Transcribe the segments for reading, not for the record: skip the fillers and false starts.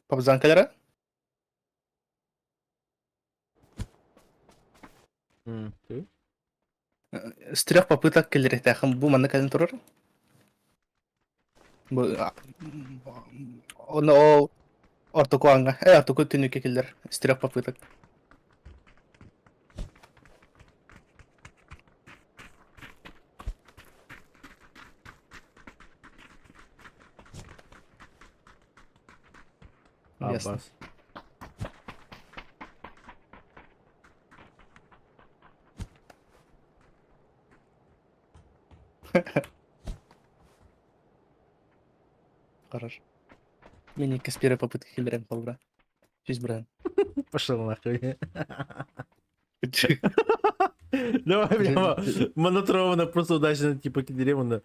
Пабзанкалара? Ты? С трех попыток киллэриэхтээххин бу манна кэлэн турар. Бу ону ол ортоку аҥҥа, ортоку түннүккэ киллэр с трех попыток. Ясно. Аббас. Хорошо. Мин иккис первой попытки киллэрэн холбура. Честь брат. Пошел нахуй. Давай прямо монотровано, просто удачно, типа киллерем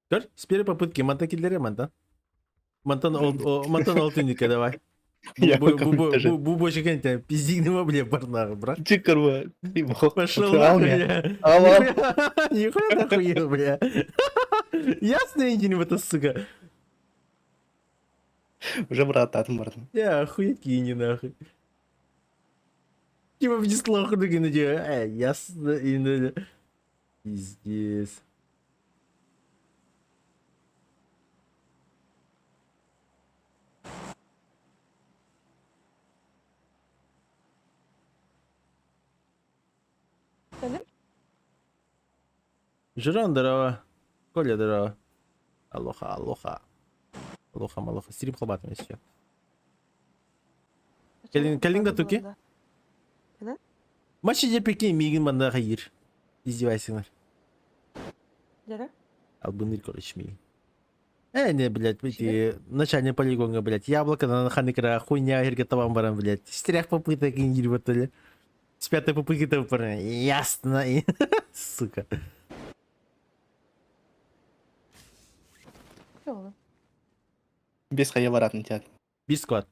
Көр, с первой попытки манта киллерем мантан. Мантан ол мантан ол түнүккэ давай. Я Бу бу бу бочекен тебя пиздигнемо, бля, барнах, брат. Ты курва. Пошел нахуй, бля. Нихуя ты охуел, бля. Ясно, иди в это, сука. Уже брат атын бардым. Я охуеть кинь нахуй. Типа внесло хуй на тебя. Ясно, и Пиздец. Кэлим? Жиран, здорово. Коля, здорово. Алоха, алоха. Алоха, малоха. Стрим хлобатым если Кэлин, кэлин да туки? Мачи депеки мигин манда хайыр. Издевайсыңар. Дьэрэ? Албыныр, короче, мигин. Не, блядь, эти начальный полигонга, блядь, яблоко на ханыкра хуйня эрге табан баран, блядь. С трех попыток индирбатали. С пятой попытки там ясно. Сука. Без хайа баратын театр. Бискват.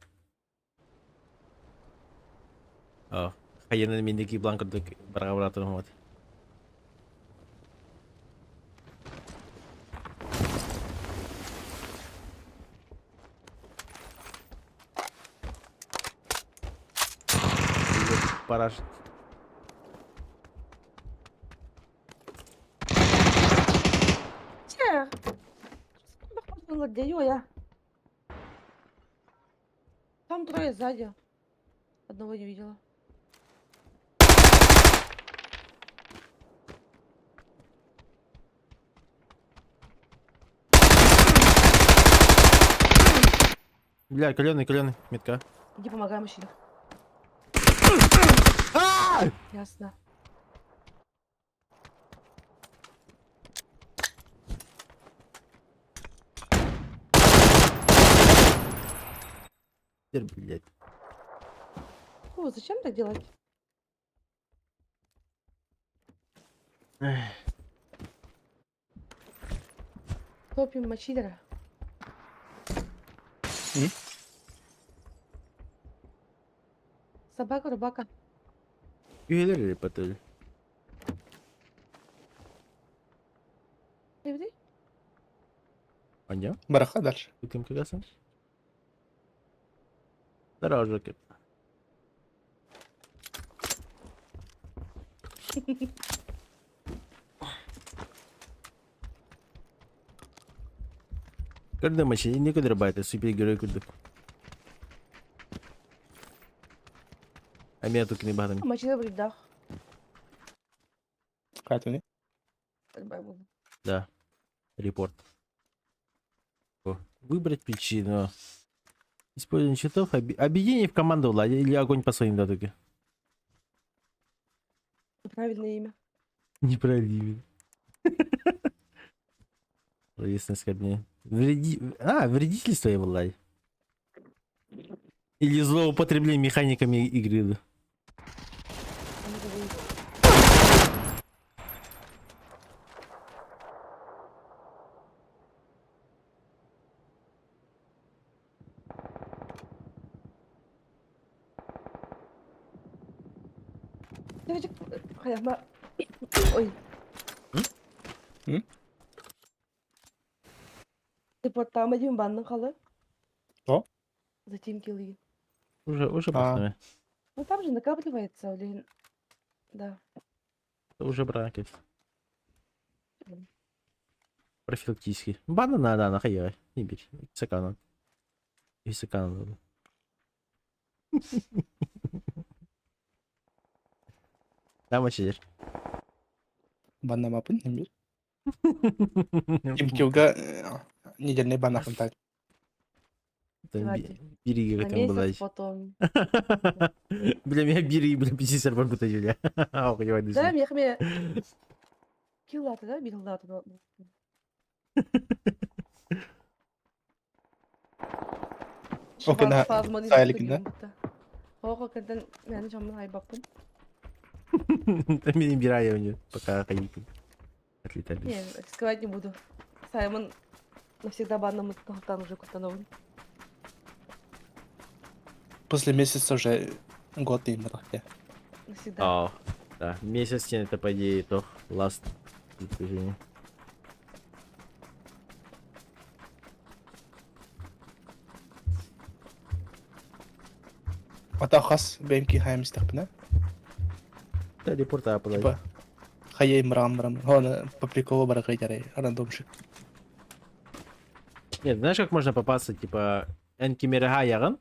О, хайанан миндики бланк курдук барга баратырым вот. Параш. Чэ, я. Там трое сзади. Одного не видела. Бля, каленый, каленый, метка. Иди помогай мужчине. Ясно. Теперь, блядь. О, зачем так делать? Топим мочидера. Собака, рубака. Üyeler patıl. Приведи. Аня, Бараха дальше. кем кагасан? Здорово, Жокер. Көрдө машина не көдөр байта супергерой көрдүк. Амия тукини баһадым. Мочидер в рядах. Катюни. Да. Репорт. Выбрать причину. Использование счетов. Объединение в команду Влади или огонь по своим датуке. Правильное имя. Неправильное имя. Словесное оскорбление. Вреди... А, вредительство я Влади. Или злоупотребление механиками игры. Ой. М? Депортаама диэн баннын халы. Что? Затем килы. Уже А. просто. Ну там же накапливается, блин. Да. Уже браки. Профилактический. Бана на, да, на хайа. Не бить. Сакана. И сакана. Там сидишь. Баннамапын эмир. Ким-килга недельный бан ахынтак. Давайте. Бириге На хотим месяц потом. Бля, меня бири, бля, пиздец, бар бута бля. Да, мехме. Киллаты, да, биллаты. Окей, на сайликин, да? Ого, кентен мени жамын айбаппын. Меня бирая у нее, пока ходить. Отлетали. Не, рисковать не буду. Саймон навсегда банном там уже кустановлен. После месяца уже год им рахте. Навсегда. А, да. Месяц это, по идее, то last движение. Ата хас бэмки хайм истахпына. Да, репорта подай. Типа хайей мрам мрам. Хона по приколу барахайтарей. Рандомшик. Нет, знаешь, как можно попасться, типа, Энкимерега яган,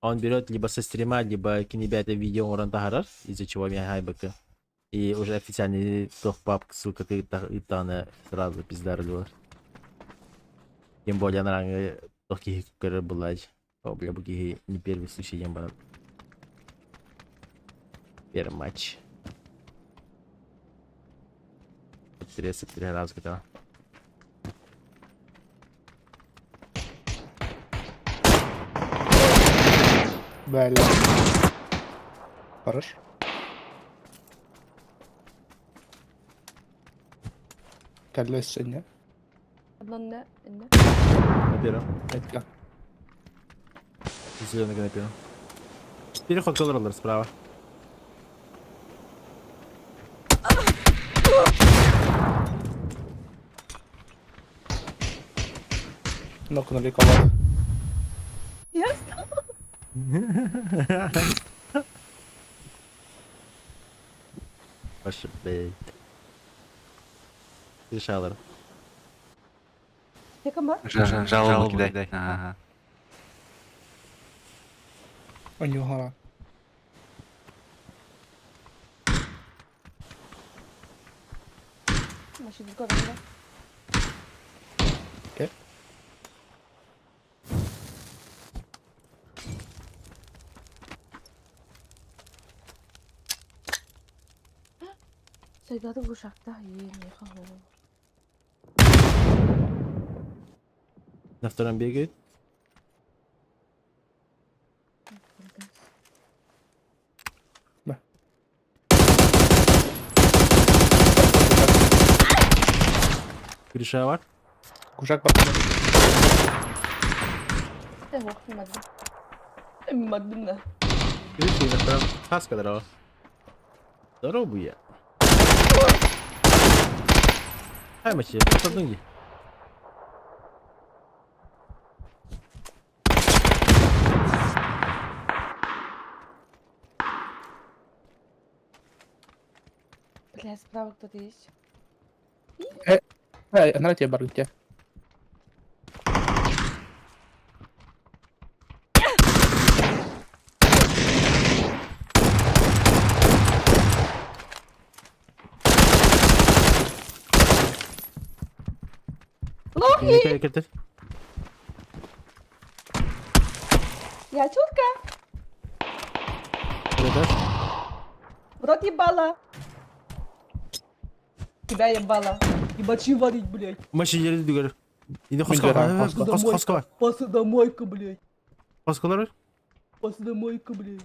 он берет либо со стрима, либо кинебята видео урантахарар, из-за чего я хайбака. И уже официальный тох папк, сука, ты и тана сразу пиздарилар. Тем более на тохки была. О, бля, буги не первый случай ем Первый матч. Интересно, раз когда. Бля. Хорош. Колесо, Одно не, не. На первом. Это. Зеленый на первом. Переход колороллер справа. Нокнули кого-то. Ясно? Ваша, блядь. Решалер. Якама? Жалобу кидай. Ага. У него гора. Значит, да? Окей. Сайдады ушакта, е, На втором бегает. Да. Гриша бар. Кужак бар. Ох, маддым. Маддым да. Гриша на втором. Хаска здорово. Здорово, я. Ай, мачи, поддунги. Бля, справа кто-то есть. Эй, она тебе бар где? Лохи! Кетер. Я чутка! В рот ебала! Тебя ебала. Ебачи варить, блядь. Мачи жерди дүгөр. Иди Мындера, хоска. хоска. Хоска, хоска. Посудомойка, блядь. Хоскалар. Посудомойка, блядь.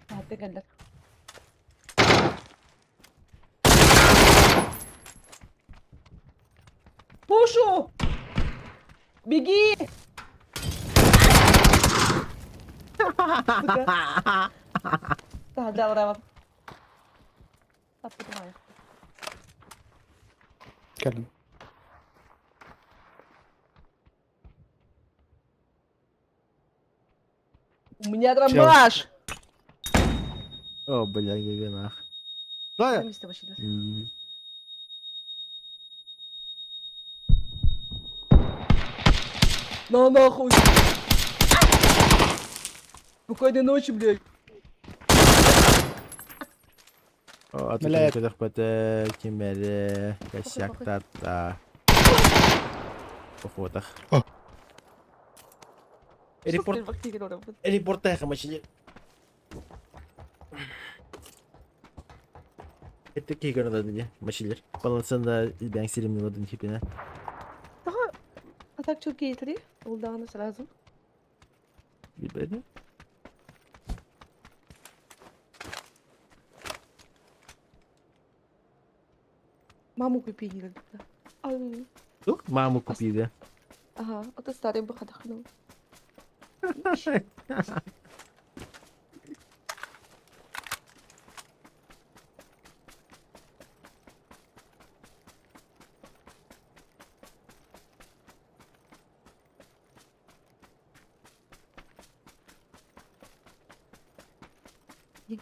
А, ты галер. Пушу! Беги! Сука. Так, да, браво. Так, поднимаю. Кэлин. У меня дробаш! О, бля, гаганах. Да! Мистер Василий. На нахуй! Спокойной ночи, блядь! Аты көтөхпөтө ким эрэ косяктатта. Охотах. Репорт репортаж мачили. Это кигер дии мачилер. Полноценно бәң серемнилердин хипине. А так что кейтри? Улданы сразу. Билбедим. Маму купили. Ай. Тух маму купили. Ага, а ты старый бы ходахнул. Не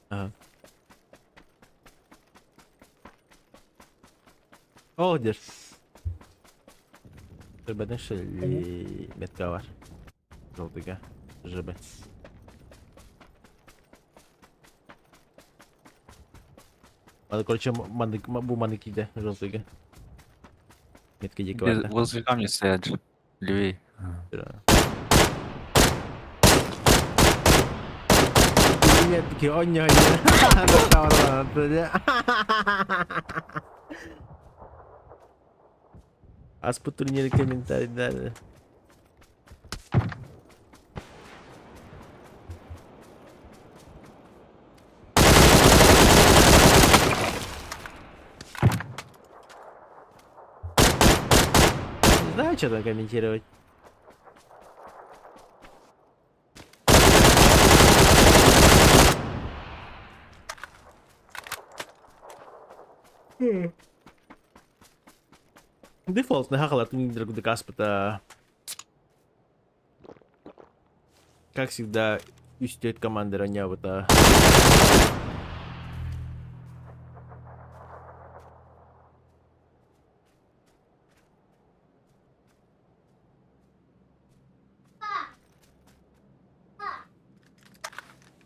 Ага. О, дер. Турбадан шли метка бар. Желтыга. ЖБ. Аны, короче, маннык, бу маннык киде, желтыга. Метка диэки Где- барда. Возле камня стоят же. Левей. Нет, такие, о, не, не. Аспы турнире комментарий дали. Не знаю, что там комментировать. Дефолт нахалат каспата. Как всегда, үстет команда нябыта.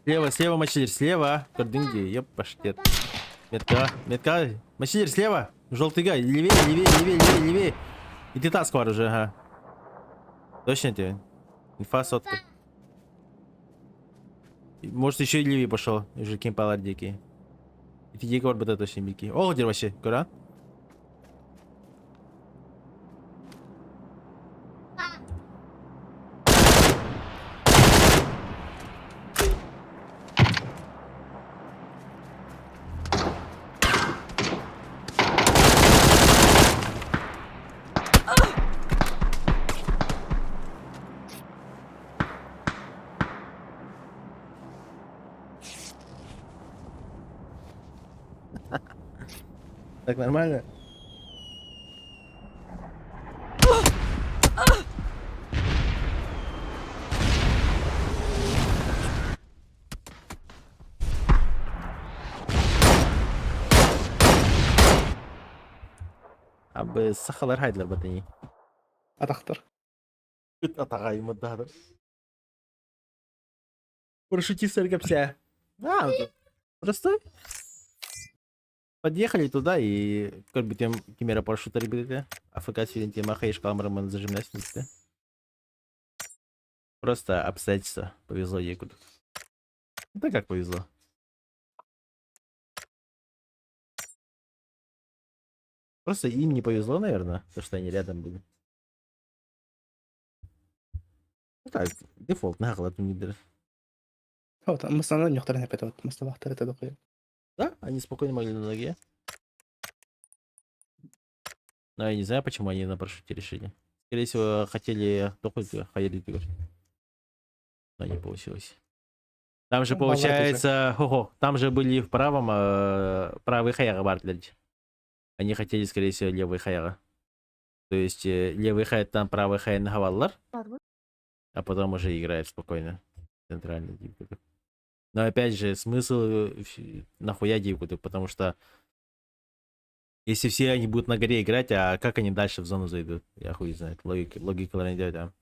Слева, слева, мочилер, слева. Кордынги, ёп, паштет. Метка, метка. Мочилер, слева. Желтый гай. Левее, левее, левее, левее, левее. И ты тасквар уже, ага. Точно тебе? Инфа сотка. Может, еще и левее пошел. Уже кемпалар дикий. И ты дикий орбита точно бики. О, где вообще? Куда? Так нормально? Абы сахалар хайдылар батыни. Атахтар. Ыт атаҕай мырдаатар. Парашютист капся. А, простой. Подъехали туда и как бы тем кимера парашюта ребята. АФК сирен тема хаеш камерман зажимнась. Просто обстоятельства повезло ей куда. Да как повезло. Просто им не повезло, наверное, то, что они рядом были. Ну так, дефолт, нагло не Вот, мы некоторые опять вот, мы это Да, они спокойно могли на ноге. Но я не знаю, почему они на парашюте решили. Скорее всего, хотели только хаерить. Но не получилось. Там же Ну, бывает уже. получается, хо-хо, там же были в правом, правый хаяра Бартлеть. Они хотели, скорее всего, левый хаяра. То есть левый хай там правый хай на хаваллар. А потом уже играет спокойно. Центральный дивку. Но опять же, смысл нахуя дивку, потому что если все они будут на горе играть, а как они дальше в зону зайдут? Я хуй знает. Логика не идет, а.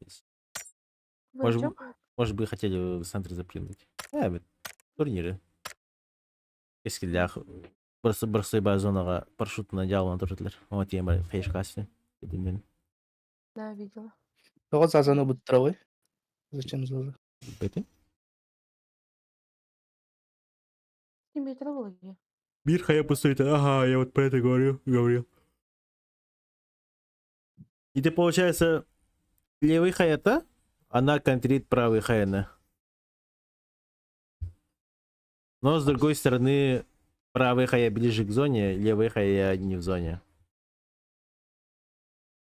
Вы Может, о чём? может бы хотели в центр запрыгнуть. Вот турниры. Если для просто бырсыйба зонаҕа парашютынан дьаалынан турдулар. Оҥо тиэмэ хайышкаасы. Да, видела. Тоҕо Зазаны буттарабый? Зачем Заза? Бэти? Метро было. Мир хая пустует. Ага, я вот про это говорю, говорил. И ты, получается, левый хаята, она контрит правый хаяна. Но, с другой стороны, правый хая ближе к зоне, левый хая не в зоне.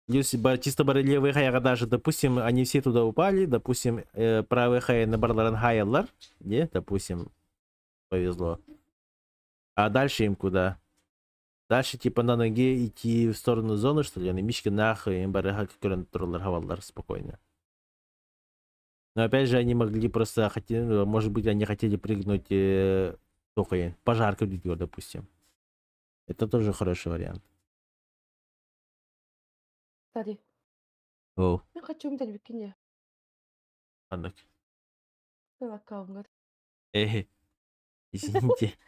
Плюс чисто бары левый хаяга даже, допустим, они все туда упали, допустим, правый хая на барыларын хаяллар, не, допустим, повезло. А дальше им куда? Дальше типа на ноге идти в сторону зоны, что ли, мишки нахуй, им бары көрөн хаваллар спокойно. Но опять же, они могли просто, хотели, ну, может быть, они хотели прыгнуть только пожарка допустим. Это тоже хороший вариант. Кстати, О, я хочу умереть бикини. Аннык. Аккаунтгар. Эй, извините.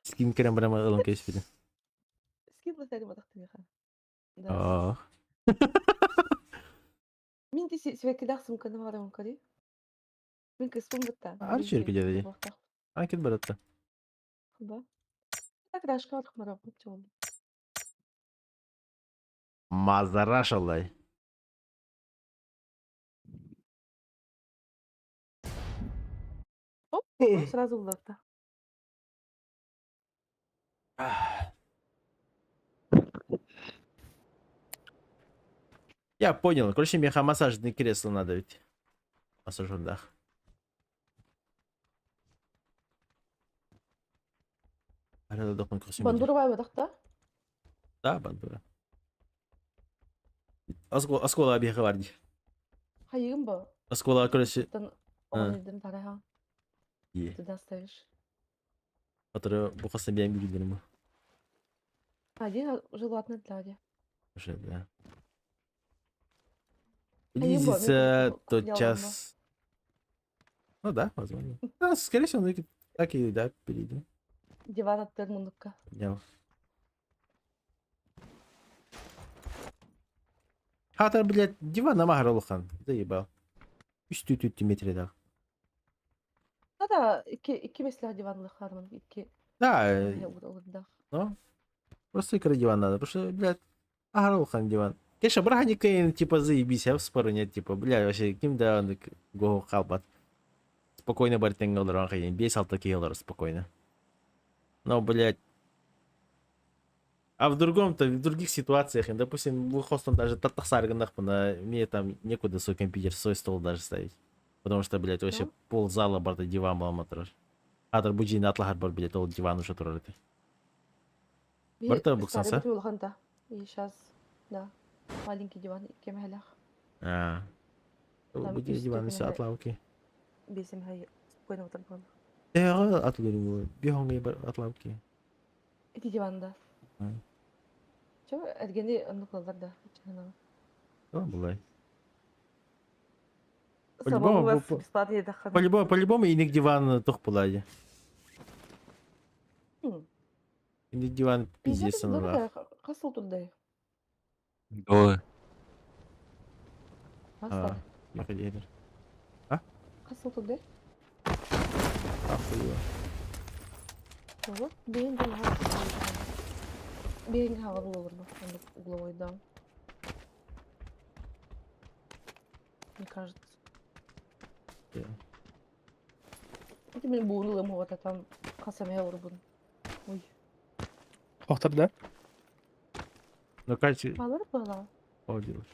Скин көрөн баран ылан кэбиспитим. Скин латари матахтыга. Да. О, Мин ти сибэккилээх сумканы баҕарабын көрүй. Мин кыыспын кытта. Арчы кедеди. Анкет баратта. Да. Так рашка барахмарабын чоҕун. Мазарашалай. Оп, сразу булларта. Я понял. Короче, меха массажный кресло надо ведь. Массажердах. Бандура бай бадахта. Да, бандура. Оскола объехал варди. Хайыгын ба. Оскола, короче, Тан оҕон тараха. Е. Туда ставишь. Который бухаса бьям билдерим. Один желательно для Уже, да. Айым ба, Близится мен тот яланма. час. Ну да, возможно. Да, скорее всего, ну, так и, да, перейдем. Диван аттыр мундукка. Поднял. Хата, блядь, диван на Улахан. Заебал. Үс түт метре да. Да да, икки меслэх диванлых харман. Икки Да, ну, просто икра диван надо, потому что, блядь, Улахан диван. Конечно, браник типа заебись, а в спору нет, типа, блядь, вообще, ким да он го халбат. Спокойно бартен олорон хайын, 5-6 кило спокойно. Но, блядь, а в другом-то, в других ситуациях, допустим, в хостон даже татахсаргынах, мне там некуда свой компьютер, свой стол даже ставить. Потому что, блядь, вообще Ну. пол зала барда диван был. Атыр буджин атлахар бар, блядь, ол диван уже турар это. Барта буксанса? И сейчас, да, маленький диван, икки мэлэх. А. Там Буди үс диван все түт атлауки. Бесим хай спокойно отырбан. Э, атлауки. Бихонга бар атлауки. Эти диван да. Чё, эргени оннук да. Чана. Ну, булай. По-любому По-любому, бесплатный дахан. По-любому, по-любому иник диван тух булай. Иник диван пиздец саналах. Касыл турдай. Двое. А, находи. Касыл турдай. Охуела. Вот, бейн ден Бейн хава olur bu. Угловой дам. Мне кажется. Yeah. Это мен буынулым вот, а там касам я урбун. Ой. Охтар да? Ну, короче, Балыр бала. о, делаешь.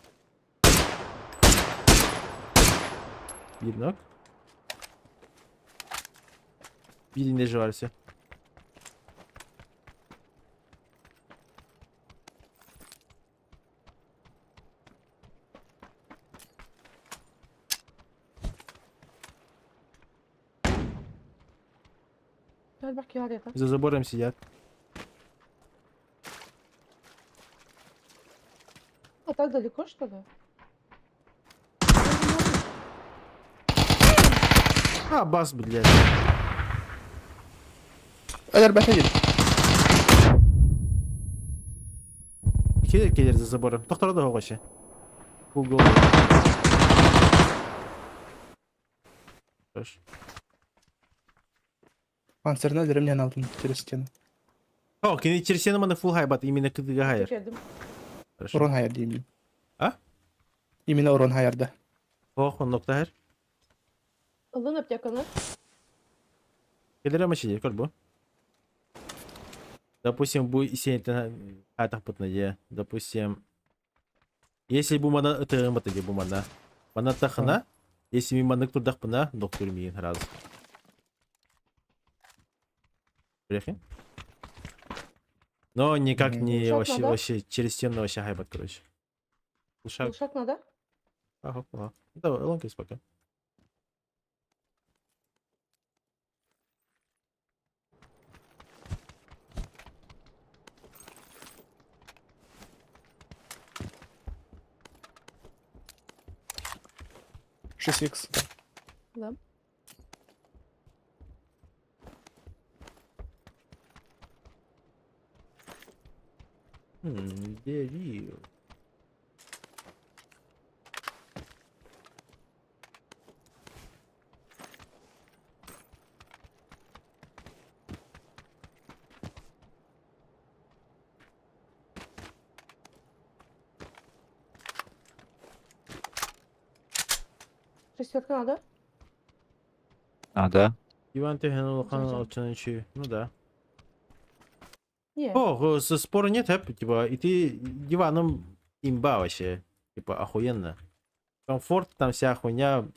Видно? Видно, не все. Элбэх киһи арыйата. За забором сидят. А так далеко, что ли? А, бас, блядь. Өлөрбөтө дии. Кэлэр кэлэр за забором. Тохторо да вообще. Google. Хорошо. Панцирны өлөрүм алдым через стену. О, кини через стену маны фул хайбат, именно кытыга хайыр. Келдим. Хорошо. Урон хайар деймин. А? Именно урон хайарда. Ох, он нокта хайыр. Ылын аптеканы. Кэлэр машине, көр бу. Допустим, бу исиэнтэн хаатахпытына дьэ. Допустим, если бу мана ытыгыммыт дьэ бу мана. Мана тахына, если мин маннык турдахпына, доктор миигин сразу. Прикинь? Но никак не Глушак вообще, надо? вообще через стену вообще хайбат, короче. Глушак. Глушак надо? Ага, ага. Давай, лонкис пока. Шесть икс. Да. Где Рио? Шестерка надо? Надо. Иван Тихонов, Зачем? Ну да. Не. О, спора нет, типа, и ты диваном имба вообще. Типа, охуенно. Комфорт, там вся хуйня.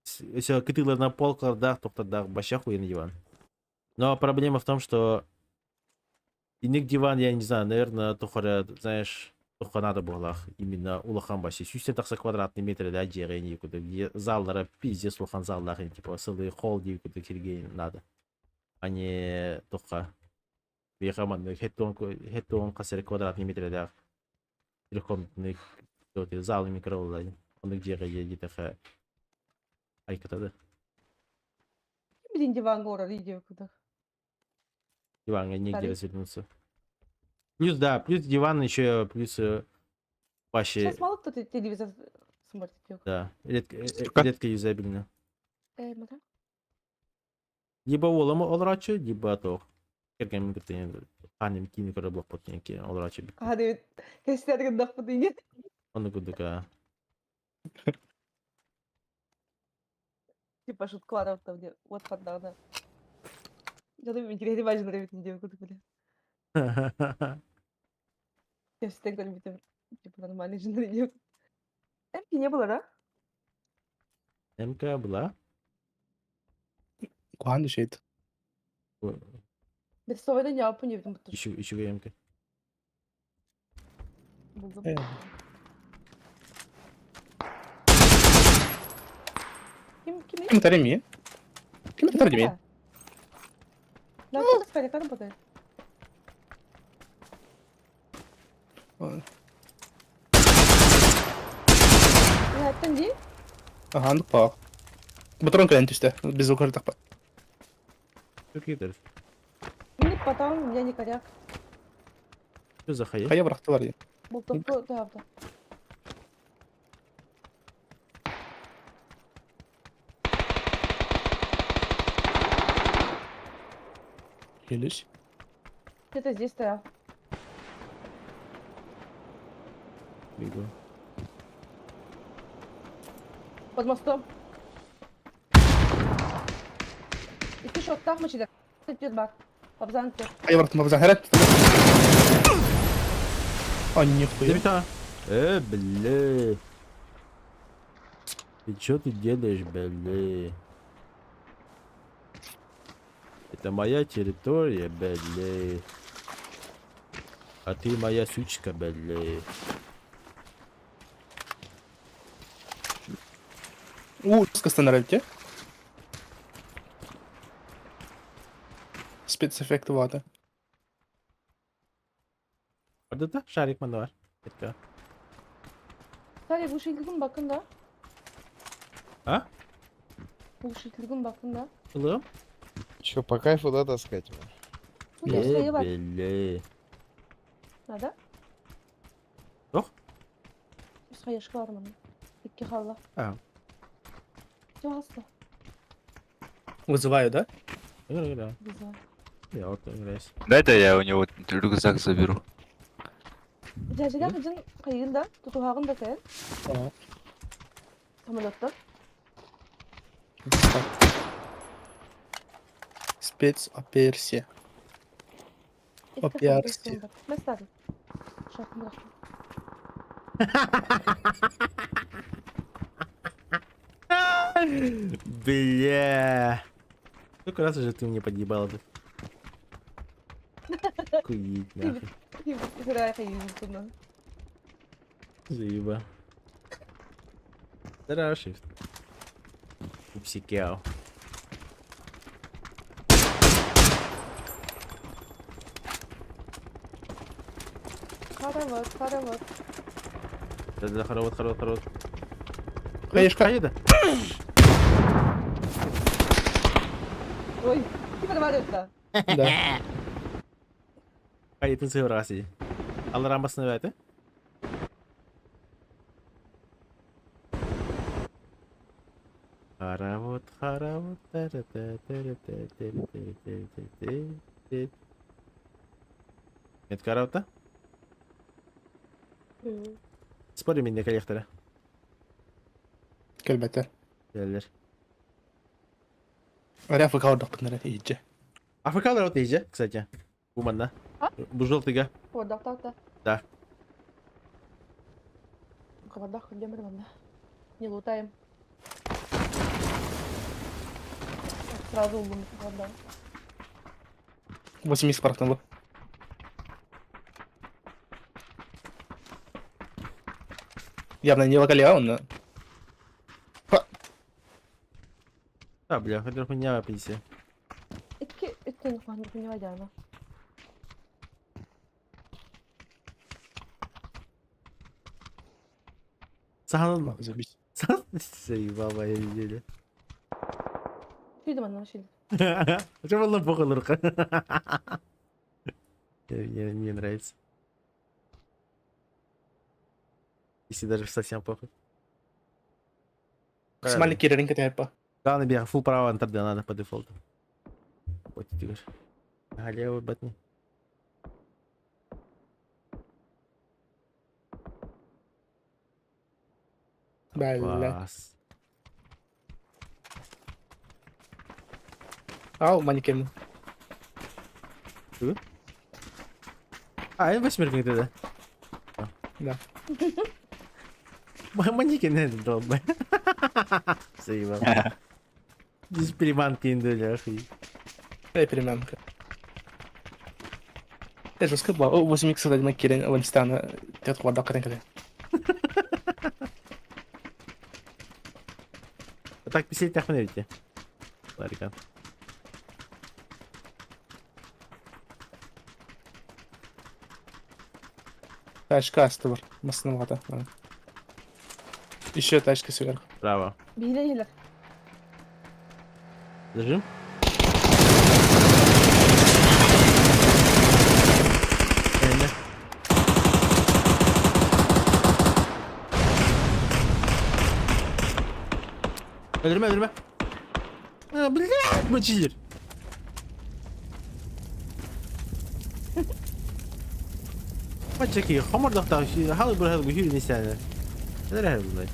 Все, кытылы на полках, да, только да, вообще охуенный диван. Но проблема в том, что иник диван, я не знаю, наверное, тухара, знаешь, только надо было именно улахан вообще. Сүүстэн тахса квадратный метр, да, дьиэҕэ куда, где заллара пиздец улахан заллар, типа, целый холл дии куда кирге надо. А не только биэхэ маннык хэттуон хас эрэ квадратный метрдээх трехкомнатный зал микро оннук дьиэҕэ диэтэхэ айката да Блин, диван город, иди куда. диваҥҥа негде Старый. развернуться. Плюс, да, плюс диван еще, плюс вообще, Сейчас мало кто телевизор смотрит. Тёк. да, редко, Сука. редко юзабельно. Мара. Либо уолам олорочу, либо то. Кэргэммин кытта ханным киини көрө буолбут олорочу. А, Дэвид, кэстерген гындах Оннук курдук. Типа шуткалар там где вот поддана. Я думаю, интересно, важно, Дэвид, не делаю, куда были. Я всегда говорю, типа нормальный же Эмки не было, да? МК была. Куһаҕан шейт. Бесовойда не не видим. Еще, еще МК. Булдым. Ким ким? Ким тареми? Ким тареми? Да, кто сказать, как работает? Эттен дии? Аха, оннук Батарон кэлэн түстэ. Без укрытых. Какие Мин потом, у меня не коряк. Что за хай? Хайа бырахтылар дии. Был да, да. Келиш. Где-то здесь стоял. Бегу. Под мостом. Икки шоттаах мучида. Түр бар. Абзан түр. Хайа бырахтым абзан. Хэрат. А нихуя. Ребята. Бля. Ты что ты делаешь, бля? Это моя территория, бля. А ты моя сучка, бля. У, скастанар те. Спецэффект вата. Orada da шарик манна бар. Кетке. Sadece bu şekilde bakın da. А? Bu şekilde bakın da. Ылым? Че, по кайфу, да, таскать его? Bu gösteriye bak. Беле. Nerede? Yok. Üst kayışkı var bunun. İki halla. А. Çok hasta. Вызываю, да? Ыҥыр, ыҥыр. Güzel. Я вот играюсь. Дай-да я у него рюкзак заберу. Cacıda kızın kayığında, tutuhağın da sen. Ага. Samolotta. Так. Спецоперсия. Оперсия. Mesela. Şarkımı bıraktım. Бля. Сколько раз уже ты мне подъебала тут? Охуеть нахуй. Hıraya kayığın Заеба. Здорово, Shift. Пупсикяо. Karavat, karavat. Да-да, хоровод, хоровод, хоровод. Хаешка. Хаеда. Oy. Kim var yoksa? Да. Хаетин сыграси. Алла рамбасына бәті. Хоровод, хоровод, та-ра-та, та-ра-та, та-ра-та, та-ра-та, та-ра-та. Нет караута? Спорим меня коллектора. Келбете. Келер. Аря ФК ордох бутнара иджи. АФК вот иже, кстати. Буманна. А? Бу желтыга. Orada tahta. Да. Кабардах demir bende. Не лутаем. Сразу улым кабарда. 80 парахтан Явно не локали, а он. А, бля, хотел хуйня 50. İki üstün kuandı ne var Саған... Забить. Саған... Заебала я видели. Şuydu benden şuydu. Почему он похуй рука? Мне нравится. Если даже совсем похуй. Максимальный кирринг это по. Главное, бега, фул право антарда надо по дефолту. Вот ты говоришь. А левый батни. Бля. Класс. Ау, манекен. А, это восьмерка тогда. Да. Манекен это долбай. Заебал. Здесь переманки индули, охуеть. Дай переманка. Это же сколько было? 8 икс один кирин ванстана. Тет хварда кырын А так писать нахуй видите. Ларика. Тачка астыбыр. Масына Еще тачка сверху. Браво. Bile ile. Зажим. Эне. Öldürme öldürme. А, блядь, мочилер. Мачаки, хомордохта, халы бір халы хүйін несәні. Нелер халы бұлай?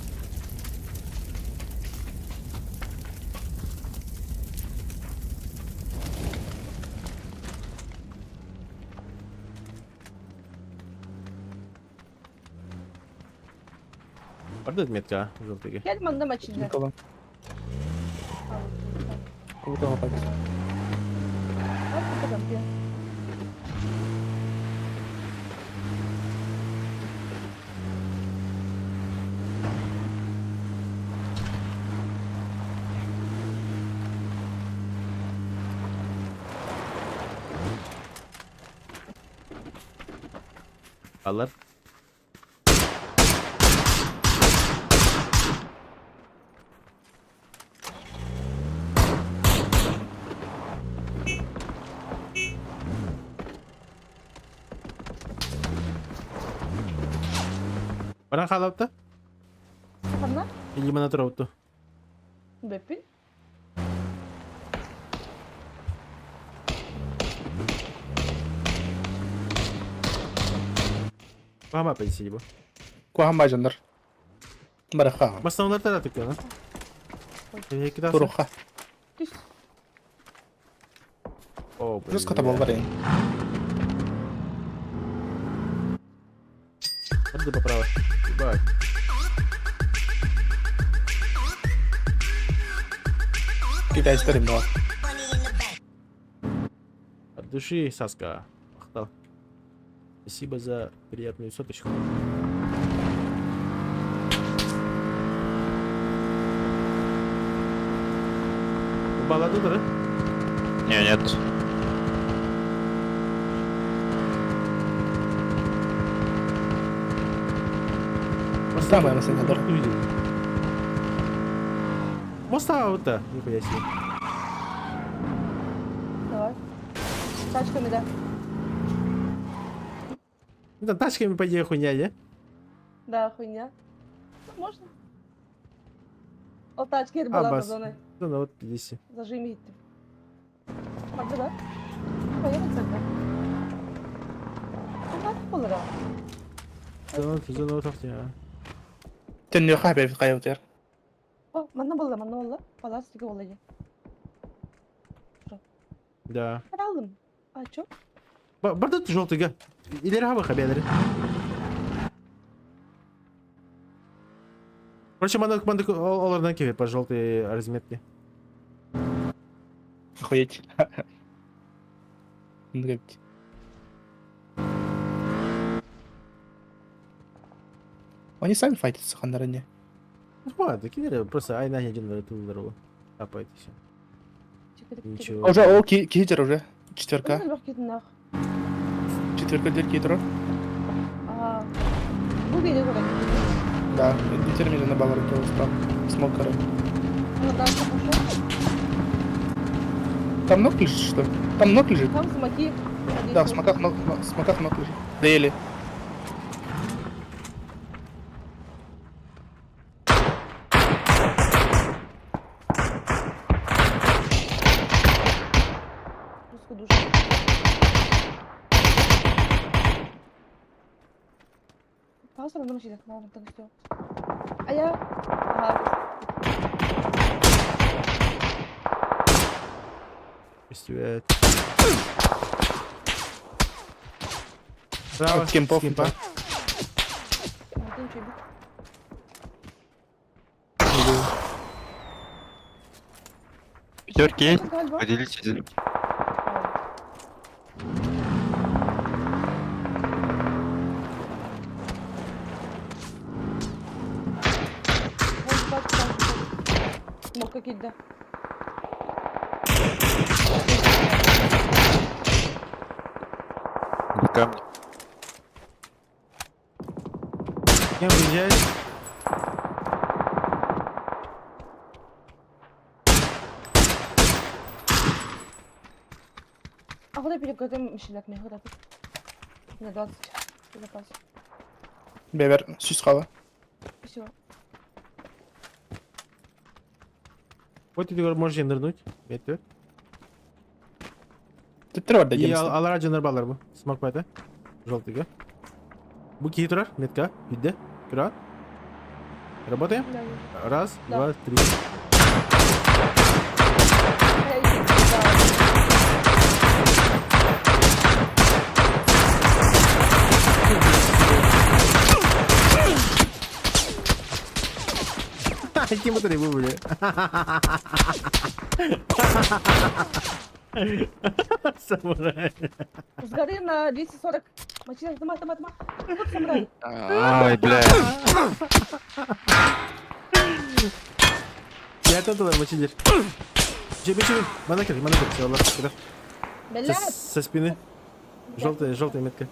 Барда метка, желтыге. Gel benden maçında. Никого. Кого-то лопать. Al bakalım ya. Алар. Баран хаалабыта? Ханна? Илимана турабыт. Бэппин. Бама пенсии бу. Куһаҕан баажаннар. Барахха. Бастаулар таратык кына. Туруха. Түс. О, Плюс кота болбар эҥин. Ходи поправо. Ебать. Китайстар им два. От души, Саска. Махтал. Спасибо за приятную соточку. Баладу, да? Не, нет. Самое масса Моста вот да, нихуя себе. Давай. Тачками, да. Ну там тачками пойди хуйня, не? Да, хуйня. Ну, можно. Ол тачки была Абас. зоной. Да, ну вот здесь. Зажими. Барды да? Поехать тогда. Ханна буолара? Зона, зона тохтя. Төннүөхэ бэйбит хайабытыгар. О, манна буолла, манна буолла. Палас тиги буолла дии. Да. Алдым. А чё? Барда желтый га. Илери хаба хабелери. Короче, манда манда олардан келет по желтой разметке. Охуеть. Нравится. Они сами файтятся, ханнаране. Ну ладно, кидали, просто ай на один тыллару. Апает и все. Ничего. Уже, о, китер уже. Четверка. Нах. Четверка дверь китера. А. Бу бейде көрөйүн. Да, теперь на баллар справа. Смокеры. Ну да, пошел. Там ног лежит, что ли? Там ног лежит? Там смоки. Да, в смоках ног, в смоках ног лежит. Доели. Русскую душу. Пауза на машине, мама, так все. А я... Ага. Привет. Справа, От кемпов, с кемпа. да. Мартин чебик. Пятерки есть? Поделитесь. Мог какие-то. Камни. Кем выезжает? А куда перекатым мишелек не куда На 20 запас. Бевер, сүс қала. Все. Вот ты можешь нырнуть. Беттер. Түптір бар да И демісті. алара жанар балар бу. Смок бата. Желтый га. Бу кии турар, метка. Видде. Кыра. Работаем? Да, Раз, Да. два, три. Я иду, да. Кем это не были? Самурай. С горы на 240. Мочи, тома, тома, тома. Вот самурай. Ай, бля. Я тут мочидер. Чеби, чеби. Манакер, манакер, все, ладно, куда? Блядь. Со спины. Желтая, желтая метка.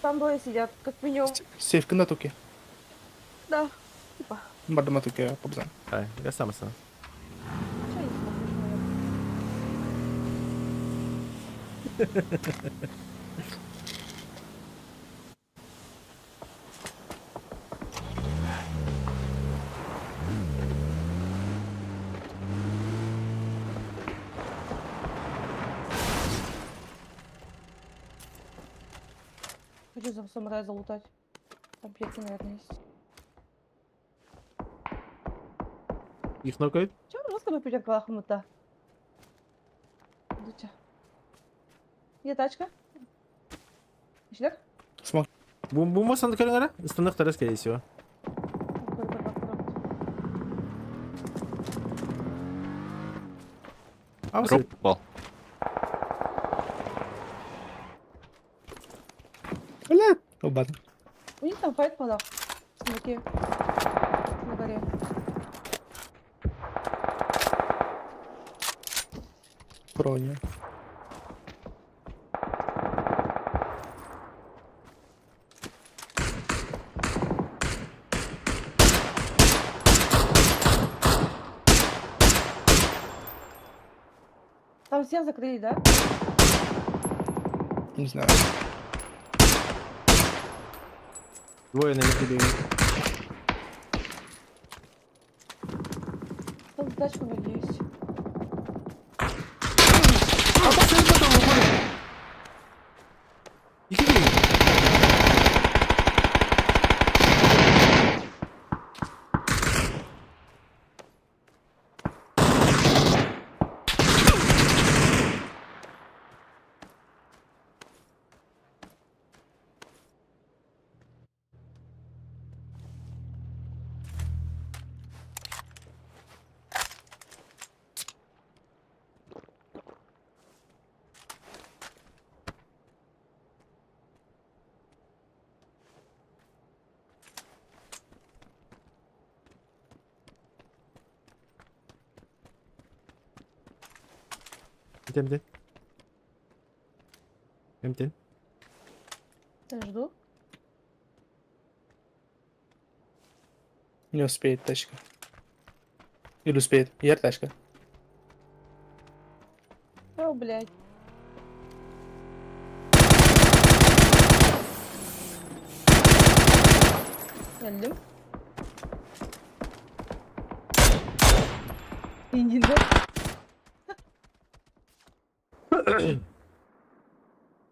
Там двое сидят, как минимум. Сейф на туке. Да. Типа. Бардама туке побзан. Ай, я сам сам. Чё я не смотрю, наверное? Хочу за самурая залутать. Там перки, наверное, есть. Их нокают? Чё жестко бы пить Калахмута? Дуча. Где тачка? Ищи Смок. Бум-бум санды көрүңөрө? Ыстыныктары, скорее всего. А, Дроп упал. Бля. Оба. У них там файт падал. Смоки. На горе. Броня. Там всех закрыли, да? Не знаю. Двое на них бегают. Там тачку надеюсь. А, пацаны, потом выходят. Их убили. Эмтэн. Эмтэн. Я жду. Не успеет тачка. Или успеет. Ер тачка. О, блядь. Geldim. İncildi.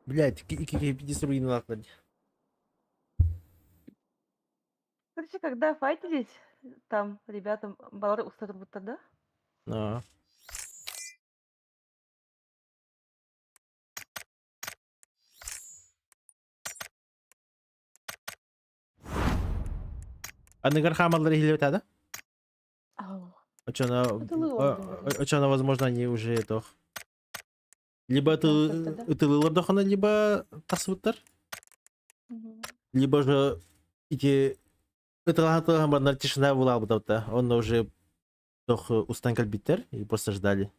Блять, ики 50 руин лахнать. Короче, когда файтились, там ребятам баллары будто, да? А. Аныгар хаамаллара иһиллибэт да? Ау. Оччоҕуна, оччоҕуна, возможно, они уже тох. Либо Да, да. ытыалыыллар либо тахсыбыттар. Либо же эти ытыалаһан тишина была бы. Он уже тох устан кэлбиттэр и просто ждали.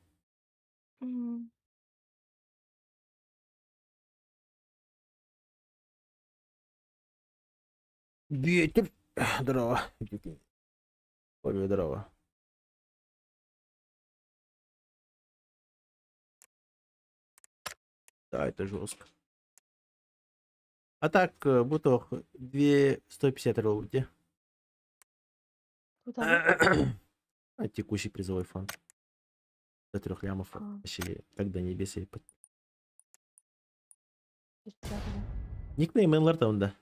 Ветер. Здорово. Ой, здорово. Да, это жестко. А так, бутох, 2 150 рублей. Куда? А текущий призовой фонд. До 3 лямов. А. Вообще, когда небеса. Никнейм там, да.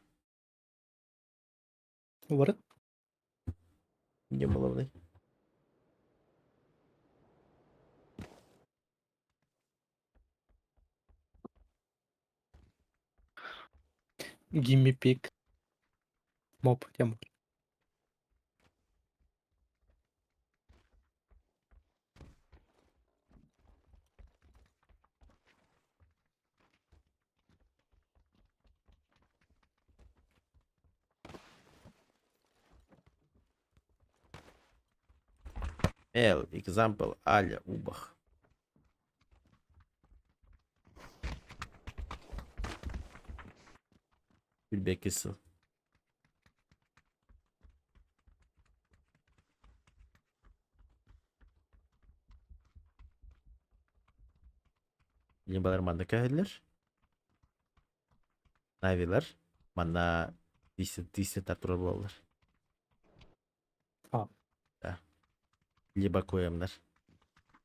What? Не было. Gimme pick. Моб, тему. L, example, Аля, Убах. Билбэккэ сыл. Либалар манна көһөллөр. Навилар манна тиистэ турар буолаллар. А. Да. Либо КМнар.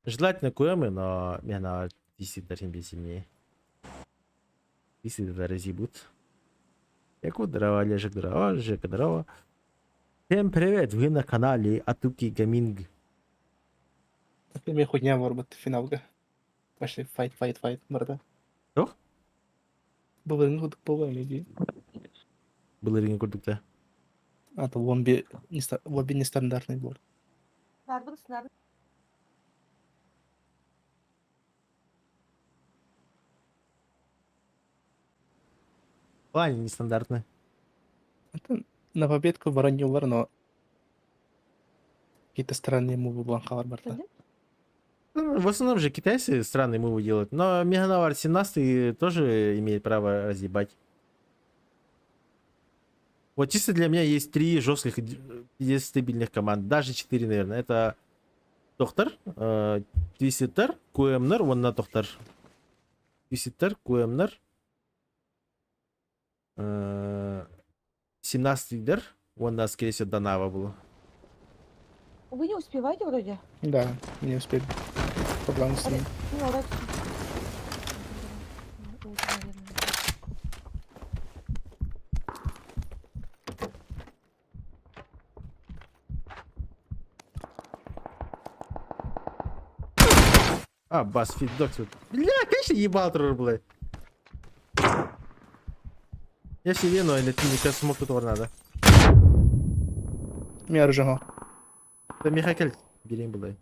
Желательно КМы, но мне на тиистер син сильнее. Тиистер разъебут. Яку здорово, Олежек, здорово, Жека, здорово. Всем привет, вы на канале Атуки Гаминг. Эмиэ хуйня буолбут финалга. Пошли fight, fight, fight барда. Туох? Былырыҥҥы курдук буолуо ини дии. Былырыҥҥы курдук да. А то лобби, лобби нестандартный был. Нарбын снарбын. В плане нестандартный. Это на победку воронилар, но какие-то странные мувы булан барда. Ну, в основном же китайцы странные мувы делают, но Меганавар 17 тоже имеет право разъебать. Вот чисто для меня есть три жестких, есть стабильных команд, даже четыре, наверное. Это Доктор, Твиситер, Куэмнер, вон на Доктор. Твиситер, Куэмнер, 17 лидер, вон на, скорее всего, Данава было. Вы не успеваете вроде? Да, не успели. По плану с ним. Ну, давайте. Лучше, наверное. А, бас, фиддок. Бля, конечно, ебал трор, бля. Я себе, но или ты мне сейчас смог тут надо. Мне оружие. Да Михакель, бери, бля.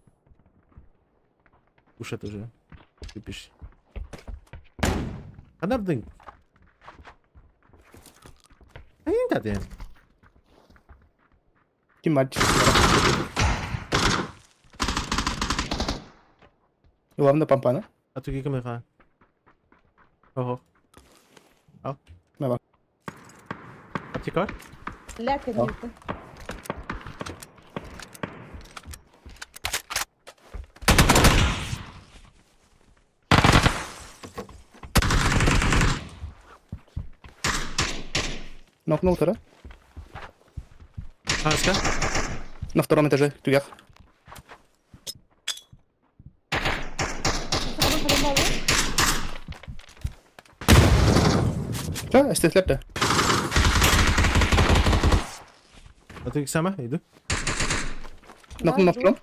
Уж это же. Ты пишешь. Анардын. Айын Ким мальчик. Главное помпана. А tu кем ха? Ого. Ал. Давай. Аптекар? Ляка А. не Нокнул второй. Хаска. На втором этаже, тугах. Все, эстетлепте. А ты сама? Иду. Нокнул на втором.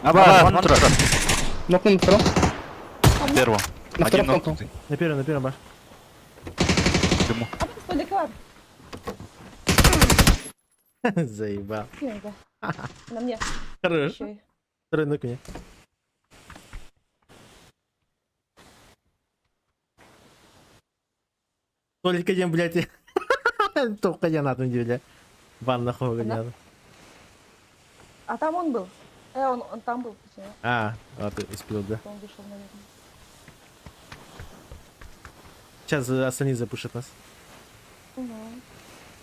Аба, вон трор. Нокнул на втором. Первого. На Один втором нокнул. нокнутый. На первом, бар. Дыму. Столик Заебал. На мне. Хорош. Ещё и. Второй нок мне. Только один, блядь. Только я надо, бля. Ванна хуй, А там он был. Он там был, точнее. А, а ты успел, да. Он вышел, наверное. Сейчас остальные запушат нас. Угу.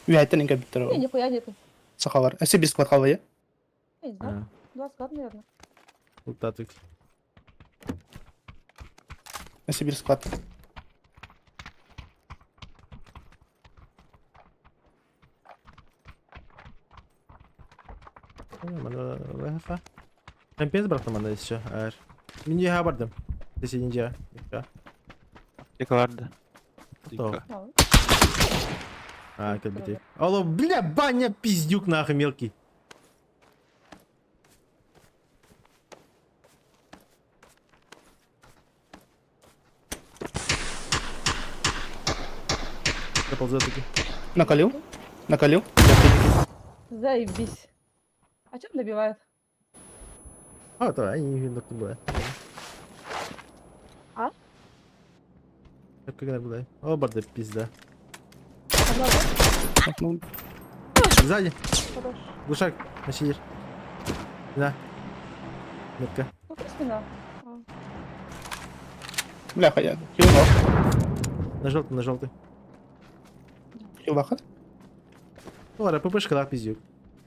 Үйәттен инге Не, биттер. нихуя нету. Сахалар. Әсе без склад қалай, Я не знаю. Два склада, наверное. Лутатык. Әсе бир склад. Компенс братан мана еще. Ар. Мине хабардым. Соседний Аптека Кто? А, А, как бы ты. Алло, бля, баня, пиздюк нахуй мелкий. Заползет таки. Накалил. Накалил. Заебись. А чем добивает? А, да, они не видно, кто была. А? Как когда была? О, барда, пизда. Нокнул. Сзади. Хорош. Глушак, на сидишь. На. Метка. Ну, спина. А. Бляха, я хилнул. На желтый, на желтый. Чувак. Ора, ППшка пиздюк.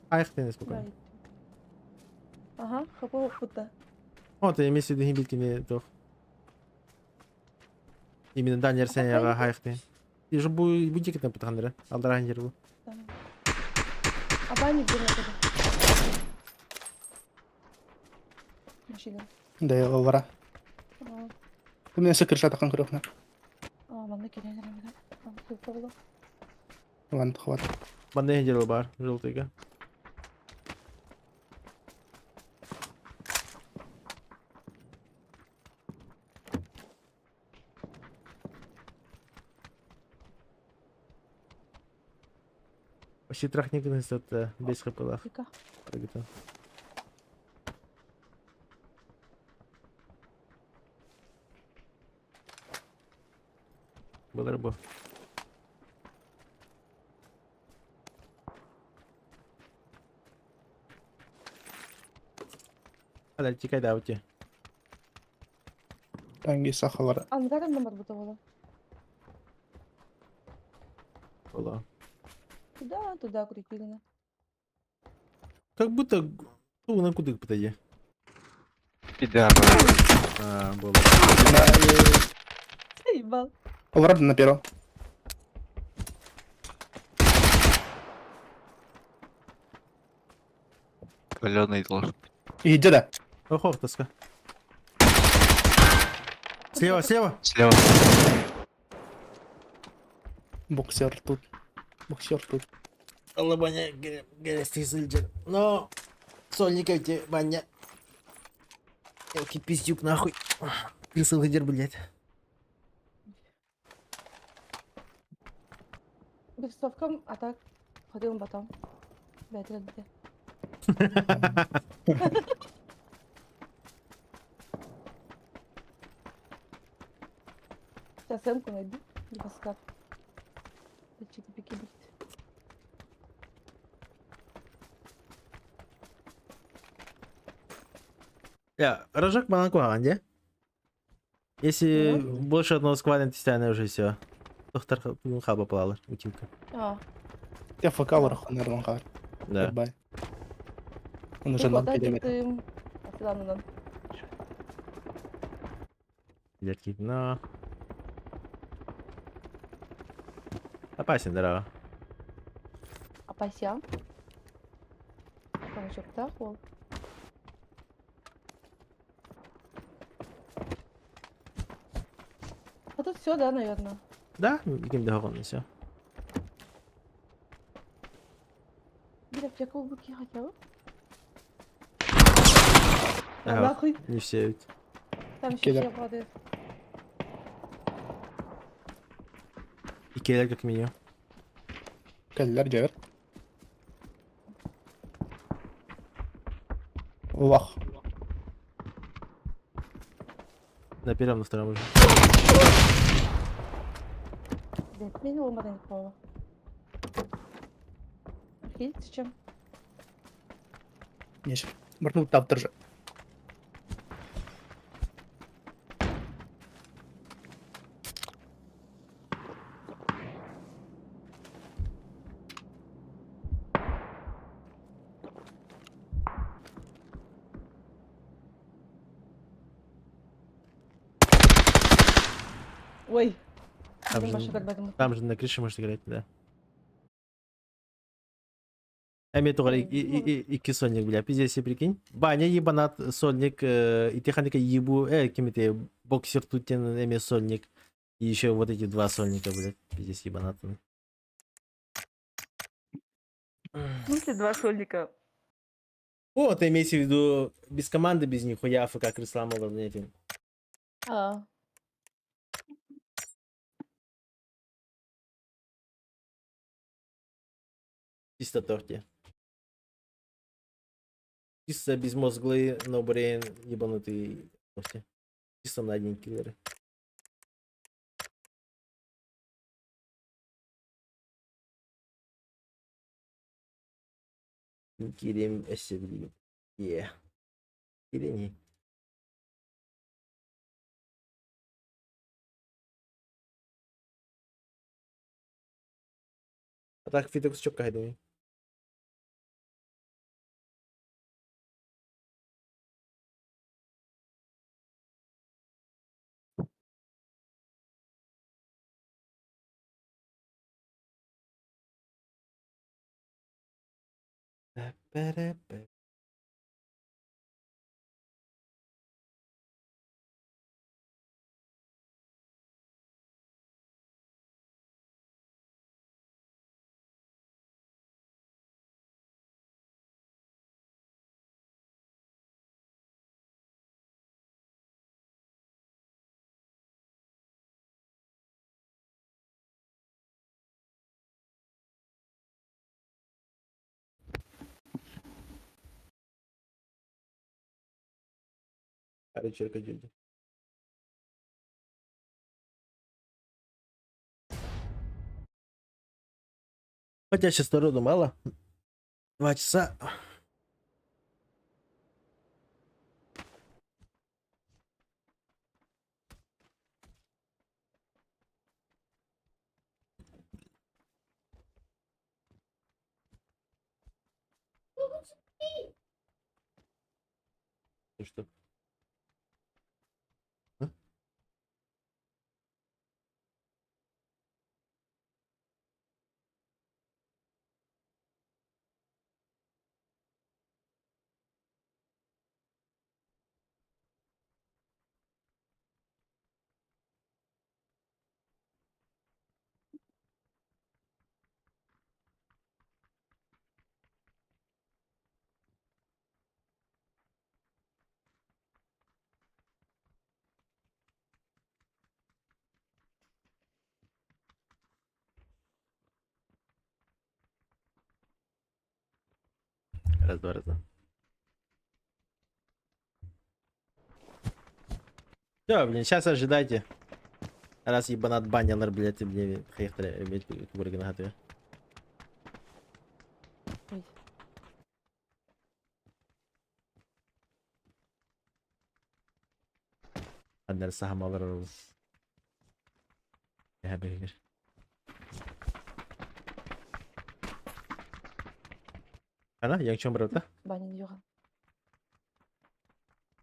Ах ты, спокойно. Ага, хапа хапыта. Вот, я имею в виду гибелькини тох. Именно Даня Арсеня хайхты. И же бутик там потхандра. Алдарахандер бу. А бани где надо? Машина. Да, я олора. А, Ты меня все крыша такан крөхнө. а, манна кирен эрэ. Ладно, хватит. Манна дерево бар, желтыйга. Вообще трахник это без хплах. Тика. Была рыба. Аля, тикай да, ути. Танги сахалара. Ангар номер бута була. Была. Туда, туда крутили. Как будто ту на кудык подойди. Пидор. А, было. Ебал. Олора на первом. Каленый должен. Иди да. Охо, тоска. Слева, слева. Слева. Боксер тут. Боксер тут. Алла баня, Но сольник эти, баня. Елки пиздюк нахуй. Крысыл лидер, блядь. Бестовкам, а так ходим потом. Бәтер бите. Сейчас эмку найду. Либо скат. Чики-пики будет. Я, рожок манакуанде. Если больше одного сквада, то уже все. Доктор хаба плалар, утимка. А, Я ФК варах, наверное, хар. Да. Бай. Он уже нам куда переметит. ты? Асыланынан. Блядь, но... Опасен, здорово. Апасян. Там еще птах ол. А тут все, да, наверное. Да, каким договором все. Бля, я кого бы хотела? Ага. Нахуй. Не все ведь. Там еще Киллер. все падают. И келлер как минимум. Келлер жевер. Лох. На первом, на втором уже. Блядь, меня olmadan никого. Видите, чем? Нечем. Морнул там держи. Ой. Там Там же, маша көрбөдүм. там же на крыше может играть, да. Эми тугар икки сольник, бля, пиздец, себе прикинь. Баня ебанат сольник, и техника ебу, кем это, боксер тутен, эми сольник. И еще вот эти два сольника, блядь, пиздец ебанат. В смысле два сольника? О, ты имеешь в виду без команды, без нихуя, АФК Крысламова, блядь. А, Чисто торте. Чисто безмозглые, но брейн ебанутые торте. Чисто на один киллеры. Кирим эссе Е. Кирини. Так Фитекс чөккө хайдыҥый? Арычерка дьүлдэ. Хотя сейчас народу мало. 2 часа. Ну что? А? Раз, два, раз, два. Все, блин, сейчас ожидайте. Раз ебанат банялар, блядь, мне хайхтар. Ой. Аннар сахамалар. Я бегер. Ана, яңчон барата? Банин юга.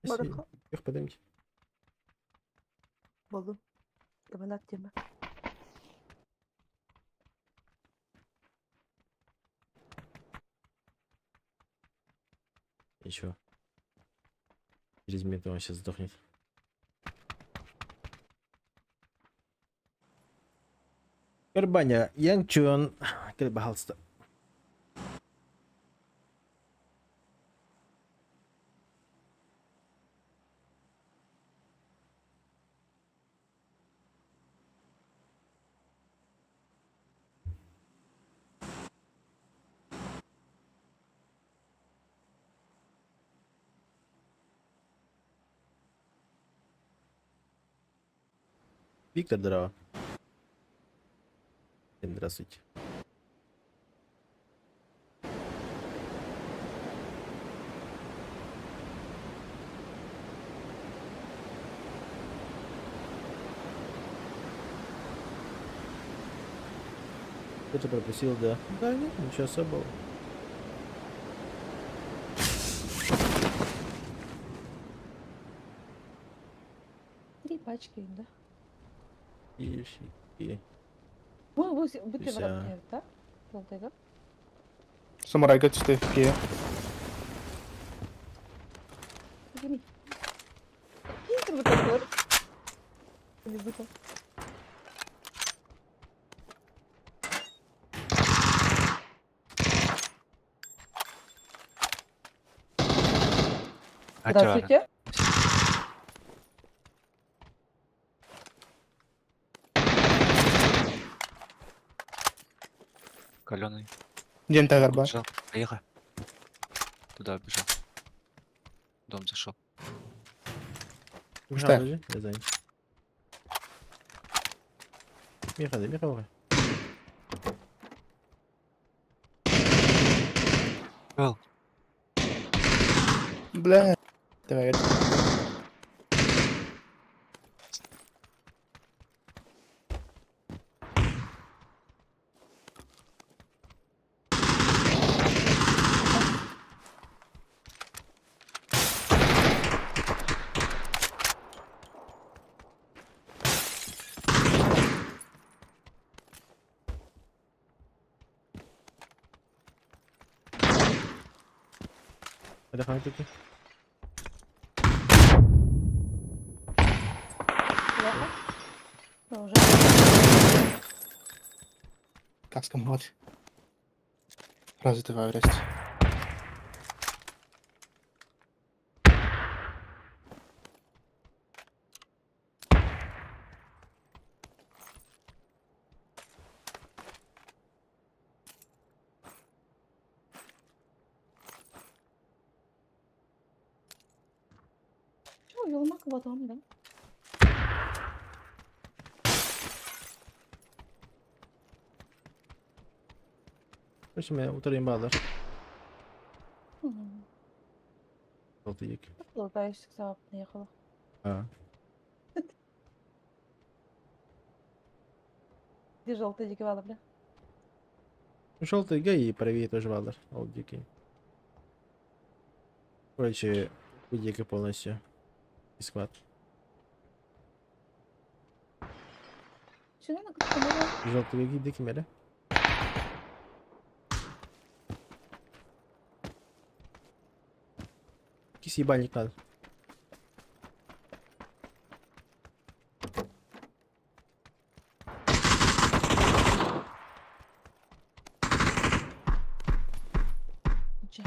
Барыха. Yok подымки. Болду. Ебанат тема. Ничего. Через минуту он сейчас сдохнет. Карбаня, Янгчун, пожалуйста. Виктор, здорово. Всем здравствуйте. Кто-то пропустил, да? Да нет, ничего особого. Три пачки, да? И, и. Бу бүтэ Үсә. барат да? Болтайга. Самурайга түсті FP. Кими? Ким бу такой? Или бу Здравствуйте. Каленый. Ден тагар бар. Бежал. Поехали. Туда бежал. В дом зашел. Что? Подожди, я занят. Миха, да, Миха, Миха. Был. Бля. Давай. Это ханна Плохо? Ну, уже. Каска мать. Разве ты вайрест? Чего, елмак потом, да? Şimdi утарыйын баалар. Мгм. Алты екі. Лутаешься сама поехала. А. Где желтый дикий бля? Желтый и правее тоже баалар. Ол дикий. Короче, дикий полностью. И склад. Че надо как-то Желтый дикий мере. Кис ебальник надо. Че?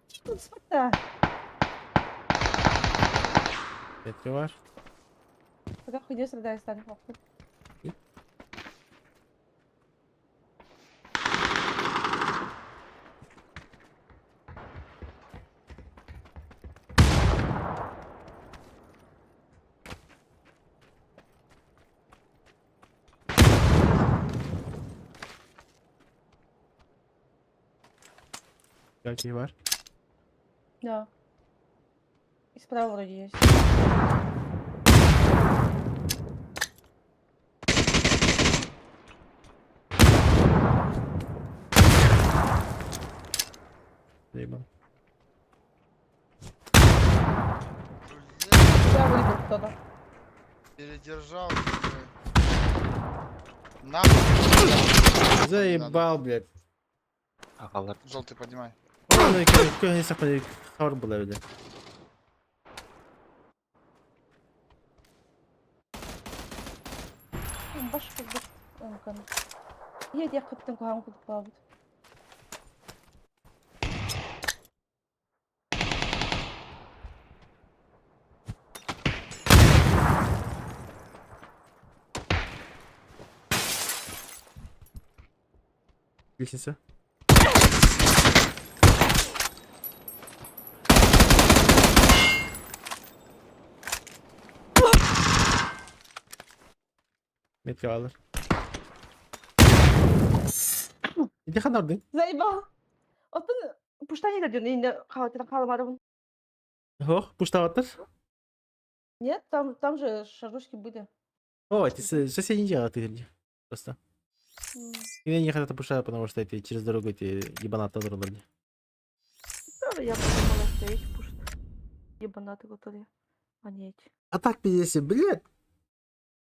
Что тут Метри var. Пока хуйня страдает, станет похуй. Какие var? Да. И справа вроде есть. Заебал. Справа вроде был кто-то. Передержал. Нахуй. Заебал, блядь. Агалар. Желтый поднимай. Ой, какой хор была, блядь. Баш курдук онкан. Е диэх кыттын куһаҕан курдук буолбут. Лестница. Метка алыр. Иди ханардың. Заебал. Оттон пуштани да диэн инде хаалатынан хаалымарыбын. Ох, пуштаваттар. Нет, там же шарушки были. О, эти соседи делают ты Просто. М, Я не хотят пуштать, потому что эти через дорогу эти ебанаты дрогнули. Да, я подумала, что эти пушат. Ебанаты, которые. А не эти. А так, пиздец, блядь.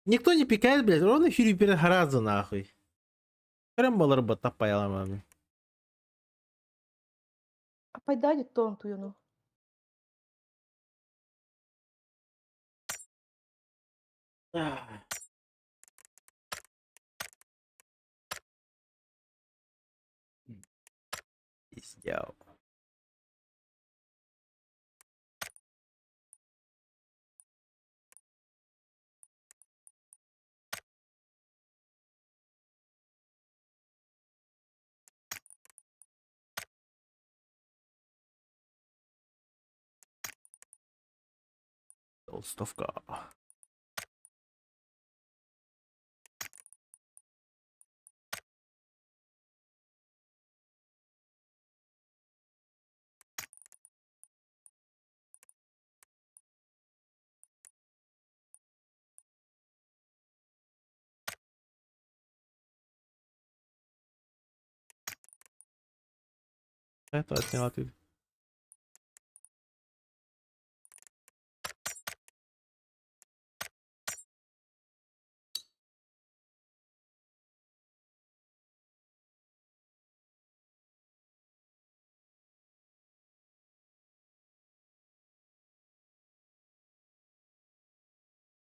Никто не пикает, блядь, ровно хюри перед гораздо нахуй. Прям была работа паяла, маме. А пайдали тон туюну. Пиздел. Толстовка. Это отняла ты.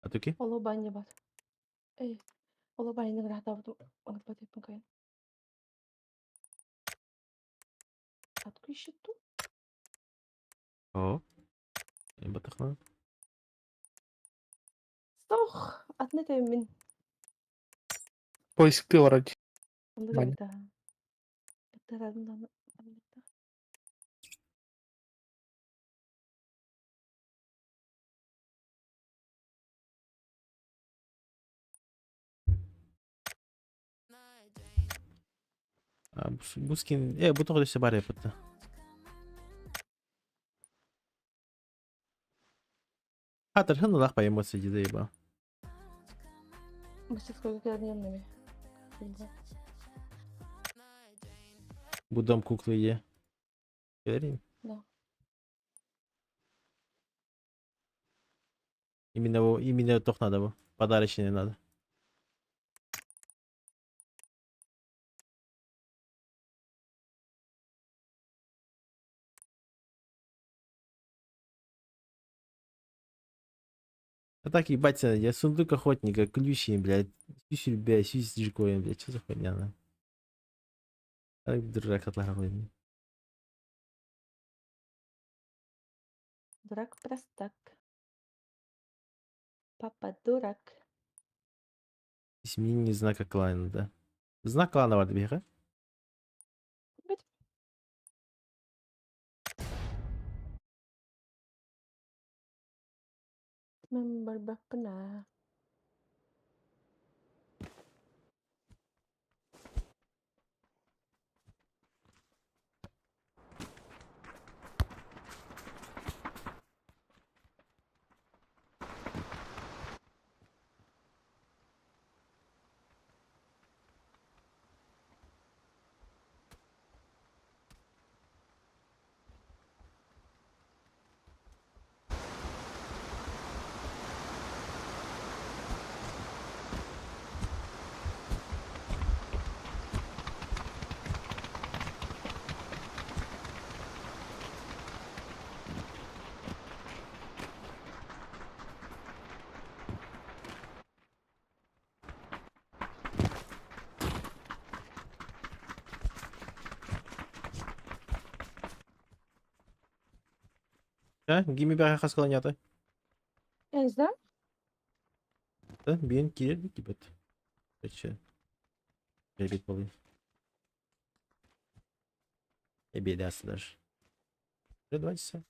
А туки? Оло баня бар. Эй, оло баняны ыраахтаабытым ыҥырбат эппин кайын. Открой счету. О. Батахна. Сох, атын этэбин. Поиск ты вроде. Онда Баня. да. Баттарадым А, Бускин... Э, бу тоҕо өссө бар эппит. Хатыр хын лах по эмоции заеба. Мастерской кэлэн Бу дом куклы е. Говорим? Да. Именно, именно тох надо было. Подарочный надо. А так ебать, я сундук охотника, ключи, блядь, сюсюль, блядь, сюсюль, блядь, что за хуйня, на? Так, дурак, отлахал. Дурак простак. Папа дурак. Изменение знака клана, да. Знак клана бар бега. Бит. Member баппына. А, гими бәҕэ хас кыланята. Я не знаю. Да, биэн киирэр кибет. Короче. Ребит болы. Эбеде даже. 2 часа.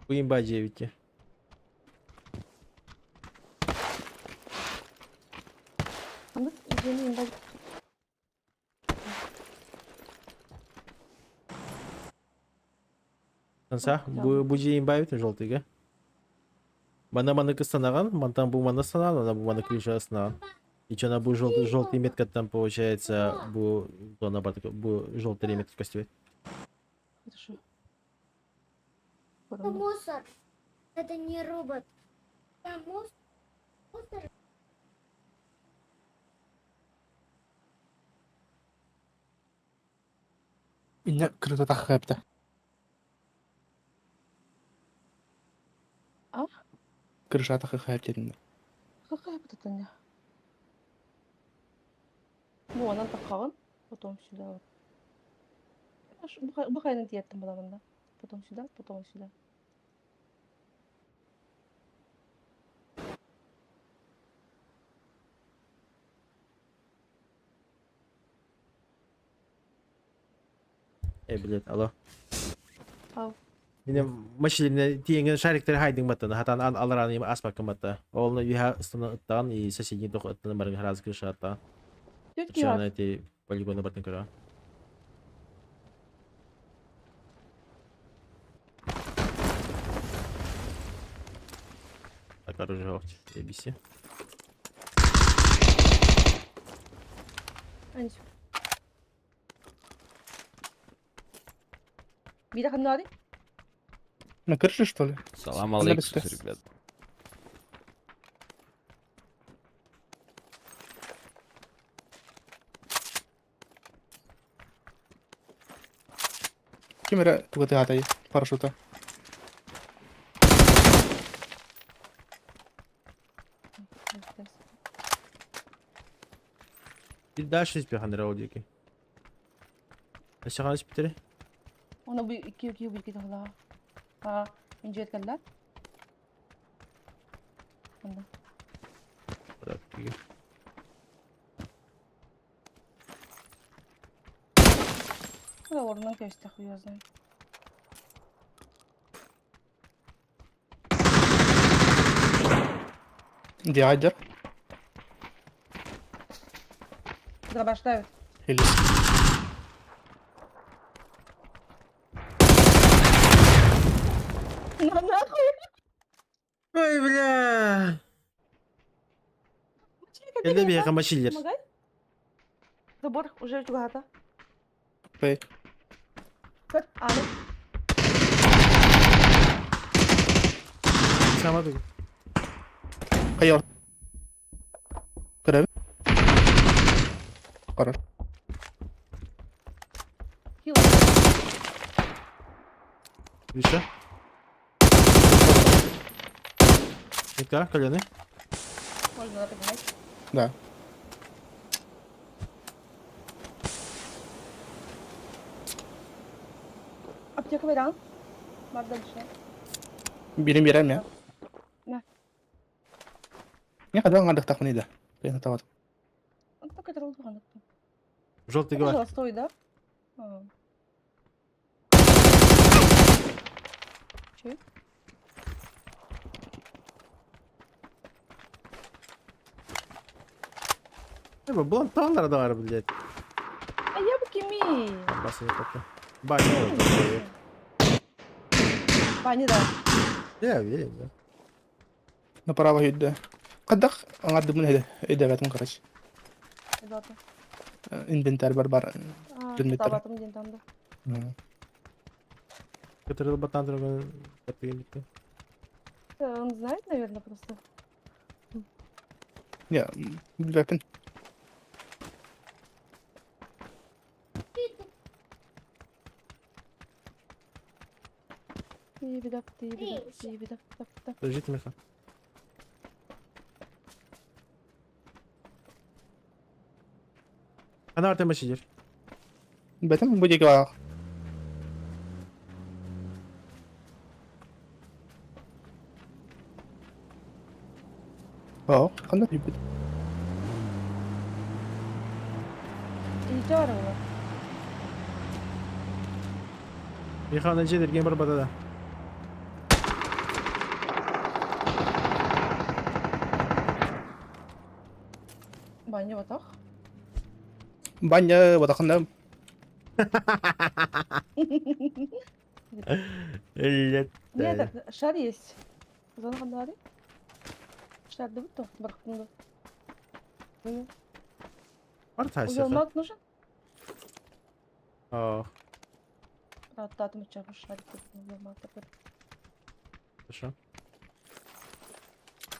Имба 9. Аны дьиэни имба Конца. Бу бу же имба бит желтый га. Мана маны кыстанаган, мантан бу мана станан, ана бу мана ключа станаган. И что на бу желтый желтый метка там получается бу зона бар бу желтый метка костюм. Хорошо. Это мусор. Это не робот. Там мусор. Инна кырыта таххапта. А? Крыша таххапта. Какая вот это не? Вон, она тахаан, потом сюда вот. Бу хайнан тиэттим буламында. Потом сюда, потом сюда. Э, блядь, алло. Ау. Мине машине тиенген шариктер хайдың баттан, хатан ал алараны им аспакын батта. Олны юха ыстаны ыттан и соседний тох ыттан барын раз крыша атта. Түөрт киһи Оччоҕуна бар. ити полигону бартын көрөҕүн. Так, оружие ABC. Анчик. Биирэ ханна барый? На крыше, что ли? Салам Она алейкум, быстрее. ребят. Ким эрэ туга тыатай парашюта. Bir дальше испихан раудики. Өссө испитери? Оны бу икки икки бу икки тахла. А, инжет кэллэр. Онно. Куда орнынан кэбистэх хуй знает. Диайдер. Дробаштают. Или... Ну нахуй! Ой, бля! Кэллэ биһиэхэ мачиллер. Помогай. Забор уже чугата. Пэй. Как? А, ну. Сама тугу. Хайор. Көрөбүн. Хорош. Хил. Еще? Ника, колены. Можно надо поднимать. Да. Аптека вариант. Бар дальше. Бирин биэрем я. На. Не хада аңардыктахмын иде. Мен табат. Он только это луган. Желтый говор. Стой, да? А. Че? Эбэ, булан тааннара да бар, блядь. А я бы кими. Басын топта. Баня. Пани, да. Я верю, да. Направо үйдө. Кадак аңардымын эде. Эдебетим короче. Ребята. Инвентарь бар бар. А, Предметтер. табатым ден там, да. Который батан другой. Он знает, наверное, просто. Не, билбэппин. Подождите, Миха. Ана Артем сидишь. Бэтим бу диэки баар. Оо, ханна түйбүт. И здорово. Миха, на джедер, геймер бадада. Баня вот так. Баня батахында Нет, Нет, так, шар есть. Зона хандары. Шар да вот бархтунда. Артася. Узел нужен? О, Татым чабы шарик узел хорошо.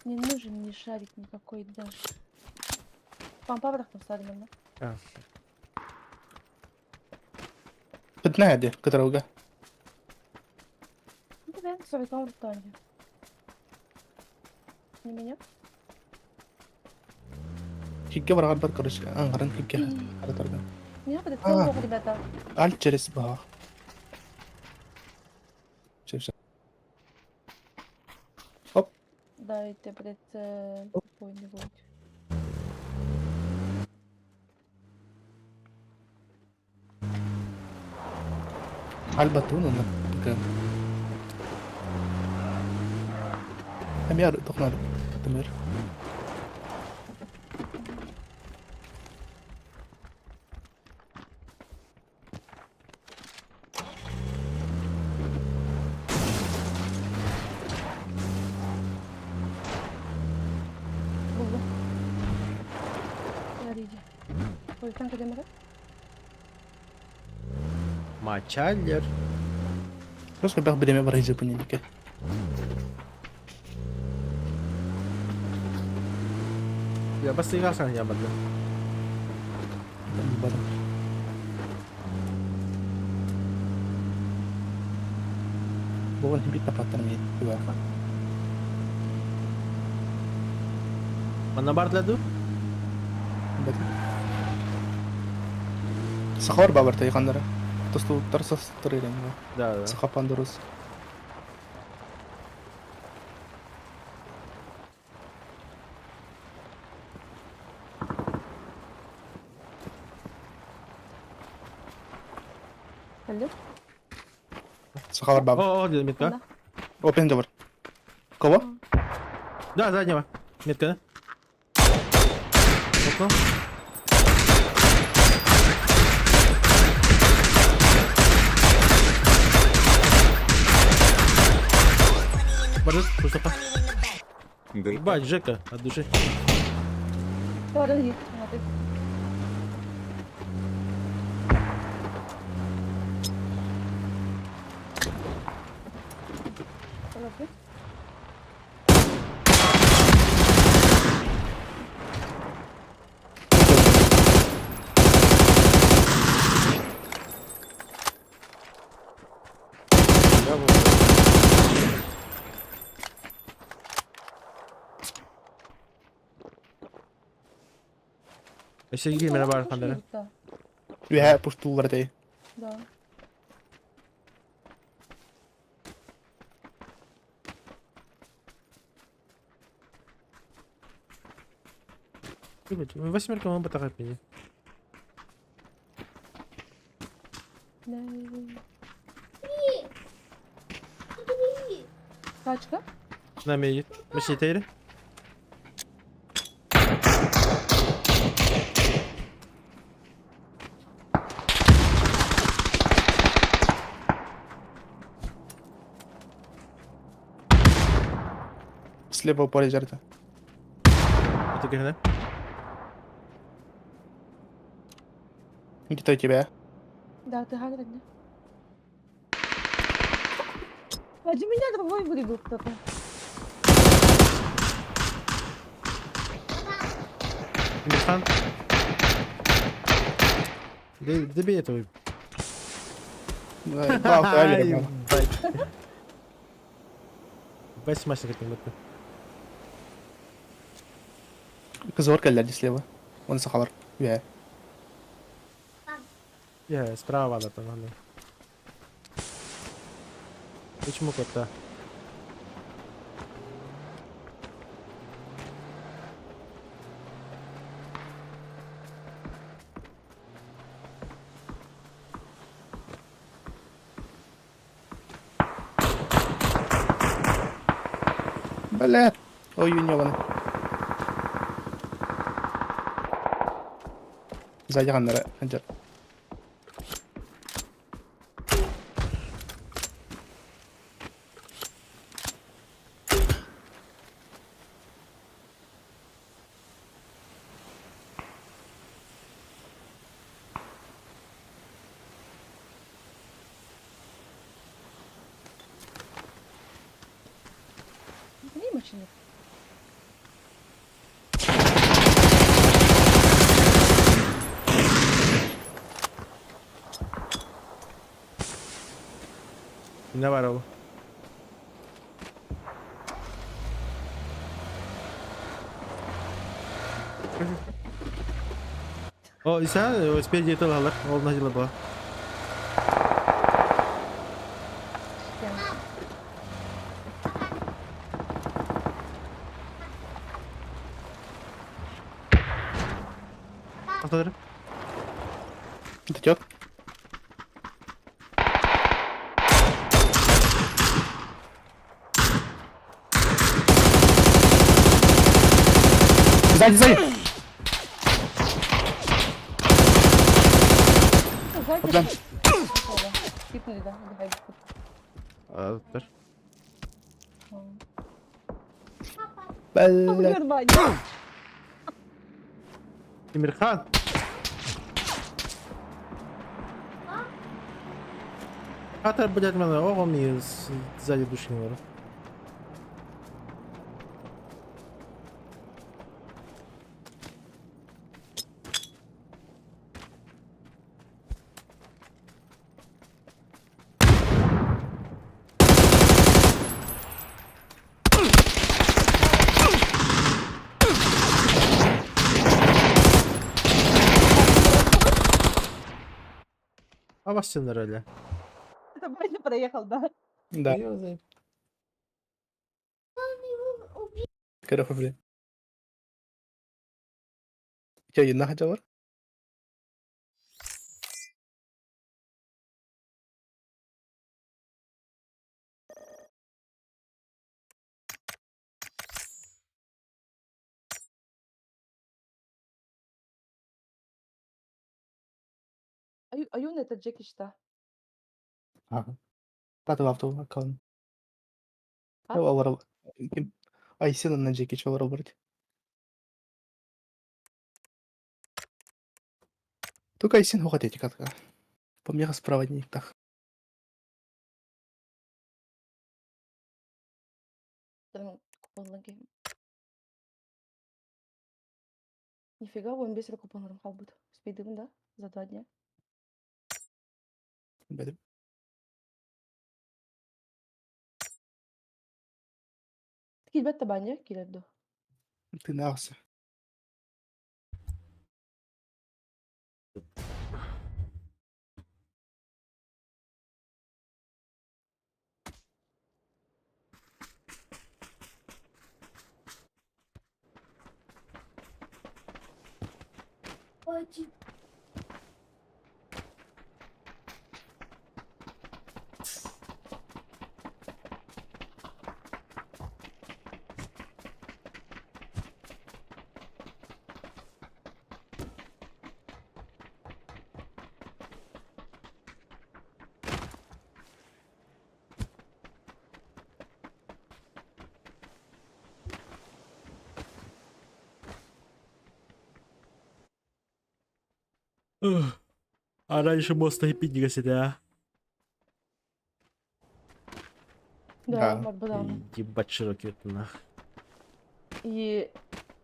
Не нужен мне шарик никакой даже. Пампа барахтым сарман. А, Бытна эде кытарылга. Ну, да, советом в Не меня? Хикке барагар бар короче. Аңгарын хикке харатарга. Меня под А. это ребята. Аль через баа. Все, все. Оп. Дайте, блядь, какой-нибудь. Аль батун онна. Эмиар тохнар. Тымыр. Ойутан кэлэн баран. Мачаллер. Просто элбэх бириэмэ барар дьыппын Я бастыйга сан я барды. Барым. Бугун бит тапаттан мен туга. Манна бардылар ду? Сахар бабар тайганнары. Тостуттар састыр ирен. Да, да. Саха пандурус. Кэллим. Сахалар бабар. О, о, метка. Ханна? Open door. Кого? Да, заднего. Метка, да? Окно. Борис, Мустафа. Ебать, Жека, от души. Баран иһит. Смотри. Олордун. Өссө ким эрэ баар ханнара. Үһэ пуштуулар этэй. Да. Восьмерка мы батахат меня. Тачка? С нами едет. Машина тейри. Слева поле жарта. Это где, да? Где-то у тебя. Да, ты хандред, да? Ради меня другой вырубил кто-то. Мирхан. Добей этого. Да, Ебать. Ебать, смачно как нибудь. Кызор кэллэрди слева. Он сахалар. Үһэ. Я справа да там надо. Почему кота? Бля. Ой, юньяваны. Сзади ханнара. Ханжар. Не машина. Не варил. О, Иса, спереди это лалар, ол надела была. Повтори. Идет. Сзади, сзади! Сзади. Бля. Нормально. Тимирхан! Хата, блядь, мене огом і ззаді душі не вару. А вас все на Это Ваня проехал, да? Да. Он его убил. Короче, блин. Я не хотела. Аюн это Джеки что? Ага. Тату авто аккаунт. А? Олар Айсен на Джеки чолар барт. Только Айсен хохот эти катка. Помеха справа так. Там купонлар киһи. Нифига, 15 эрэ купоннарым хаалбыт. Успейдыбын да? За 2 дня. Бедим. Киирбэт да баанньа киирэр дуо? Ты нахся. Очень. А раньше мост пиднига себя. Да, Да. барбадан. Ебать широкий это нах. И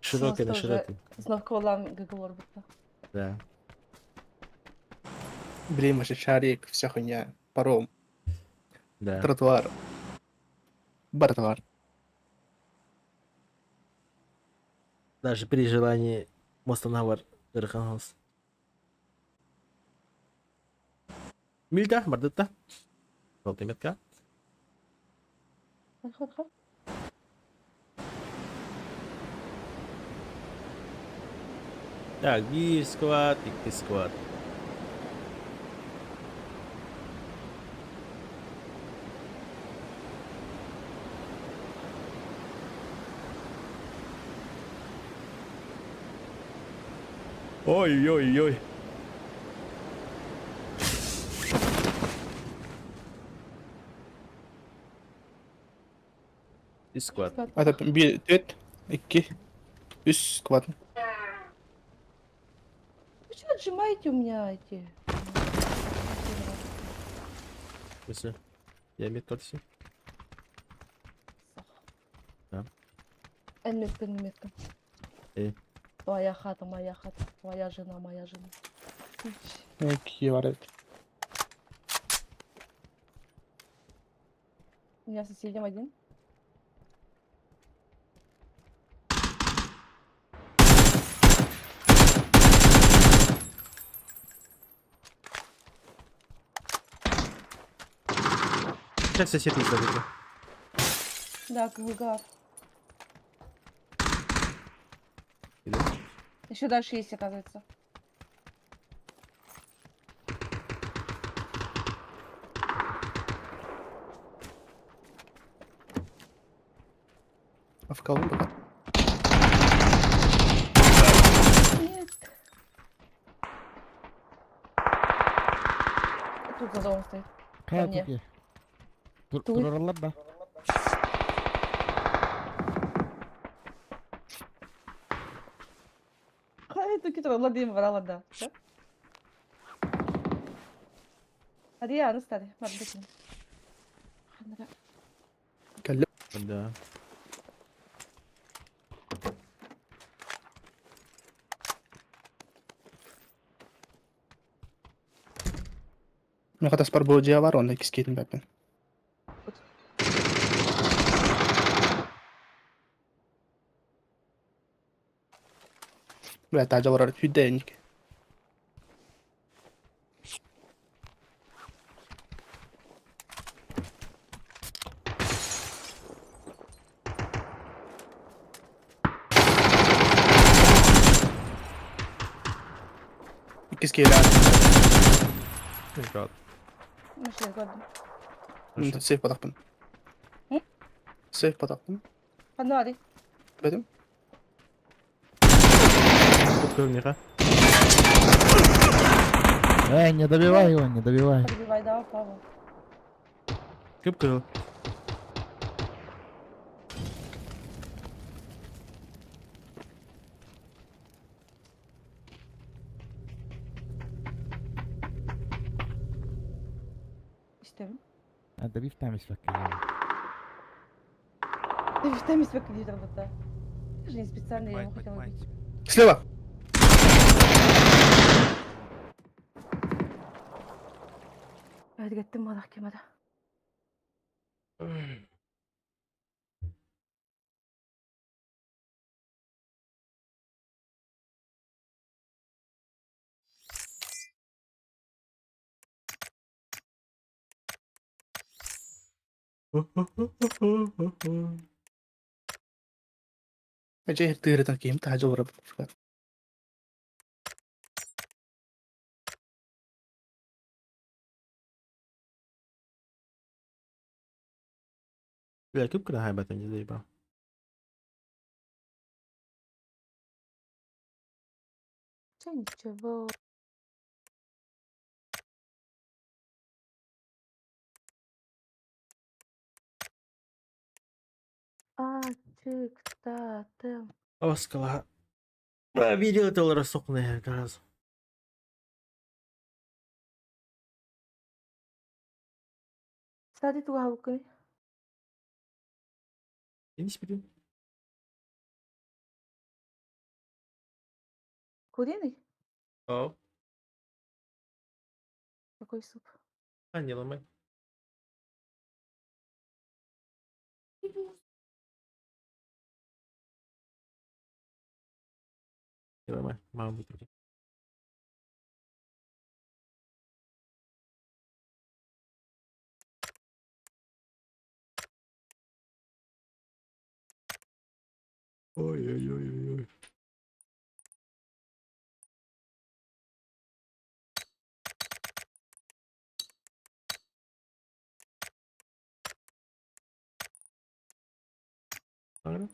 Широкий на тоже широкий. знаколам договор будто. Да. Блин, вообще шарик, вся хуйня. Паром, Да. тротуар. Бартуар. Даже при желании моста навар Рханхаус. Мильта, Мардетта. Желтая метка. Хо-хо. Так, биир squad, икки squad. Ой-ой-ой. Үс squad. Squad. Это биир, түөрт, икки, үс squad. Вы что отжимаете у меня эти? В смысле? Я метка все. Да. Метка, не метка. Э. Твоя хата, моя хата. Твоя жена, моя жена. Икки бар эбит. У меня соседям один. Сейчас сосед не забыли. Да, КВГ. Иду. Еще дальше есть, оказывается. А в кого пока? Нет. Тут за домом стоит. Хайа мне. туки. Тур Тут. турараллар да. Хайа, туки тураллар диэн бараллар да. Ариана стали, барбытын. Ханара. Кэллим. Да. Мин хатаспар бу дьиэ бар, онно иккис киһитин бэрпин. Бля, таажа олорор сүүрдэ инник. Иккис киһилээх. Рад. Машина көрдүм. Хорошо. Сейф батахпын. М? Сейф батахпын. Ханна барый? Бэтим. Көрүҥҥэ. Эй, не добивай его, не добивай. Подбивай, давай, Павел. Кып-кызыл. Истэбин. А, добив там есть факел. Ты же там есть работа. Я же не специально я его Поднимай, хотела поднимай. убить. Слева! Эргэттим малах кемада. Дьэ тыырытан киһим таһдьа олорор. Бля, кып-кыра хайбатын не заебал. Че ничего. А, чик, та, тым. О, скала. Бля, видел это рассохнное как раз. Стади туга хабыккыный. Я не сплю. Куриный? О, Какой суп? а не ломай. Не ломай, мама будет ругать. Ой-ой-ой-ой. Ага.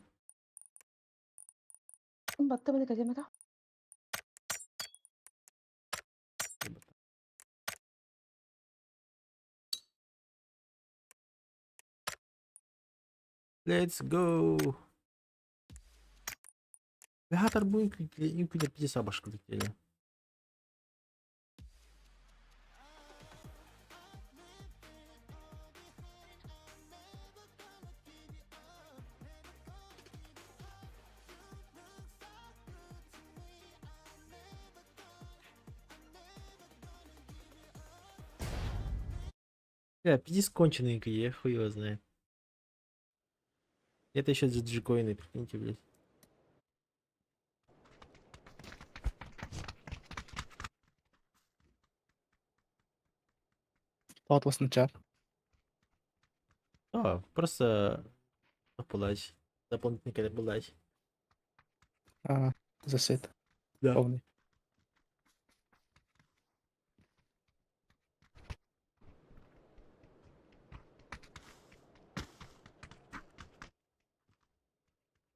Баттаманы кэлэмэтэ. Let's go. Хатар бу үҥкүүлэр пиздец абашкалык диэли. Бля, пиздец конченые я хуй его знает. Это еще за джикоины, прикиньте, блядь. Тоҕо чаар. А, просто булать. Дополнительный когда булать. А, засет. Да. Полный.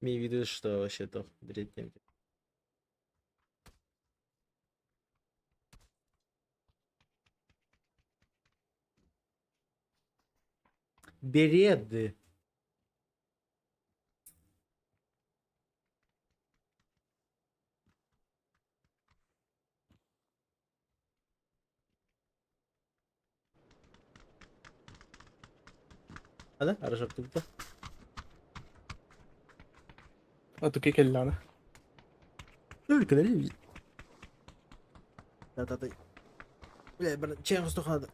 Имей в виду, что вообще то бред не. Береды. Ана, арашаттыбыта. А туки келлана. Өлкөлөр. Да-да-да. Бля, бір чайын құстуханады.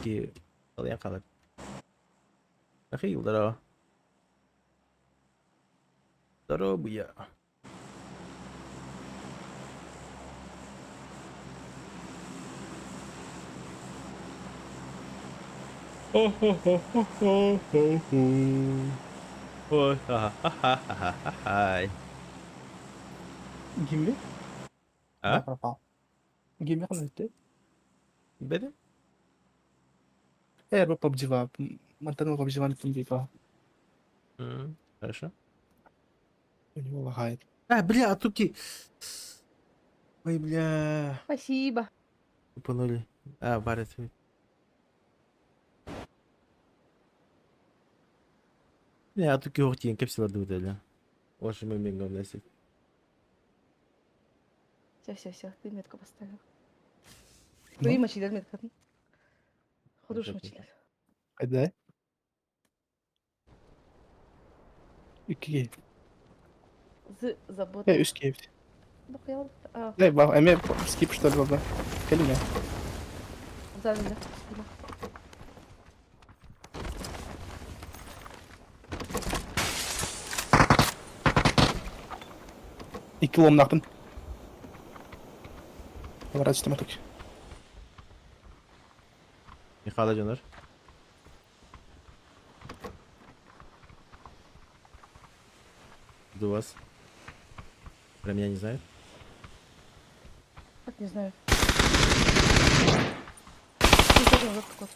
Ки алыян қалар. Михаил, здорово. Здорово, я. Ой, ха-ха-ха-ха-ха-хай. Гимми? А? Да, пропал. Гимми ханна Беде? Э, PUBG 2. Мантан PUBG 2 на Хорошо. У него лагает. А, бля, а тут и... Ой, бля. Спасибо. Тупанули. А, барит. Не, а тут и охтин, капсила дудали. Ваши мы мигом носить. Все, все, все, ты метку поставил. Ну. Ну и мочилер метка. Хороший Окей. мочилер. Айда. Икки. З забота. Э, үс кейт. Дохуя. А, Эй, ба, эме скип что ли, баба. Келиме. сзади, да. Икки ломнахпын. Поворачивай матук. Михаил Джонар. Жду вас. Про меня не знают? Как не знаю. Ты тоже назад какой-то.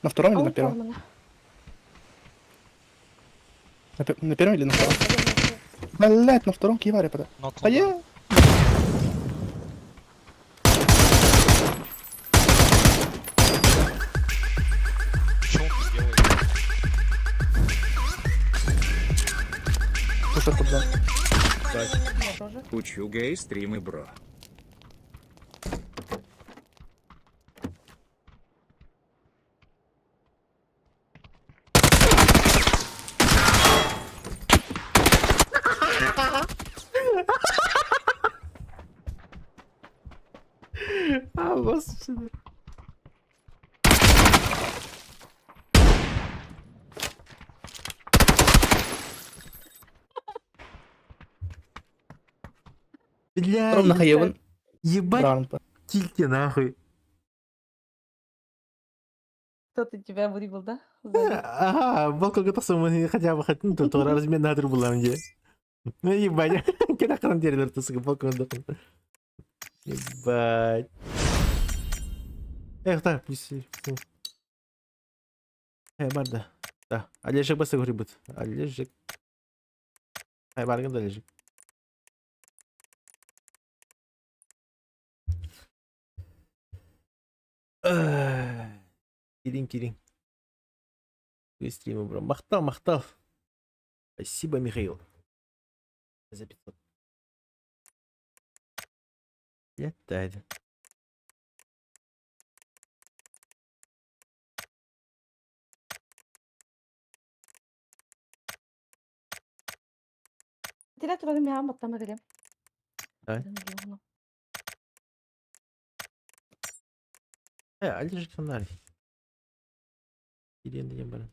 На втором А или он на первом? формана. На первом или на втором? Блять, на втором киваре пода. Нокнул. А я... Что он тут делает? Слушай, куда? Я тоже. Учу гей стримы, бро. А, господи. Бля, Втором на хаевын. ебать Раунд. кильки нахуй. Кто-то тебя вырубил, да? Сзади. Ага, балконга тахсам хотя бы хоть, ну, тут размен надр была мне. Ну, ебать, кена хран дерлер тусыга балконда. Ебать. Эх, да, плюс. Э, барда. Да, Олежек баса грибут. Олежек. Ай, барган да Олежек. Кирин, Кирин. Стримы, бро. Махтал, махтал. Спасибо, Михаил. За 500. Летает. Тират вроде меня баттама келем. Давай. Э, Олежек фонарь. Кирин, деген бар.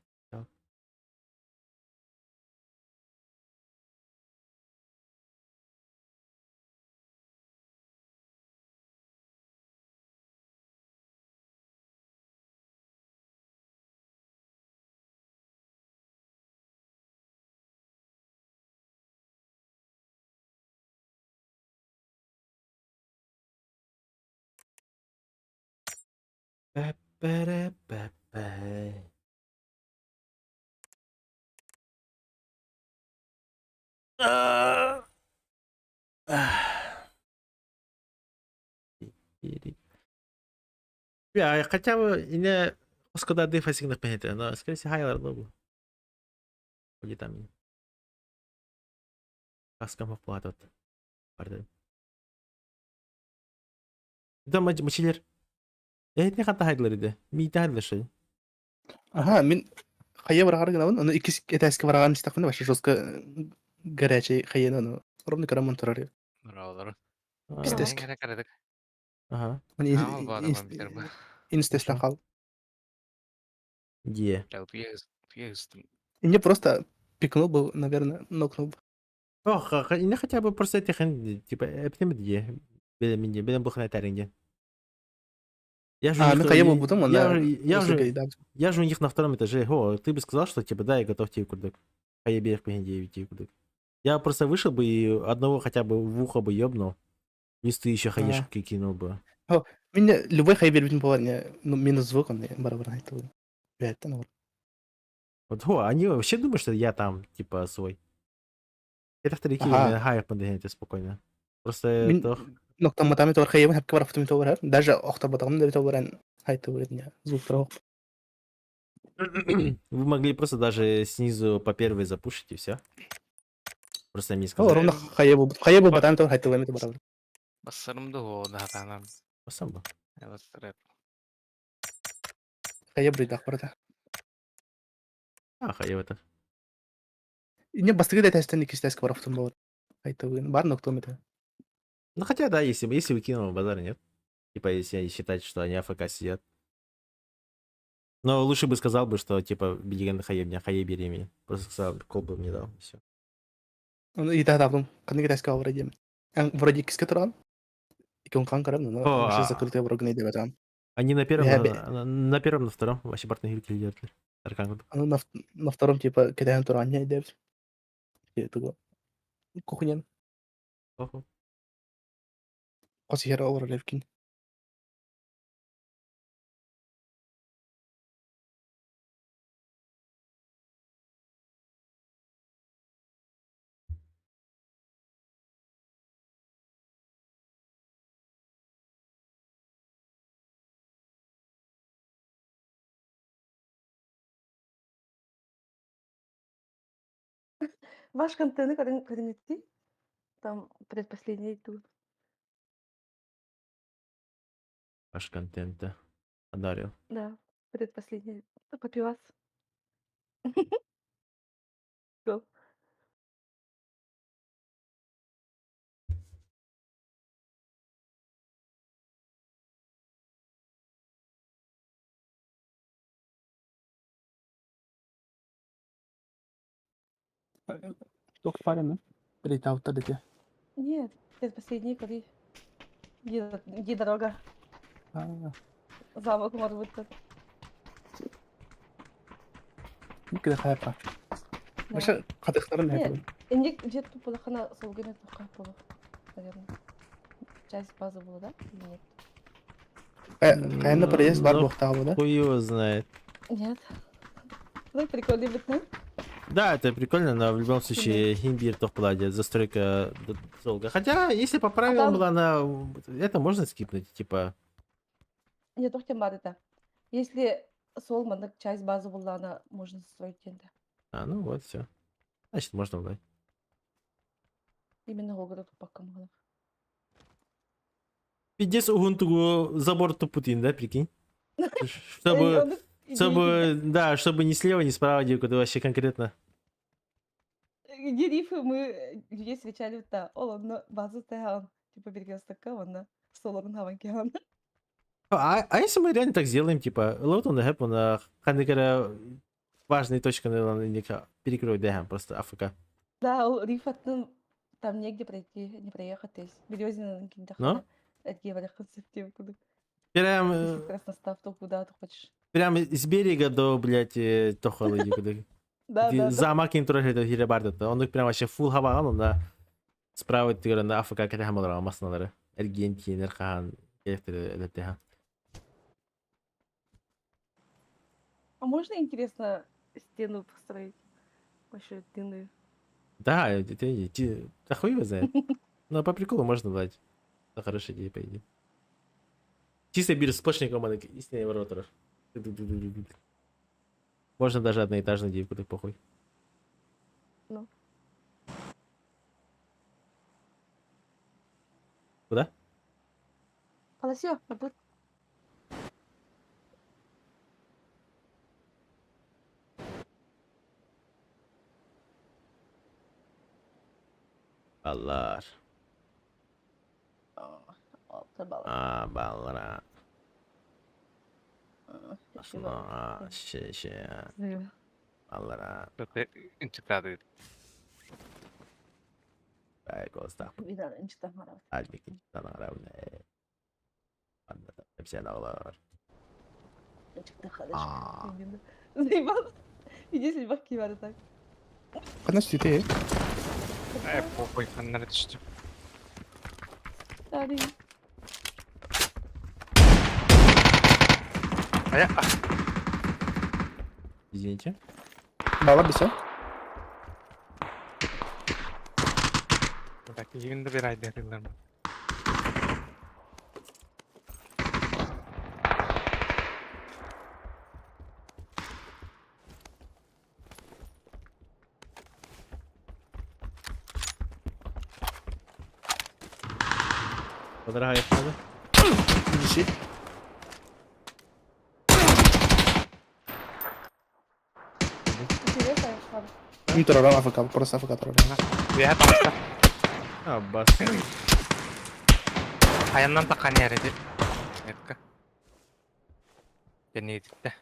Ба-ба-да-ба-ба. Бля, хотя бы не Оскада дефасигнах пенете, но скорее всего хайлар был. Где там? Каскам оплатат. Пардон. Да, мачилер. Э, не хата хайдылар иде. Миите хайдылар шо. Аха, мин хайа бараҕар гынабын, ону иккис этээскэ бараҕан истэхпинэ вообще жестко горячий хайаны ону ровно карамон турар. Браво. Пиздец. Ага. Инстестен хал. Где? И мне просто пикнул бы, наверное, нокнул бы. Ох, не хотя бы просто этих, типа, эптем где? Белем белем бухна таринге. Я же А, у ну них, хайа буолбутум, я, онно я же, да. я же у них на втором этаже. О, ты бы сказал, что типа да, я готов тебе курдык. А я берег тебе курдык. Я просто вышел бы и одного хотя бы в ухо бы ёбнул. Листы еще хаешки кинул бы. Мин любой хайа биэрбитим буолар, ну минус звук он барабар айтты. Бэттен бар. Вот, о, они вообще думают, что я там, типа, свой. Это вторики, Ага. хайх подгоняйте спокойно. Просто Мин то... ноктамматами туар хайабын хапка бараппытым туар даже охторботоҕум да туаран айтты звук тура. Вы могли просто даже снизу по первой запушить и все. Просто мне Ол сказали. ровно хайа буолбут. Хайа буолбатаан туар айтты барабар. Бассарым да о, да, там. Сам бы. Хайа бирдах барата. А, хай это. Не бастыгы да тестен иккис теске бараппытым буолар. Айтты бар ноктом это. Ну хотя да, если, если выкинул базар, нет. Типа, если считать, что они АФК сидят. Но лучше бы сказал бы, что типа билигин хайе хайе бери меня. Просто сказал, кол бы мне дал, все. Ону итаатаабытым ханнык этээскэ барар диэн. Вроде иккискэ туран. Икки хаан көрөм, но О, вообще а- закрытый врагны дебетам. Они на первом, Я на первом, на втором, вообще партнер делали. Аркан. Аны на втором типа кэтээн туран дебит. Тугу. Кухнян. Охо. Хос иһэр олорор эбиккин. Ваш контент көрүҥүттүй? Там предпоследний тур. Ваш контент, да. Одарил. Да, предпоследний. Попивас. Гол. Туох парень, Перейтаутта дете. Нет, предпоследний, когда где, где дорога? Аа, Замок, может быть, тут. Никогда хайпа. Да. Вообще хатыктарын Нет. хайпа. Инник где тут полохана солгина тухка было, наверное. Часть базы была, да? Или нет? Хайна проезд бар Ну, буохтаабы да? Хуй его знает. Нет. Ну, прикольный бит, да? Да, это прикольно, но в любом случае имбирь тохпладе, застройка долго. Хотя, если по правилам там- была она, это можно скипнуть, типа. Нет, тохтем бар это. Если сол маннык часть базы была, она можно строить да. А, ну вот, все. Значит, можно брать. Именно город тупакка могла. Пиздец, угун забор тупутин, да, прикинь? Чтобы, чтобы, да, чтобы ни слева, ни справа, девку, ты вообще конкретно. Где рифы мы людей встречали та, ол онно база тахан, типа перекрестокка онно солорун хаван кехан. А если мы реально так сделаем, типа, лот он хэп, он ханыкара важные точка на перекрой да, просто АФК. Да, ол риф аттын там негде пройти, не проехать, то есть Березина Но? Прям, Если как раз настав, то куда ты хочешь. прям с берега до, блядь, тохалы Да, да, да. Замок интро хиребарда. Он прям вообще фул хабаган, он на справа тигр на АФК кете хамалар масналары. Эргентинер хаан электр А можно, интересно, стену построить? Вообще длинную. Да, это, да хуй его знает. Но по приколу можно дать. Это хорошая идея, по идее. Чисто бир сплошняком, а истинный ворота. Можно даже одноэтажную девку, так похуй. Ну. Куда? Паласио, набыт. Баллар. Алта А, баллара. балл. А, ще, ще. Баллара. Инчитады. Байкоста. Альбики. А. Заебал. Иди сельбахки бар так. Ханна сүтэ. Э, похуй, ханнары түстүм. Sorry. Ая, Извините. Бала бисэ. Так, игин да бир айда тылларым. Подорогая надо. Диши. Интересно, Мин турарам АФК, просто АФК турарам. Уяха таҕыста. А, бас. Айаннан таққан яреди. Метка. Денейтте.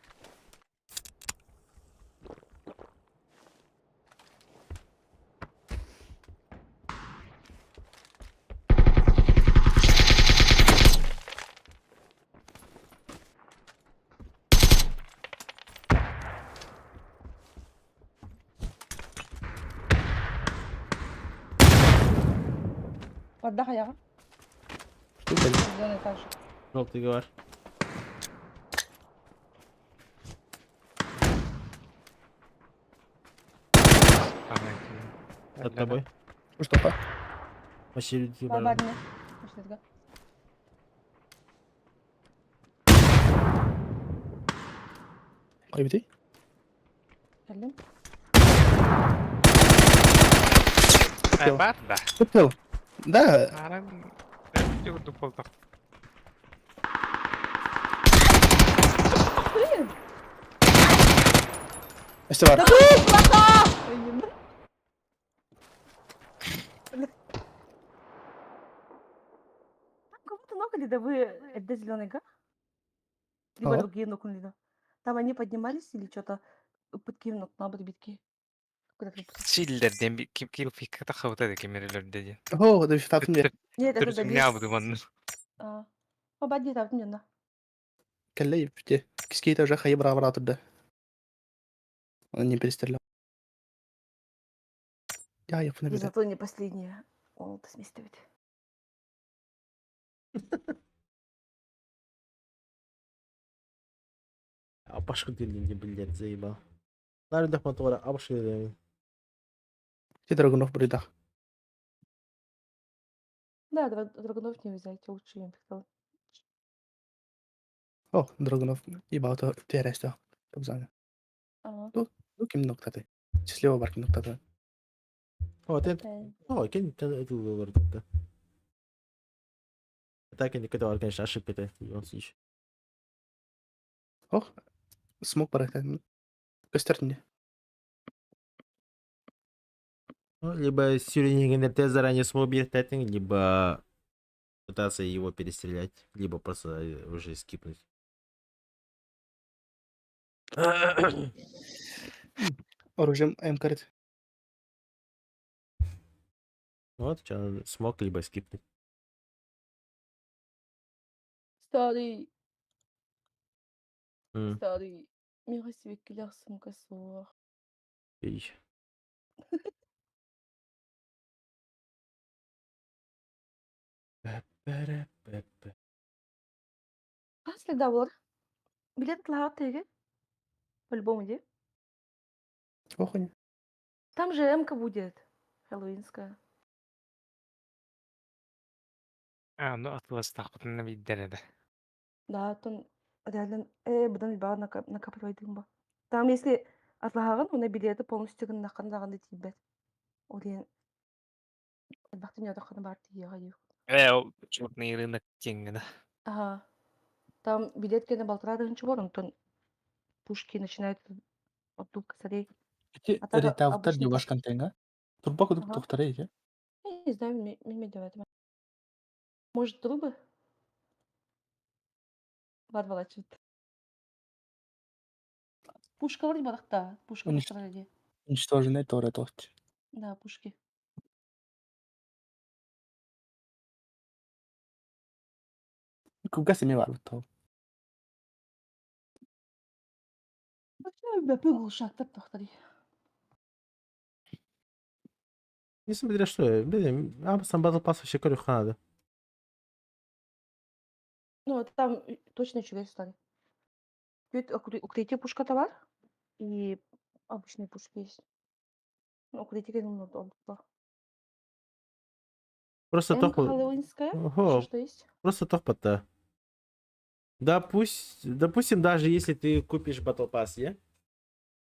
Барда хаяға. Что это? Зеленый этаж. Желтый говор. Над тобой. Что па? Вообще люди Бар бар. бар не. Машинага. Кайбити? Кэллим. Бар да. Купил. Да, Аран болдық. Блин! өстө бар. Да блин, плохо! Там кого-то нокали, да вы это зеленый га? Либо А. другие нокнули, да. Там они поднимались или что-то пытки нок на битки. Куда-то. Силлерден ким ким фикка тахабыта кемерелерде диэн. О, да штатын де. Нет, это добил. Түрүсүҥҥэ манны. А. Обадни там не на. Кэллэ бите. Кискейте уже хайы бара бара турда. Он не перестрелял. Я япына бите. Зато не последняя. Ол сместивит. А башка дилинде блядь, заебал. Нарыдах мотора, а башка дилинде. Ти драгунов брида. Да, драгунов не взять, лучше им пихтал. О, драгунов ибаута тересте. Тубзана. Ага. Ну ким ноктаты. Счастливо бар ким ноктаты. О, ты... О, кем ты выбор тогда? Так, индикатор, конечно, ошибка это в любом случае. Ох, смог барахтан. Көстөртүнде. Ну, либо Сюринг заранее смог либо пытаться его перестрелять, либо просто уже скипнуть. Оружием М карет. Вот, что, смог либо скипнуть. Старый, М, старый. Мира сумка суох. ий. Пэ-пэ-рэ-пэ-пэ. Хас да болар. Билет лаҕа теге. По-любому, де. Охуня. Там же М-ка будет. Хэллоуинская. А, ну атыластаахпытына бииддэр эдэ. Да, там реально быдан либо накапливай дымба. Там если Атылаһаҕын уонна билиэти полностью гыннаххына даҕаны тиийбэт. Ол иһин элбэхтик ньоотоххуна баар тиийиэҕэ дии. Э, ол черный рынок диэҥҥэ да. Аха. Там билет кэннэ балтараа тыһыынча буолар, онтон пушки начинают от двух косарей. Ити А так ритавтар обычный дии ваш контеҥҥа. Турба кудук Ага. тухтара ити. Я не знаю, мен медеватым. Может, трубы? Бар балачыт. Пушкалар барахта. Пушка пушкалар дии. Уничтоженный Тора точ. Да, пушки. Кугас эмиэ баар буттаҕым. Вообще, глушактар тохтарый. Не смотря что, блин, а сам Battle Pass вообще көрүөххэ надо. Ну, там точно үчүгэй стали. Бүт укрытие пушката бар и обычные пушки есть. Ну, укрытие ордук. Просто М тох... хэллоуинская. Ого, Еще что есть? просто тохпата. Да пусть, допустим, даже если ты купишь Battle Pass, е?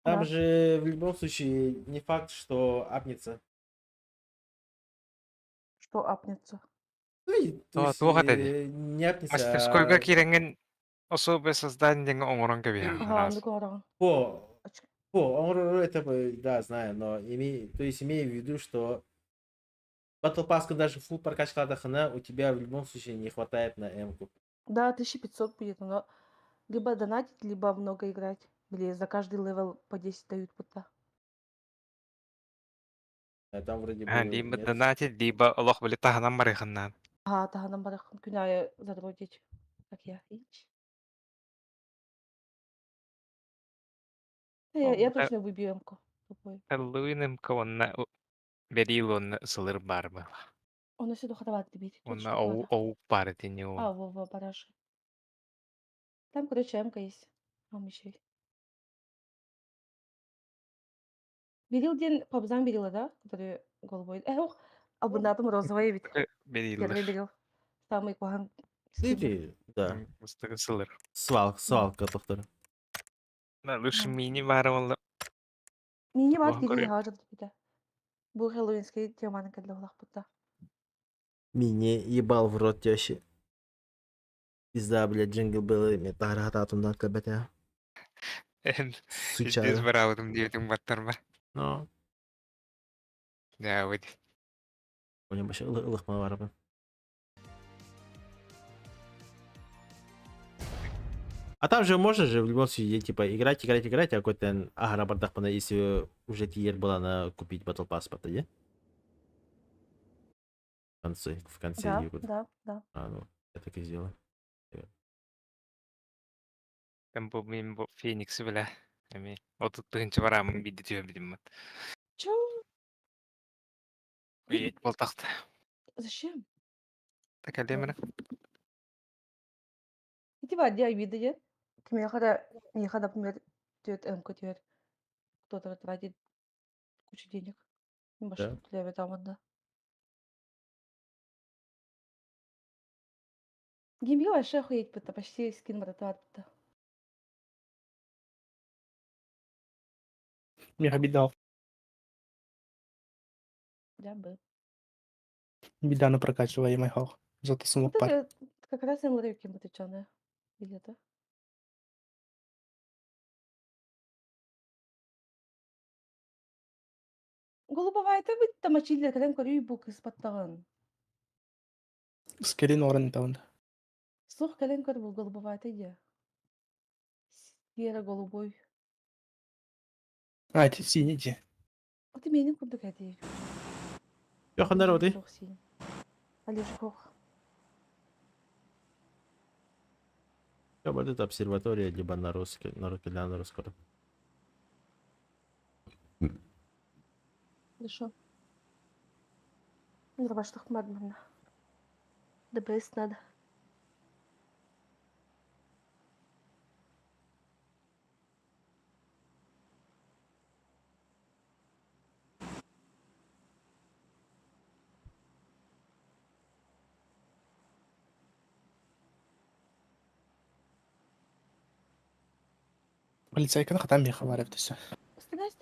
Там Да. же в любом случае не факт, что апнется. Что апнется? Ну, и, то Туох есть, туох этэй? не апнется, Мастерскойга а киирэҥҥин особое создание диэҥҥэ оҥорон кэбиһэҕин Ага, араас. ну говорю. По, по, он это, да, знаю, но имей, то есть имей в виду, что Battle Pass, когда даже full прокачка хана, у тебя в любом случае не хватает на М-ку. Да, 1500 будет, но либо донатить, либо много играть. Или за каждый level по 10 дают будто. А там вроде А, бы либо нет. донатить, либо олох били таһынан барыахыннаан. Ага, таһынан барахын күн аайы задротить. Как я. Ич. Я Ол точно выбью М-ку. Тупой. Хэллоуин МК уонна Берил уонна сылыр баар буолла. Он өссө духатабат дебит. Уонна оу оу баар итини А, во-во, бараши. Там, короче, М-ка есть. Там еще есть. Берил день пабзан берила, да? Который голубой. Э, ох, албынатым розовый ведь. Бериллер. Первый берил. Самый кухан скин. Или, да, Устагы сылыр. свалка тохтор. На лучше Да. мини баар буолла. Мини бар Туох кири көрүө. хажар бит. Бу хэллоуинский теманы кэллэ улахпыта. Меня ебал в рот тещи. Пизда, блядь, Jingle Bell, мне тарататундан кабета. Эн Пиздец Сучара. бараабытым диэтиҥ баттарба. Но, Дьэ, вот. у вообще ылыхма барабын. А там же можно же в любом случае, типа, играть, играть, играть, а какой-то агара бардахпана, если уже тиер была на купить Battle Pass, потом, В конце Да, её да. А, ну, я так и сделаю. Там бу мин бу Фениксы бile. Эми 30 тыһыынча барааммын биирдэ түһэрбитим бат. Чё? Үйет буолтахта. Зачем? Так элемere. Ити бар дии виды диэн. Кимиэхэ да миэхэ, например, түөрт МК түһэр. Кто-то тратит кучу денег. Да. Башка да. Геймплей вообще охуеть будто почти скин братан будто. Миэхэ бидал. Я бы. Биданы прокачивай майхал. Зато сумок Вот пар. это как раз МЛР отвечанная билета. Голубовая быть там очилер, кэлэн көрүй бу кыыс баттаҕын. Скрин орын таун. Суох кэлэн көр бу голубоватый дии. Серо-голубой. А, это синий ди. Вот и миэнин курдук этий. Йоханнар оти. Суох синий. Олежкох. Я вот это обсерватория либо на русский, на на русском. Хорошо. Нырбаштых мадманна. ДБС надо. Полицейканы хатан миэхэ баар эбит өссө.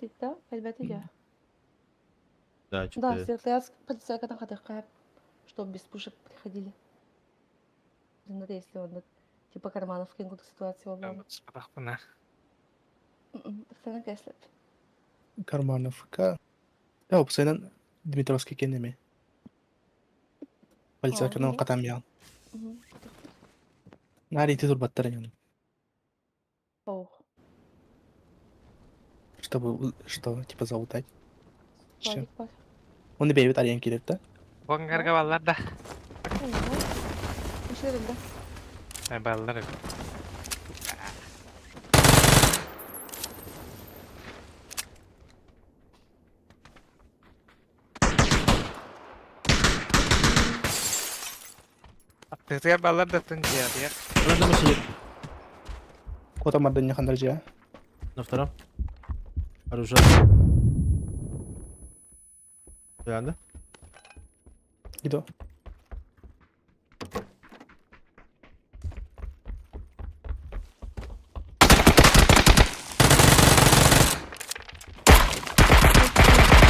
Стоит, да? Ребята, я. Да, Да, что-то... Светлоярск полицейка там чтобы без пушек приходили. Надо, если он типа карманов кинул ситуацию. Спатахпына. Сцена кэслеп. Кармановка. Да, опсайдан Дмитровский кенеме. Полицейканы Ага. катам ян. Нари ты турбаттар ян. Ох, Чтобы что, типа залутать. Чем? Владик бар. Он бейбит арен келет да? Ангарга баллар да. Машина да. Баллар. Аттыгар баллар да тын диярыяр. На машине. Кота мардын хандар жа. На втором. Оружие. Да, Иду.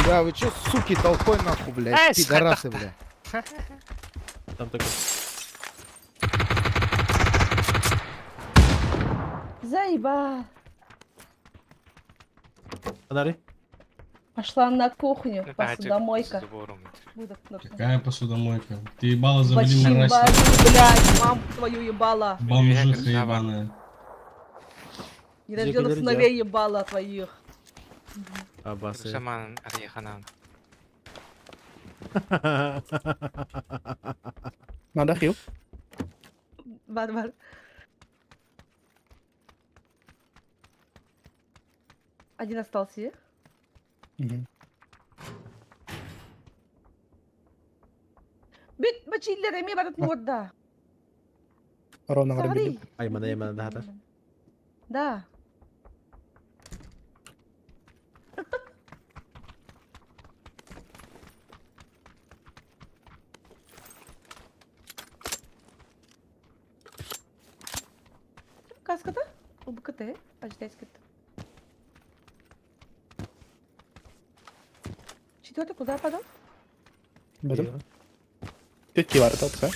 Да, вы чё, суки, толпой нахуй, блядь, Эй, пидорасы, блядь. Там такой. Заеба! Фонари. Пошла на кухню, посудомойка. Буду кнопку. Какая посудомойка? Ты ебала завали Бачи, мразь. блядь, мамку твою ебала. Бомжиха Красава. ебаная. Нерожденных Зига, сыновей ебала твоих. Абасы. Шаман Арьяханан. Надо хил. Бар, бар. Один остался. Бит бачиллер эми барат морда. Ровно Сагри. Аймана, аймана, да, да. Да. Каската? УБКТ? Аждайската. Четвертый куда падал? Бедем. Тетки бар, это да?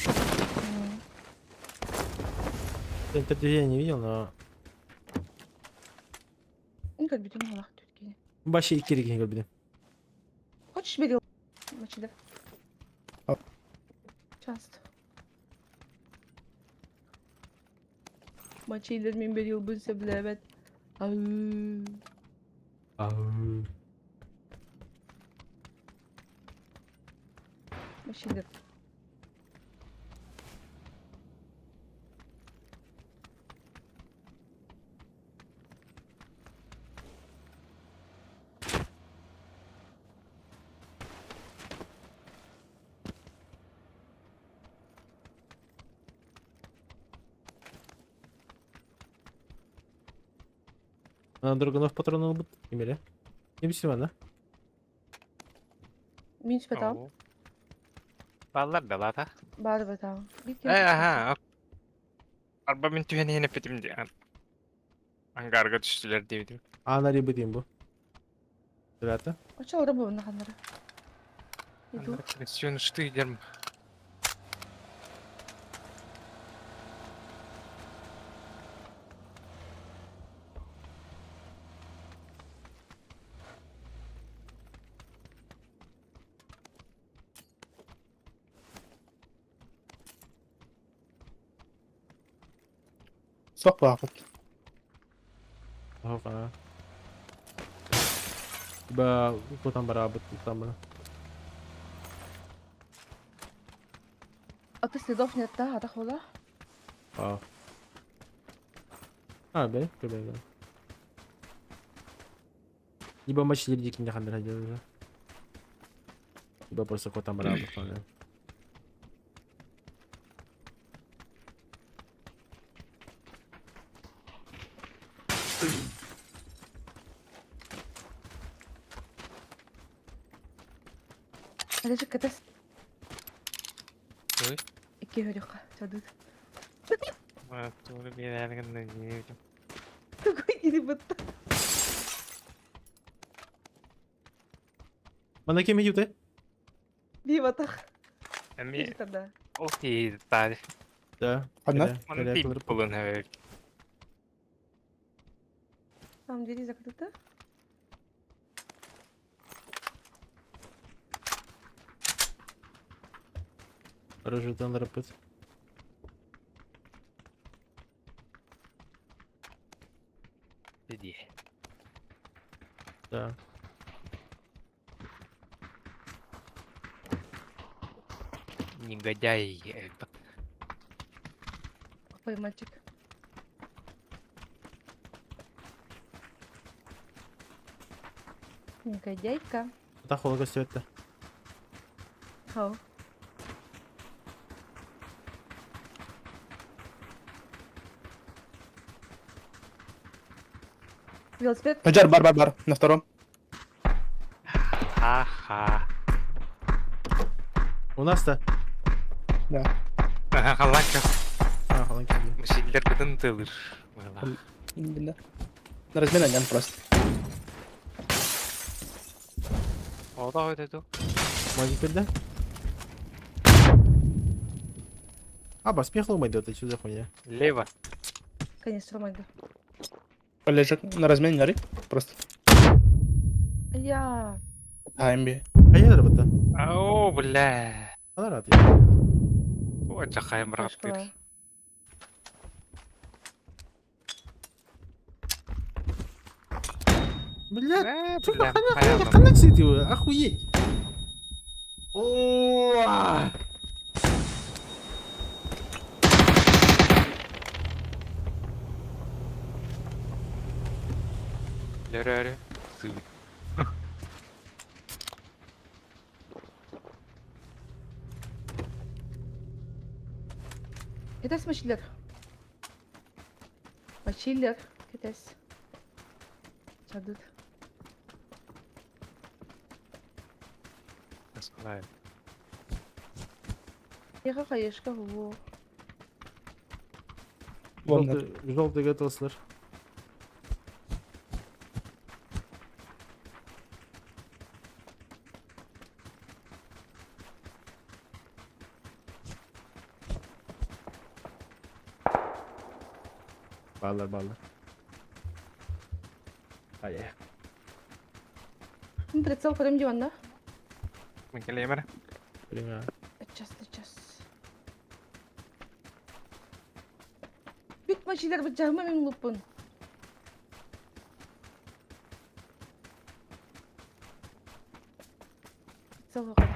Это я не видел, но... Ну, как бы, ты могла, тетки. Вообще и кирики не говорили. Хочешь, бери? Мочи, А. Часто. Мочилер мен берил бүнсө билебет. Ау. Мочилер. Она Драгунов патронов будет. Имели. Не бисима, да? Мен түпөтам. Баллар да лата. Бары батам. Э, аха. Арба мен түһен хене петим ди. Ангарга түштүлөр дебидим. Ана рибы бу. Ребята. Оча ора бу наханара. Иду. Сен шты дерм. Сок бақыт. Ага. Ба, там барабы, там бара. А ты следов нет, да? Ата хола? А. А, бе, бе, бе. Либо матч лирдики не хандра делали. Либо просто котам барабы, там. Алежик катас. Ой. Икки көрүкка. Чадыт. Тугу берерген дебидим. Такой кири бытта. Манна ким иһитэй? Биватах. Эми Тогда. ол тиийдэ. Да. Одна? Манна тиийбит буолуон эбит. Там двери закрыты. Оружиетан рапыт. Дии. Да. Негодяй этот. Ой, мальчик. Негодяйка. Тахола көстүбэттэ. Хау. Велосипед. Хаджар, бар, бар, бар. На втором. Ха-ха. У нас-то? Да. Аха, халанка. А, халан кэллэ. Мишеллер бытын тылыр. Мыла. Да. На размен анян просто. Ода өтөдү. Магик кэллэ. Аба, смех ломай это что за хуйня? Лево. Конечно, Ромальдо. Олежек, на размен нары. Просто. Я. АМБ. А я работа. О, бля. Она рад. О, чахайым Пошла. раптыр. Блядь, Э, Чё бля, хана понятно. хана хана охуеть. О! Лөрө-өрө. Сыы. Кэтээс машилер. Машилер. Кэтээс. Чадыт. Расколаю. Яха хаешка во. Вон, Желтый, желтый готовслер. Баллар, баллар. Ай, Прицел көрөм диванда. Мен келемер. Время. Час, час. Бүт машилер бит жахма мен луппун. Прицел бар.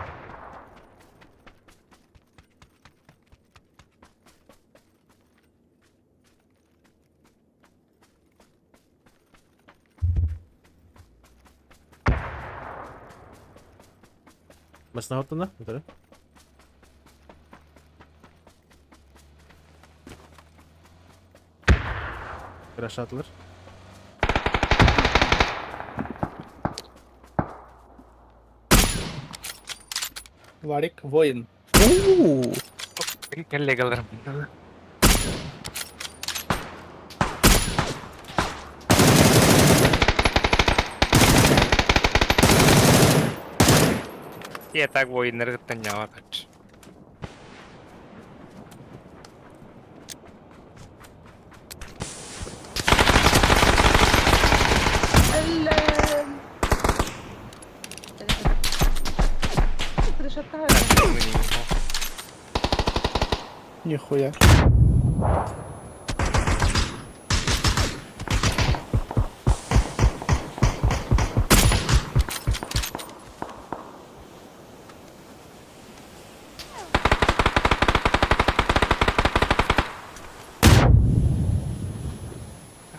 Масна хоттуна, өтөрө. Крашатлар. Варик, воин. У-у-у. Мен коллегаларым. Я так воиннар кыттан ньява кач. Аллам. Трешаттаа. Нихуя.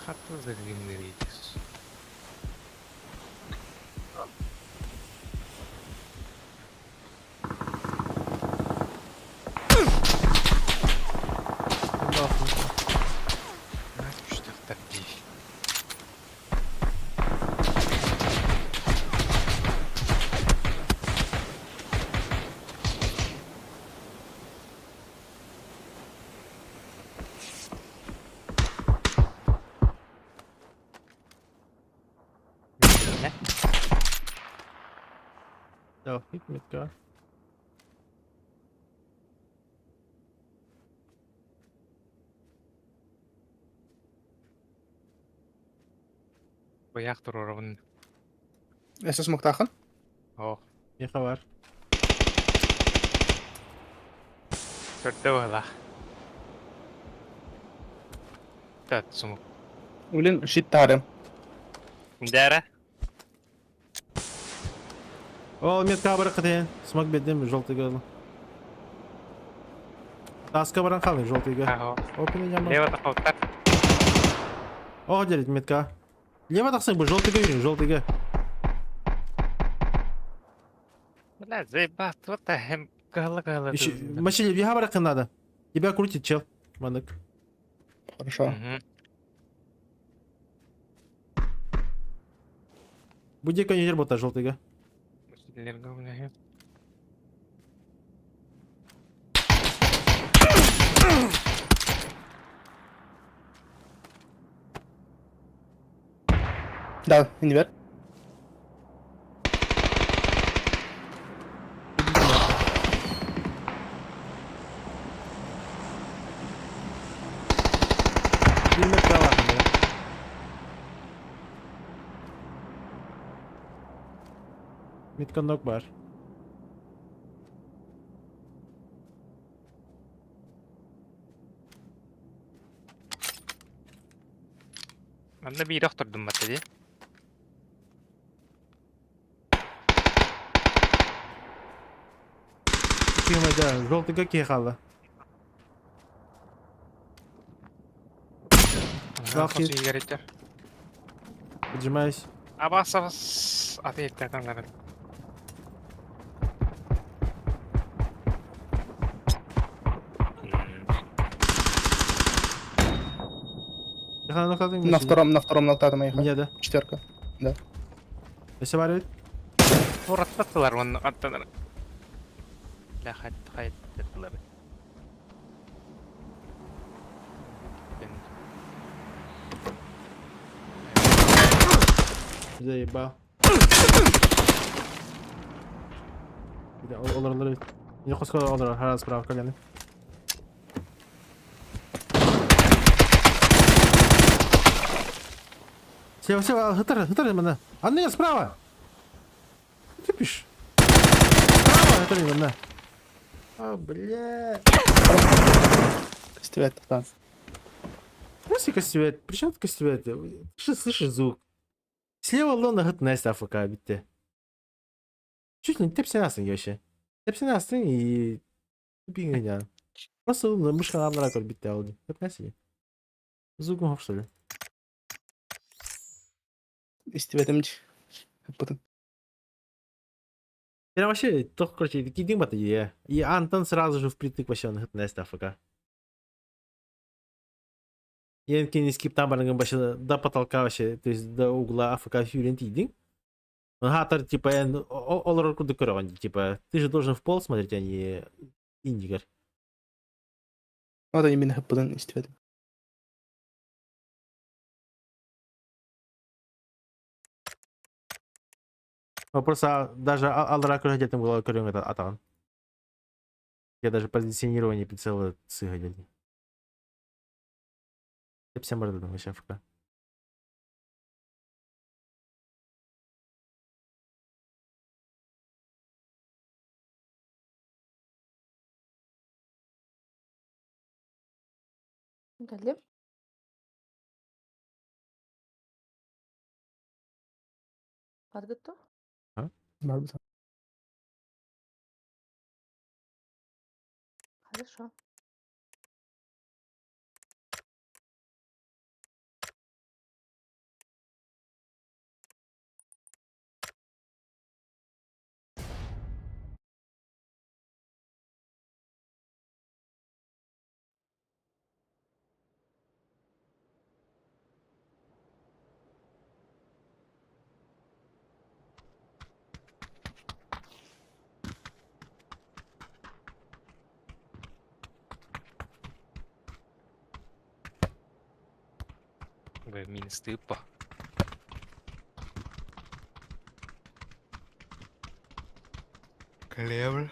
Хатты загринеритис. Что дии. Да, метка. Быйаах туруорабын. Эсэ смоктаахын? Оо, Миэхэ бар. Көрдө быһыылаах. Тат сумук. Блин, щит таарым. Дээрэ. О, метка бар кытайын. Смок бедем, желтый гол. Таска баран халын, желтый гол. Аһо. Опен яма. Лево тахоттар. О, дерет метка. Лево тахсың бу, желтый гол, желтый гол. Бля, заебал, вот һәм кыһылы-кыһылы. Еще, Василий, бега баракын надо. Тебя крутит, чел. Манык. Хорошо. Буди коньер бота желтыйга. Да, инвер. Биир метка алаахын. Метка нок бар. Манна биир охтордум батта дии. Киһи желтыйга киһи хаалла. Лах хит. Сигаретер. Поджимаюсь. Абас абас аты иттатан Яхана ноктадың? На втором ноктадым я. Меня, да. Четверка. Өсө бар бит. Уратпаттылар оны аттанар. Ля хайт хайттылар. Заебал. Олар олар бит. Не қосқа олар харас справа колены. Слева, слева, хытар, хытар мына. Анны справа. Ты пишешь. Справа, хытар мына. А, бля. Костевет, да. Просто костювет. При чем тут костювет? Ты же слышишь звук. Слева лона хыт Настя АФК битте. Чуть ли не тепсен астың вообще. Тепсен астың и пингеня. Просто мышка аллара көр битте алды. Хыт Настя. Звуком хоп, что ли? Истибетим. Потом. Я вообще только, короче, кидим это я. И Антон сразу же впритык вообще он хыт Настя АФК. Енкин скип там баранган вообще до потолка вообще, то есть до угла АФК фюрен тидин. Хатар, типа, олар куды көрөҕөн, типа, ты же должен в пол смотреть, а не индигер. Вот именно хыппыдан истибетим. Вопрос, а даже алара көрөтетин була көрөҥ это атаҕын. Я даже позиционирование прицела сыга деді. Тепсем бардым вообще АФК. Кэллим. Баргыт дуо? Барбыт. Хорошо. Вы минус тыпа. Кэлиэбил.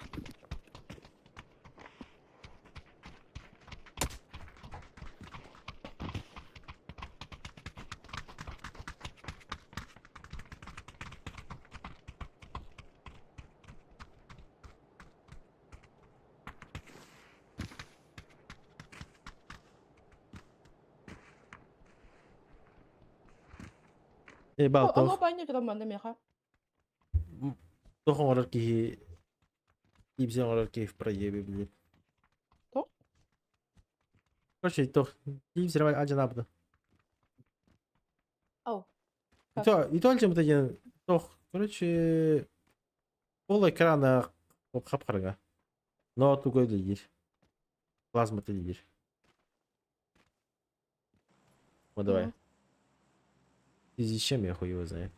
Ебал Алло, туох баня туран манна миэхэ. туох оҥорор киһи киипсэ оҥорор киһи в проебе, блядь. Туох? Короче, туох киипсэ алдьанаабыта. Ау. И то алдьаммыта диэн туох, короче, пол экрана хап-хараҥа. Но тугу үлэлиир. Плазмата үлэлиир. Ну давай. Мгм. В связи с чем, я хуй его знает.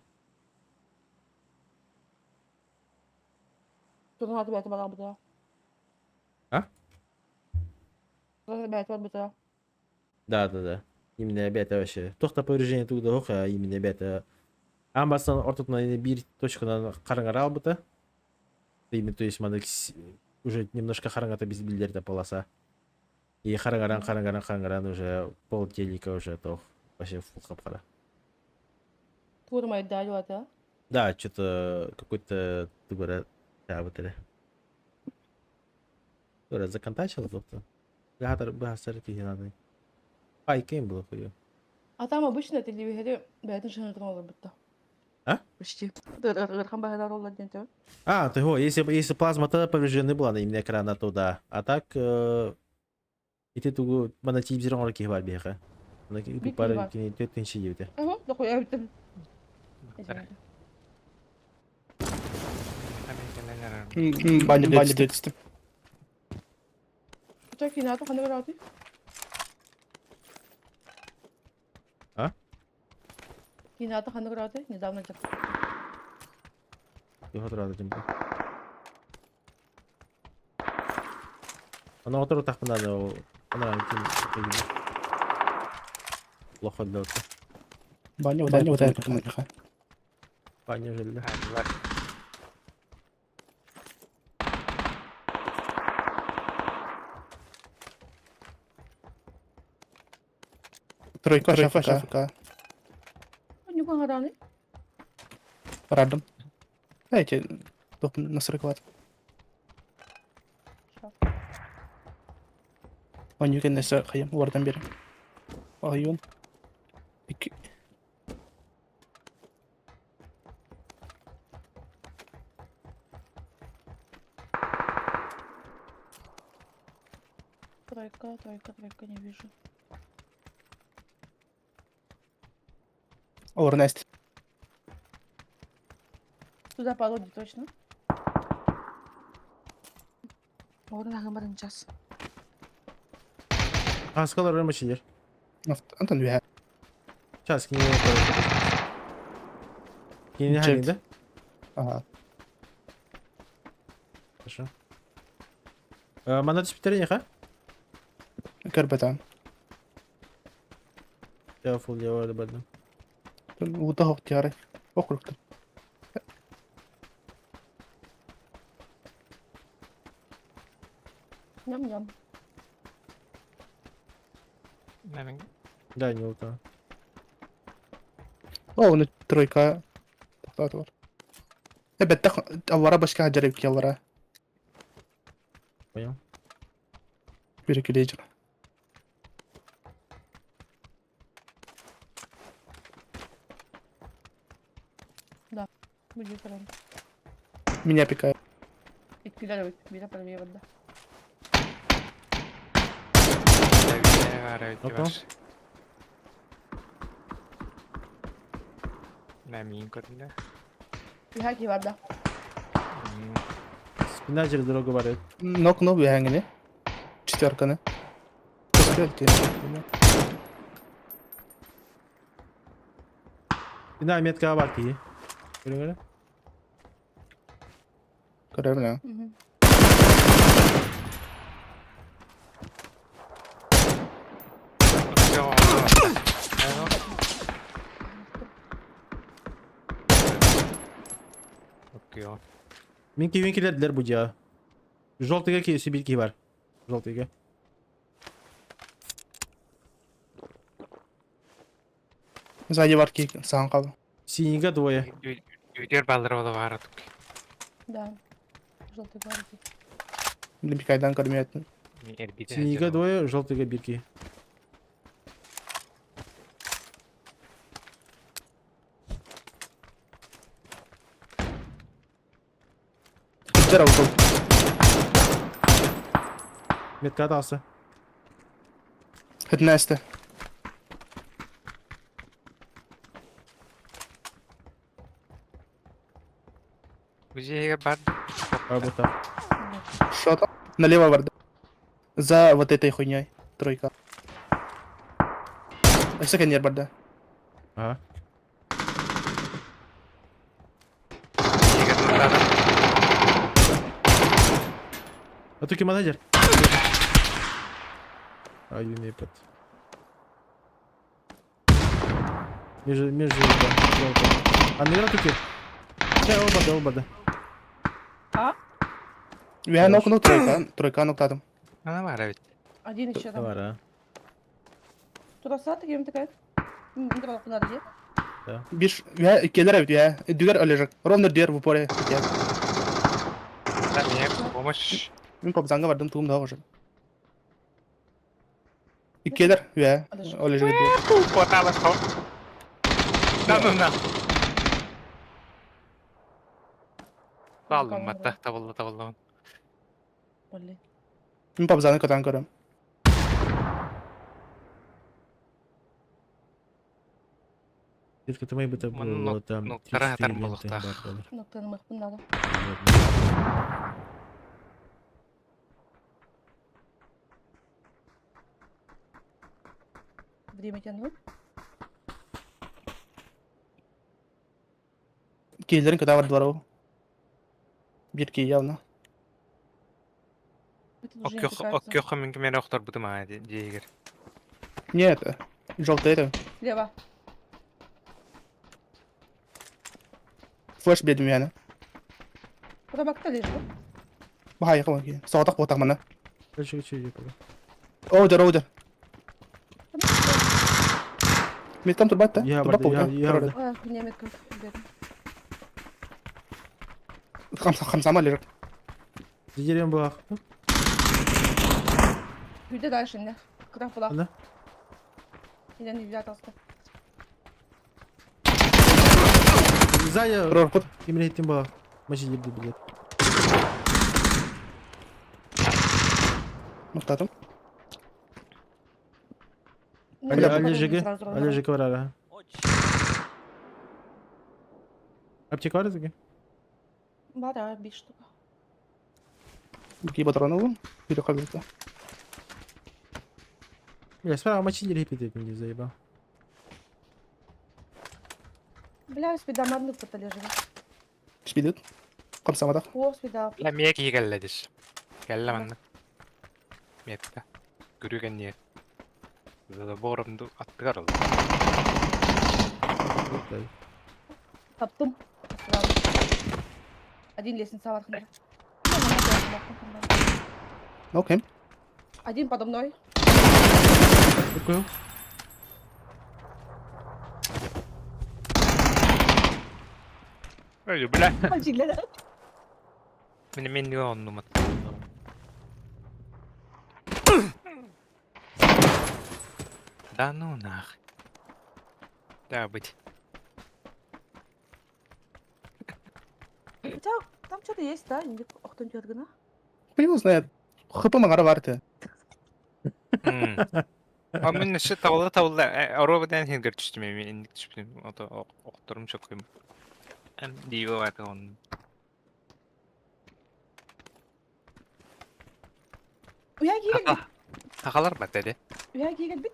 Тугун бэйэтэ бараабыта. А? Тугун бэйэтэ барбыта. Да. Именно бэйэтэ вообще. Туох да повреждение тугу да суох, а именно бэйэтэ аан бастаан ортотунан биир точканан хараҥара албыта. Именно, то есть маннык уже немножко хараҥата биллэрдэ полоса. И хараҥаран, хараҥаран, хараҥаран уже пол телека уже туох вообще фул хап-хара. Тугу майдаалата. Да, что-то какой-то тугара вот это. Тугара законтачил тобто. Быһаатар быһаастар киһи надо. Ай, кем было хуё? А там обычно телевизоре бэйэтин шыҥырытын олорбутта. А? Почти. Ыархан баһыдар оллар диэн төбө. А, ты го, если плазма тогда повреждены была на именно экрана, то да. А так, ити тугу мана телевизор оҥорор киһи баар биһиэхэ. Ана Биир киһи пара баар. кини түөрт тыһыынча диэбитэ. Уһу, дохуя эбиттэн. Бахтара. Кэлэн эрэр. Баня баня түстүм. Ча кината ханна барааты? А? Кината ханна барааты? Недавно жак. Туха турады дим. Ана отору тахпына да ол. Ана ким плохо для Баня баня вот это миэхэ. Баня желле. Хааллар. Тройка шафа шафа. Ньукан харааны? Радом. Эти туох настройкалат. Онньу кэннэсэ хайым уордан биэрим. Ойуун. Икки. Тройка, тройка, тройка, не вижу. Олорун эст. Туда по лоди точно. Орун аһымарын час. Хаскалар ырмачылар. Антон үһэ. Сейчас кини Кини Чек. ханнда? Ага. Хорошо. Мана түспүтэр ха? Көрбөтөм. Я фул я бар бардым. Уута хоқтиары. Округтан. Ням-ням. Мен Да, не ута. О, оны тройка. Тоқтаты бар. Эбетте аллара башка жарып ки аллара. Понял. Бир килежер. Будет ран. Меня пикает. Иккилер эбит. Бире правее барда. баар эбит Опа. бар. Мэ миин көрдүнэ. Үһэ барда. Спина через дорогу барыт. Нок нок үһэҥини. Четверканы. Четверки. Спина метка бар киһи. Көрүҥ эрэ. Көрөбүн. Мгм. Все, Окей. Мин киһибин киллэрдилэр бу дьиэҕэ. Желтыйга киһи биир киһи бар. Желтыйга. Сзади бар киһи саһан хаалла. Синийгэ двое. Үтүөр баллара ола баара тук. Да. Желтый гвардии. Блин, пикайдан көрмөтүн. Эрбите. Синийгэ двое, желтыйга биир киһи. Үтер аутол. Метка таҕыста. Хытнасты. Бу бар. Работа. Что там? Налево барды. За вот этой хуйней. Тройка. Өссө кэннигэр барда. Ага. А ты менеджер? А, юнипет. Между, между, да. А наверное таки. Чай, оба, да, оба, да. А? Үһэ нокуну тройка, тройка ноктадым. Ана бар эбит. Один еще там. Давай, а. Туда саты кем такая? Надо Бир үһэ иккилэр эбит үһэ. Дүгэр олежек. Ровно дүгэр в упоре. Да, мне помощь. Мин попзанга бардым туум да уже. Иккилэр үһэ олежек дүгэр. Потала хоп. Да ну на. Саллым батта, табылла табылла. Блин. Мин попзаны көтөн көрөм. Детка, ты мои бы Маны было там ноктара 3-4 атар ленты болуктаах. бар болар. Ноктанымахпын надо. Время тяну. Киилэрин көтө бардылар ол. Бир кии явно. Это уже не пытается. Оккёхо мин кимere охторбутум аа диэгер. Нет, желтый это. Слева. Флеш биэдим үһэни. Рыбак-то лежит. Баһай кылын кии. Соҕотох буотах манна. Короче, короче, иди пока. Оудер, оудер. Меткам турбат да? Я Турбат барды, я- болду. я барды. Ой, хуйня метка. Хамсама лежит. За деревом была. Үйде дальше не. Куда была? Да? Я не взятался. Сзади. Рорпут. Кимре тем была. Мочи дерди, блядь. Нуктатым. Ну, Али, я али потом ЖГ. сразу Али разорву. ЖГ варара. Аптека бар таки? Бара, беш штука. Кии патроны Бир калбыта. Бля, справа мочи дерги, блядь, не заебал. Бля, спида мадны кто-то лежит. Спидит. Хамсамадах. О, спида. Бля мие киһи кэллэ дис. Кэллэ манна. Метка. Көрүгэн не. Заборымду аттыгар ол. Таптым. Сразу. Один лестница вархында. Окей. Один подо мной. Какой? Ой, бля. Мальчик, Мин мен не оннум. Да ну нах. Да быть. Хотя там что-то есть, да? Охтон тергана. Хуй его знает. ХП маңара бар ты. А мен өссө табылла табылла оруобутан хингер түстүм эми инник түспүтүм ото охторум чоккуйм. Эм диво баты он. Уя киген бит. Сахалар бат эди. Уя киген бит.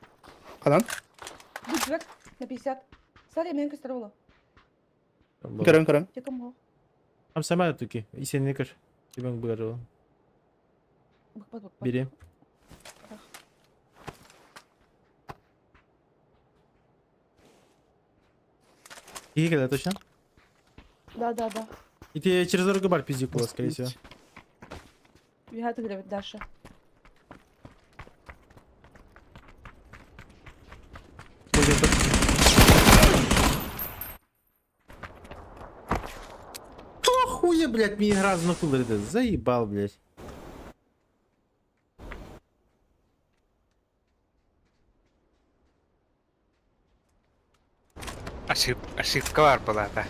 Хадан? Бит на 50. Сари мен көстөр боло. Көрөм, көрөм. Теком го. Там сама туки. И сен көр. Тебен бөгөр. Быкпат быкпат. Бери. Киһи кэлэ точно? Да, да, да. Ити через дорогу бар пиздюк была, скорее всего. Үһэ тыгырабыт Даша. Кто хуя, блядь, мне игра знакомая, заебал, блядь. Ошибка бар была-то.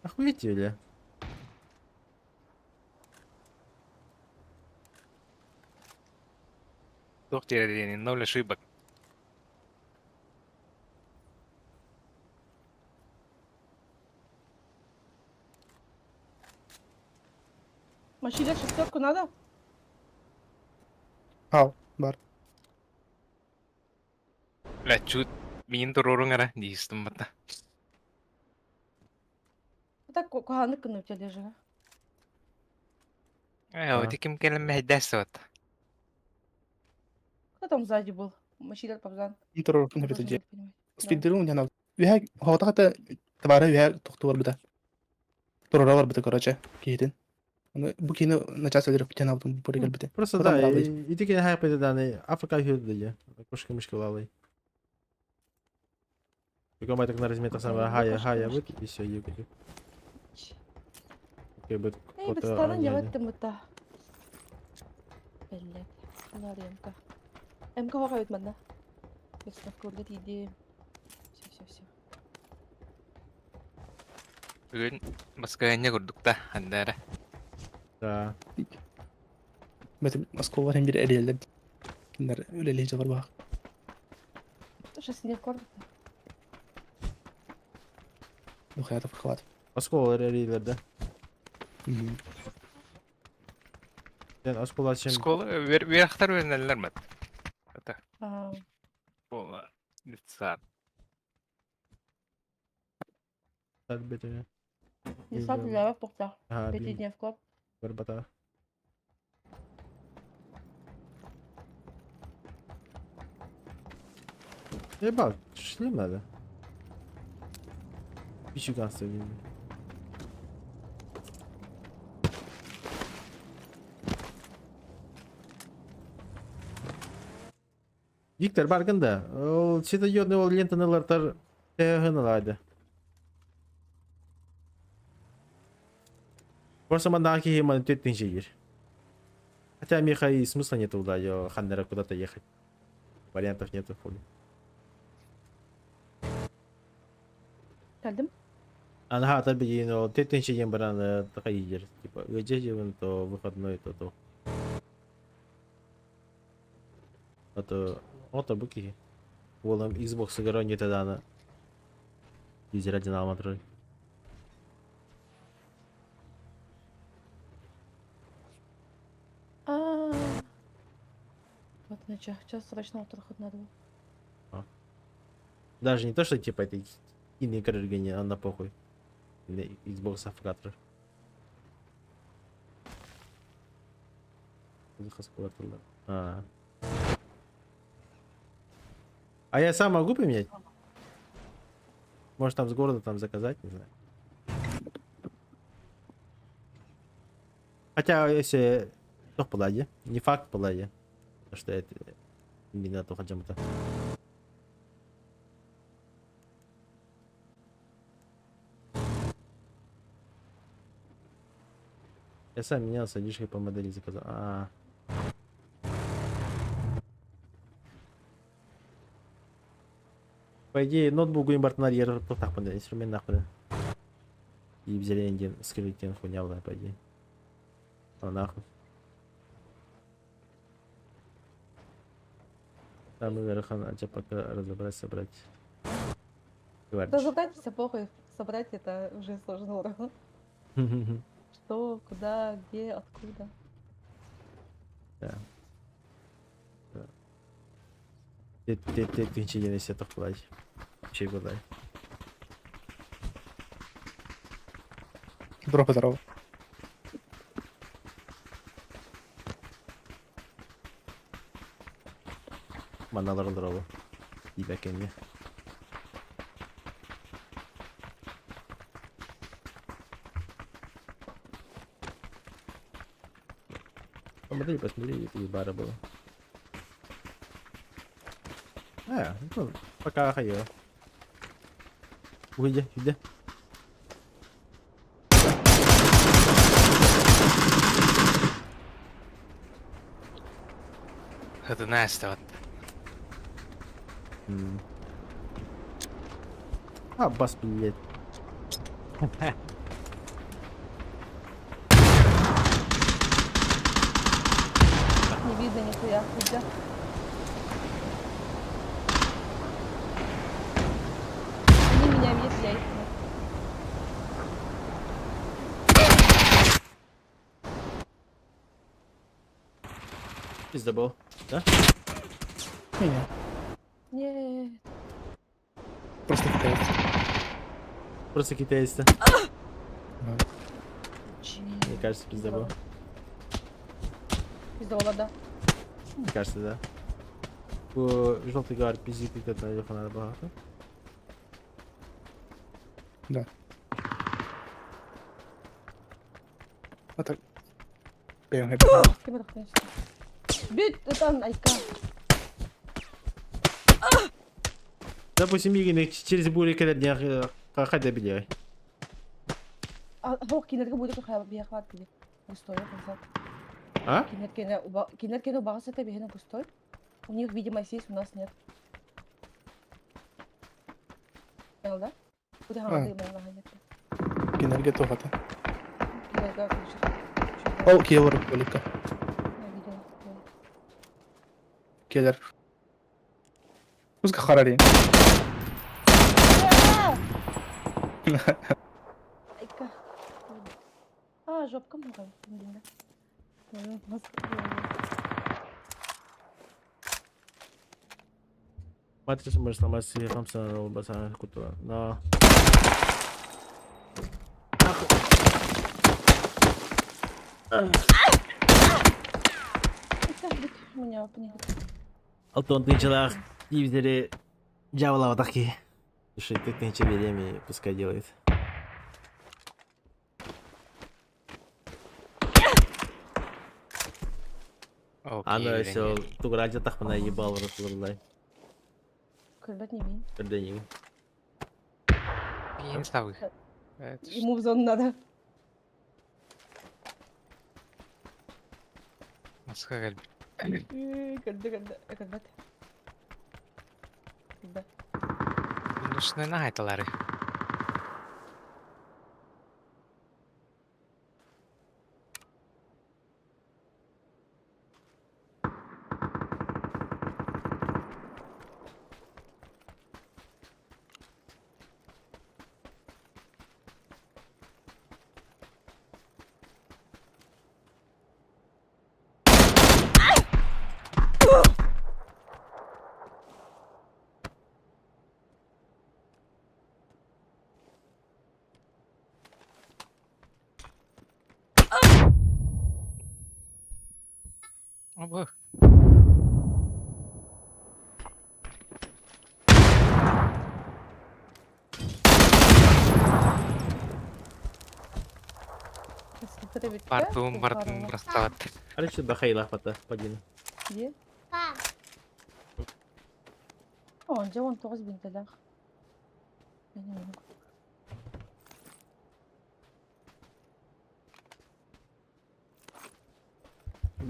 Охуеть, бля. Туох диэн ноль ошибок. Машина шестерку надо? Ау, бар. Бля, чуть миин туруоруҥ эрэ дии истим батта. Так куһаҕаннык гынным тележига. Ээ, ити ким кэлэн мэһэйдээс вот. Кто там сзади был? Мочилер пабзан. Туруоруккун эбит дии. Спиддерун уняна. Үһэ хоотахата табара үһэ тохтуу барбыта. Туруора барбыта короче киһитин. Аны бу киини начаас өлөрөппүтэн алдым бу кэлбите. Просто да, ити кини хайпайды даны АФК хүрді де. Кошка-мышка лалай. Прикол так на размер самое хая хая вот и все ебать. Окей, бит Эй, бит станан яваттым бутта. Бэллет. Нар МК. МК хоҕа манна. Беспокоит иди. Все, все, все. Бүгүн баскыһыанньа курдук да, ханна эрэ. Да. Бэтим Москва hem bir эрийэллэр. Кинилэр үлэлии дьолор баах. Сейчас не корм. Духаятов хват. Осколалар эрийэллэр да. Sen оскола чем... Оскола үөрэхтэр үөрэнэллэр мат. Это Оскола детсад. Детсад үлэҕэ туохтаах. Пятидневка. Барбата. Ебать, шлем надо. Пищуган стоит. Виктор баргын да, ол светодиодный ол лентаны ылартар тэһын ылаады. Просто маннаҕа киһи маны түөрт тыһыынча Хотя миэхэ и смысла нету да, ханнара куда-то ехать. Вариантов нету хули. Кэлдим. Ана билигин ол түөрт тыһыынча диэн баран такай типа ыадьа дьиэбин то выходной то то. А то ото бу киһи. Уолум Xbox-ыгар оонньуута даҕаны дизель один аалма турар. А, Вот иначе, сейчас срочно утроход надо было. Даже не то, что типа это кине көрөргө анна похуй. Xbox афгатор. А. А я сам могу поменять? Может там с города там заказать, не знаю. Хотя, если... Туох буолла Не факт буолла Потому что это... Именно то хотя Я сам менял, садишь по модели заказал. А, -а, -а. По идее, ноутбук импортнар ер туохтаахпын инструмент нахпын. И взяли диэн скрыть диэн хуйня была, по идее. А нахуй. Там ыарахан а пока разобрать, собрать. Разобрать все похуй, собрать это уже сложно. Что, куда, где, откуда. Да. Да. Тинчи диэн тохтулай. Чей буолай. Здорово, здорово. Маналар здорово. Ибәкенне. Посмотри, посмотри, из бара было. А, ну, пока хайо. Уйди, иди. Это Настя вот. А, бас, блядь. Не видно нихуя, нельзя. Они меня видят, я их нет. Пиздобол. Да? Не-не, Нет. просто китайцы. Просто китайцы. Чи- Мне кажется, пиздобол. Пиздобола, да. Мне кажется, да. Бу желтый гар пиздит на фонарь багато. Да. А так. Бэм, Кем это конечно? Бит, это айка. Допустим, мигин через бури кэлэр хайда билиэй. А, хох кинерге будет хая бияхват били. Густой, назад. А? Кинеркене убагас это бихене густой. У них видимость есть, у нас нет. Понял, да? Куда А. ханды мы на Кинерге тухата. Кинерге Ол киелер полика. Я видела. Келер. Пускай харари. Айка. А, жопка много. Матрица может сломать 5 بس انا كنت لا Алтон тынчалах дивизери дьявола таки. Слушай, ты тынча береми, пускай делает. Ана все, туграджа тахпана ебал расулай. Көрбөт не бейін. Перденин. Пиин ставы. Ему в зону надо. Москва кэлбит. Көрдө, көрдө, көрбөт. Көрбөт. Минусны нахайталары. Оба. Бардым, бардым, бырахталат. Короче, бахайла пата, падин. Где? Па. О, 19 бинтелер. Я не могу.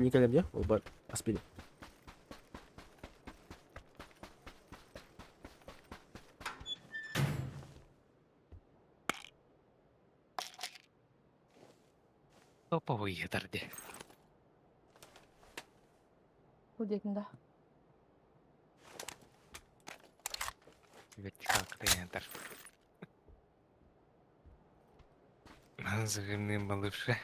Николай где? Оба, аспири. Топовый едарди. Бу да. Вертикалка тенетер. Назывны малыше.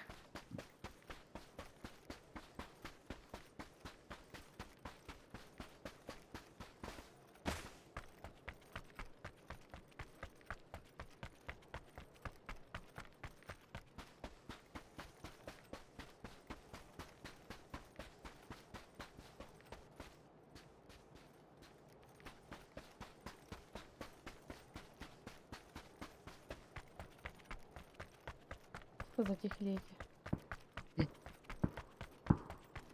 Что затихли эти?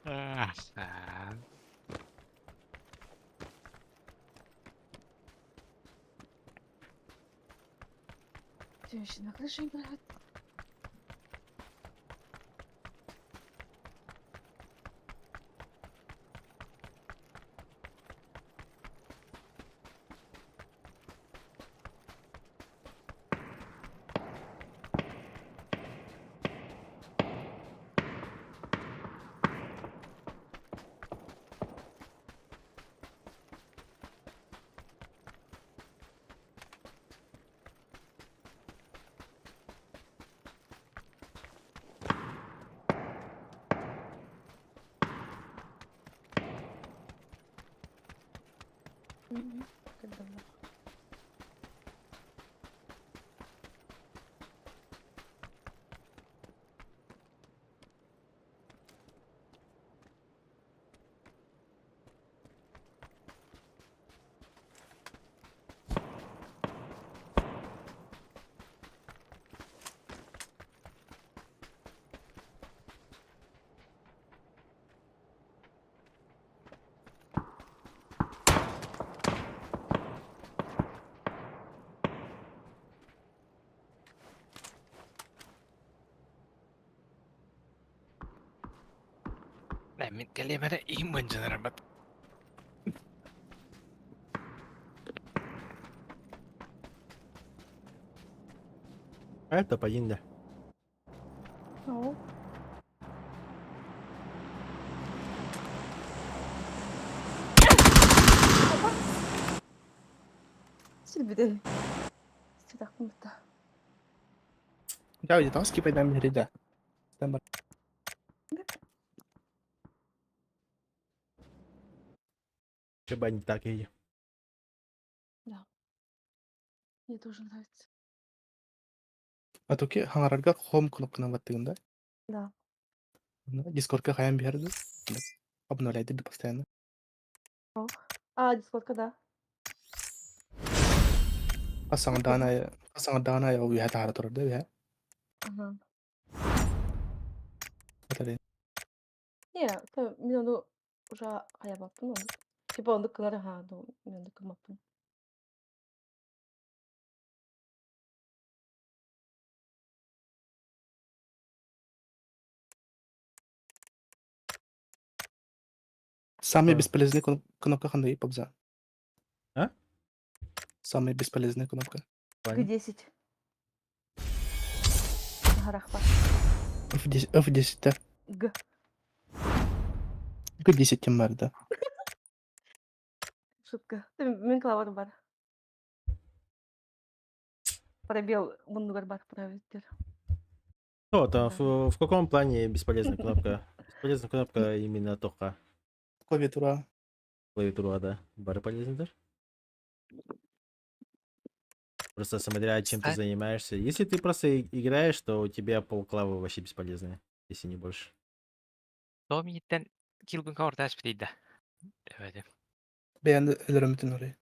Все еще на крыше играют. Как давно. Мин кэлиэм эрэ иһим мындьынарбат. Это поинда. О. Силбиде. Сидақпын бітті. Да, где-то скипай нам да. Там Чеба не так и. Да. Мне тоже нравится. А токи хаңарарга home кнопканы баттыгын да? Да. Дискордка хайан берді. Обновляйды постоянно. О. А, дискордка, да. Хасаңа даана уйha таара турар да уйha. Ага. Атары. Не, это мен ону уже аябаппын оны. Типа онду кылар ха, ну мен онду кылмаппын. Самый А. бесполезный кнопка хандай попза. А? Самая бесполезная кнопка. Г10. Гарахпа. F10, F10 да. Г. Г10 тем бар да. Шутка. Мен клавар бар. Пробел муннугар бар правиттер. Что там, в каком плане бесполезная кнопка? Бесполезная кнопка именно только Клавиатура. клавиатура, да. Бары полезный Просто смотря чем ты А? занимаешься. Если ты просто играешь, то у тебя полклавы вообще бесполезные, если не больше. Том иттен килгүн каорташ битейда. Evet. Бәйәнді өлөрөмүтүн орай.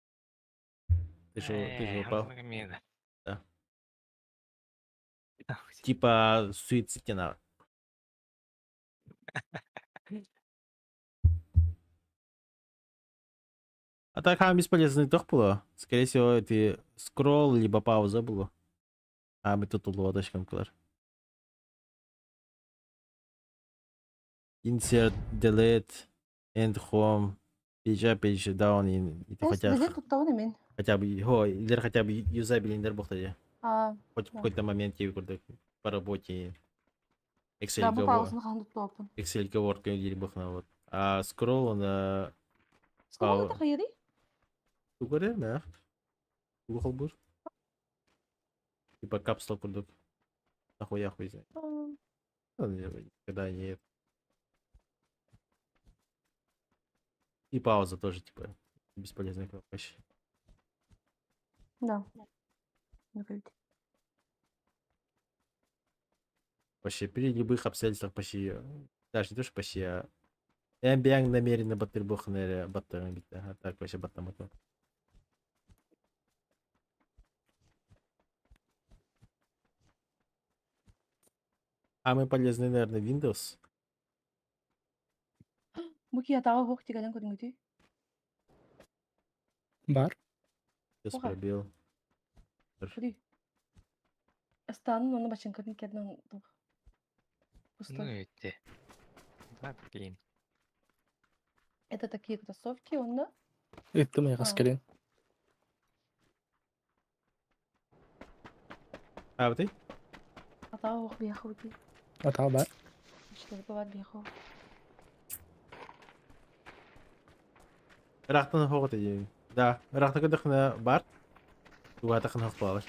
Ты же упал. Да. Да. Типа суицид на. А так там бесполезный тох было. Скорее всего, это скролл либо пауза было. А мы тут улуоточком кылар. Insert, delete, end home, page up, page down, и хотя, Билет туттабын мен. хотя бы, о, или хотя бы юзабельный бохта. А, Хоть в Да. какой-то момент я курдук по работе Excel да, бу го паузаны хан туттабын. Excel Word или бохна вот. А scroll он Скролл Пау- это хайри? тугары, да. Тугал бур. Типа капсула курдук. Нахуя хуй знает. Ну, никогда не. И пауза тоже, типа, бесполезная кнопка вообще. Да. Ну-ка, ведь. Вообще, при любых обстоятельствах почти, даже не то, что почти, а Эмбианг намеренно баттыр бохнере баттырын битте. А так вообще баттамат. А мы полезны, наверное, Windows. Бу киһи атаҕа оһох тигэнэн көрүҥүтүй? Бар. Сейчас Оха. пробел. Көрүй. Ыстаанын уонна бачыҥкатын кэрдэн Ну пустой. эти. Да, блин. Это такие кроссовки, онно Ыттым айаҕас А. кэлин. А, вот и? атаҕа оһох биһиэхэ бутий. Атаҕа бар. Четверка бар биһиэхэ. Ыраахтан хоҕут иди. Да, ыраахта көрдөххүнэ бар. Тугаатаххына хоох буолар.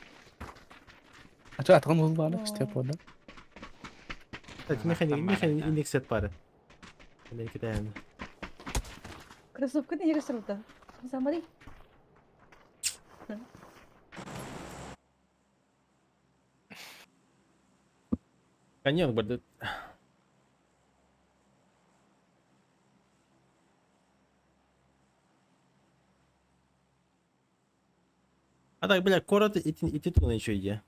Ача атаҕын уол баара, степ буолла. Кстати, механик, механик индексет пары. Китайын. Кроссовка не сырылта. Самари. Каньон барды. А так, бля, город и ты еще иди.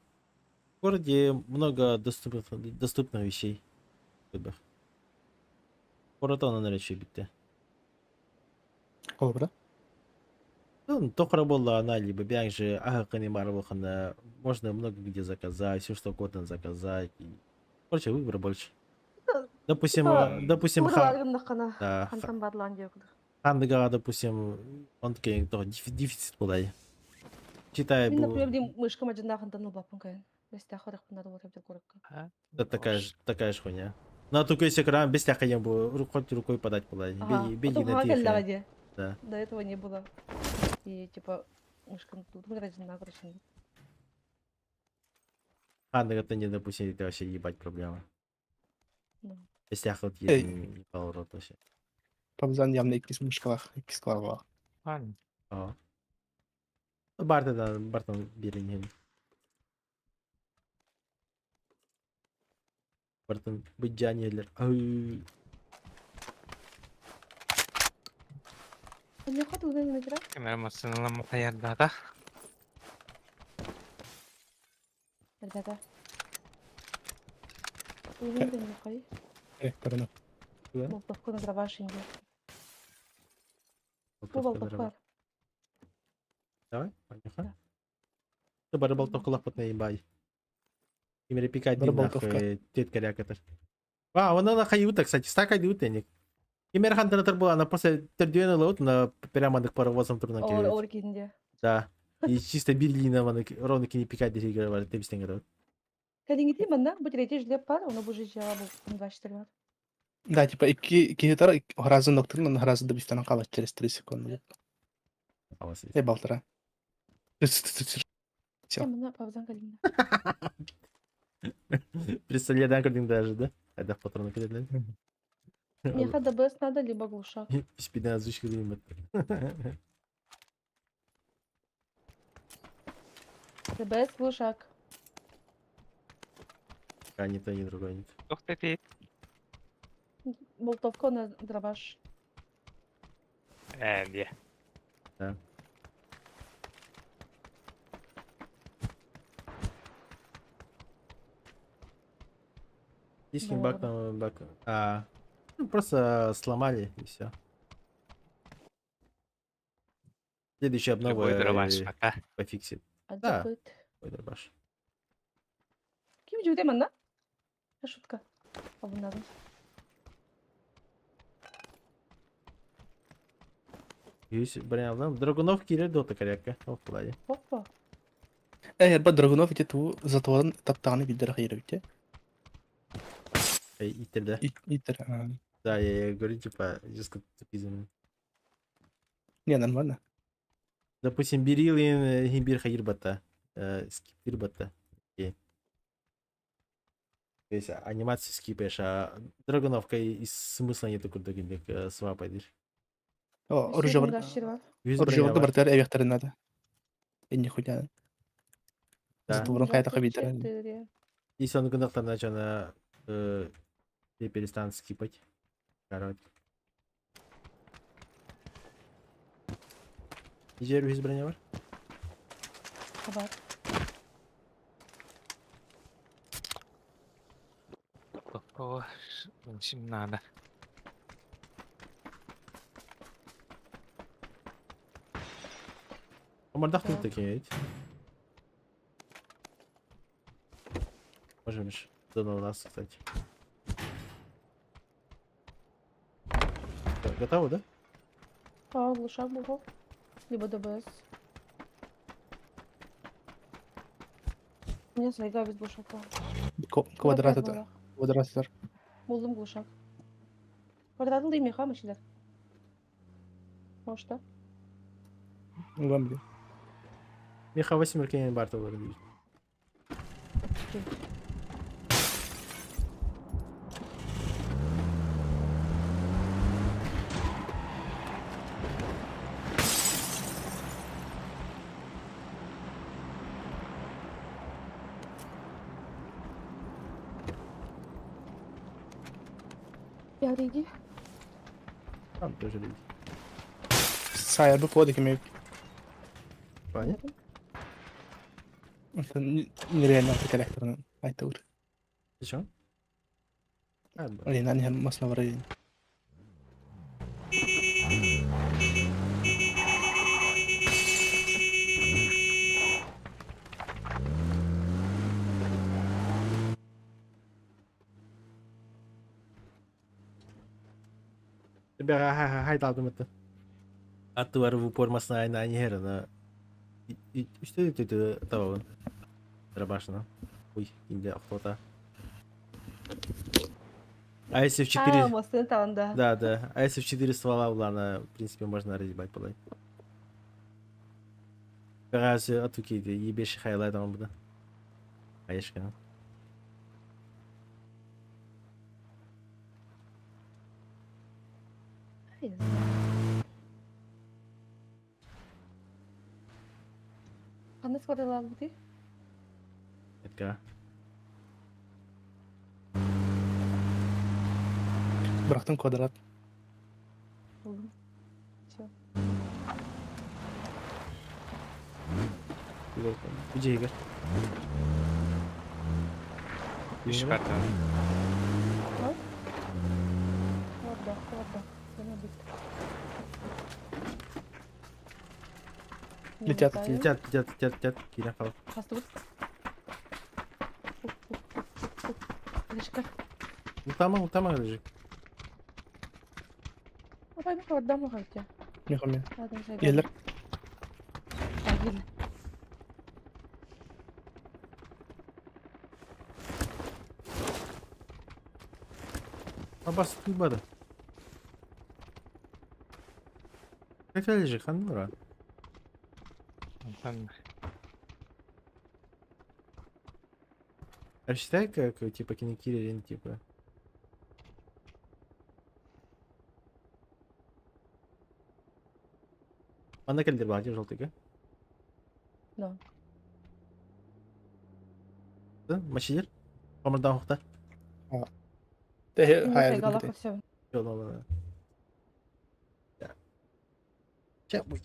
В городе много доступных вещей. Выбор. Город он наречи битте. Холобура. Ну, тохра была она, либо бяк же, ага, можно много где заказать, все что угодно заказать. Короче, выбора больше. Допустим, Типа, допустим, ха, да, Хантан барлан диэкудук. хандыга, допустим, он такой, то, дефицит был, Читай, Мин, бу, например, дим мышка мадьыннаах хантан ылбаппын кайын. Бэстээх харахпын надо вот эбитер куракка. А? да, такая же хуйня. Ну, а только если крам без ляха был, хоть рукой подать была. Ага, Беги, беги потом на хаҥа кэллэҕэ тихо. дии. Да. До этого не было. И типа мышка тут мадьыннаах короче. Хандыга это не, допустим, это вообще ебать проблема. Да. Если я хоть Эй. не поворот вообще. Пабзан явно иккис мышкалах, иккис кларвах. Ладно. О. Ну, Барта, да, Бартон берин. Бартон быджанелер. Ай. Миэхэ тугунан эмэтирэ? Камера массыналам хаярдата. Ребята. Тугунан эмэхэй. Э, көрөнө. Болтовка на дробаш инде. Бу болтовка. Давай, поехали. Ты бары болтовка лапот на ебай. Имери пикать Бары нахуй, болтовка. тет корякатор. А, он на хаюта, кстати, стака ютеник. Имер хантер была, она после тердюена лаут на прямо на паровозом турна Ол ол кинде. Да. И чисто берлина маны ровно кини пикать дери ты бистен говорит. Кэлиҥҥитий манна бу третий жилет бар, ону бу жижиэҕэ бу 24 бар. Да, типа икки киһи разы ноктурн, разы добистан қалат через 3 секунды. Э, балтара. Всё. Э, манна павзан кэлиҥҥэ. Представляю, көрдүң даже, да? Айдах патроны кэлэн. Миэхэ ДБС надо, либо глушак. Спина озвучка дейм. ДБС глушак. А ни то, ни другое нет. Ух ты ты. Болтовка на дробаш. Де. Да. Есть Да, бак там, бак. А, ну, просто сломали и все. Следующая обнова Любой дробаш пока. пофиксит. Да. Алдьяппыт. Ой, дробаш. Ким дьүтэ манна? Э, Шутка. Обуннадым. Есть броня, Драгунов кире дота коряка. О, пладе. Опа. Э, эрба Драгунов ити туу затворын таптааны билдер хайыр бите. Эй, итер, да? Итер. Да, я говорю, типа, жестко тупизм. Не, нормально. Допустим, Берилин, Химбир Хаирбата. Скипирбата. Окей. То есть анимацию скипаешь, а Драгуновка и смысла нету, куда ты свапаешь. О, оружие бар. 24 бар. Оружие бартар эбехтерин надо. Энни хуйня. Да. Затворын хайта билдер. 24. Если он гнах там начал на ты перестанут скипать. Короче. Жер үз броня бар? Бар. О, им надо. Омардах Да. тут такие ведь. Можем лишь да на нас, кстати. Так, готово, да? А, глушак бугол. Либо ДБС. У меня сайга без глушака. Квадрат это. Квадрат это. Булдым глушак. Квадратын да имеха мышылар. Может, да? Вам блин. Меха 8 ркенен бар олар дейт. Я иди. Там тоже люди. Сайер бу код кеме. Понятно? Нереально характерно. Айтыр. Зачем? А, да. Блин, они масно варили. Тебя хайдалдым это. Аттылар в упор масна на нерна. Что это того? Дробашна. Ой, инде охота. А если в 4... А, мостын там, да. Да, да. А если в 4 ствола улана, в принципе, можно разъебать полай. Раз атуки ебеши хайлайт он буде. Аешка. Я не знаю. Қандай сквадалар бути? Это Bıraktım квадрат. Булдым. Всё. Где Игорь? Үш карта. Орда, орда. Сені бит. Летят, Летят, летят, летят, летят. Киря хал. Қасты бұд. Лешка. Утама, утама лежит. Апай, мен орда ма қайтя. Мехоме. Ладно, сайга. Елер. А, ел. Абас бады. Как лежит, хан нура? Там А считай, как типа кинекирин, типа. Ана кэлдер баар желтый Да. Да, мачидер? Помардан хухта. Те Мен хайр. сайгалақ всё. Жол Да. Ча буй.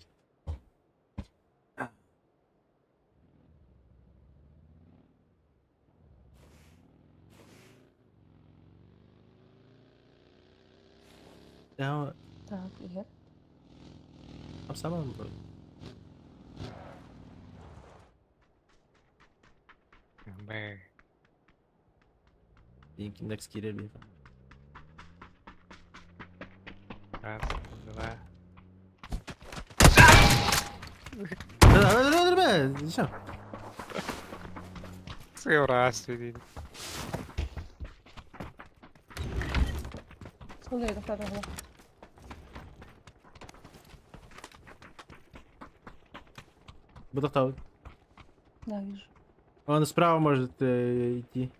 Да, Так, егер. там самое было. Б. Индекс кирилл. Раз, два. Да, да, да, да, да, да, Раз, дейді. Сондай тоқтады ғой. Буду Да, вижу. Он справа может идти.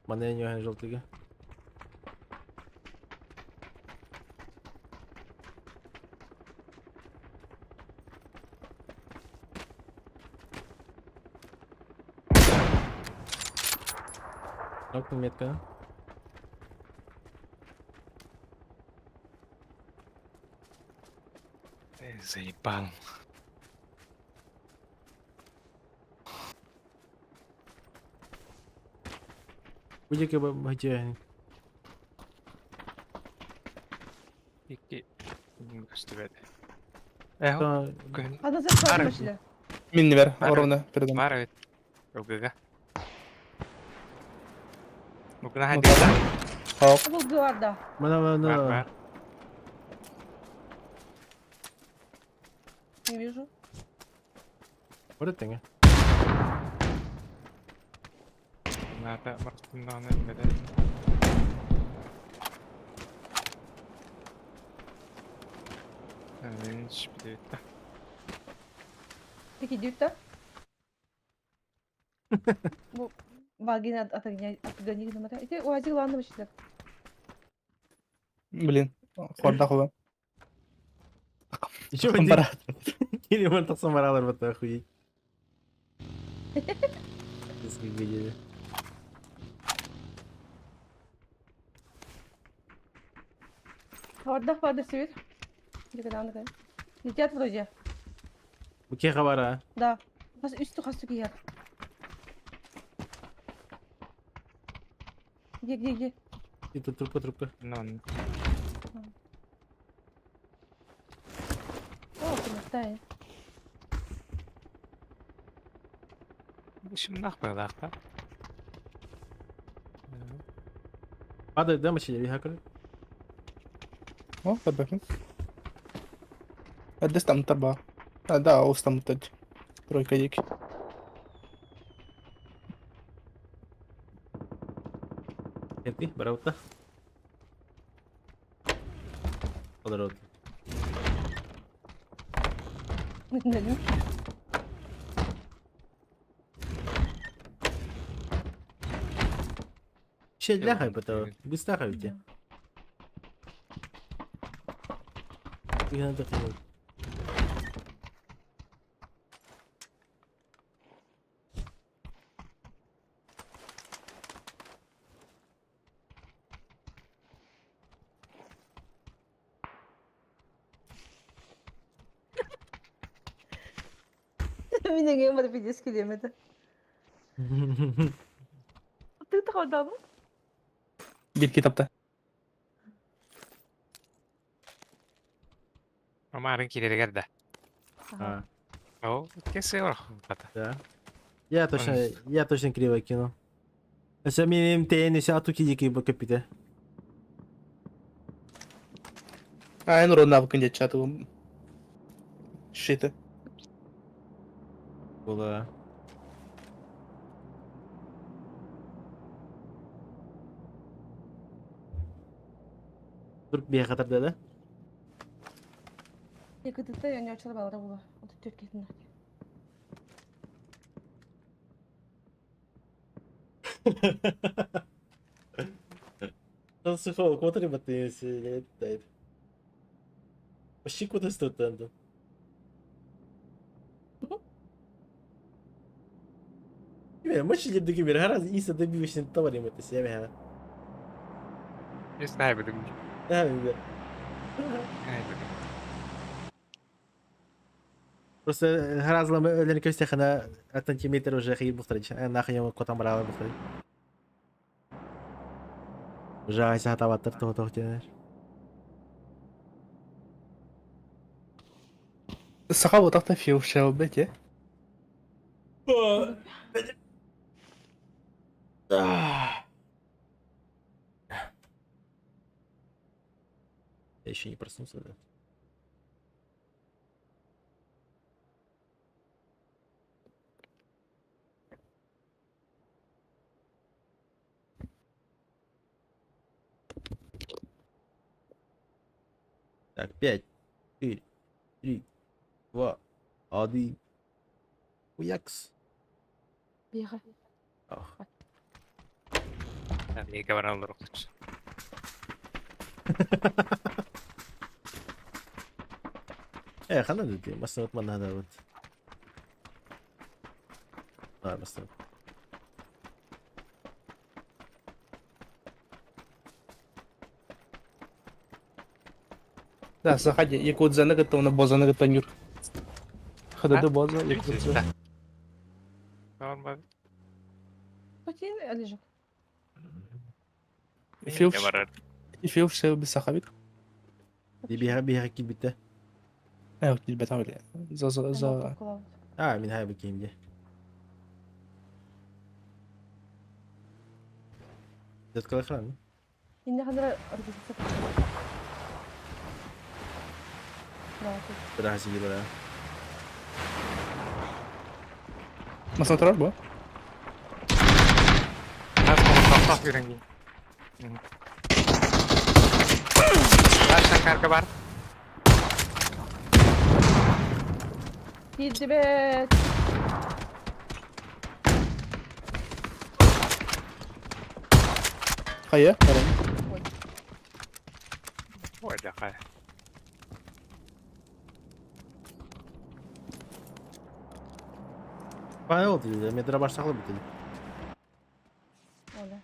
Маненьо желтыга. Так, метка. Эй, Заебал. Будет как бы где? Екі. Көстібеді. Э, Да. күн А назад Бар. пошли. Минни бер, Бар. ровно передам. Бар эбит. Ылгыга. Бугуна Ну, хадида. Хоп. Бұл гварда. Мана Бар мана. бар. Не вижу. Вот это. Надо мартыннаны билет. Видишь, билет. Такие идут, да? Бу вагина от огня от огня Эти уазик ладно вообще. Блин, хорда хула. Еще Тахсан бара. Кириман тахсан баралар бата охуеть. Если видели. Хорда хорда свет. Где Летят вроде. Буке хабара. Да. Хас үстü хас кияр. Где, где, где? Это трубка, трубка. Ну, О, ты Şimdi байлақта. Падает, да, мочили, хакер? О, подбахнем. Дес там тарба. А, да, ос там тать. Тройка дик. Эти, бараута. Подорот. Не Че ляхай бата, быстро хавите. Я надо хотел. Меня не бар пиздец келемеді. Ты тағадамы? Bir kitapta. Омарын кирергер да. А, О, кесе ор бата. да. Я точно криво кинул. Если мне МТН, если атуки дикие бакапите. А, эн родна вакын чату. Шиты. Была. Вдруг бега да? Екі тіпті яне очар балара була. Оты төрт кетін. Там сухого квотери батыйся, летает. Почти куда стоит Мочи лебдыги гораздо иса добиваешься товарим это себя. Не знаю, буду. Да, да. Просто гораздо ленкостях на сантиметр уже хи бухтарич. Нахуй ему котам брала бухтарич. Уже айса хатаваттар того того тенер. Саха вот так-то фил бете. Я еще не проснулся, да. Так, 5, 4, 3, 2, 1. Уякс. Беға. Ах. Лига баралар окуч. خلينا ندي بس نتمنى هذا ود. آه بس Да, саха якудза на на боза на танюр. Хада боза якудза. Нормально. Хотин лежит. Фил Барар. фил шел без сахавик. Бега бега кибите. Э, киирбэтэх били. За за за А, мин хайбы киим дии. Деткалар храм. Инне ханара организация. Брази бра. Масына турар бу. Хас тоқтақ үйренген. Дальше карга бар. Киирдибэт. Хайа, баран. Ой, жақай. Бана ол дейді, мен дыра баштақлы бітеді. Оля.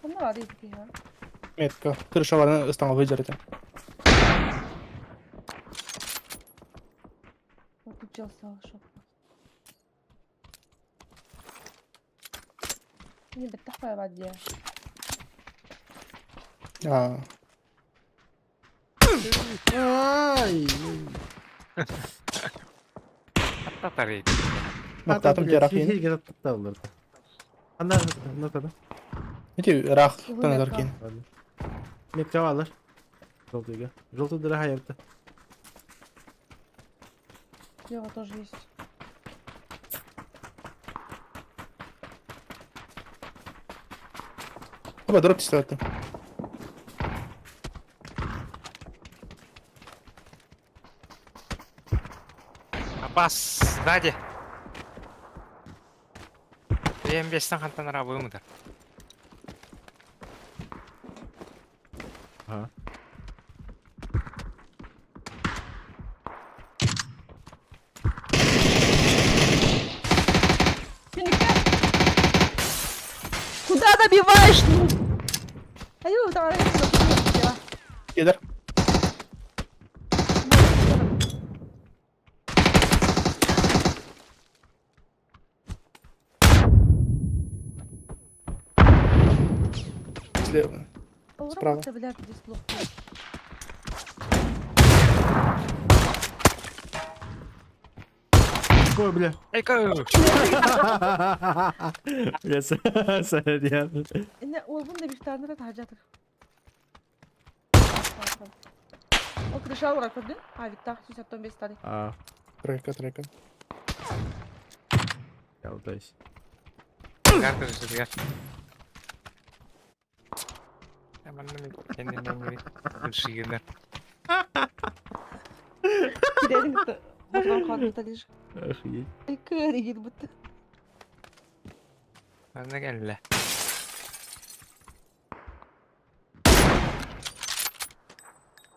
Ханна баар ити Метка. Крышаларын ыстаңа выжарыта. Выключился шоп. Не беттах баар дии. А, Ай! Татар Мактатым жарахин. Хирге татталыр. Анда, анда Эти рах таназар кин. Метка алыр. Желтыйга. Желтый дыра хайырты. Слева тоже есть. Оба дроп тестировать. Апас, сзади. М5-тен хантан арабы. Ага. Куда добиваешь? Ну? Аю, давай, давай. Кедер. Слева. Справа. Блядь, здесь плохо. Ой, бля. Эй, кой! Бля, сорян. Не, ол да бифтарны тахажатыр. Ол крыша ура көрдүн? А, Виктор, 65 стали. А, Тройка, тройка. я удаюсь. Карта же сюда. Kendimden biri. Кидерин Ботан қалды лишь. Охуеть. Көр бутты. Bana geldi.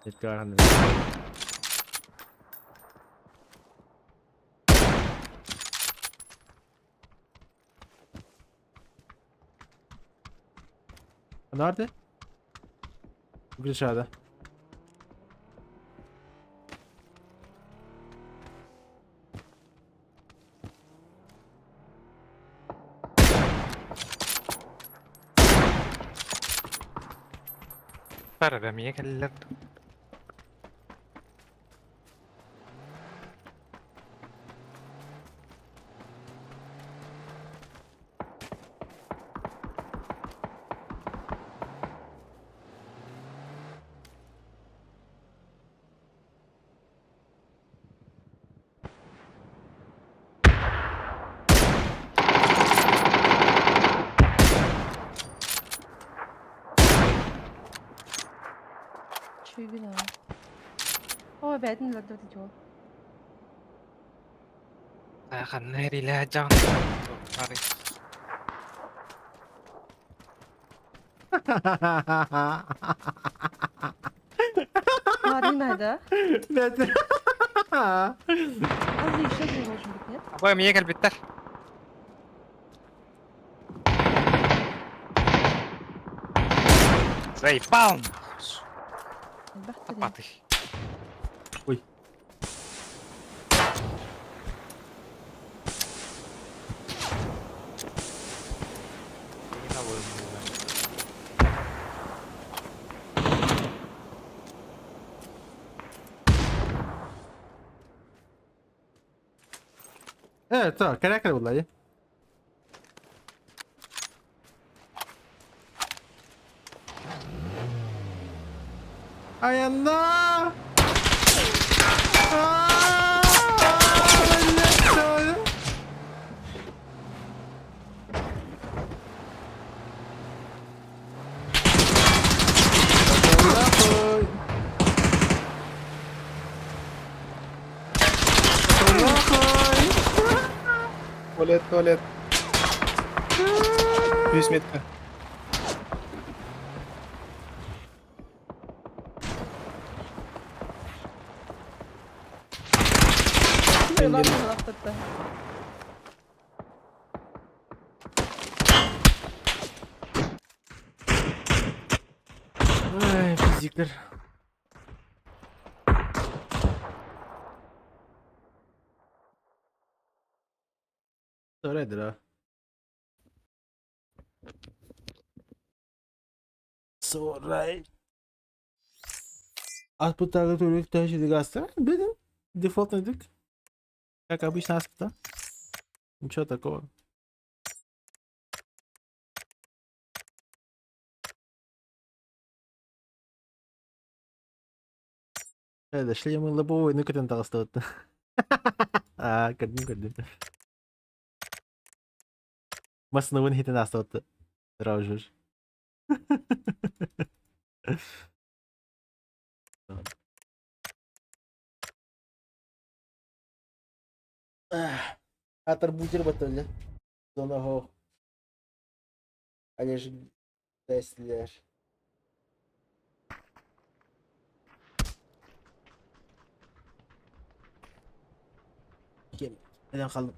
Метка анда. Nerede? Bu dışarıda. Para be niye geldiler? Чуйгүн аа. Ой, бәдин лады жол. Kanne can. Sorry. Мари надо. Блядь. Там же еще один должен быть, нет? Абай мия кэлбиттэр. Заебал! Элбэх тэрин. Тапатый. Ой. Evet tamam karakter bunlar ya. Ayanda! Туалет, туалет. Үс метка. Ай, физиктер. Soraydır ha. Soray. Output'larda türlük tercih gazete. Benim default nedik? Как обычно аспита. Ничего такого. Это шлемы лобовой, ну кытын таҕыстыбыт. Аа, көрдүм көрдүм. Массыынабын иһитин аастыбыт. Сразу же. Атар бутер батылы. Зона хо. Олежик Теслер. Кем? Neden kaldım?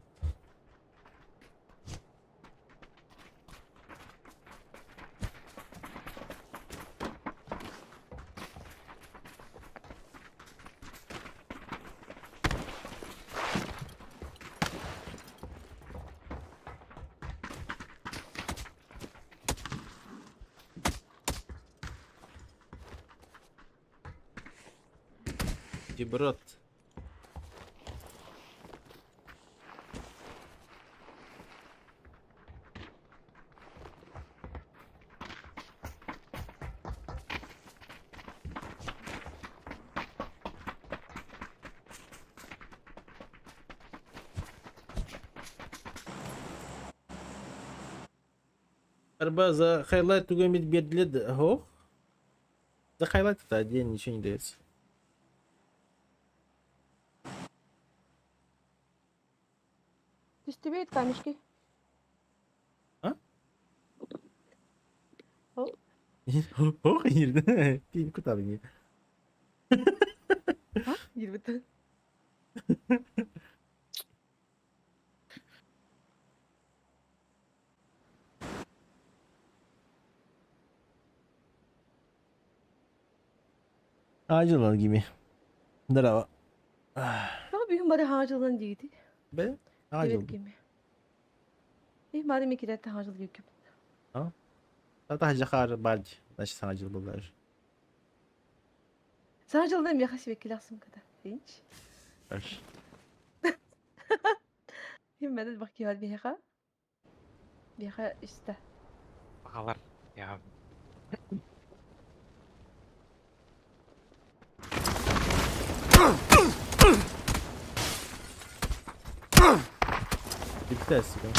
Брат. Арба за хайлайт тугамит бедлед хох. За хайлайт это отдельно ничего не дается. Түстүбүт камешки. А? Ол. Ох, не куда мне. Диирбит. Acil lan gibi. Здорово. Тоҕо бүгүн бары хаҥа дьылынан диигитий? Бе? Acil. Диэбит кими. И бары микирэтте хаҥа дьыл диэбиккин. Та жахар бальч. Значит, acil булар. Саҥа дьылынан миэхэ сибэккилээх сумка Инч. Хорошо. Ким бах киһи биһиэхэ? Биһиэхэ истэ. Баҕалар. Я Bitti сука.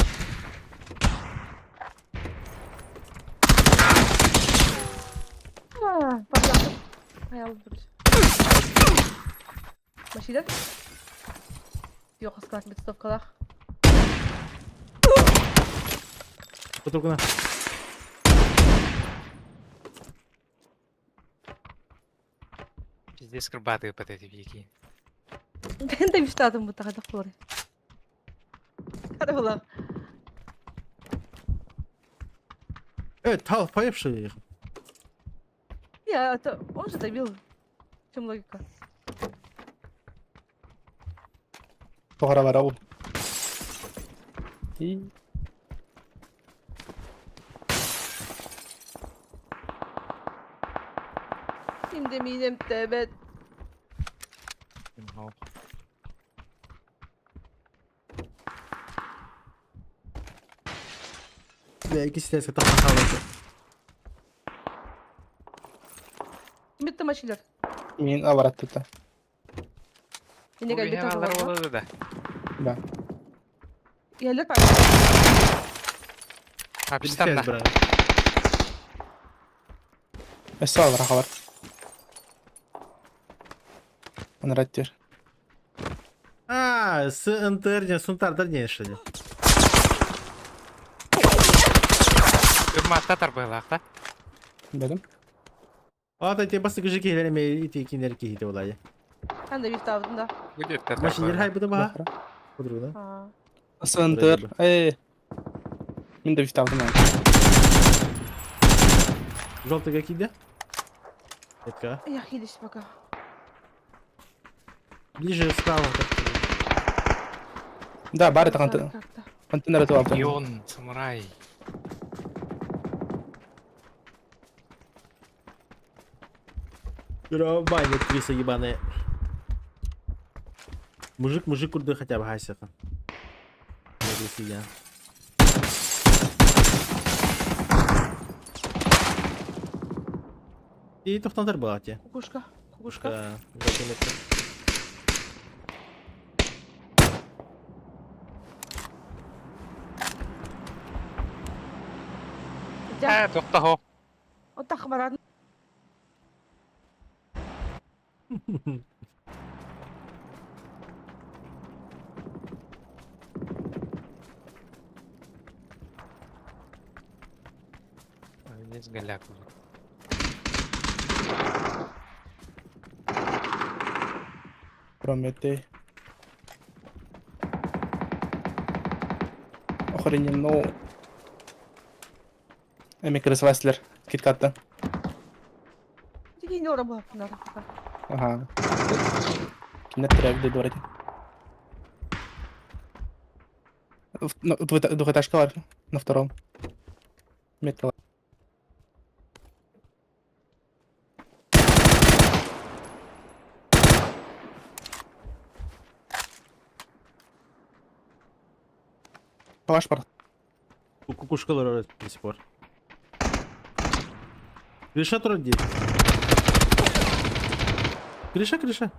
Пожалуйста. Хайал бір. Машина? Yok аскалак битстовкалах. Потуркуна. Пиздец кырбатый под эти веки. Ben de üstadım bu takada kolay. Hadi ulan. Э, тал, поевший. Я, это, он же добил. В чем логика? Тоҕо бара ол. И Şimdi minem tebet. Бля, икки ситээскэ тахсан хаалбыт. Ким мачилер? Мин авараттыта. Yine geldi Алар tabii. болады да. Да. Yerler paylaşıyor. Апистан да. брат. Өссө алар хабар. Анараттер. А, с НТР не, сунтардар не что ли? Үрматта тарбайлақ да. Дедим. Ата те басты күжі кейлер ме ити кинер кейті олай. Ben de bir tavdım da. Где-то Машинер хай бұды ба? Подруга, да? Ha. СНТР. Э. Мин да виставдым. Желтый какие Метка. Я хилюсь пока. Ближе справа. Да, бар это контейнер. Как-то. Контейнер это авто. Ион, самурай. Романе, криса ебаные. Мужик, мужик, курды хотя бы хасиха. Я. И тохтандар была те. Кукушка. Кукушка. Да, желтый метка. Ja. Ә, тоқта хо. O takmaran. Здесь голяк. Прометей. Охрененно. Эми крысваслер. Киткатта. Тики не ора bunlar. Ага. Кинет трек дворите. Двухэтажка бар на втором. Метка. Ваш пар. Кукушкалар до сих пор. Крыша вроде. Крыша, крыша.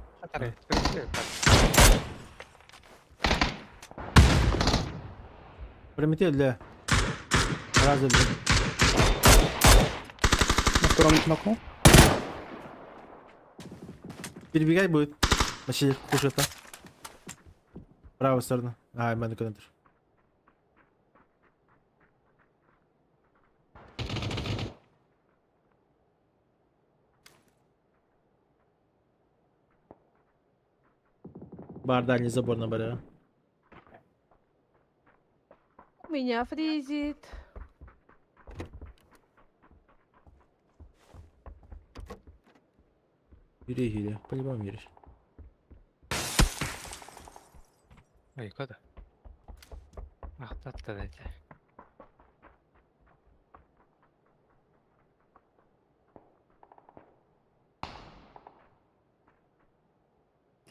Прометей для. Раза для. На втором нокнул. Перебегать будет. Значит, кукушка-то. Правую сторону. А, мене контр. Бар дальний забор на баре. Меня фризит. Юрий, Юрий, по-любому Юрий. Ой, куда? Ах, дайте.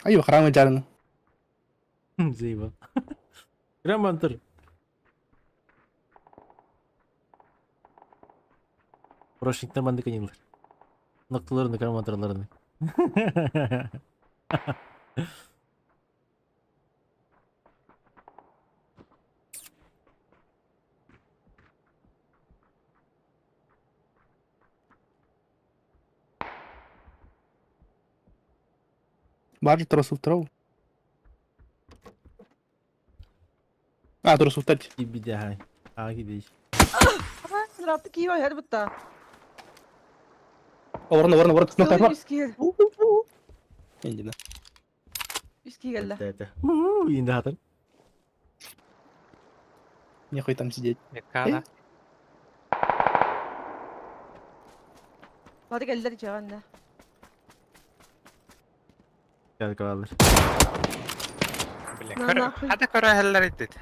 Ай, храмы жарны. Заебал. Граммантер. Прошниктен манды канилар. Нокталарını, граммантерларını. Бар тросуфтров. А, тросуфтать. Кибидяхай. А, кибидяй. Ратты кийip her butta. Орын, орын, орын. Нокта бар. Üskir. Индина. Үс киһи кэллэ. Это. У-у, индатор. Нехуй там сидеть. Меккана. Бары кэллэр дьиэҕэ иннэ. Gel kalır. Бля, На көрө. нахуй. Хата көрө хеллер идит.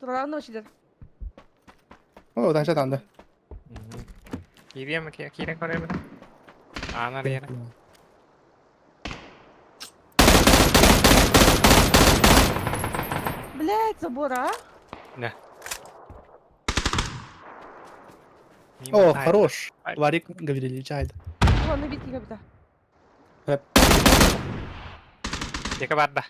Тураран очилер. О, даже там, да. Кирием киирен көрөмүн. Анар яра. Блять, забор, а? О, хорош. Варик Гаврилович, айда. Ладно, бить кабита. Яка барда.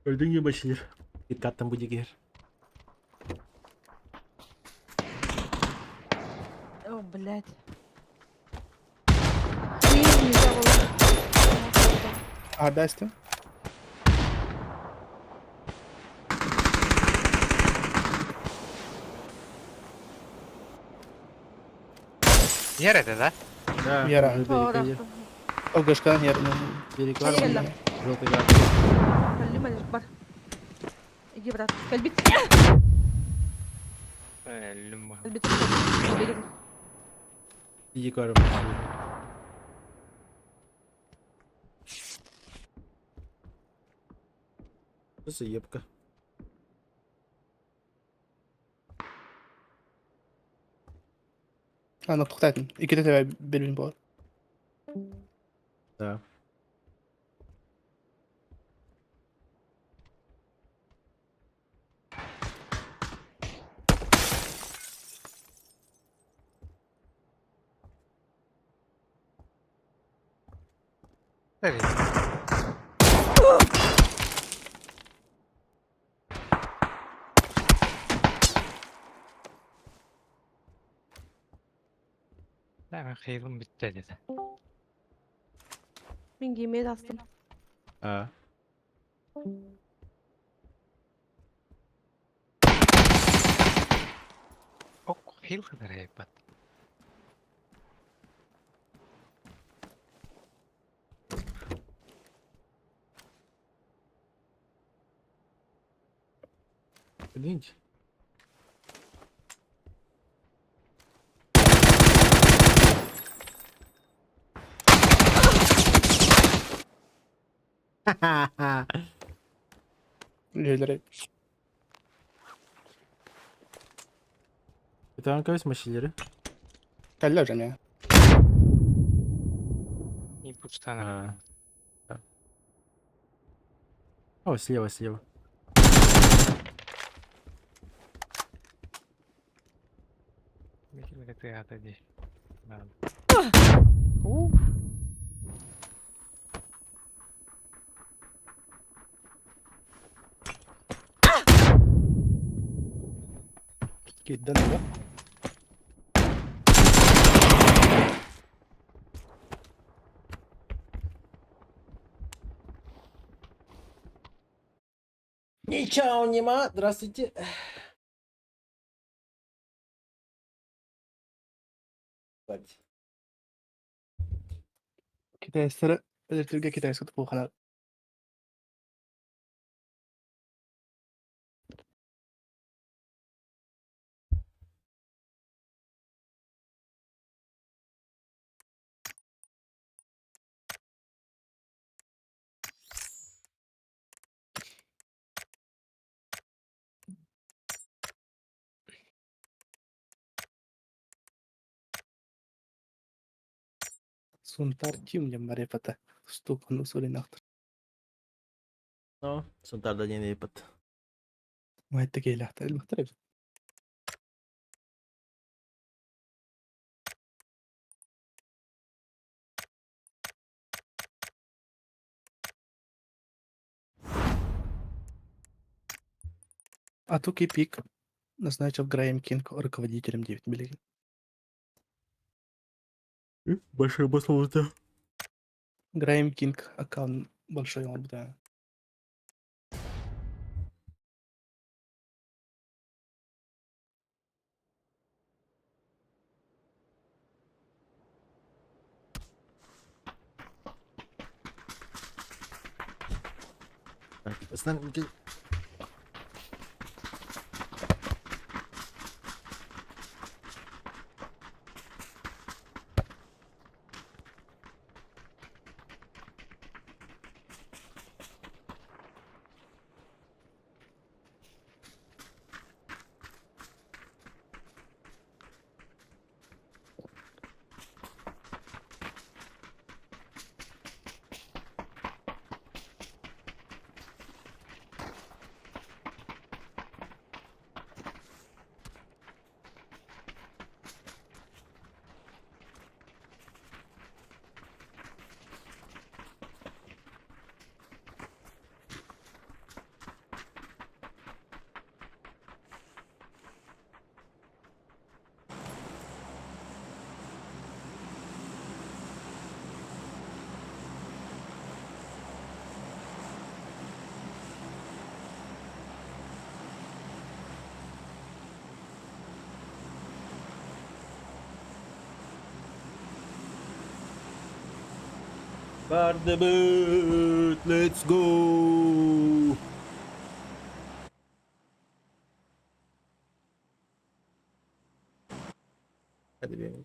Öldün gibi başılır. Dikkatli bu diğer. О, блять. Нельзя было. Арда истим. Yere да? Да. Яра. О, Огашкан ер. Берег var. var. Желтый гад. Каллим Иди, брат. Кальбит. Өлүм. Кальбит. Берег. İyi karım. Nasıl yapka? Аны тоқтайтын. Икете тебе бербин болады. Да. Evet. Ben kıyılım bitti dedi. Мен giymeye bastım. Ha. Ok kıyıl kadar hep bat. İlginç. Üyeleri. Bir tane kaç maşileri? Кәллә және. İyi bu tane. Ha. Да. О, слева, слева. Belki de kıyafet değil. Ben. Кидден да. Ничего нема. Здравствуйте. Китайстары Өлтүргө китайска тупухана. Сунтар тим дем барепата. Стук ну суринахтар. Ну, сунтарда не епат. Майтты кейлахтар. Элбахтар. Атуки Пик назначил Грэем Кинг руководителем 9 миллионов. Большой басловый Грэем Кинг аккаунт большой он, да. Бардыбыт! Let's go!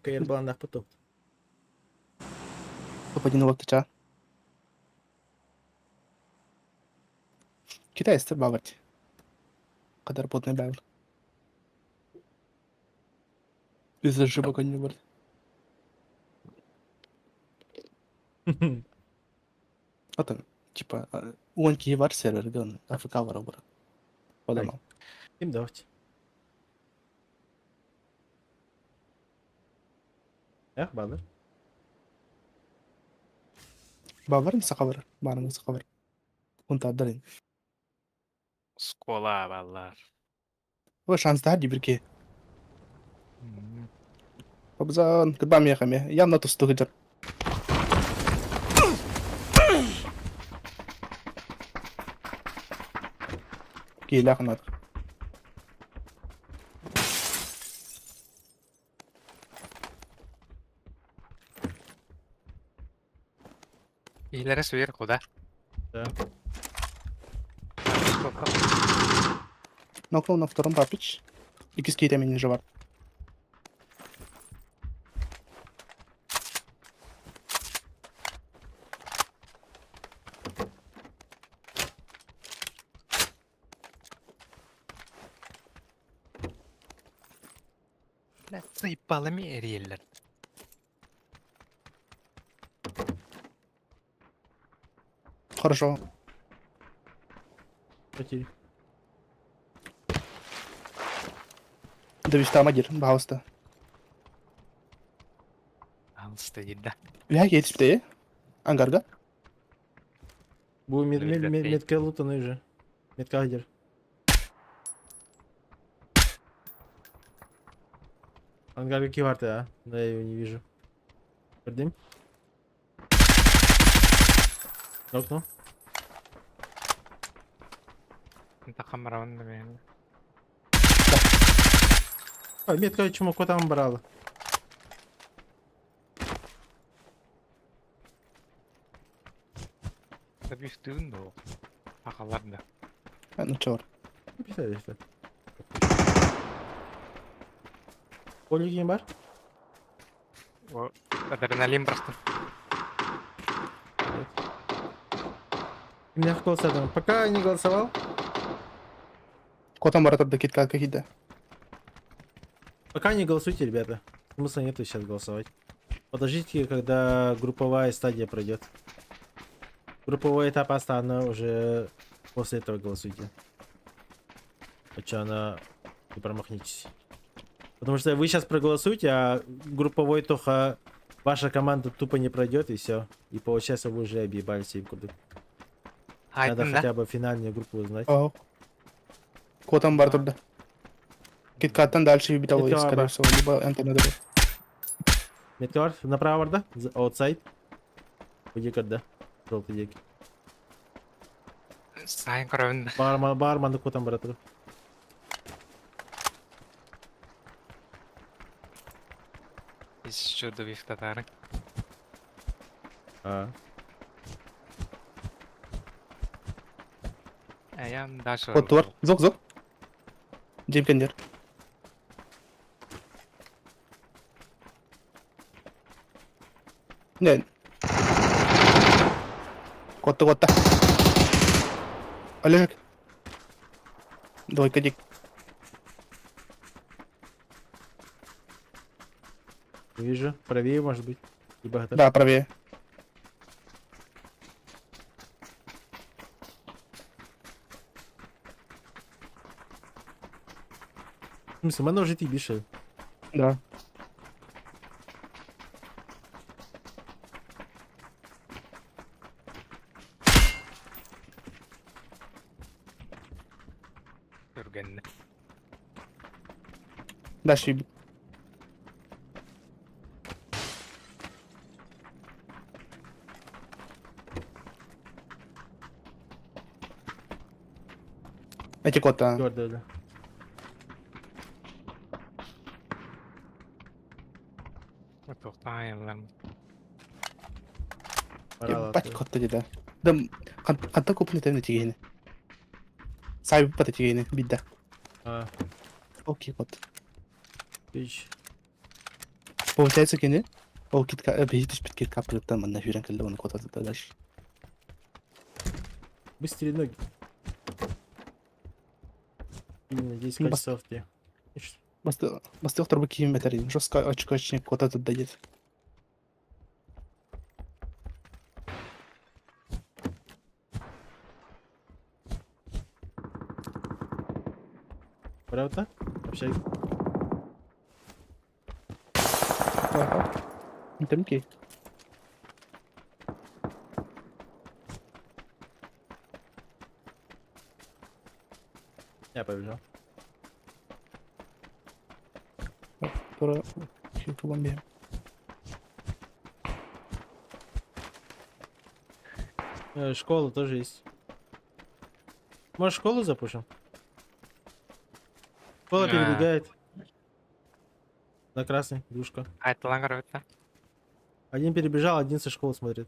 Кайыр баланнахпыт ту. Топ-1 локтача. Китайцы бавать. Кадар потный бавр. Из ошибок они бар. Атын, типа, уон киһи бар сервергэ, он АФК бара бар. Подамал. Ким да хоть. Эх, балыр. Бавар саха бар, баарыҥҥа саха бар. Унтаардар Школа баллар. О, шанстаах дии бир киһи. Обзан, кырбаа миэхэ эмиэ. Явно тустуу сылдьар. Киһилээх ұнады. Киһилэрэ сверху, да? Да. Нокнул на втором папич. Иккис киһитэ ниже бар. Заебало эрийэллэр. Хорошо. Окей. Довести амадир, пожалуйста. Алыста да. Үһэ киһи Ангарга. Бу мед, Ну, мед, ребят, мед, метка лутанный же. Метка где? Ангар какие варты, а? Да, я его не вижу. Пердым. Окно. Камараон мен. А, метка чумаку там брала. Табифтыын да. Ахалар да. Ну чор. Писали что. Оли ким бар? Адреналин просто. Меня в голосовал. Пока не голосовал. Котом баратар да китка какие-то. Пока не голосуйте, ребята. Смысла нету сейчас голосовать. Подождите, когда групповая стадия пройдет. Групповой этап Астана уже после этого голосуйте. А чё она не промахнитесь. Потому что вы сейчас проголосуете, а групповой только ваша команда тупо не пройдет и все. И получается вы уже объебались и куда. Надо хотя бы финальную группу узнать. Котом бар турда. Киткаттан дальше выбитал, Китка скорее бар. всего, либо антенна. Метка направо, да? Outside. Уйди да. Желтый дек. Сайн көрөбүн. Барма, барманды кутан бара тур. Еще добив татары. А. Эйэм дальше Оттуар. Зок, зок. Дьиэм кэннигэр. Не. Куотта, куотта. Олежек. Двойка дик. Не вижу. Правее, может быть. Либо это. Да, правее. В смысле, мене в житті більше. Да. Түргэннэ. Дальше. Эти кота. Көрдө. Туохтаайыллар. Ебать кота деді. Да, қанта көпін етемін тегені. Сайып бата тегені, бидді. А, Окей, кот. бич. Получается кини ол китка биһи түспүт кирка аппытыттан манна сүүрэн кэллэ уонна куотата дальше. Быстрее ноги. Именно 10 Ну, бас- качеств ты. Басты басты охторбу киим этэр жестко очко куотата дает. Правда? Общай. Интемки. Я побежал. Тура бомбе. Школа тоже есть. Может, школу запушим? Школа А. перебегает. На красный, двушка. Айтылан көрөбүт Один перебежал, один со школы смотрит.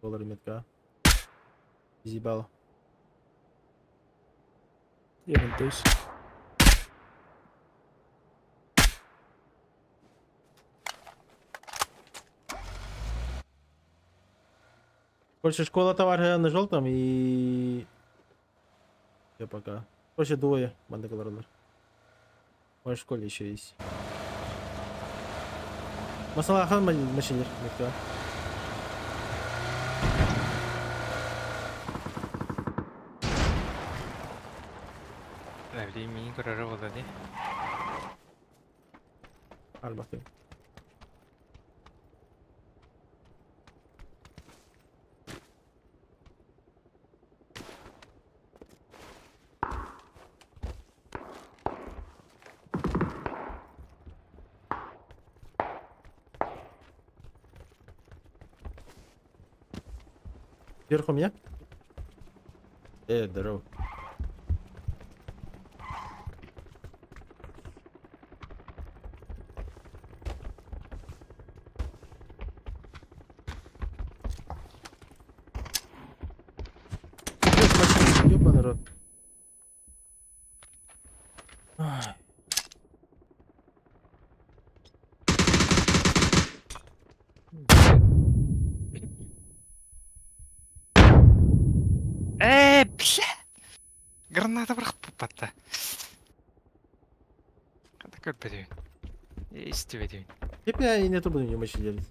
Доллар метка. Изъебало. Я винтуюсь. Короче, школа товара на желтом и... Я пока. Короче, двое банда колоралар. Может, в школе еще есть. Масалахан машинер, метка. Эбили миин көрөрө буолла дии. Арбаты. Сверху меня? Здорово. Ёбаный рот. Ай. Ээ, бля! Граната бырахпыт. Хата көрбөтүбүн. Истибэтибин. Теперь я и нету буду не мочи делать.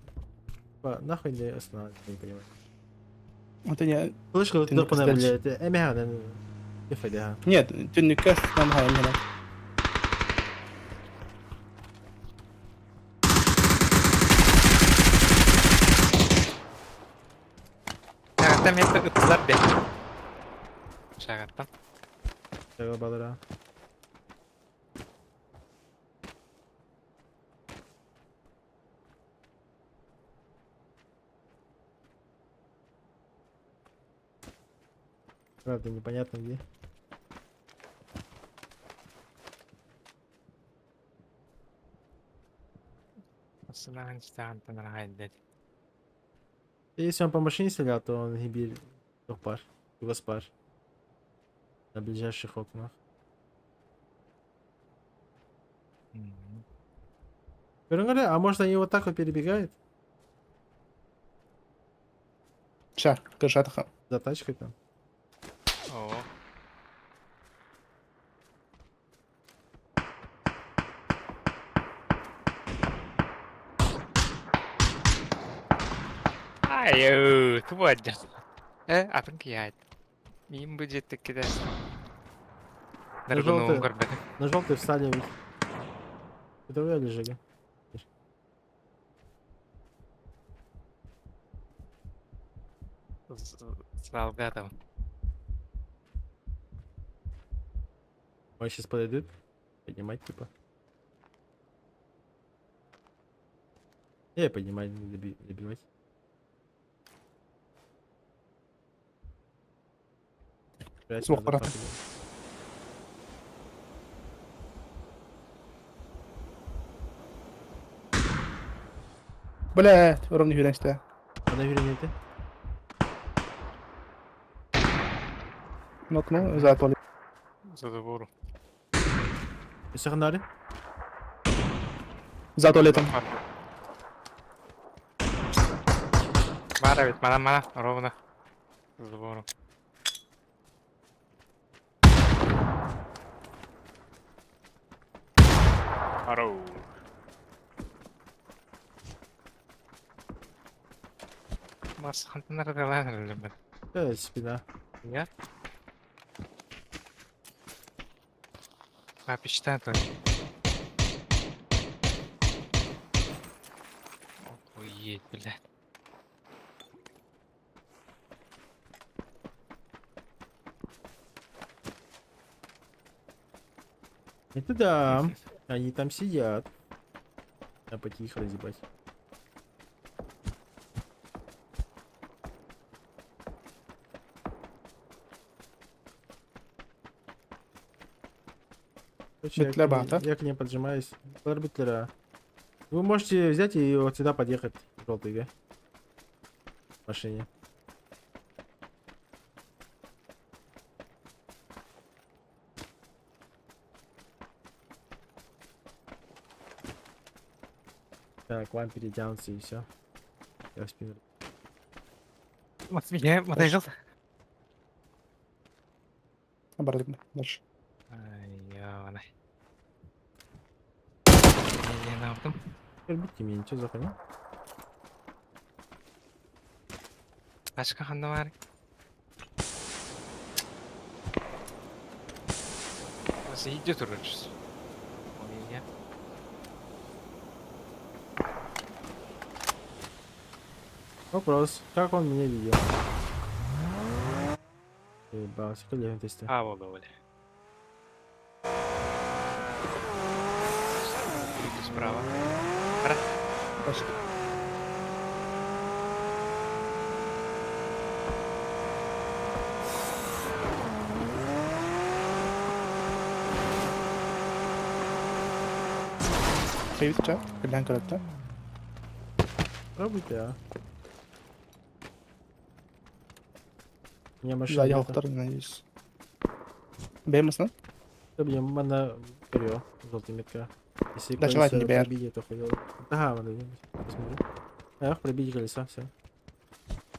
Ба, нахуй не останавливать, не понимаю. Вот я... Слышь, Ты ты не блядь, эмя, не Нет, ты не каст нам хай Шагаттан миэхэ ыттылар бэ. Шагаттан. Балара. Правда, непонятно где. Сынан истэҕинтэн араҕайда. Если он по машине стрелял, то он гибель. Пар. Гаспар. На ближайших окнах. Говорю, а может они вот так вот перебегают? Ща, кыршатаха. За тачкой там. О. Ай, туодя. Э, атын кият. Мин бу дьиэттиккитэ. Желтый. Наргунуун көрбөтүм. На желтый встали. Это вы лежали? Салга там. Он сейчас подойдет. Поднимать типа. Я поднимать, не добивать. Суох барата. Бля, ровно хүрэн Она вернет. Нокну, за туалет. За забору. Сигнали? За туалетом. Бара ведь, мана мана, ровно. За забору. Ару. Мас хантынар да Да, спина. Нет? Папичта то. Охуеть, блядь. Это да. Они там сидят. А пойти их разъебать. Короче, я, Битлер к ним- бата. я к ним поджимаюсь. Битлера. Вы можете взять и вот сюда подъехать, желтый, да? В машине. Так, вам перетянутся и все. Я в спину. Вот меня мотоцикл. Бардым. Дальше. Ай, ёбаный. Не навдым. Битки меня, что за хуйня? Тачка ханна бар. Осы идет урочись. Ой, я. Вопрос, как он меня видел? Ебался, коллега теста. А, вот, бля. Справа. Дальше. Привет, чат. Кэлэн көрөттө. Пробуйте, а. У меня машина. Да, нету. я надеюсь. Бэймасна? Да, блин, мана перё, желтый метка. Если Да, чувак, колесо не бер. пробить, то хуёво. Ага, надо, посмотрю. Эх, пробить колесо, все.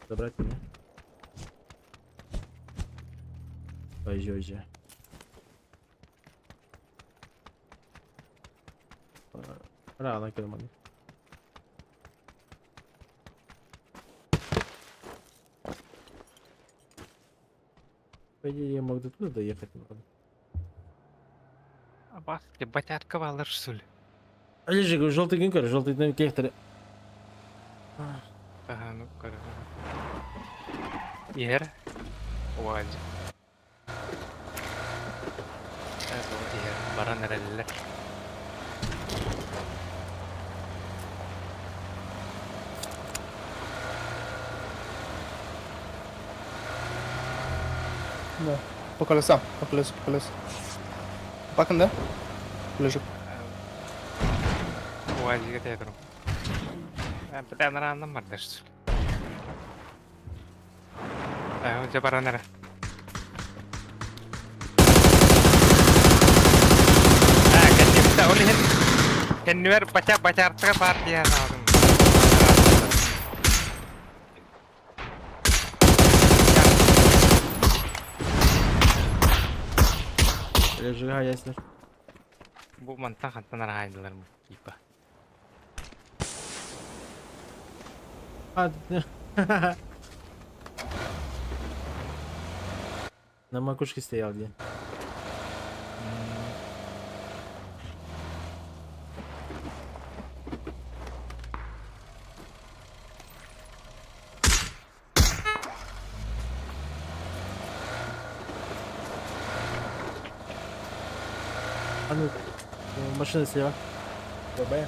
Забрать меня. Ой, ой, Рано кэлман. По идее, я мог до туда доехать, но ладно. Бас, батятка балыр сүл. Лежи, желтый гүнкер, желтый кехтер. Ага, ну, короче. Ер. Уаз. Ер, баран эреллер. Да. По колесам, по колесу, по колесу. Бакын да? Лежит. УАЗига театру. Бля, наранным бар деш. Э, жа баран эре. Эннибэр бача бачаартыга баар дии санаабытым. Лежи яснер. Бу мантан хантан араһаайдылар бу типа. А, На макушке стоял где. А ну, машина слева. ББ.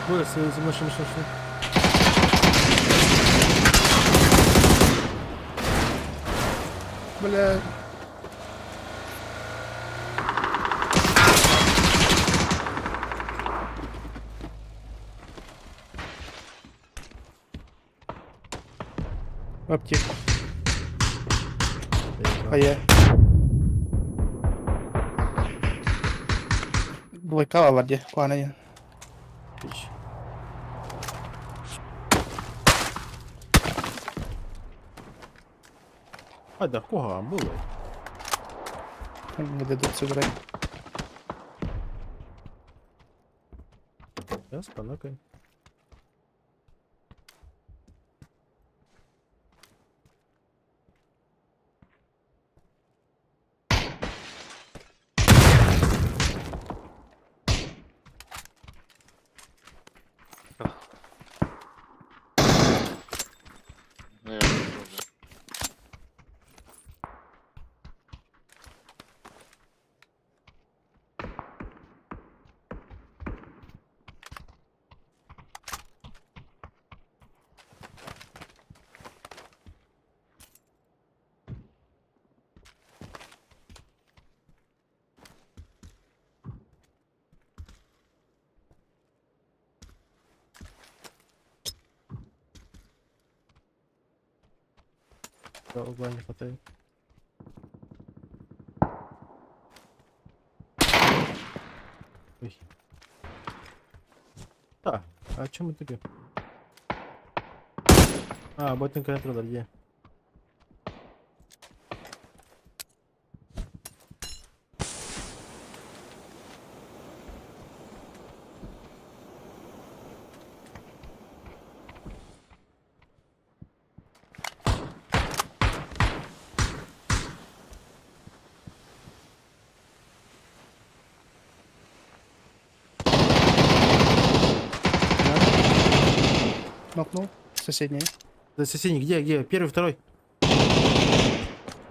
Вырос, машина, машина, машина. Бля. Аптека. А я. Двойка var diye. Kuana Пич. А, да, кого было? Не дадут сыграть. Сейчас, понакай. Да, угла не хватает. Ой. Да, а чем мы тупим? А, ботинг контроллер, где? Нокнул. Соседний. Да, соседний, где, где? Первый, второй.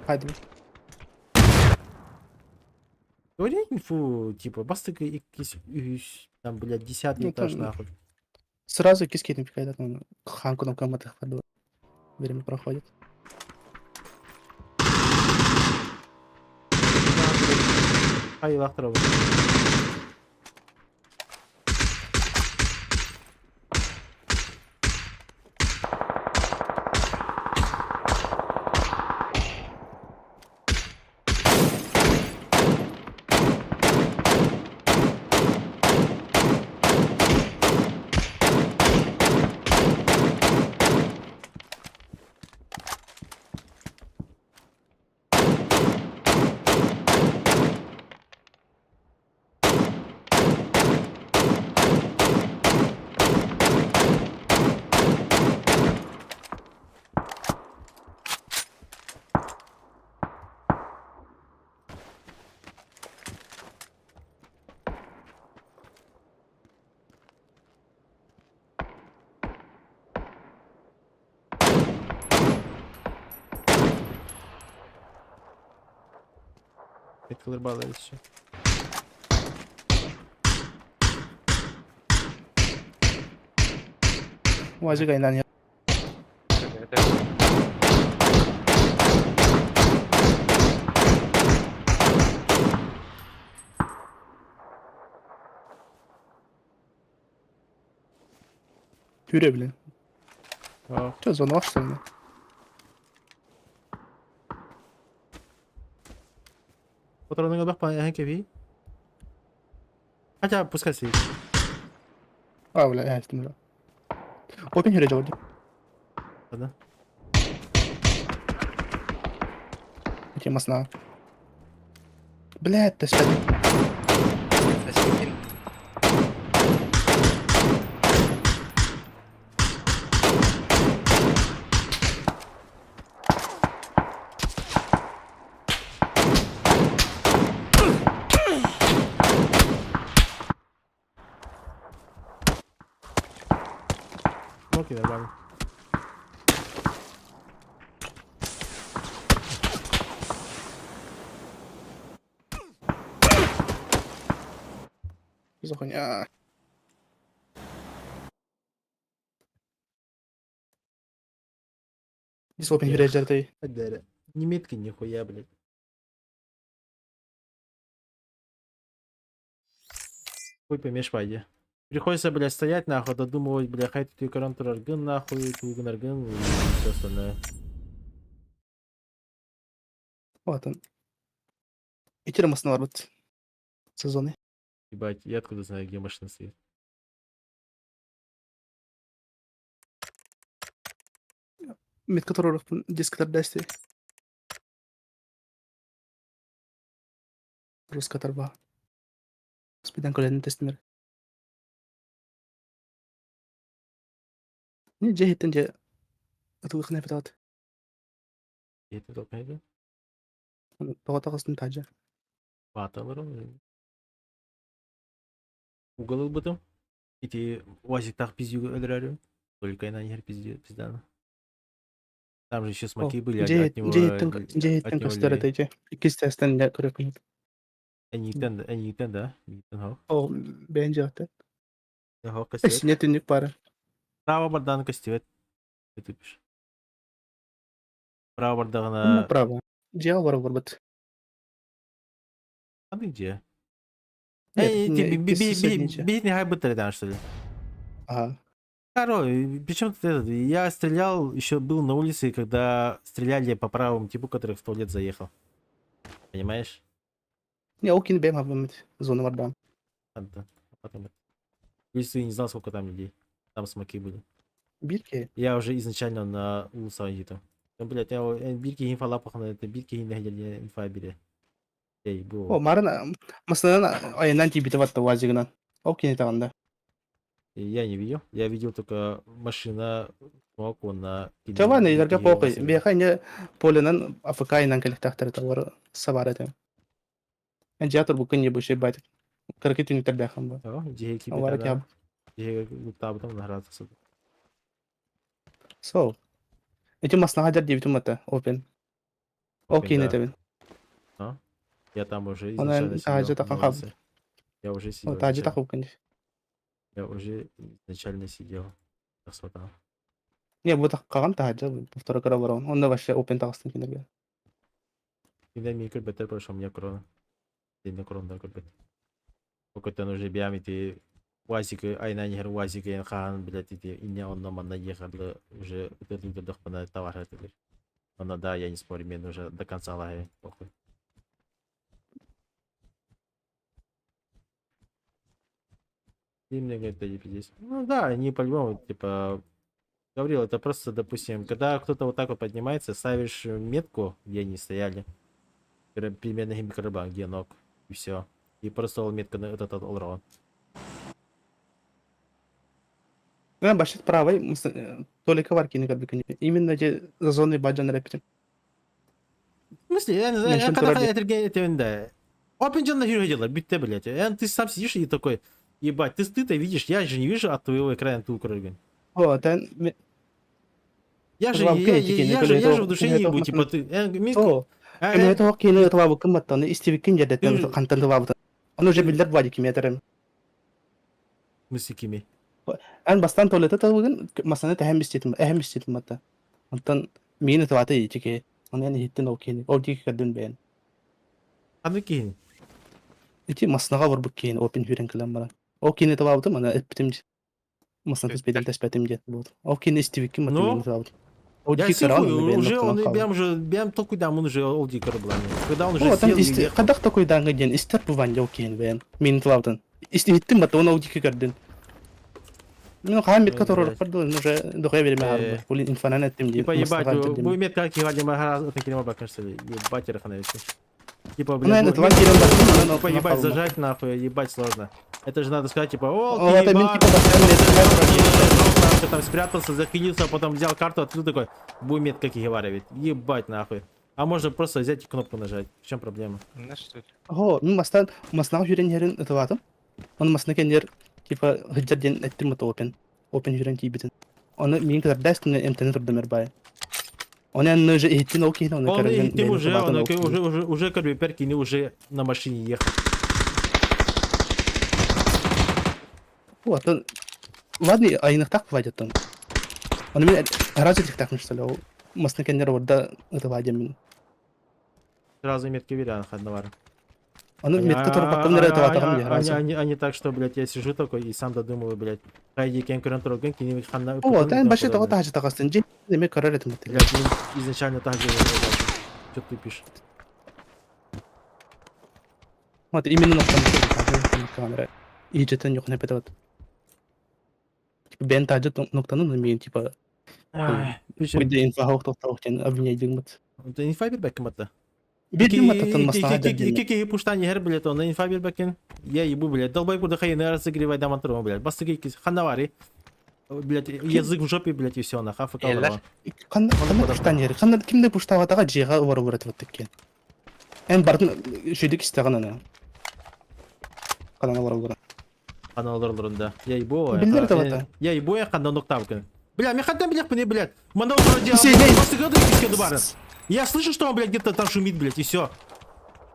Хайдли. Говори инфу, типа, бастык и там, блядь, десятый Ну, этаж, там- нахуй. Сразу киски не пикает, там ханку на комнатах Время проходит. Ай, лахтарова. Это колыбала еще. Уазик айнан Түрө блин. Че, зона что ли? Патроныңа бах панаһан кэбий. Хотя, пускай стоит. А, бля, я истим Опин хүрэ жолду. Ладно. Тема сна. Блядь, ты что? Окей, нормально. За хуйня. Дисопин хүрэ Немецкий нихуя, блядь. Хуй поймешь, пойди. Приходится, блядь, стоять нахуй, додумывать, бля, хай тут экран тураргын нахуй, тугын и все остальное. Вот он. Итир масын бар бит. Сезоны. Ебать, я откуда знаю, где машина стоит? Метка турарыппын дисктер дэсти. Руска тарба. Спидан колен тестинер. Не жеһиттен же ытылык нефтат. Это только это? Тоҕо тажа. Баталарым. Угол бытым. Ити уазиктах пиздюгу өлөрөрүм. Только ина нер пиздана. Там же еще смоки были, от него... Жеһиттен от него көстөр левее. этэ Иккис тестен дэ көрөкүн. Энигтен, энигтен, да? Мигтен хо. О, бэйэн жаата. Хо костевет. Сине түннүк бары. Право бардан костевет. Ты тупишь. Право бардагына... Право. Дьиэ бар барбыт. А ты где? Нет, Эй, не, ти иккис соседний бить не хай бытыры там, что ли? Ага. Короче, причем тут этот? Я стрелял, еще был на улице, когда стреляли по правому типу, который в туалет заехал. Понимаешь? Не, ол кини бэйэм хабыммыт. Зона бардан. Да. А потом это. Плюс я не знал, сколько там людей. Там смоки были. Бирке. Я уже изначально на улуса где-то. Ну, блядь, я бирки инфа лапах на это бирки инфа инфа бире. Эй, О, бу. марын масынан айынан тибите батта уазигынан. Ол кини таганда. Я не видел. Я видел только машина смог он на Чабан илерге похуй. Бияха не поленан АФК инан келихтахтар тавар сабар этем. Энжиатор бу күн ебуши байт. Кыркы түнүктер бяхан бу. Авара кяб. So. Эти маснаға дер дебитим ата, open. Ол кини тебин. Я там уже Она изначально таажы сидел тақан на хаб. улице. Я уже сидел. Таажы изначально. тахып күн. Я уже изначально сидел. Так что там. Не, бу таққаған таажы повтора кара барон. Онда вообще open тағыстын кинерге. Иногда мне көрбөттөр, потому что у меня корона. День корона көрбөт. Покотон уже биям ити УАЗик, айна нехер УАЗик, хан, блядь, ити инне онно манна ехали, уже өтөрдүк бана товар этилер. Онно да, я не спорю, мен уже до конца лагеря, похуй. И мне говорят, да, пиздец. Ну да, они по-любому, типа, Гаврил, это просто, допустим, когда кто-то вот так вот поднимается, ставишь метку, где они стояли, примерно микроба, где ног, и все. И просто метка на этот олрон. Мен башит правый толика бар кини көрбүкүн. Именно же зоны баджан репитим. В смысле, я не знаю, я когда это да. Опен на дело, битте, блядь. Ты сам сидишь и такой, ебать, ты ты-то видишь, я же не вижу от твоего экрана ту көрген. О, тен Я же, я, я, я же, я же в душе не ебу, типа ты. О, это кини това кымматтан истибиккин жердеттен кантан това Он уже билдер бади кими этерем. В смысле кими? Эн бастаан туалета талбыгын масаны тэһэн биститим, эһэн биститим батта. Онтон миин ытыбата ичики. Оны эн иһиттин ол киһини. Ол диэки көрдүн бэйэн. Ханнык киһини? Ити маснаҕа олорбут киһини опин хүрэн кэлэн баран. Ол киһини ытыбаабытым, аны эппитим масна түспэтим тэспэтим диэн буолт. Ол киһини истибиккин мата миин Ну? ытыбаабытым. Ол Я диэки сихуй, көрөҕүн, аны бэйэн уже ноктонон он хаалбыт. бэм уже бэм толкуйдаан он уже ол дии көрө булан. Когда он уже О, там съел и исти уехал. хайдах такойдааҥҥа диэн истэр буван ол киһини бэйэн миин ытыбаабытын. Истиһиттим бата оны ол диэки көрдүн. Ну, хаһан метка Ой, блядь. туруорукпар дылы уже дохуя бириме Э, хаарбыт. Бу инфанан эттим дии Типа ебать, мастаҕа бу тирдим. метка киһи диэн ытын килима бакын что ли? Ебать раханависи. Типа, Аны блядь, эн бу ытылан киирэн бардым, онон типа оттонон ебать хаалла. зажать нахуй, ебать сложно. Это же надо сказать, типа, о, Ол это мин киһи типа бастаан метка там спрятался, захилился, потом взял карту, открыл такой, бу метка киһи Ебать нахуй. А можно просто взять и кнопку нажать. В чем проблема? На что ли? Оһо, мин бастаан маснаҕа сүүрэн иһэрин ытылаатым. Ону масна кэннигэр типа сылдьар диэн эттим ото опен. Опен сүүрэн тиийбитин. Ону миин кытарда истинэ эмтэнэ турдум эрбаайы. Ону анны уже иһиттин ол киһини, ону Он көрөнгөн и тем бэйэни уже, ытылаатын он ол киһини. уже, уже, уже как бы перкини уже на машине ехал. Оттон ладно, айныктаах бывает оттон. Ону мин араас этихтаахпын что ли, ол масна кэннигэр орда ытылаа диэммин. Сразу метки верян хаднавар. Ону Они, метка турбаккын эрэ ытылаатаҕым дии они, араас. они, они так, что, блядь, я сижу такой и сам додумываю, блядь. Хайди кен көрөн турган кини ханна О, ыппытын тэн и тому баши тоҕо подобное. таһдьа таҕыстын дьиэ эмиэ көрөр этим баттыгар. Блядь, мин изначально так же Что ты пишешь? Вот именно ноктан камера. Иджетен yok ne вот. Типа бен таджет ноктанын мен типа Уйда инфа хоқтоқтауқтен обвиняйдың Инфа бербеккин батта. Бердим мататтан маслаха Ики ки пуштан ехер, блядь, он инфа бербеккин. Я ебу, блядь, долбай куда хайны разыгрывай даман блядь. Бастыгы ханавари. Блядь, язык в жопе, блядь, и все, нахуй, АФК Эллер. Қандай пуштан ери? Қандай кимде пуштаватаға жиға ұры ұры өтіп Эн бардын шүйдік истеген ана. Қанана ұры ұры. Ана оларларында. Я ебу. Билдер табата. Я ебу, я ханда ноктавкин. Бля, мен хаттан билек мне, блядь. Манда Я слышу, что он, блядь, где-то там шумит, блядь, и все.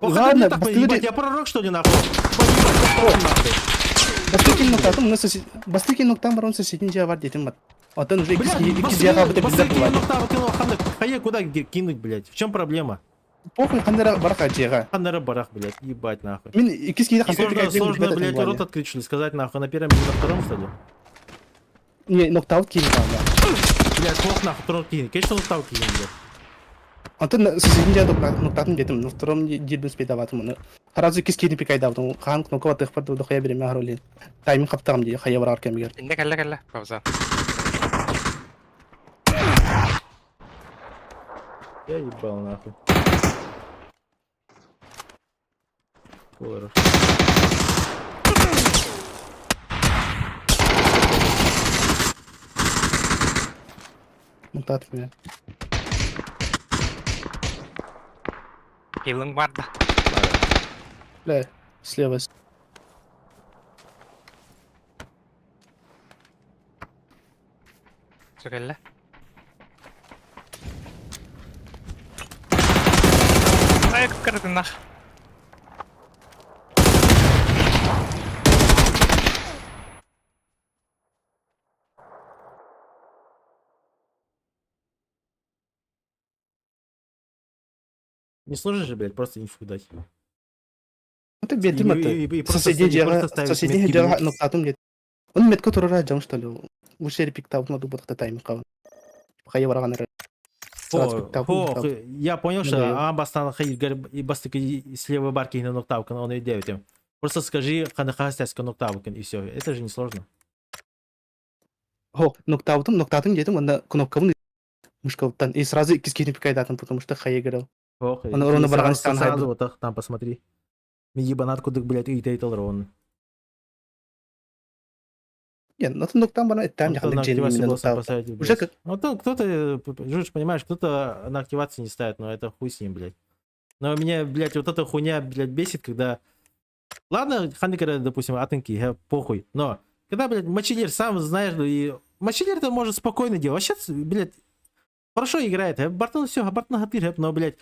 Ладно, так, ебать, я пророк, что ли, нахуй? Поебать, нахуй. Бастыкин ноктатым, бастыкин ноктам бар, он соседний жа бар детим бат. Оттан уже икки жаға бітіп билдер болады. Хае куда кинуть, блядь? В чем проблема? Похуй, қандара барақ жеға. Хандара барах, блядь, ебать нахуй. Мен икки кейде Сложно, сложно, блядь, рот открыть, что ли, сказать нахуй, на первом или на втором, что ли? Не, ноктаут кейін қалды. Блядь, плох нахуй, втором кинь. Конечно, ноктаут кинь, блядь. Антон соседний жа ноктатын детим, на втором дербин спейдаватым оны. Сразу икки кейде пикайдавтым. Хан кнопка батых барды, дохуя береме хароли. Тайминг қаптағым дейді, хая барар кемегер. Инде кэллэ кэллэ. Пауза. Я ебал нахуй. Хорошо. Ноктатым я. Хилың бар да. Бля, слева. Все кэллэ. Ай, кырдын нах. Не сложно же, блядь, просто инфу дать. Это бердим это. И просто, Соседний и просто жаға, ставить соседний метки, жаға блядь. ноктатым дед. Он метка турара жам что ли. Ушер пиктап на дубатта тайминг қабын. Хая бараған әрі. Сразу О, пиктап. о, я понял, что Да. а бастан и бастык и слева барки на ноктавкан, он и девять. Просто скажи ханахастяска ноктавкан и все. Это же не сложно. Хо, ноктаутым, ноктатым дедим, онда кнопкамын мышкалыптан. И сразу икки пикайдатым, потому что хая говорил. Ох, Он ровно и барган сразу, стан сразу хайду. вот так там посмотри. Ебанат кудык, блядь, и тайтл ровно. Не, ну ноктам бана там Кто на жакында активацию именно голосом ноктаут. поставить, Уже блядь. как Ну, то, кто-то, Жуж, понимаешь, кто-то на активации не ставит, но это хуй с ним, блядь. Но меня, блядь, вот эта хуйня, блядь, бесит, когда... Ладно, ханыкера, допустим, атынки, я похуй, но когда, блядь, мочилер сам знаешь, ну и... Мочилер-то может спокойно делать. Вообще, блядь, хорошо играет. Бартон все, Бартон гатыр, но, блядь,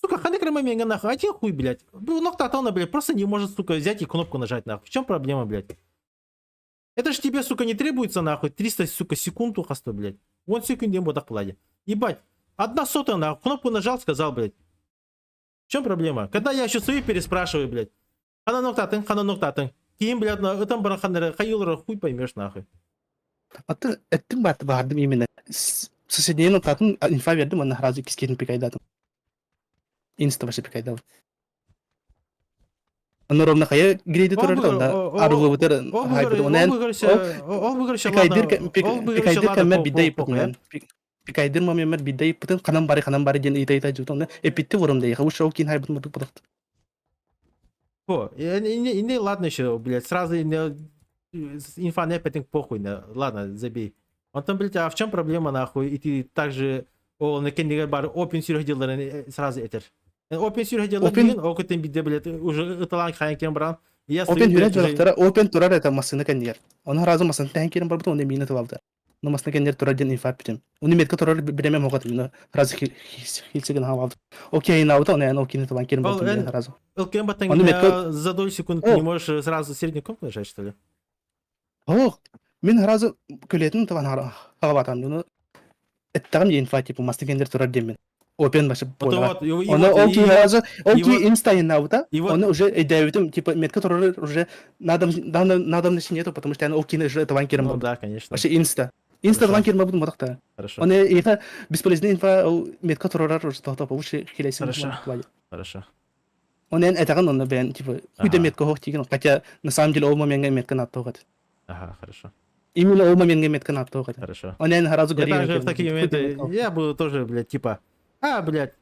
сука, ханыкера момент, нахуй, один хуй, блядь. Ногта блядь, просто не может, сука, взять и кнопку нажать, нахуй. В чем проблема, блядь? Это ж тебе, сука, не требуется, нахуй, 300, сука, секунд ухасто, блядь. Вон секунд вот так пладе. Ебать, одна сотая, нахуй, кнопку нажал, сказал, блядь. В чем проблема? Когда я еще свою переспрашиваю, блядь. Хана ноктатын, хана ноктатын. Киим, блядь, на этом бараханера, хайылра хуй поймешь, нахуй. Аты эттим бааты баардым именно. Соседнейн ытатын инфа бердим, онна сразу кискетин пикайдатым. Инста вообще пикайдал. Онно ровно хайа грейди турар онда арылыбытыр хайбыт онен пикайдыр пикайдыр кэммер бидей пытын пикайдыр момемер бидей пытын ханан бары ханан бары диэн ыйта-ыйта жутон онна эпитти ворум дей хабы шоу кин хайбыт мурдук бодохт. О, не, ладно еще, блядь, сразу инфа не опять похуй, ладно, забей. Он там, блядь, а в чем проблема, нахуй, и ты также, о, на кендигер бар, опен сюрх деларын сразу этер. Опен сюрх деларын, о, көтен биде, блядь, уже ыталан хайын кен бран. Я Опен хүрэ дьолохтара, опен турар это массыны кендигер. Оны сразу массыны тәһин кирен барбыт, оны миина тылабыта. Но массыны кендигер турар диэн инфа питем. Оны метка турар биремем хоҕот, сразу хилсигин хавалды. Окей, наута, оны эн окини тылан кирен болтун сразу. ЛКМ батан за долю секунд ты не можешь сразу средний комп нажать, что ли? Ох, мин сразу көлетин тылан хаватан. Ну, эттэҕим диэн инфа типа масты кендер турар диэммин. Опен башы поняла. Оны ол ки сразу, ол ки инстайын наута, оны уже эйдәбитим, типа метка турар уже надобности нету, потому что ол кини уже тылан кирен Ну да, конечно. Вообще инста. Инста тылан кирен буду мотохта. Хорошо. Оны это бесполезный инфа, метка турар уже тоқтап, лучше хилесин. Хорошо. Хорошо. Он эн этаган онно бэйэн типа хуйда метка хох тиген, хотя на самом деле ол моментга метка наттоҕат. Ага, хорошо. Именно ол моментга метка наттоҕат. Хорошо. Он эн сразу Я также в такие моменты, я буду тоже, блядь, типа, а, блядь,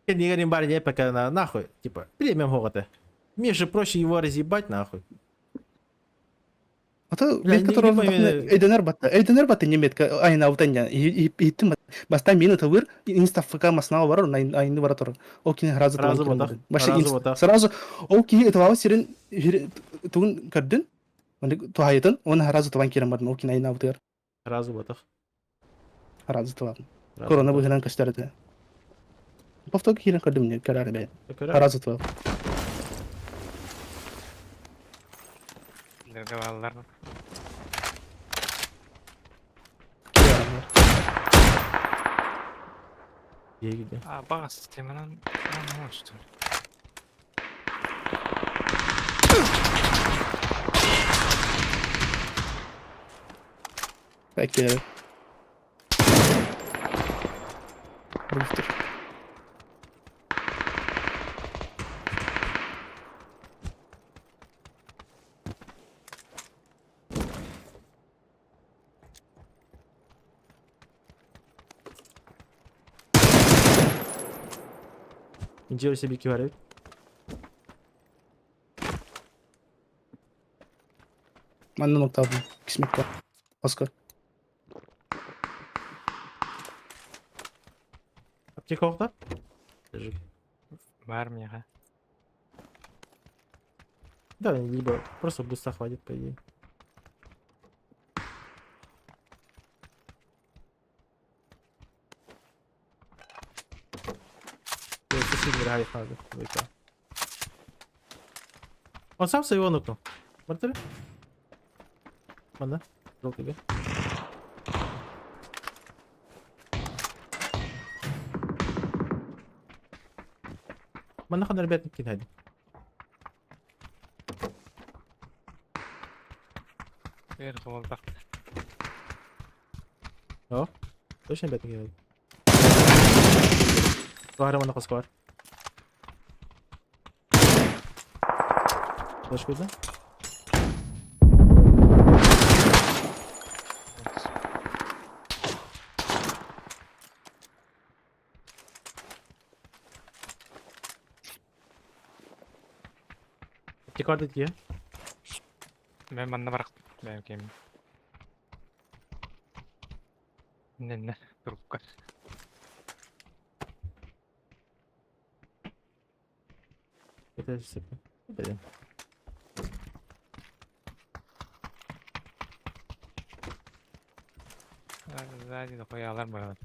не говорим баре, пока на нахуй, типа, премиум хоготы. Мне же проще его разъебать нахуй. А то метка турар эйденер батта. Эйденер батта не метка айна аутанья. Иттим баста мина тавыр инста ФК масна бар айны бара турар. Ол кини сразу Сразу Сразу ол кини этвава сирен тугун көрдүн. Тухайытын, оны сразу таван кирен бардым. Ол кини айна аутыгар. Сразу батах. Сразу таван. Корона быһынан көстөрөтө. Повтор кирен көрдүм не көрөр бе. Сразу таван. Баллар. А, бас, ты менен что ли? Belki Быстро. Индио себе киварит. Манна nokta aldım. Kismet var. Oscar. Аптека охта? Бар миха. Да, либо просто буста хватит, по идее. Он сам своего нокнул. Мартыре? Мана, желтый Манна хан ребят кидать. Бер болдак. О, точно ребят кидать. Сквар, манна сквар. Флешку, да? Аптека дие. Мен манна барак. Мен кем. Не, трубка. Это Блин. Сзади да бар.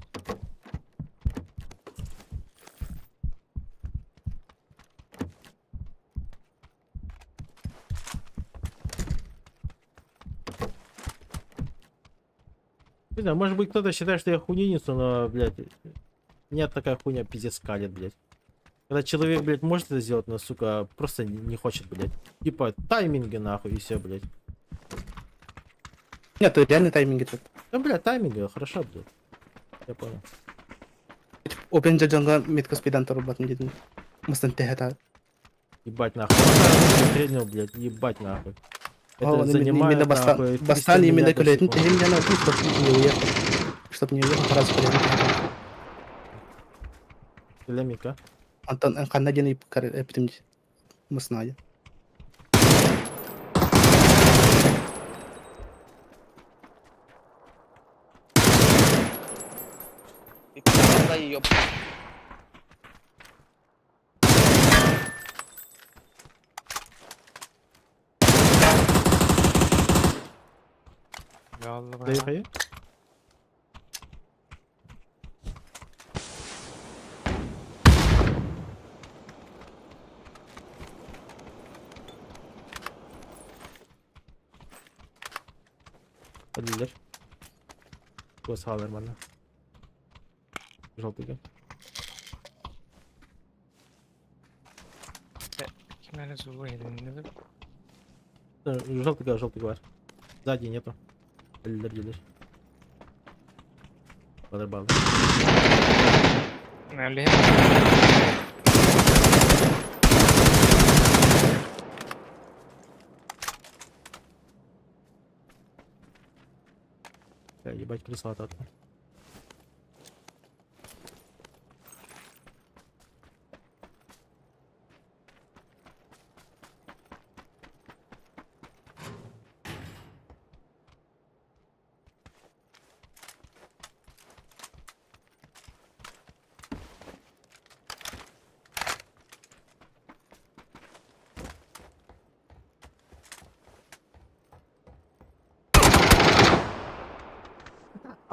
Не знаю, может быть, кто-то считает, что я хуйница, но, блядь, меня такая хуйня пиздец калит, блядь. Когда человек, блядь, может это сделать, но, сука, просто не хочет, блядь. Типа, тайминги, нахуй, и все, блядь. Нет, это реальный тайминг этот. Да, блядь, тайминги, хорошо, блядь. Я понял. Open дьоҥҥо метка спидан турбатын диэн. Мастан тэһэ Ебать, нахуй. Стрельнул, блядь, ебать, нахуй. Это О, занимает, именно бастан, нахуй, 300 бастан именно миллиардов көлөтүн секунд. тэһин диэн чтоб не уехал. Чтоб не уехал, сразу көлөтүн тэһин. Лемика. Антон ханна диэн эпитим масна. Yallah Дай хай. Hadi Гос нормально. Желтый. Ким зулу elinde. Желтый, желтый бар. Сзади нету. Лидер, лидер. Подорбал. Nerede? Ебать, крысла от.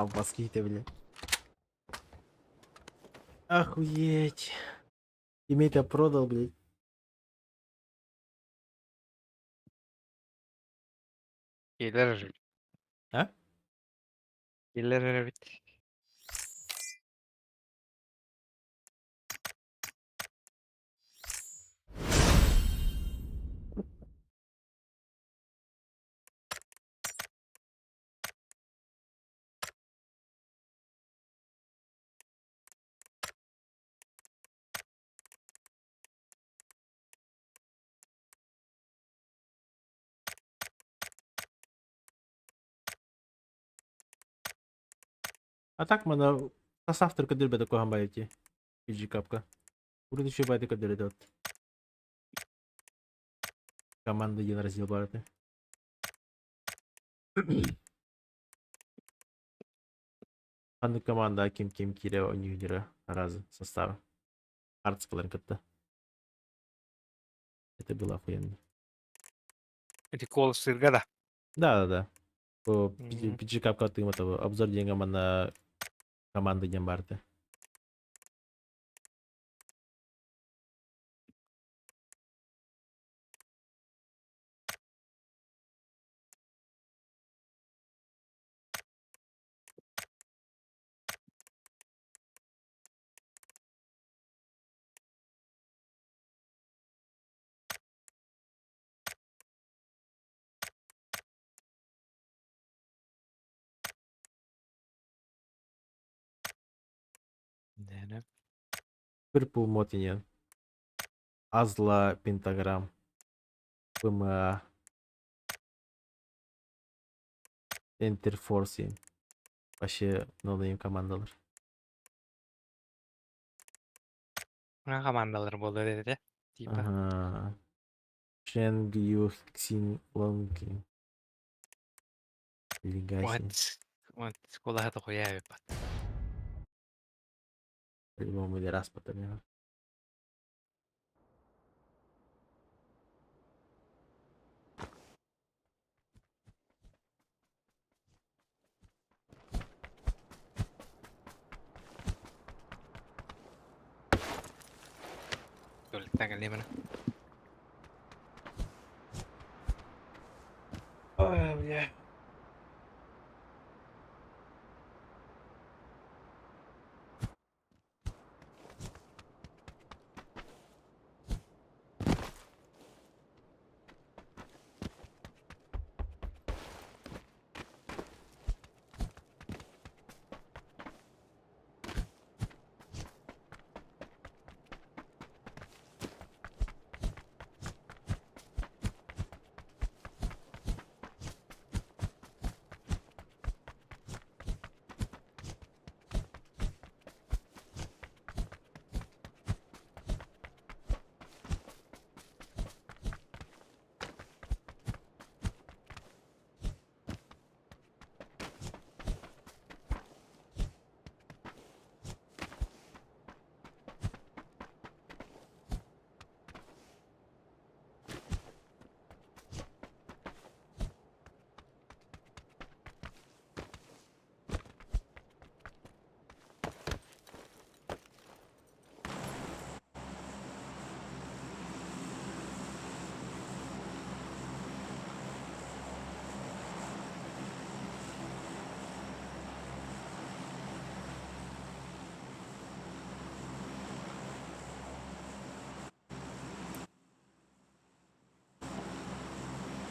А в ты, блядь. Охуеть. Имей-то продал, блядь. Gelir. Ha? Gelir evet. А так мана состав көдөрбөтө кохан байти. PG капка. Вроде еще байты көдөрөт. Команда один раздел барты. Ханны команда ким ким кире ойнюдера разы состава. Артскалар кытта. Это было охуенно. Эти кол сырга да. Да. По PG капка ты этого обзор деньгам на команды дем барты. Ne? Purple Motinian. Азла Пентаграмм. ПМА. Интерфорсин. Вообще no командалар. Buna komandalar boldu dedi. Типа. Ага. Шенг Ю Ксин Лонг. Лигаси. Вот. Вот. Kola da koyar bak. По-любому или раз потом. Dur, Ой, бля.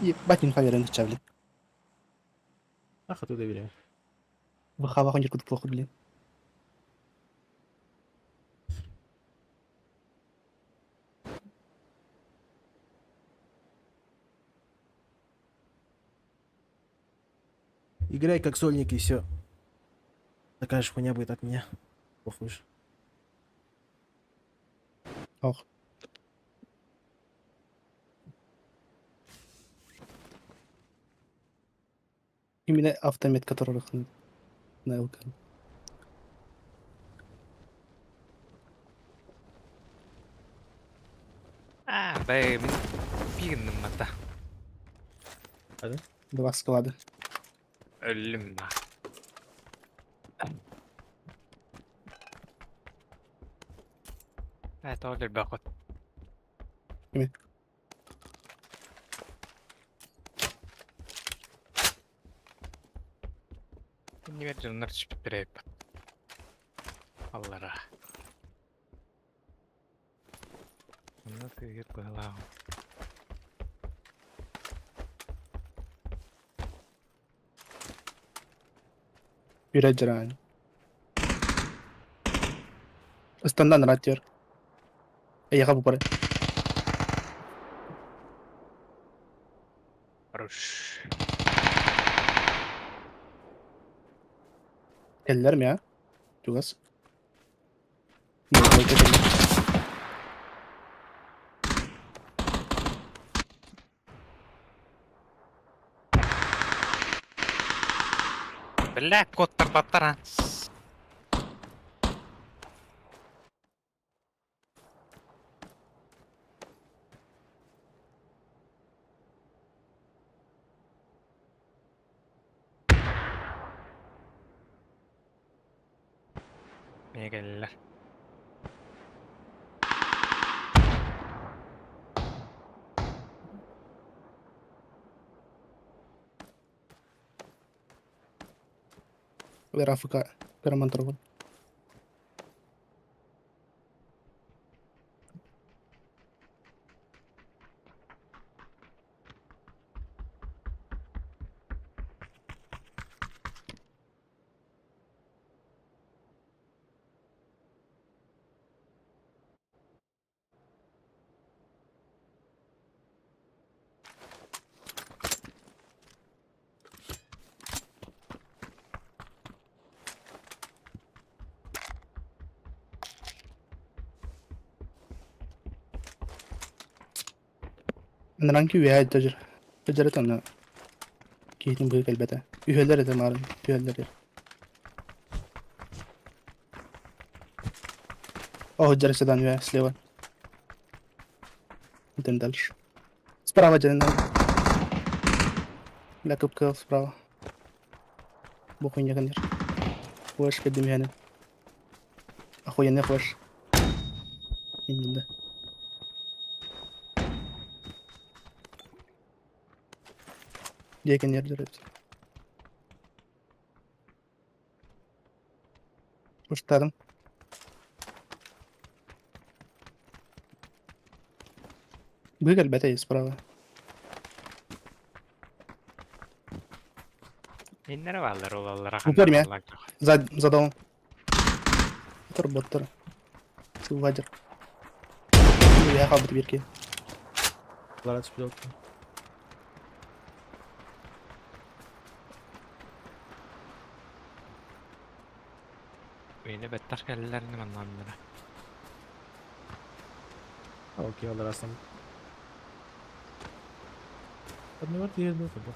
Ебать, инфа верен блин. Ах, а доверяю. В хавах он плохо, блин. Играй как сольник и все. Такая же хуйня будет от меня. Похуй же. Ох. Именно автомет, который на ЛК. Аа, бай, мин пигинным мата. Два склада. Өллүм на. Ээ, тоҕо өлбөххүт. Кими? Иннибэр дьоннор түспүттэрэ эбит. Аллара. Онно тыыгыт быһалаах. Үрэ дьараан. Ыстандан ратер. Эйэхэ бу бары. Хорош. Кэллэр мэ? Чугас. Двойка кэллэ. Бля, куоттарбаттар а. Эмиэ кэллилэр. Графика Карамантрова. Ыныран үөһэ илдьэр илдьэрэ онно киһитин быһыы кэлбэтэ. Үһүөллэр этэ маарын, үһүөллэр. О, сылдьар седан үөһэ слева. Идем дальше. Справа дьэ Бля, кып справа. Бу хуйня кэннэр. Флеш кэлдим иһэнин. Охуенный флеш. Иннинэ. Дьиэ кэннигэр эбит. Устарым. Быыс элбэтэ справа. Иннэрэ бааллар улаллара Упор мэ. ханна За, за домом. Боттор, боттор. Сылвадер. Я хаалбыт биир киһи. Лара түспүт. Үйүнэ бэттэх кэллилэрин маннааннара. Окей, алар астан. Одного тиэрдэ курдук.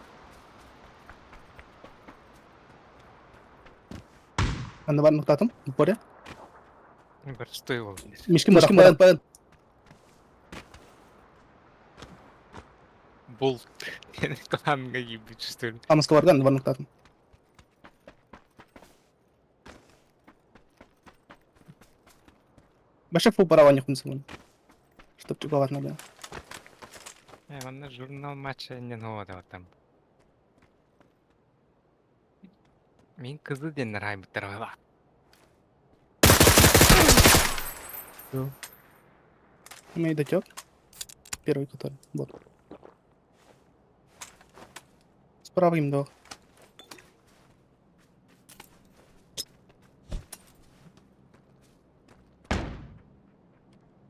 Анны бар нуктатым. Упоре. Простой ол. Мишкин мишкин баран баран. Бол. Кылаанга киирбит чувствую. Амаска барган бар нуктатым. Вообще фул барабан не Чтоб тюговать надо. Э, манна журнал матча иннен хуа там. Мин кызы диэннэр хаайбыттар бала. Мы дотек. Первый который. Вот. Справа им дал.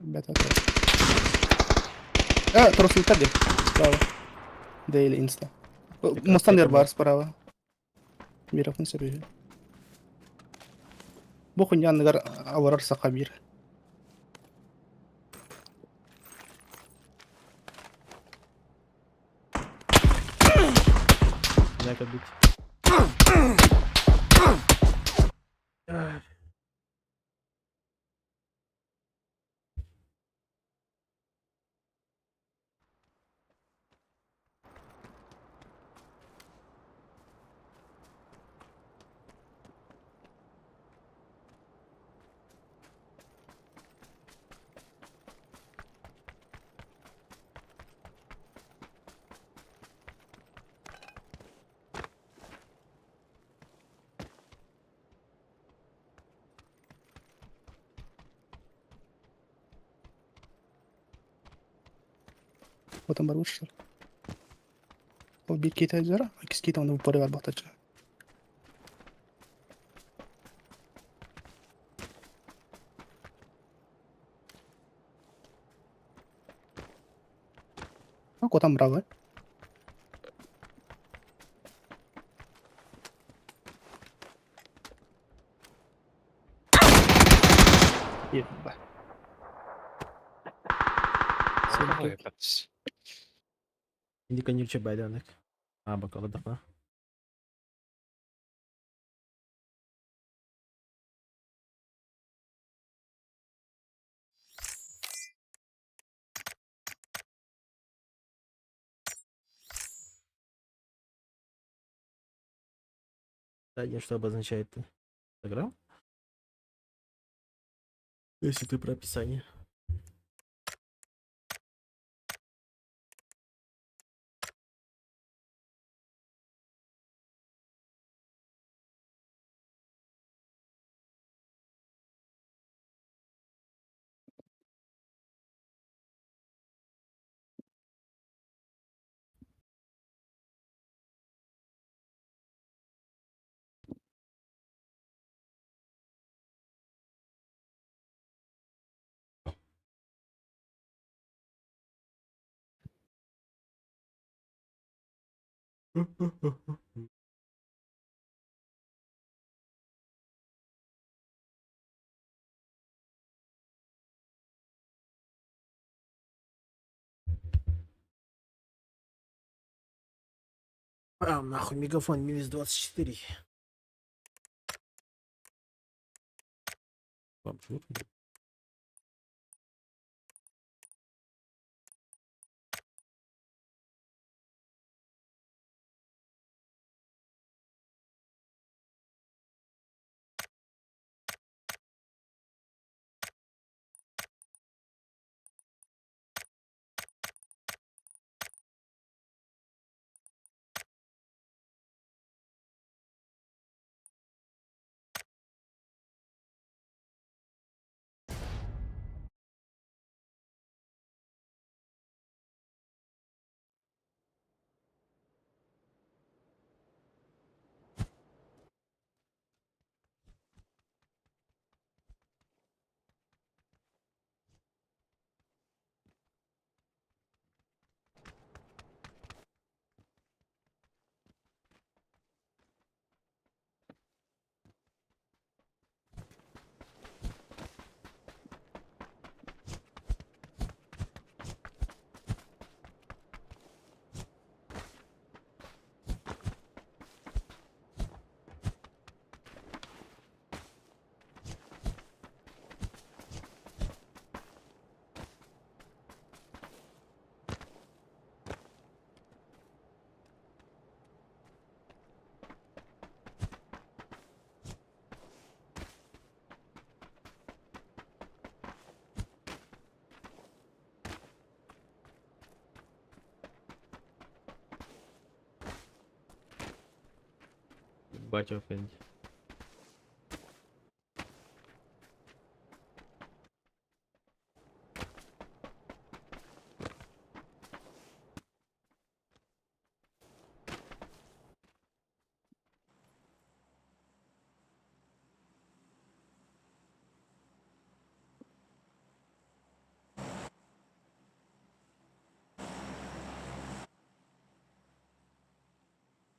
Ребята, это... Трос где? Справа. Да или инста. Мустандер бар справа. Миров на себе. Бу хуйня аварар саха бир. Дай-ка бить. Потом барбыштар. Ол бир кейт айзара, акис кейт оны упоры бар бақтачы. А, котам браво. Еба. Ой, Инди конюче байданок. А, бакала дахна. Задняя что обозначает? Инстаграм? Если ты про описание. А, нахуй, мегафон минус 24. Вам чего? Ебать, опять.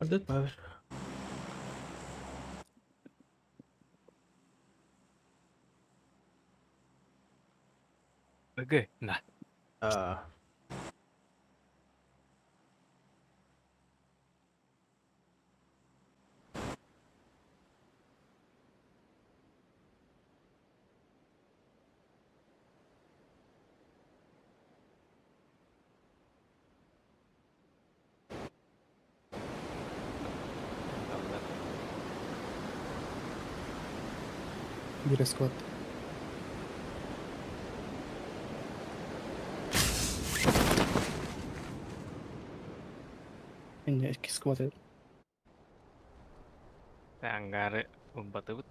Dead Power. БГ, на. А. Биир сквад. Инне икки сквад эбит. Ангары ылбатыбыт.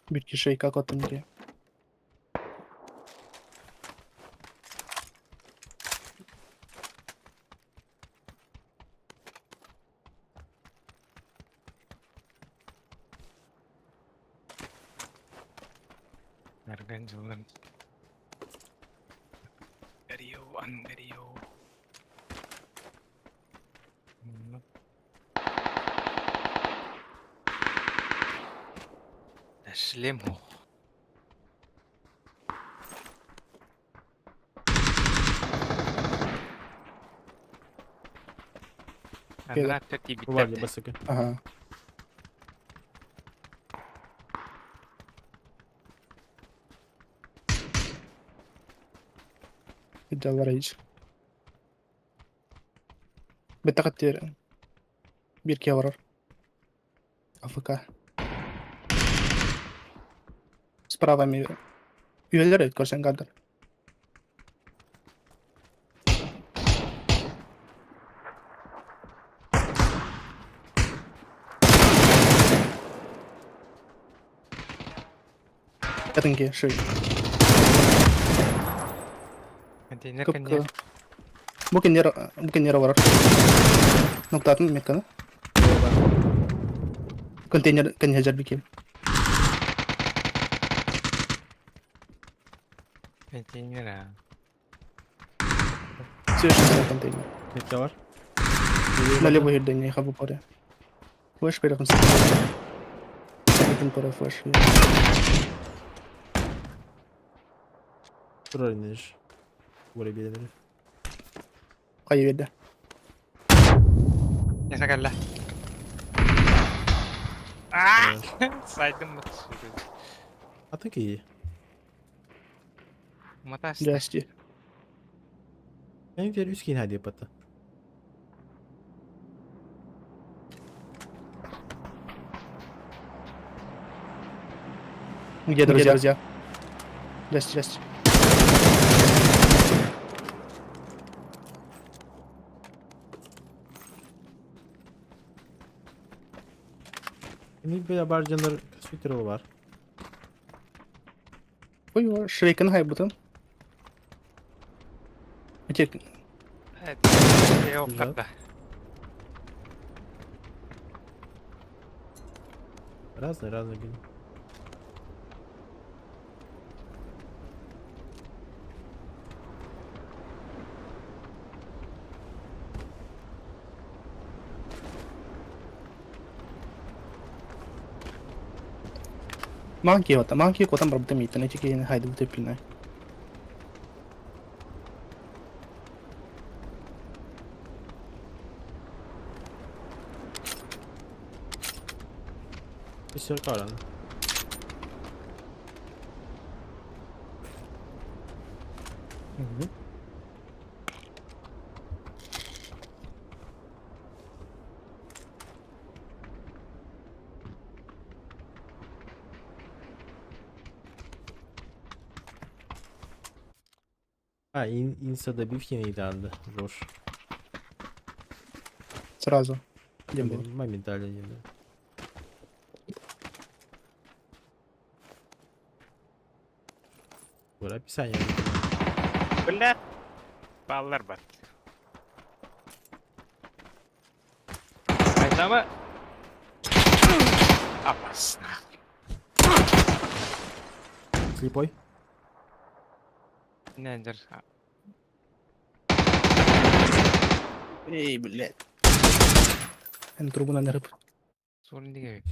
Биир киһи как оттон дии. Мэргэн дьылын. Ангарио, Ангарио. Шлем. Андрат Варди тибиттер. басыка. Ага. Идеаллар ич. Бетақаттер. Бирке барар. АФК. Справа ми. Үйелер эт көрсең кадр. Кәтінге шүй. Контейнер Кып контейнер. Бу кеннер барар. Ноктатын метканы. Контейнер контейнер бикем. Контейнер. а. Все еще контейнер. Метка бар. Налево жерден я хабу паре. Флеш переход. Бүтүн пара флеш. Турар инеш. Бура биэлэр. Кайы берді. Я сакалла. Аа! Сайдым бат. Атын кии. Матас. Здрасте. Мен бер үс киин хадип бата. Где друзья? Друзья? Здрасте, здрасте. Эми бе бар жандар свитерл бар. Ой, швейкін хайбутын. Өте Yok да. Разный, разный гин. Маған киіп атта, маған киіп отам бар бітім ейтін, өте кейін хайды өте пілнай. Үс каран. А, инста добив не да, Жош. Сразу. Дем было. Моментально не да. Ура, описание. Бля. Баллар бар. Айдама. Опасно. Слепой? Нендер. Эй, блядь. Эн трубу на рыб. Sorun değil.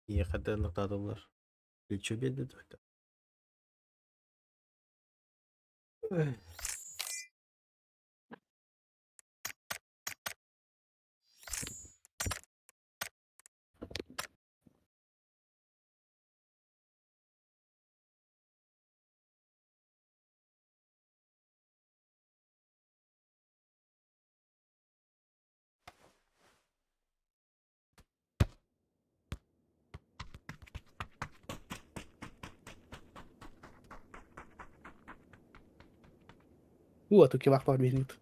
Ехать нықтадылар. Плечо беді дөйді. Уу, а туки вах бар биринит.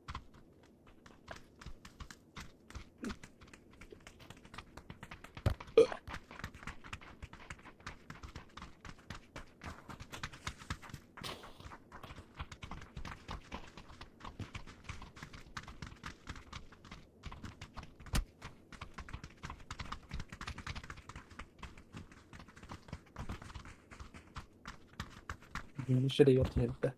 Şöyle yatıyor herifte.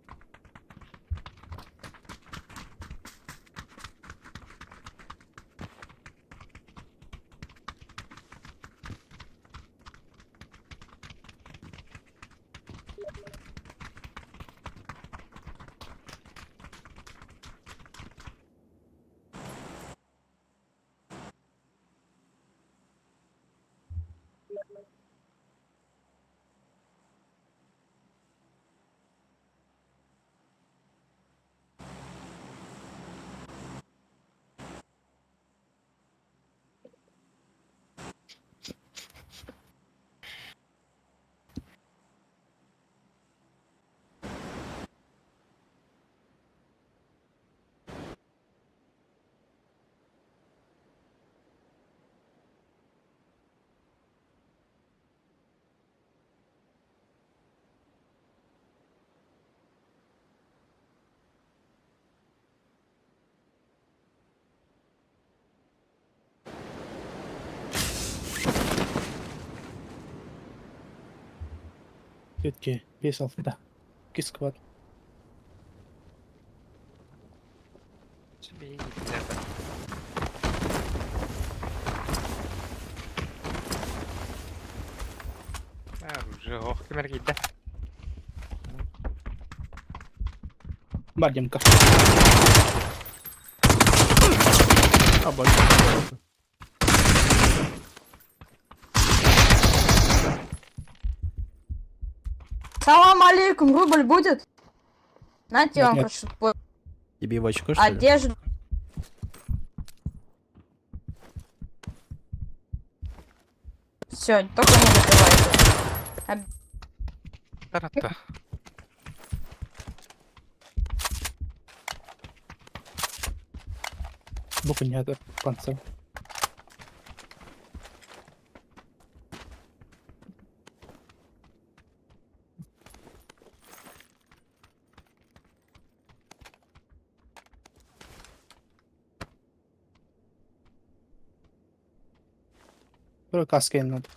Все-таки весь алфта. Кискват. Уже ох, кемер кидде. Бар Демка. А, больше. Салам алейкум, рубль будет? Нате Нет, вам, нет. короче, Тебе в очко, что ли? одежду. Все, только не закрывайте. Таратта. Бу понятно. Панцер. Про каски надо.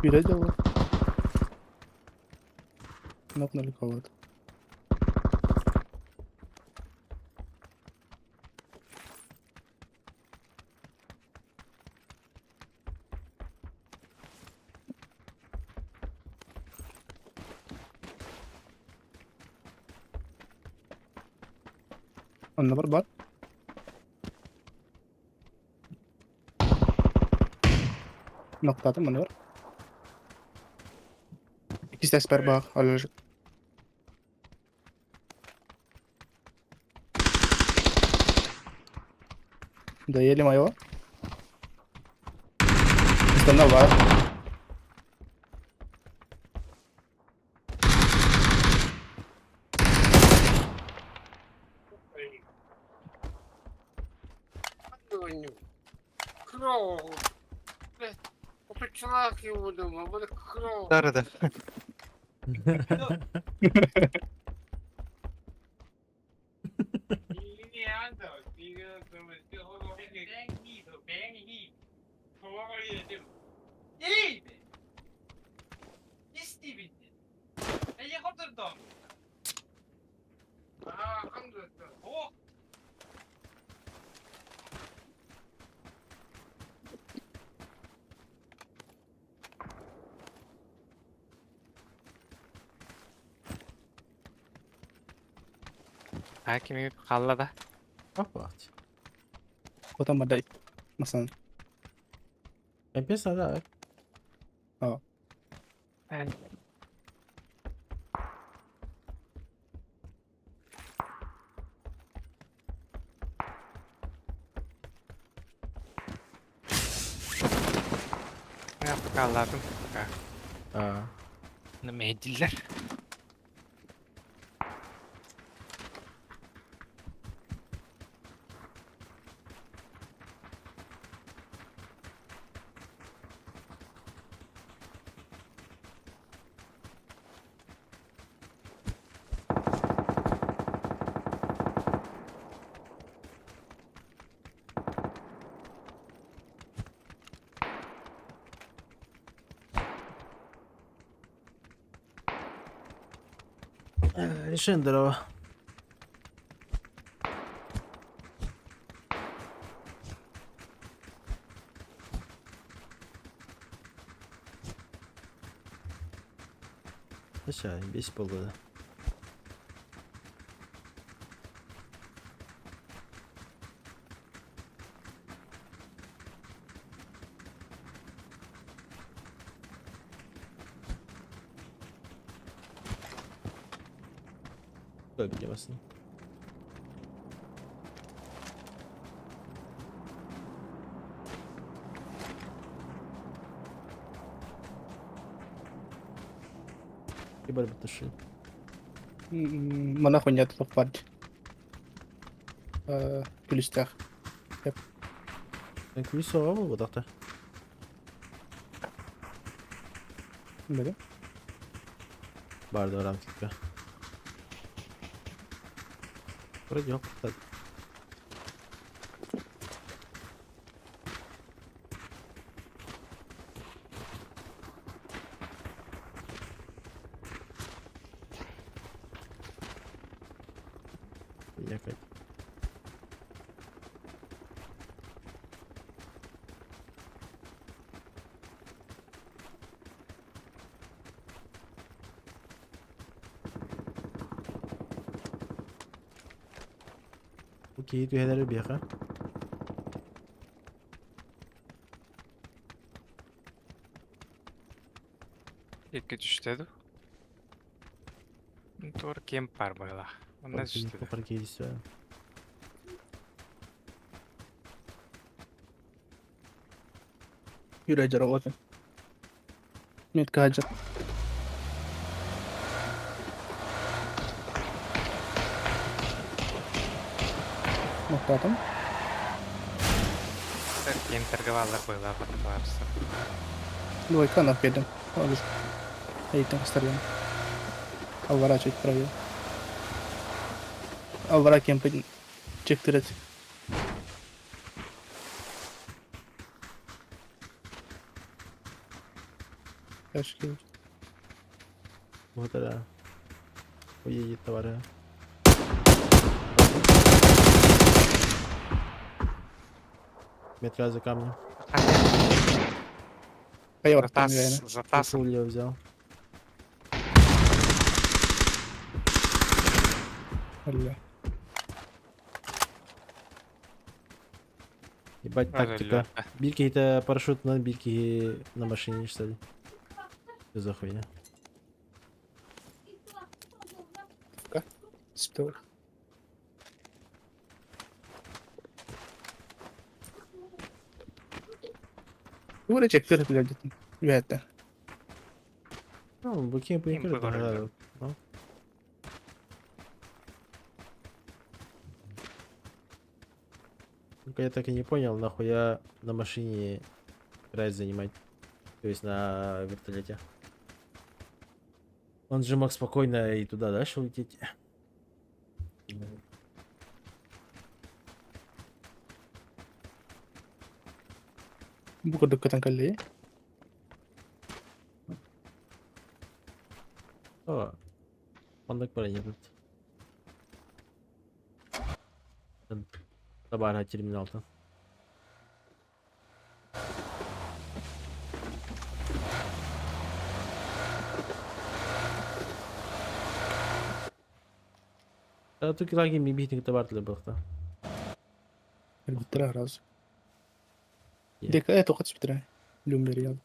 Переделал. Нокнули кого-то. Онно бар бар. Ноктадым маны бар. Иккис эспер бар. Алыр. Доели моего. Установа. Да. Хакими хаалла да? Опа. Потом отдай. Масан. Капец, да. Хааллаатым. А. Медиллер. Решен, здорово. Сейчас, без полгода. Böyle bilemezsin. Кибер бутыши. Мана хуйня тут парт. Күлүстэх. Ben kulis var mı bu dakika? Böyle. Barda var amca. Вроде yok. Так. Ехать. Окей, түһэлэр биэхэ. Икки түстэ Тур кем пар была. Онна түстэ. Попар кейдisi. Yürü acar open. Метка acar. Нокатом. Кем торговалар была батларса. Двойка на педем. Эйтем стреляем. Обворачивать правее. Алвара кемпы чектырать. Кашки. Вот это. Уедет товары. Метра за камнем. Хайор, Затас, затас. Улья взял. Бля. Ебать тактика. Бирки это парашют на бирки на машине, что ли? Что за хуйня? Что? Тугу эрэ чектер этилэр дии. Үөһэттэн. Ну, букин Им пуинкер говорили. это. Только я так и не понял, нахуя на машине край занимать. То есть на вертолете. Он же мог спокойно и туда дальше улететь. Бу курдук көтөн кэллиэ. О, он так парень этот. Табара терминал-то. Тут лаги ми бихтинг табар был-то. Өлбүттэрэ араас. Е. Дека э тоқат түспүтэрэ. Люмбериал.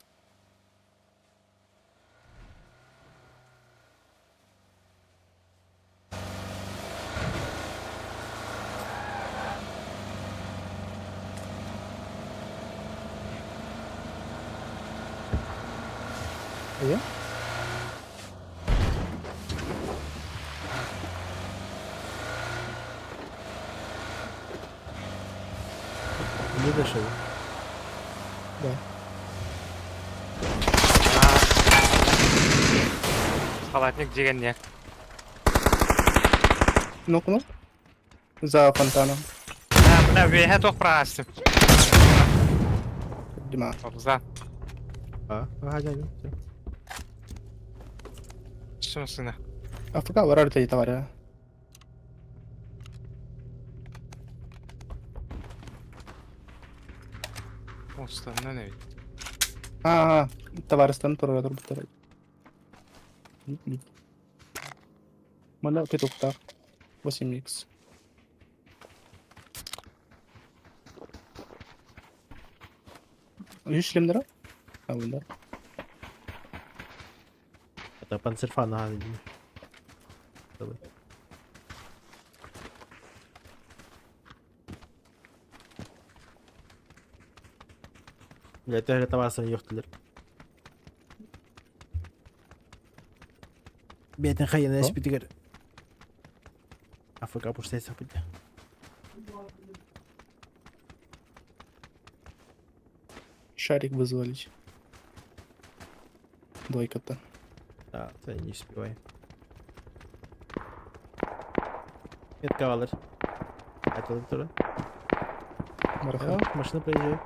Эйэ? Не дошел. Да. Халатник деген не? Ну-ка, За фонтаном. А, бля, веһэ туох праастым. Дима. Обза. А, ага, дядя, всё. Шымсына. АФК барар дии товаря. Останнан эбит. А, товарыстан турара турбуттар. Мана петухтаах. 8х. Үс шлемдера? А, да. Это панцерфан, ага, иди. Давай. Бля, это табарсан ёхтылар. Бетен хайын О? эспитигер. АФК пуштайса бля. Шарик вызволить. Двойка-то. Да, это не успевай. Метка алыр. Айтылып тура. Марахан. О, машина проезжает.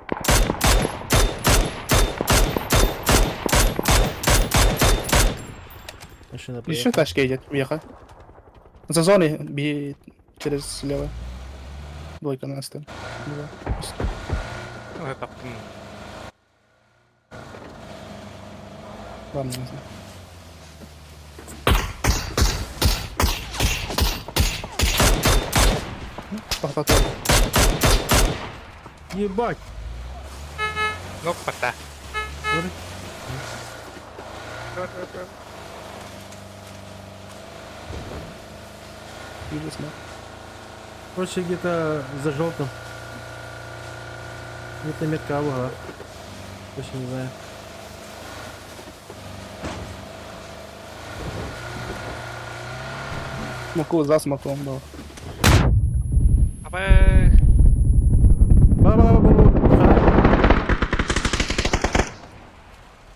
Машина Еще поехала. тачка идет, въеха. За зоной би через лево. Двойка на нас там. Два. Ой, таптым. Ладно, не знаю. Похватал. Ебать! Ну, пота. Ой. Ужасно. Короче, где-то за желтым. Где-то метка ага. Точно не знаю. Смоку за смоком был. Абы. Ба-ба-ба-ба-ба.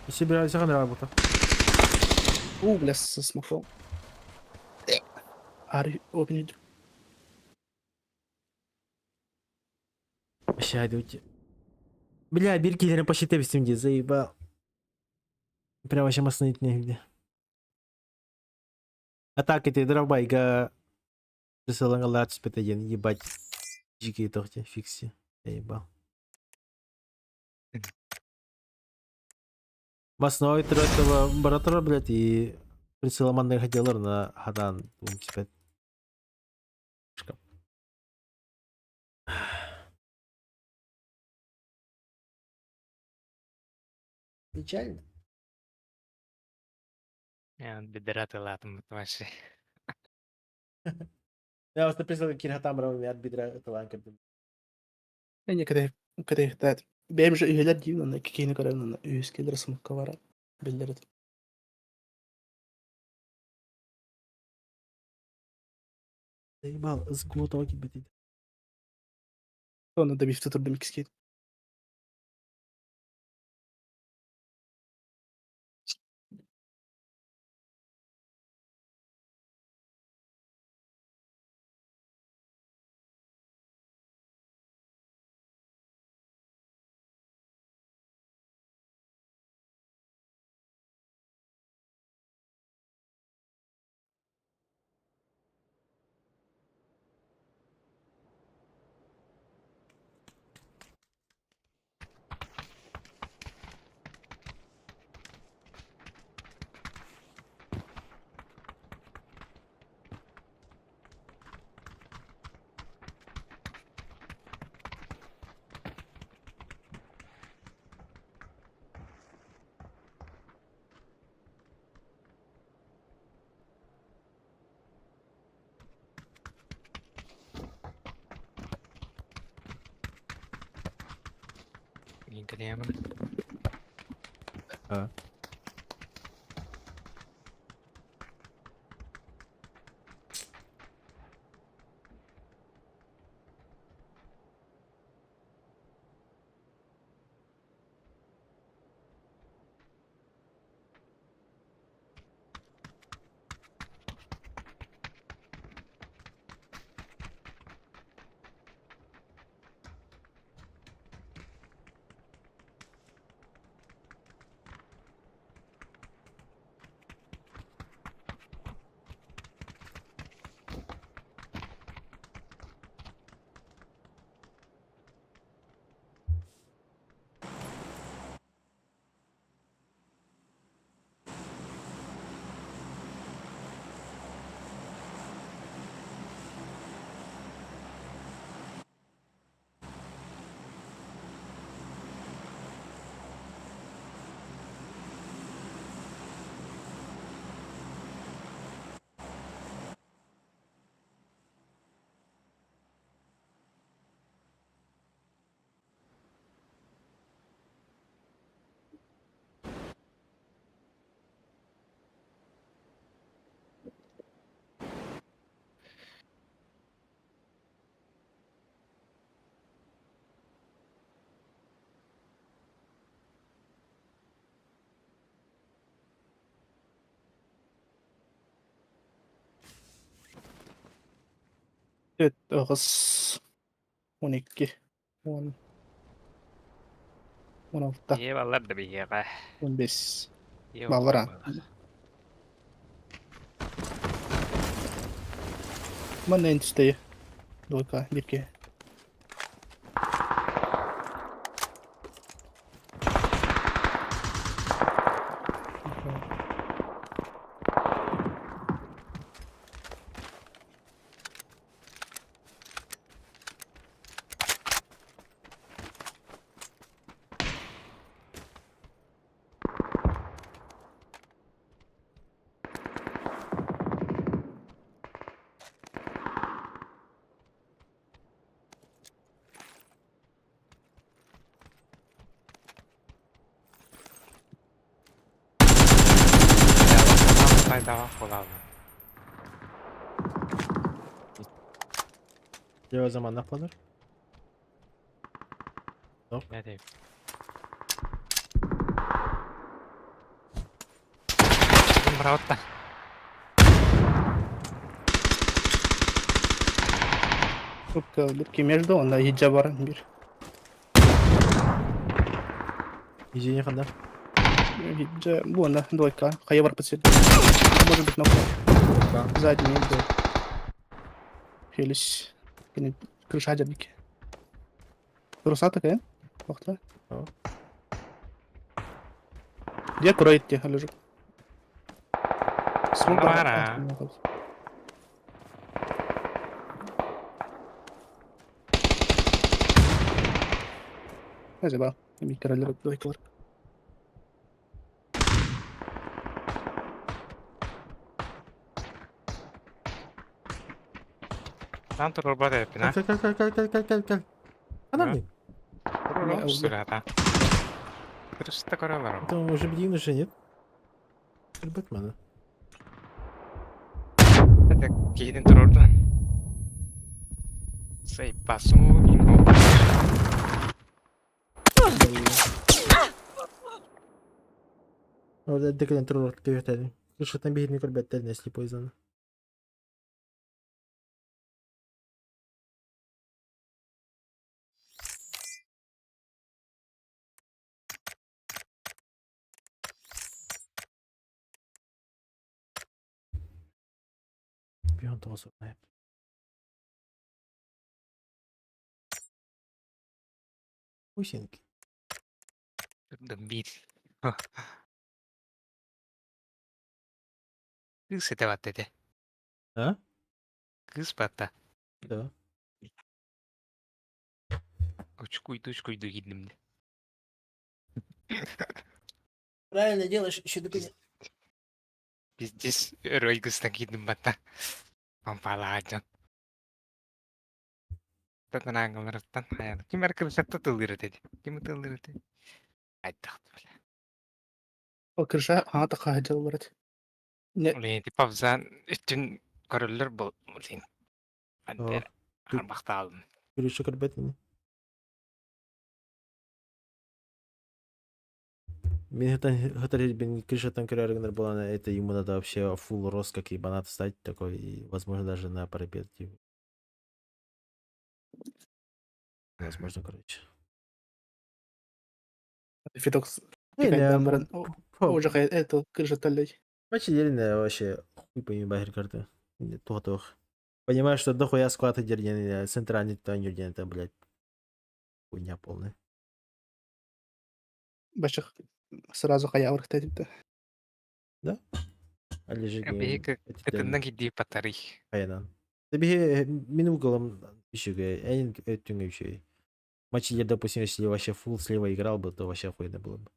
Собираюсь работа. У, бля, со смоком. Are open it. Вообще, идете. Бля, бир киллерин почти в заебал. Прям вообще остановить негде. Атака ты дробайга. Присылан түспет ебать. Жиги тохте, фикси. Я ебал. Масной этого баратора, блядь, и присыламанный хотелер на хадан түспет. Шкаф. Печально. Бедера тылатым вообще. Я вас написал, кир хатам рам мят бедра талан кырдым. Не, когда когда Бэйэм же үһэлэр диибин онно икки киһини көрөбүн онно үһүс киһилэрэ смокка бара биллэр этим. Заебал, сглотова киирбэтий. Онно да бифте турдум иккис киһи. Кэлиэмин. А. Түөрт аҕыс 12 10 16 Ийэ баллар да биһиэхэ. 15 Ийэ Баллар баллар. а. Манна эн түстэйэ. Двойка, бирке. Пайдаға қолалы. Дьэ о заманнах буолар. Не дейм. Браватта. Бир между, онно иһирдьэ баран бир. Изине ханна? Иһирдьэ бу онно двойка. Хайа барбыт сир. Может быть, нокко. Задний был. Хелис. Кини крыша дьабик. Руса такая? Вахта. О. Где кроет те, лежу. Бара. Acaba bir kere двойкалар. Там турбат эппин, а? Кэл кэл кэл кэл кэл кэл кэл. Ханар дии? Олорор сүрата. Кырыста көрөлөр. Там уже блин уже нет. Бэтмена. Это киһитин турорду. Сайпасу инго. Orada декален турор күйөтәдим. Кышытан биһирни көрбәттер несли пойзаны. Beyond also map. Усинки. Бит. Кыз это вот это. А? Кыз батта. Да. Очкуйду, очкуйду гидним. Правильно делаешь, еще до Пиздец, ройгустан гидним батта. Пампалаажан. Татанаангаларыттан хайан. Ким эр кырсатта тыллыр этэ. Ким тыллыр этэ. Айдахт бля. О, крыша, ага, такая делала. Не, Блин, типа взан үтүн көрөллөр бу. Блин. О, Харбахтаалым. Крыша көрбәтини. Мин хатар бин крышатан көрөргөнөр булана, это ему надо вообще full рост, как ебанат стать такой, и, возможно, даже на парапет. Типа. Возможно, короче. Фидокс. Не, Уже это крыша таллей. Вообще, реально, вообще, хуй пойми бахер карты. Тох-тох. Понимаю, что дохуя склад дернен, центральный тонер, это, блядь, хуйня полная. Башых сразу хая урхтадипта. Да? Али же Биһиги кытынна кидии батарый. Айынан. Биһи мин уголом еще әйин өттүңө еще. Матч допустим, если вообще фул слева играл бы, то вообще охуенно было бы.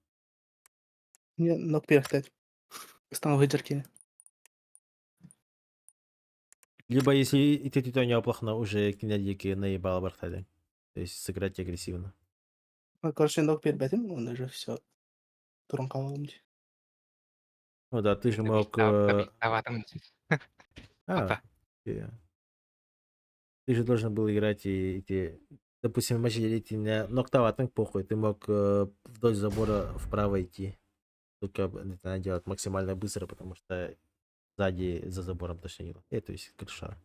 Не, нок пирахтад. Стану выдерки. Либо если и ты то не плохо, уже кинедики наебал бартады. То есть сыграть агрессивно. Короче, нок пирбетим, он уже все. Туран калалым. Ну да, ты же мог... А, ты же должен был играть и ты, допустим, матч идти на ноктаватынг похуй, ты мог вдоль забора вправо идти. Только это надо делать максимально быстро, потому что сзади за забором точно не было. То есть крыша.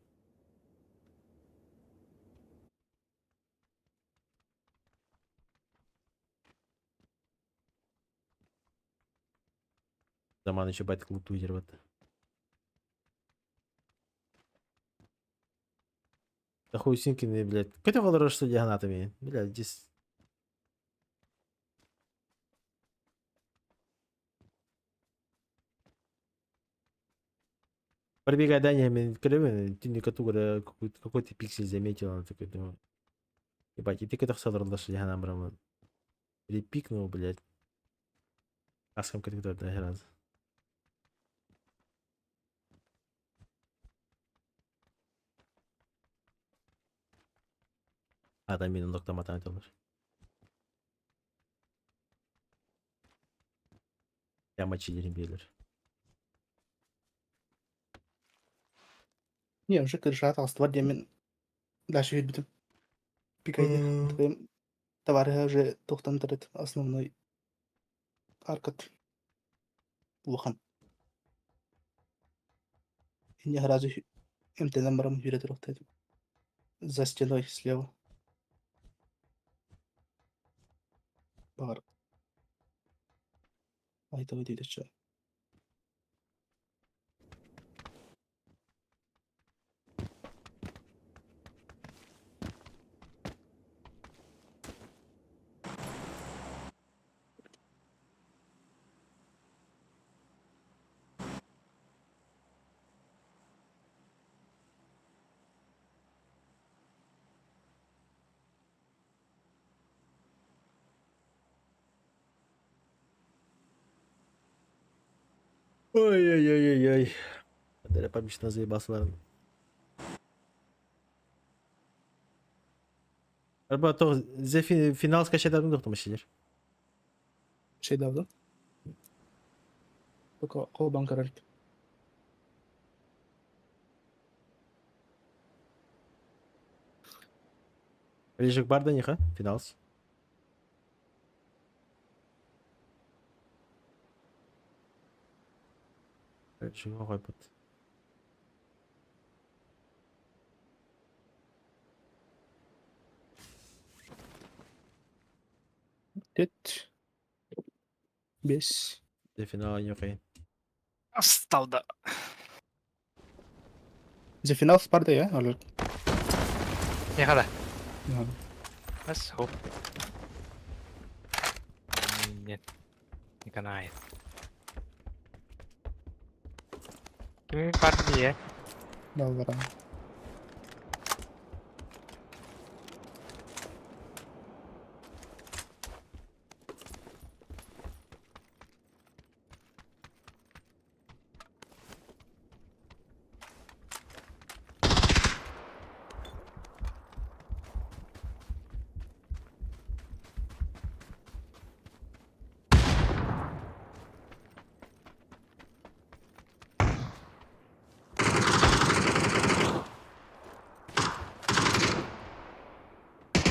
Заман еще бать клуб вот. Да хуй синкины, блядь. Какой ты что гранатами? Блядь, здесь... Пробегай Даня, ты не какой-то пиксель заметил, он такой, думаю. Ебать, и ты когда садрал брам. Или пикнул, блядь. Аскам как то раз. А, там мина доктор матан olur. Я мочили бейлер. Не, уже крыша толстого демен. Дальше видим. Пикайде. Товары уже тохтан тұрады основной аркат. Улахан. Не сразу МТ номером юрет За стеной слева. Бар. Айта выйдет что. Ой-ой-ой-ой-ой. Адаря памятно заебался, наверное. Арба то зе финал скачать доктор машилер. Шейдавды. Только колбан король. Режик бар да неха финалс. Режик койбут. Тет. Бес. Зе финал нехай. Асталда. За финал Спарта, я? Или... Не хада. Ага. Бас хоп. Нет. Не канает. Кими партия? Далвара.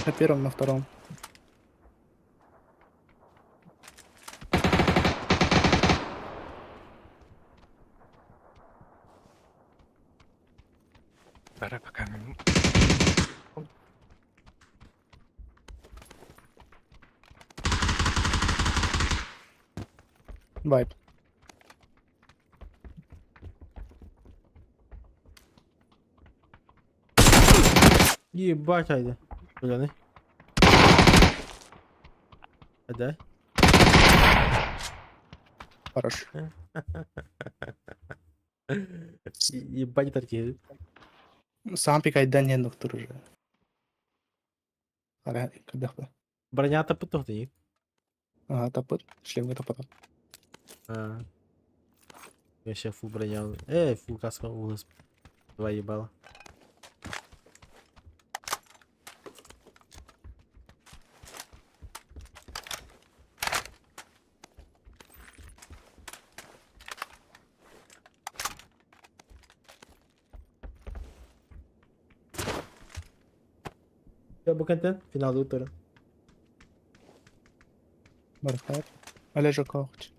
На первом, на втором. Пора пока. Вайп. Ебать, айда. Бля, не. Айда. Хорош. Ебать, тарки. Сам пикай да не доктор уже. Ара, когда Броня тапыт не. Ага, тапыт. Шлемга тапыт. А. Я сейчас фул броня. Фул каска улыс. Два ебала. Я бу контент финал утра. Бархат. Олежа Кохч.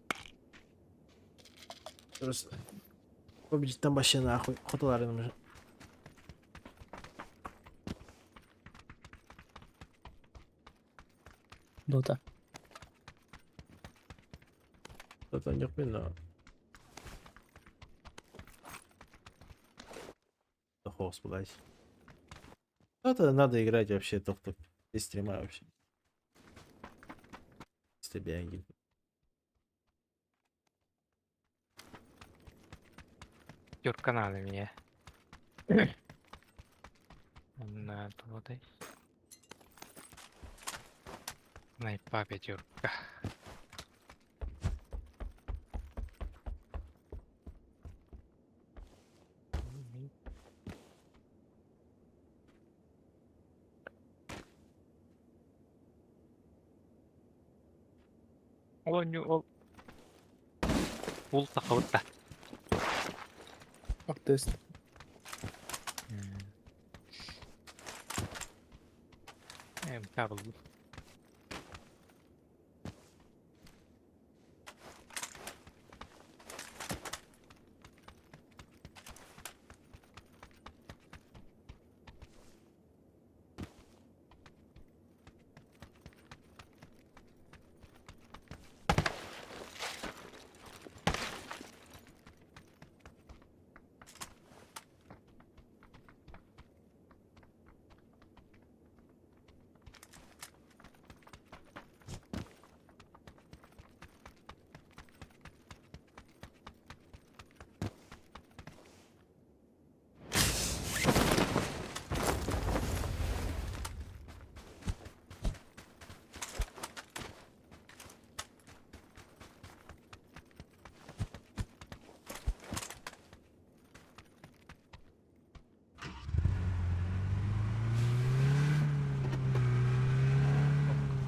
Просто. Победить там вообще нахуй. Хоталары нам же. Дота. Кто-то не но. Хос, блядь. Это надо играть вообще только без стрима вообще. С тебя, Юрка надо мне. На туотай. Найпа пятерка. Олоню ол. Пул тахабытта. Ак тест. МК был.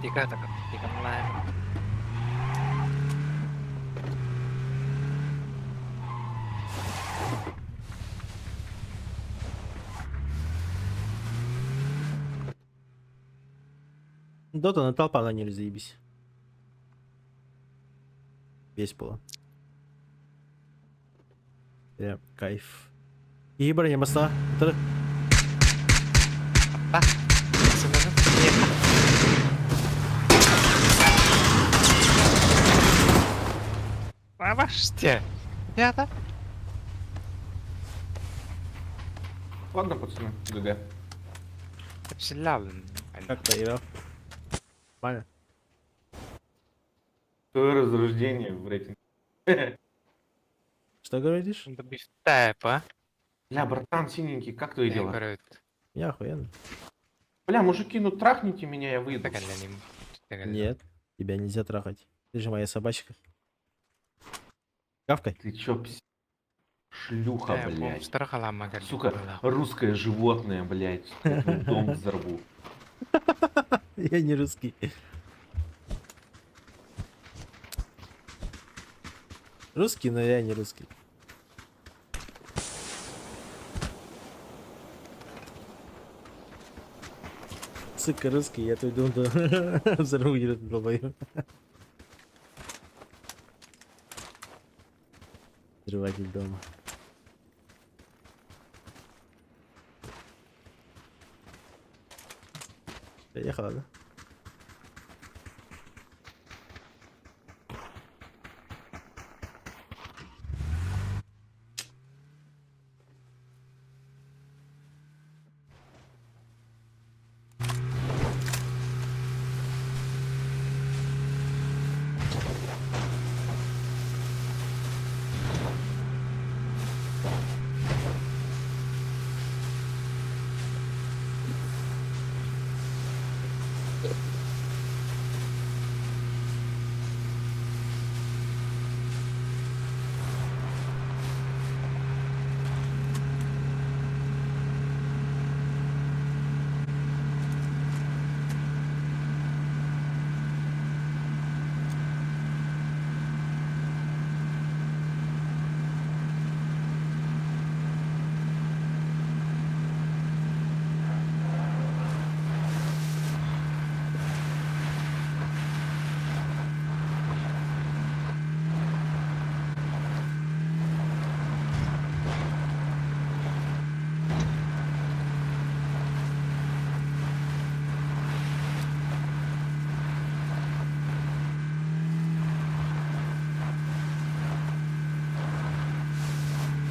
Тика онлайн. Дота на толпа наняли, заебись. Весь было. Прям кайф. И броня моста. Обождите. Я-то. Ладно, пацаны, ГГ. Как поиграл? Нормально. Твое возрождение в рейтинге. Что говоришь? Бифтепа. Бля, братан синенький, как твои дела? Я охуенно. Бля, мужики, ну трахните меня, я выйду. Нет, тебя нельзя трахать. Ты же моя собачка. Гавкай. Ты чё, пс... Шлюха, блядь. Сука, русское животное, блядь. Я твой дом взорву. Я не русский. Русский, но я не русский. Сука, русский, я твой дом взорву, долбоёб. Взрыватель дома. Приехала, да?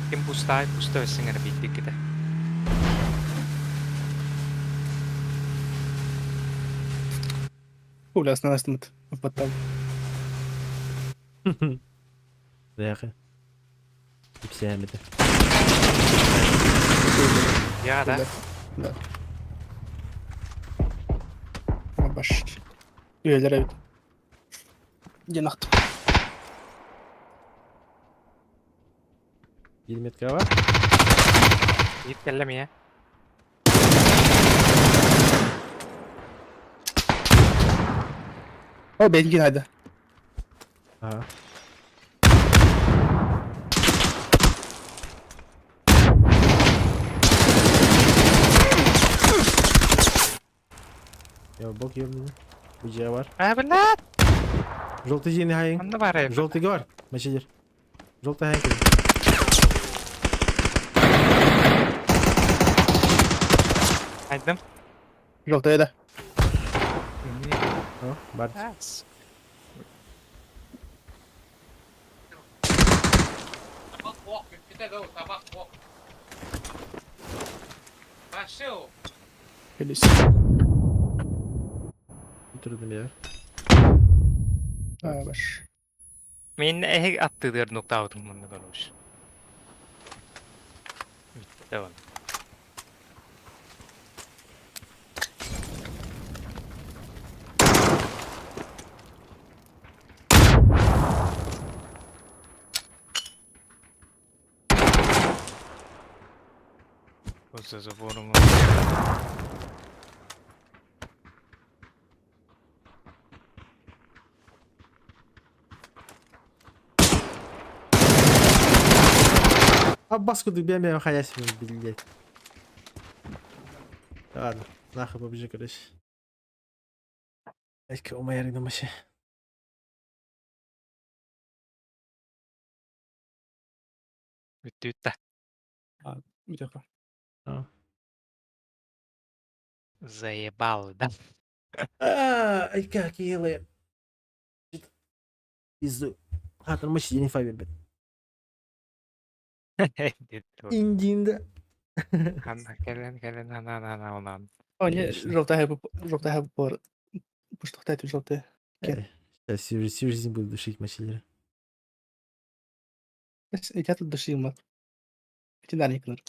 Ким пустай, пустой сиңер битти ките. Уля, снастымыт в баттал. Бляха. Ипсиамиты. Я, да? Да. Баш. Üyeler evet. Диэн ахтым. Гельметка бар? Иткеллем я. О, бензин hadi. Ага. Я в бок ёбнул. Бужа бар. А, блядь! Желтый день хайын. Онно бар. Желтый бар. Мачедер. Желтый хайын. Айдым. Желтый да. О, бар. Келис. Трудно бер. А, баш. Мен эһиг аттыдыр нуктаутум мында болуш. Давай. Осы заборым. Аббас курдук бэйэм хайасым, блядь. Ладно, нахуй побежи, короче. Айка, умайар гынамашы. Бүттү бүттэ. Бүтүөххэ. Заебал, да? Айка, киһилэ. Пизду. Хатыр мыши фабер бит. Индинда. Ханна кэлэн кэлэн хана хана онан. О, не, желтая желтая бар. Пуштухтай желтая. Сейчас всю, всю жизнь буду душить мочилера. Я тут душил мат. Ити нарикнер.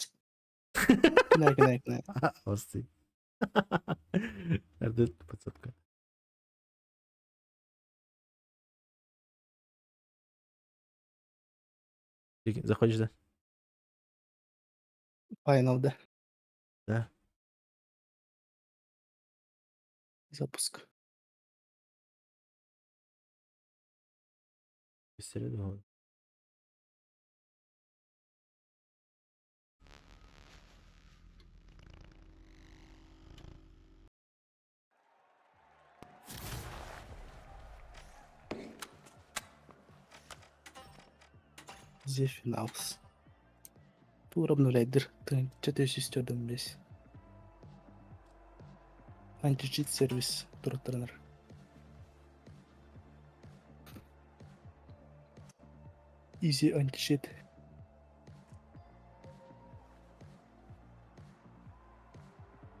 Нарик, нарик, нарик. Осты. Ардыт подсобка. Заходишь, да? Final, да? Да. Запуск. Середу. The Finals. Тур обнуляйдыр. 405. Античит сервис туруттарынар. Easy античит.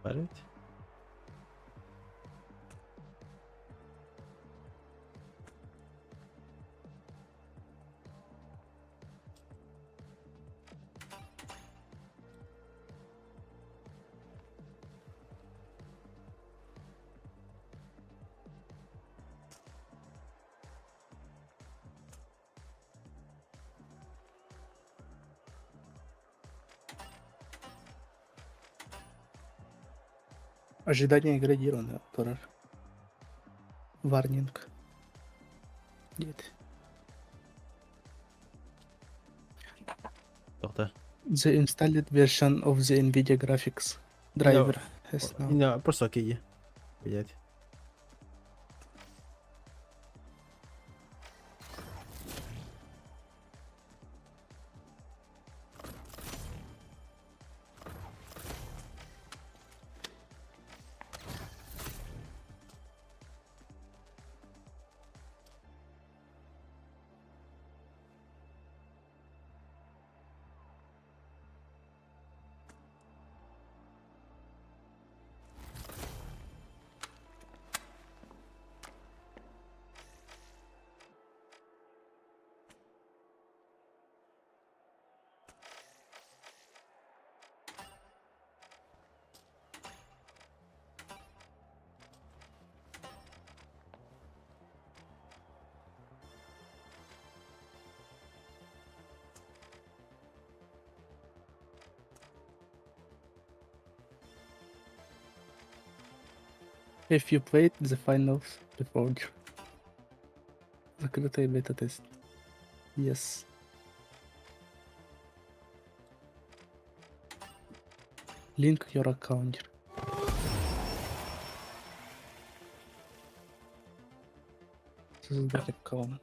Парить? Ожидание игры Дирона турар. Варнинг. Нет. Тоқта. The installed version of the NVIDIA graphics driver has now. Не, просто окей. Блять. If you played the finals before. Закрытый бета-тест. Yes. Link your account. Создать аккаунт.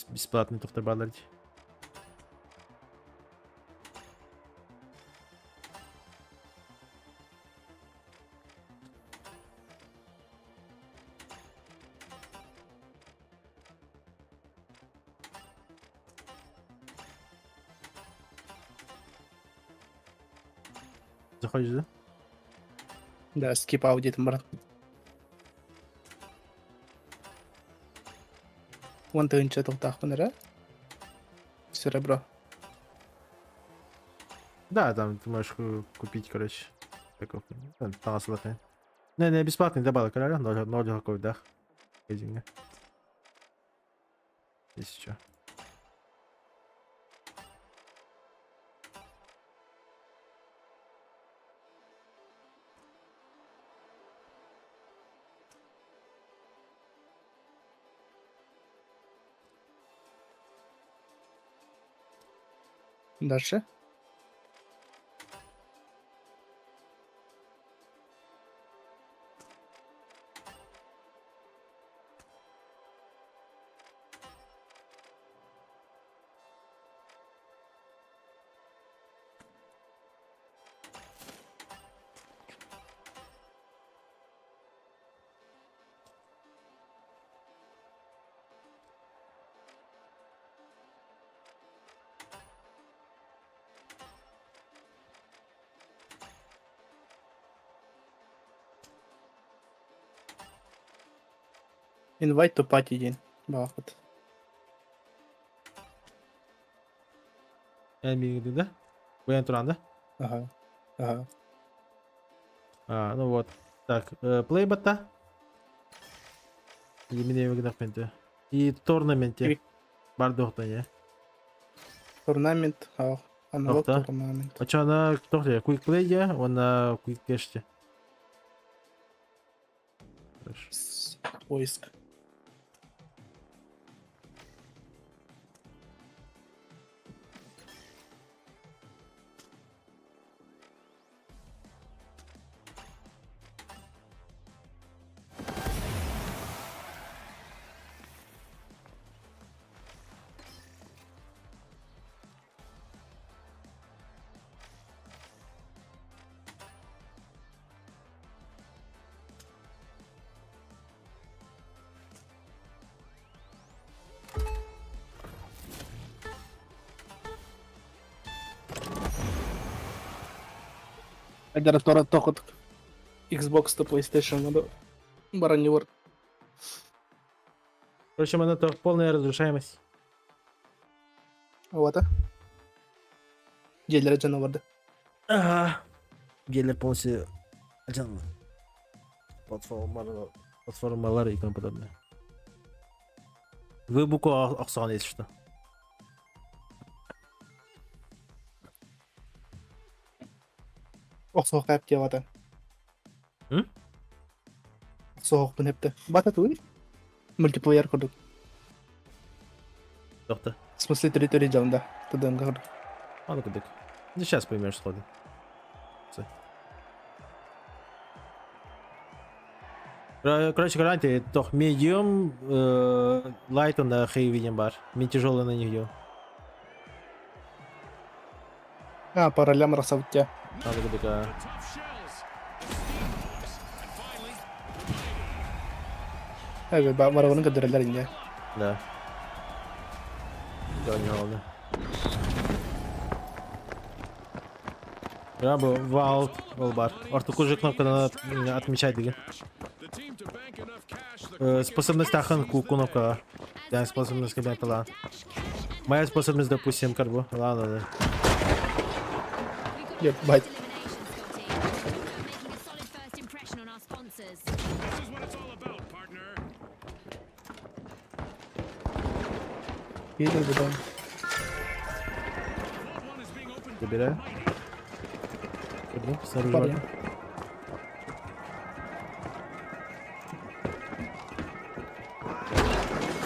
Бесплатный тоқтар балар. Заходишь, да? Да, skip audit, брат. 10 000 тылтаахпын эрэ. Серебро. Да, там ты можешь купить, короче. Такой, таҥас. Не, не, бесплатный добавок, реально, ноль, ноль какой, да. Деньги. Если что. Дальше. Invite to party диэн баҕарбыт. Эн миигин да? Буян туран да? Ага. Ага. А, ну вот. Так, play батта. Или меня выгнахменте. И турнаменте. Бардохтан я. Турнамент. Аналог турнамент. А чё она кто ли? Quick play я, он на quick кэште. Хорошо. Поиск. Айдара тора тохот Xbox то PlayStation надо бараньор. Впрочем, она то полная разрушаемость. Вот. Дьиэлэрэ дьоно барды. Ага. Дьиэлэр полностью алдьанна. Платформалар, платформалар и тому подобное. Вы букву охсоҕун, если что. Охсоох кайп бата. М? Охсоохпун хепте. Бата туй? Мультиплеер курдук. Доктор. В смысле территории дьон да. Тадын курдук. А ну кудык. Ну сейчас поймешь сходу. Всё. Короче, гарантия, тох medium, light на heavy не бар. Мен тяжелый на них. А, по ролям рассавтя. Надо кудык. Эбе, барабанын көдөрөлөр инде. Да. Да, не oldu. Браво, Vault ол бар. Ортоку же кнопканы надо отмечать деген. Способность тахан кнопка. Да, способность кабинета. Моя способность, допустим, как бы. Ладно, да. Ебать. Видел бы, да. Забираю. Снаружи. Парни.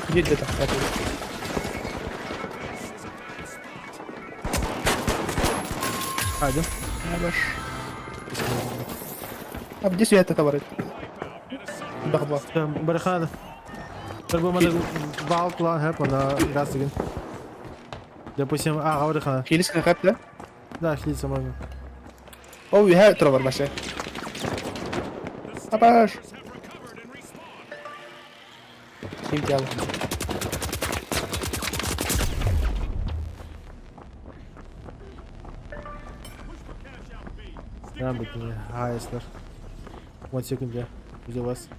Где где-то? Один. А где свет это товары? Бах-бах. Бархана. Бір вал план хэп ана газ деген. Допустим, а, бархана. Хилис на хэп, да? Да, хилиться можно. О, we have тровар вообще. Апаш. Ким тяло. Да, будет не Хайслер. One second, я. Где вас?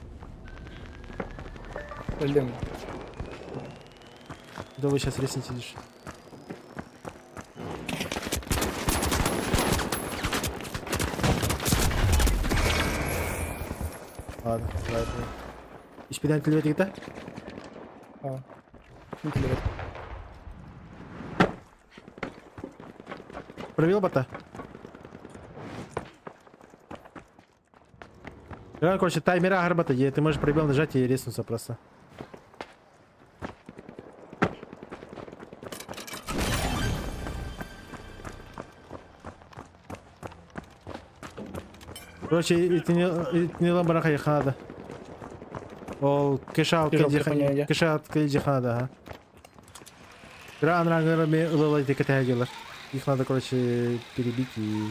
Блин. Да вы сейчас реснете лишь. Ладно, ладно. Испидан телебетигita? Мин телебет. Пробил бота? Да, короче, таймера арбата, ты можешь пробел нажать и резнуться просто. Короче, итини ламбара хайханада. Ол кэш-аут кэш-аут кэлдьиханада, ага. Ран ран ылылай декатягилар. Их надо, короче, перебить и...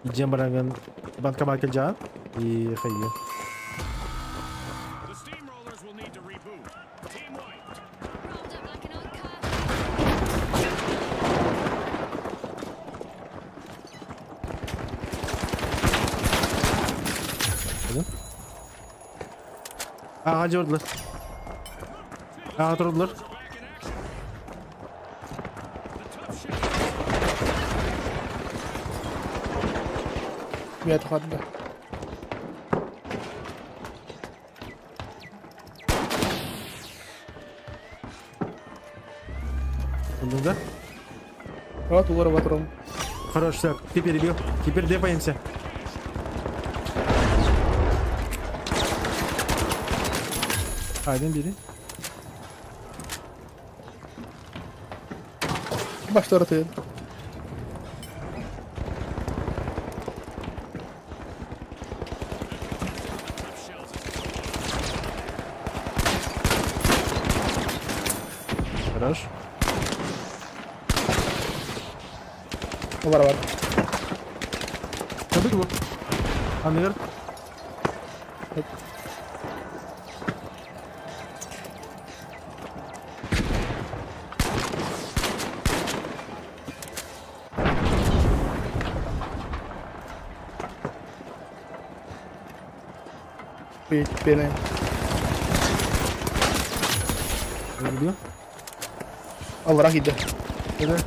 Идем баранган банкомат кэлдьаан и хайы. Аға жордылар. Аға тұрдылар. Бэт хатда. Бұндың да? Вот угора батырым. Хорош, все, ты перебил. Теперь депаемся. Айден biri. Başta atıyor. Хорош. Угора бар. Забыть его. А, наверх. Beni. Убил. Аллах gitti. Да.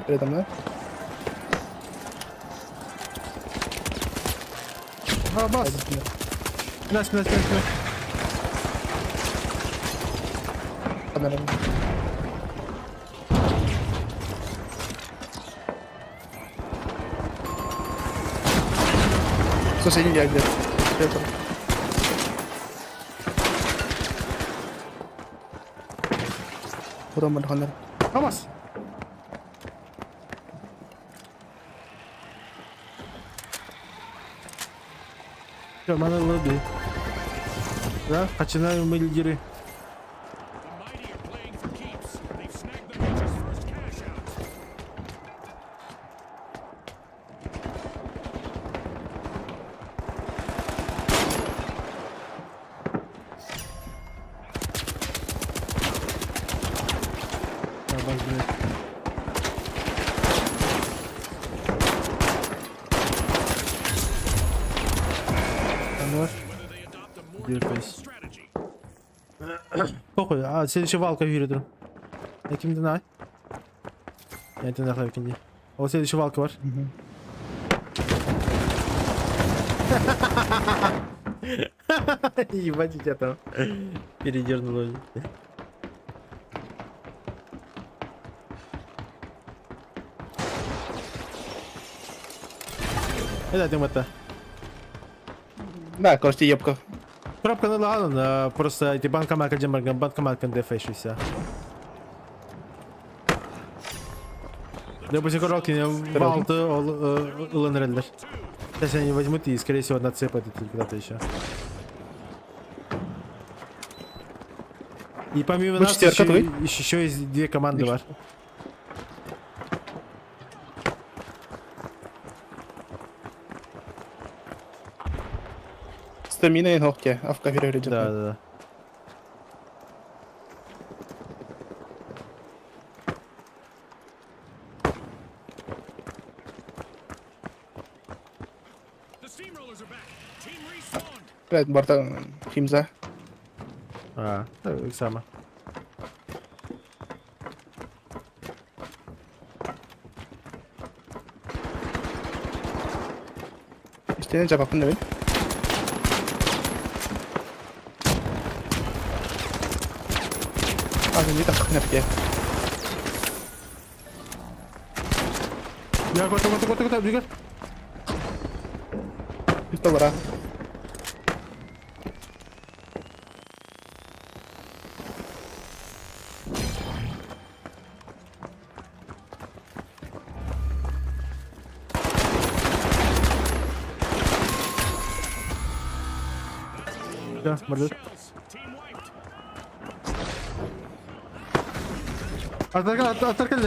Передо мной. А, бас. Спина, спина, спина, спина. Одна Соседний я где-то. Где-то. Потом Александр. Амас. Все, мана лоби. Да, начинаем мы лидеры. А, бас, блядь. Хорош. Дергайся. Похуй, а следующий валка верит. Я кем на? Я это нахуй кинди. О, следующий валка var. Ебать тебя там передернуло. Это ты это. Да, короче, ебка. Коробка ну ладно, просто эти банкомат банкомат дефэшися. Допустим, коробки валты ылын Сейчас они возьмут и, скорее всего, нацепят это куда-то еще. И помимо Ну, нас четверка еще, твой? еще есть две команды var. Стамина и ногти. А в кафе Да, да, да. Блядь, Барта Химза. А, сама. Истиэнэ дьабаппын да мин. А, не так нэпке. Я готов, готов, готов, готов, бегай. Пистолара. Да, мордет. Атаркал, атаркал.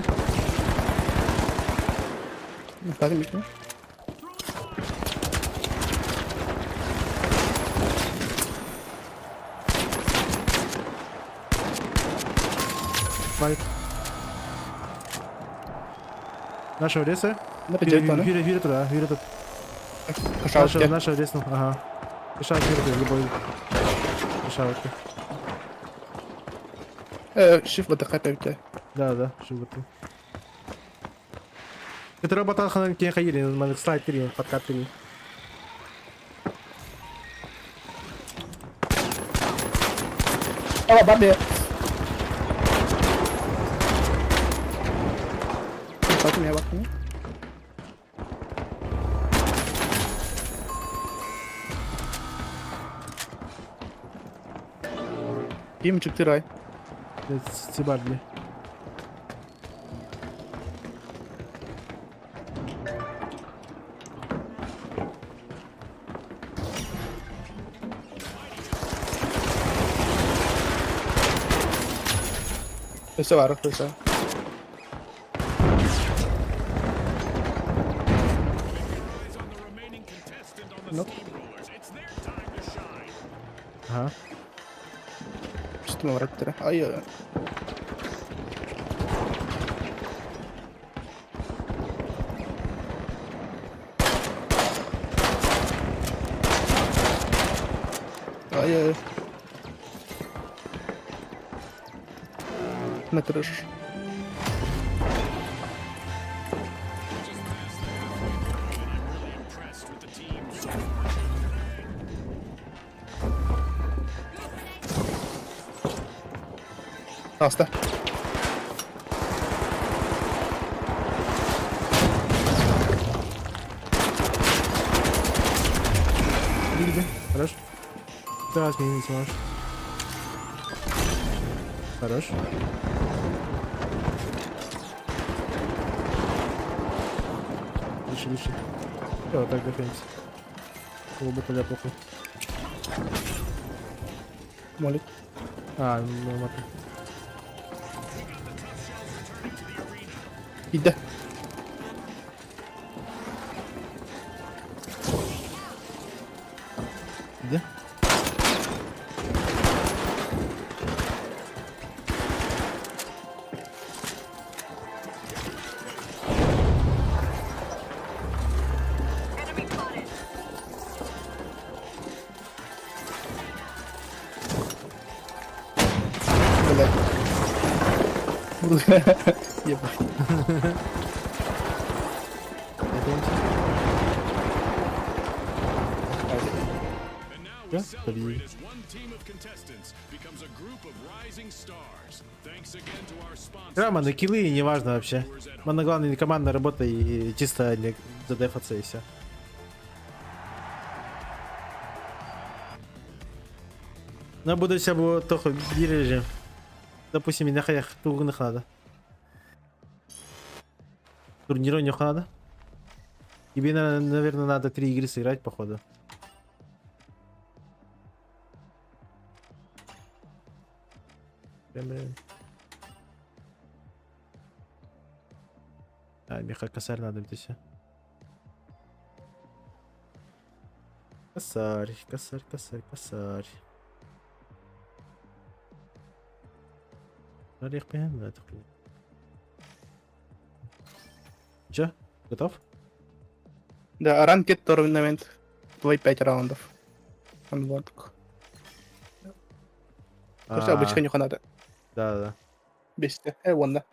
Бары Байт. Нашего реса. На пятерку, Вира, вира туда, вира тут. Нашего, нашего ресну, ага. Кашаут, вира любой. Кашаут. Shift батыка пәүтә. Да, да, shift баты. Это работа ханан кен хайри, ман слайд три, подкат три. Ала бабе. Bakın ya bakın. Ким чыктыр ай? Цибарли. Өсө бар, өсө. Nope. Ага. Üstüme bıraktı. Ay ay. Ay ay. Метриш. Аста. Иди, иди. Хорош. Ты раз меня не сможешь. Хорош. Дыши, дыши. Все, вот так дефенс. Глубоко для похуй. Молик. А, ну, маты. Иди. Иди. Блядь. Ебать. Да, победили. Роман, и киллы, не важно вообще. Мана главное не командная работа и чисто не задефаться и все. Но буду себя только режим. Допустим, на хаях тугных надо. Турниру не надо. Тебе, наверное, надо три игры сыграть, походу. Прям, блин. А, меха косарь надо это все. Косарь, косарь, косарь, косарь. Че? Готов? Да, ranked tournament. Play 5 раундов. Unlock. Просто обычка нюханада. Да, да. Бесте. Э, уонна.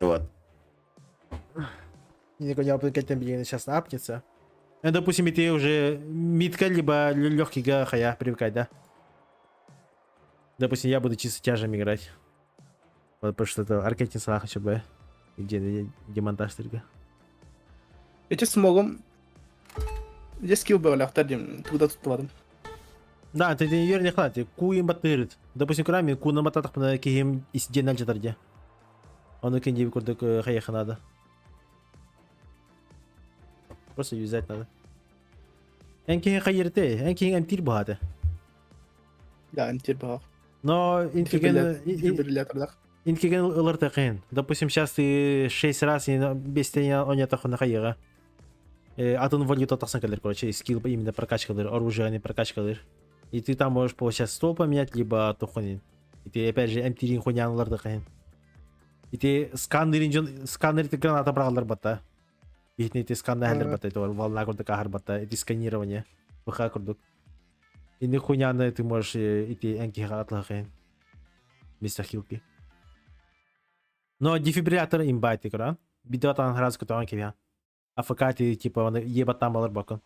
Вот. Сейчас апнется. Ну, допустим, и ты уже митка, либо легкий хая привыкать, да? Допустим, я буду чисто тяжем играть. Вот, потому что это аркетин салаха ЧБ. Где демонтаж только. Эти смогом. Где скилл был, ахтар дим, туда тут ладом. Да, ты не не хватит. Ку им батырит. Допустим, крами ку на мататах на кихим из день альчатарде. Он и кенди курдык хаяха надо. Просто юзать надо. Энки хайырте, энки эмтир бахаты. Да, эмтир бахах. Но инкиген Дефибриллятордах. инкиген ылыртыкын. Допустим, сейчас ты 6 раз и без тебя он не на хайыга. Атын валюта тахсан калер, короче, скилл именно прокачкалыр, оружие не прокачкалыр. И ты там можешь получать стол поменять, либо тухунин. И ты опять же эмтирин хунян ылыртыкын. И ты сканерин сканер ты граната бралар бата. Бихни ты сканер бата, это волна курдук ахар бата, это сканирование. ВХ курдук. И не хуняны ты можешь идти энки атлахын. Вместо хилки. Но дефибриллятор имбайт игра. Бидатан раз кутан кивя. АФК ты типа он ебатан балар бакын.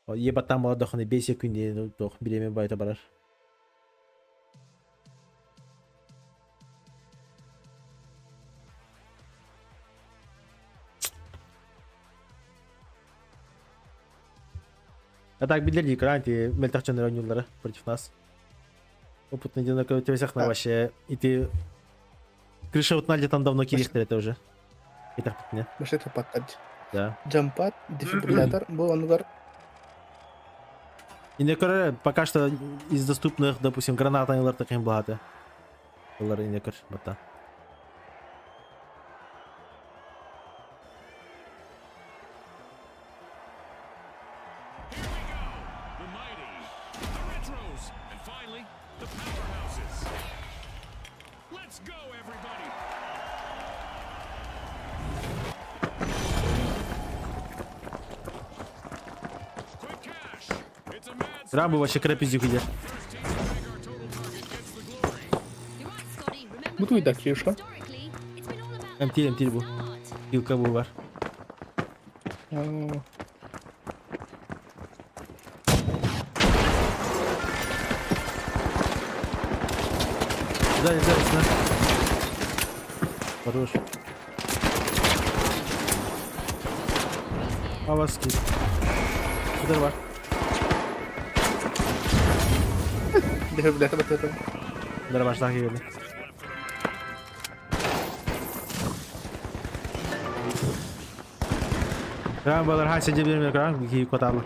Ебатан балар дохны 5 секунды тох биреме байта барар. А так билер экран ти мелтахчан ойнулары против нас. Опытный динок у тебя всех на вообще. И ты крыша вот Надя там давно кирихтер это уже. И так не. Вообще это подтать. Да. Джампад, дефибриллятор, был он удар. И некоторые пока что из доступных, допустим, граната не таким благаты. Олар инекер бата. Рамбо вообще крапизюк идет. Бутуй да, Кирюша. МТ, МТ бу. Хилка бу бар. Сзади, сзади, сюда. Хорош. А вас скид. Удар бар. Дефибриллятор бата. Удар бар, так келди. Рамбалар хася деберме кран ки котарлы.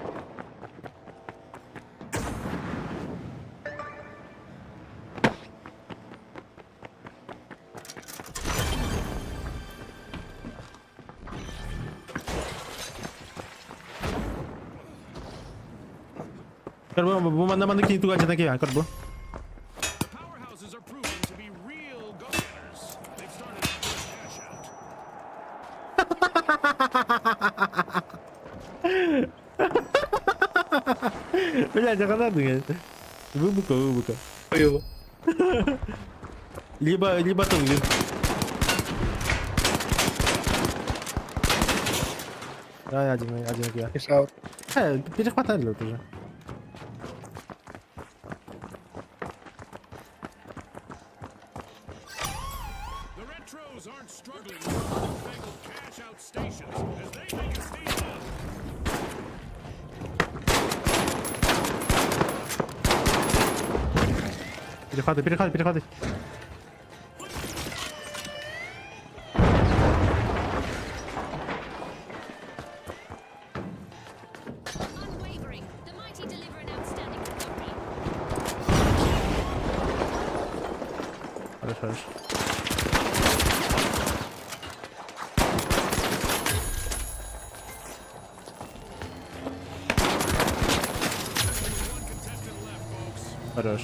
Карбо, бу манда манда кини туган чатан кебен, карбо. Блядь, а надо, Выбука, выбука. Либо, либо тугин. Да, один, один я. Перехватали это уже. Перехваты, перехваты, перехваты. Хорошо, хорошо. Хорош.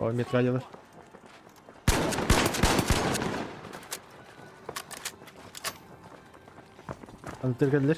О, метка делаешь. Антыр кэллэр.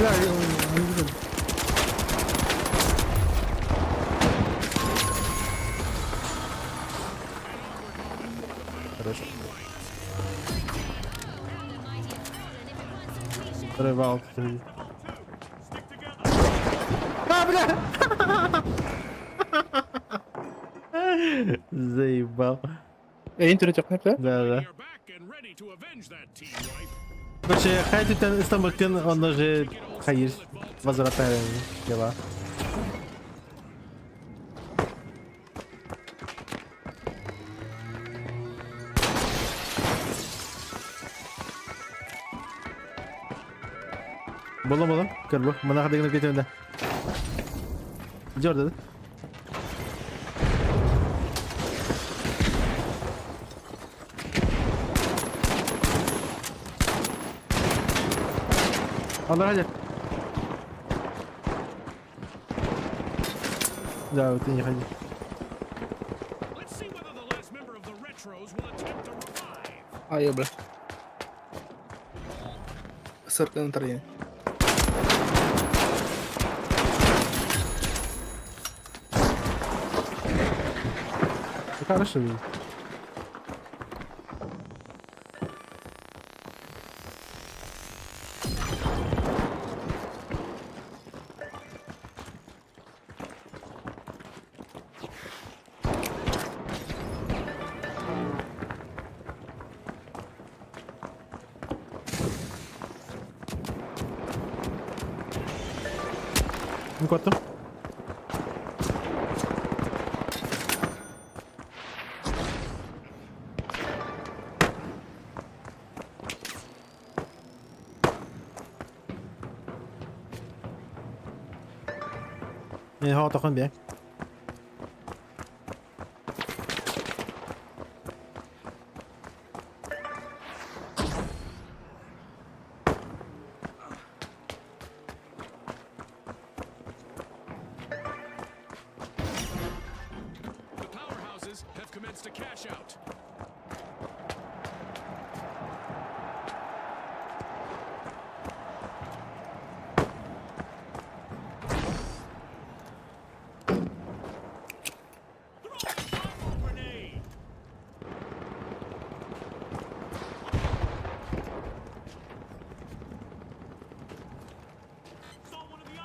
Бля, я не видел. Хорошо. Взрывал. А, бля! Заебал. Эйин төрөтөххүнэ да? Да, да. Короче, хай тут Стамбактен, он уже хайыр возврата дела. Болом болом, көрбө, мына қадегін кетемін да. Жор деді. Алар hadi. Да, вот ты не ходи. Айы бля. Сыртын тарыйын. Ну, Хорошо. Ну, куда Мен hatar bien.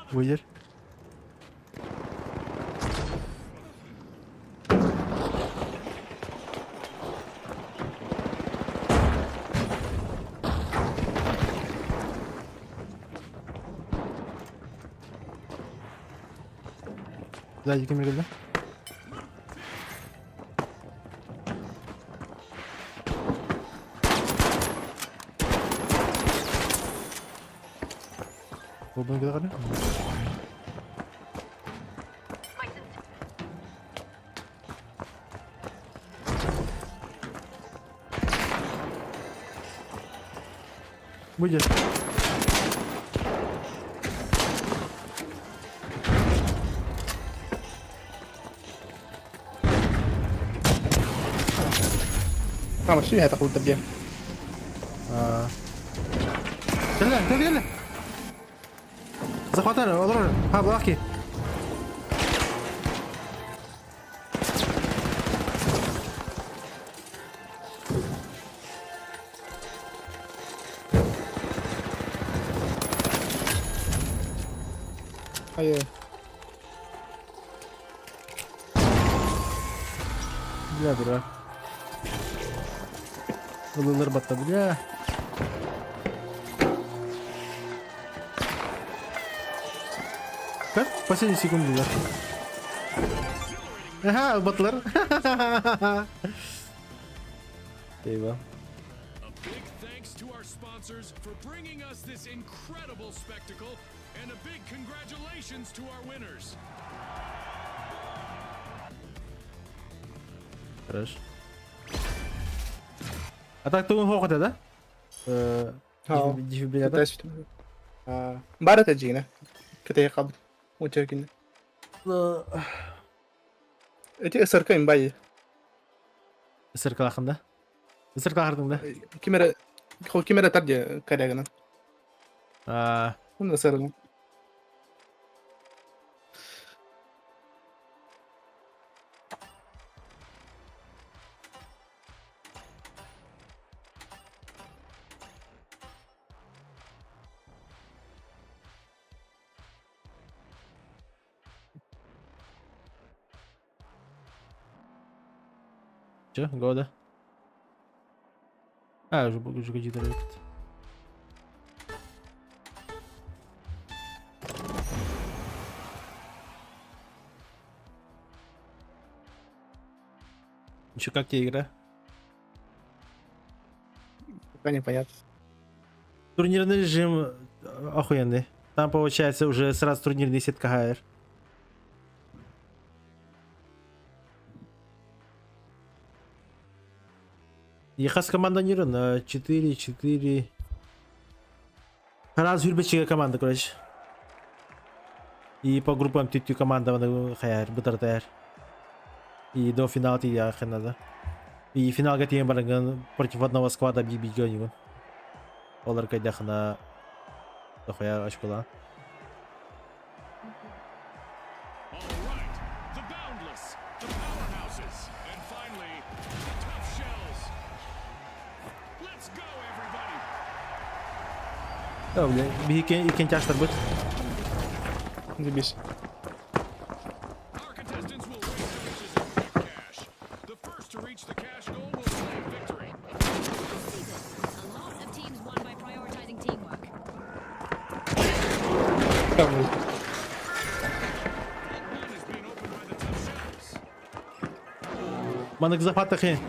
Выйдер. Сзади кем да? Болдун кede кара? Выйдешь. Там вообще это хуй добьем. Кэллэ, кэллэ, кэллэ. Захватали, олорор. Ха, булаки. Айы. Бля, дурак. Ылылар батта, бля. Как? Последние секунды, да. Аха, ылбатылар. Eyvah. A big thanks to our sponsors for bringing us this incredible spectacle, and a big congratulations to our winners. Хорошо. А так тугун хоқыта да? Э, Haa. Дефибриллятор. Баар этэ дьиҥэ. Кэтэйэ хаалбыт. Уонча күннэ. Эти СРК имбай. СРК-лаахын да? СРК-лаахырдың да? Ким эрэ ким эрэ тар дии корягынан. Аа, Уонна СРК. Че, го да? А, уже уже какие-то этот. Еще как тебе игра? Пока непонятно. Турнирный режим охуенный. Там получается уже сразу турнирный сетка ХР. Ехас команда не на 4, 4. Раз Юрбечига команда, короче. И по группам тютю команда хайар, бутартайар. И до финала ти я надо. И финалга тиен баранган против одного склада би гонигон. Олар кайдахна дохуя очкола. All right, the Boundless, the Powerhouses, and finally, the Tough Shells. Let's go, everybody! Да, бля, биһиги иккен тяжтар бут. Забись. Our contestants will race to riches in quick cash. The first to reach the cash goal will claim victory. This season, a lot of teams won by prioritizing teamwork. Там, Vault 1 is being opened by the Tough Shells. Манык захватахи.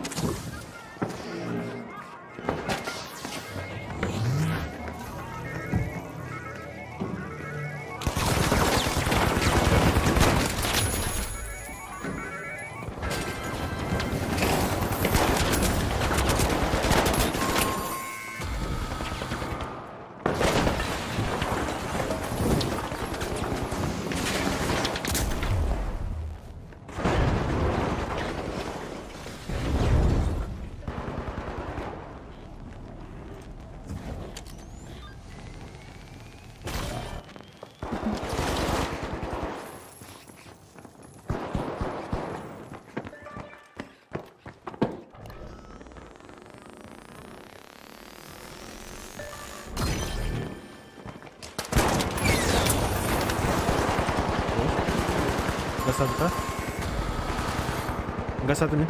Гасатыка. Гасатыми.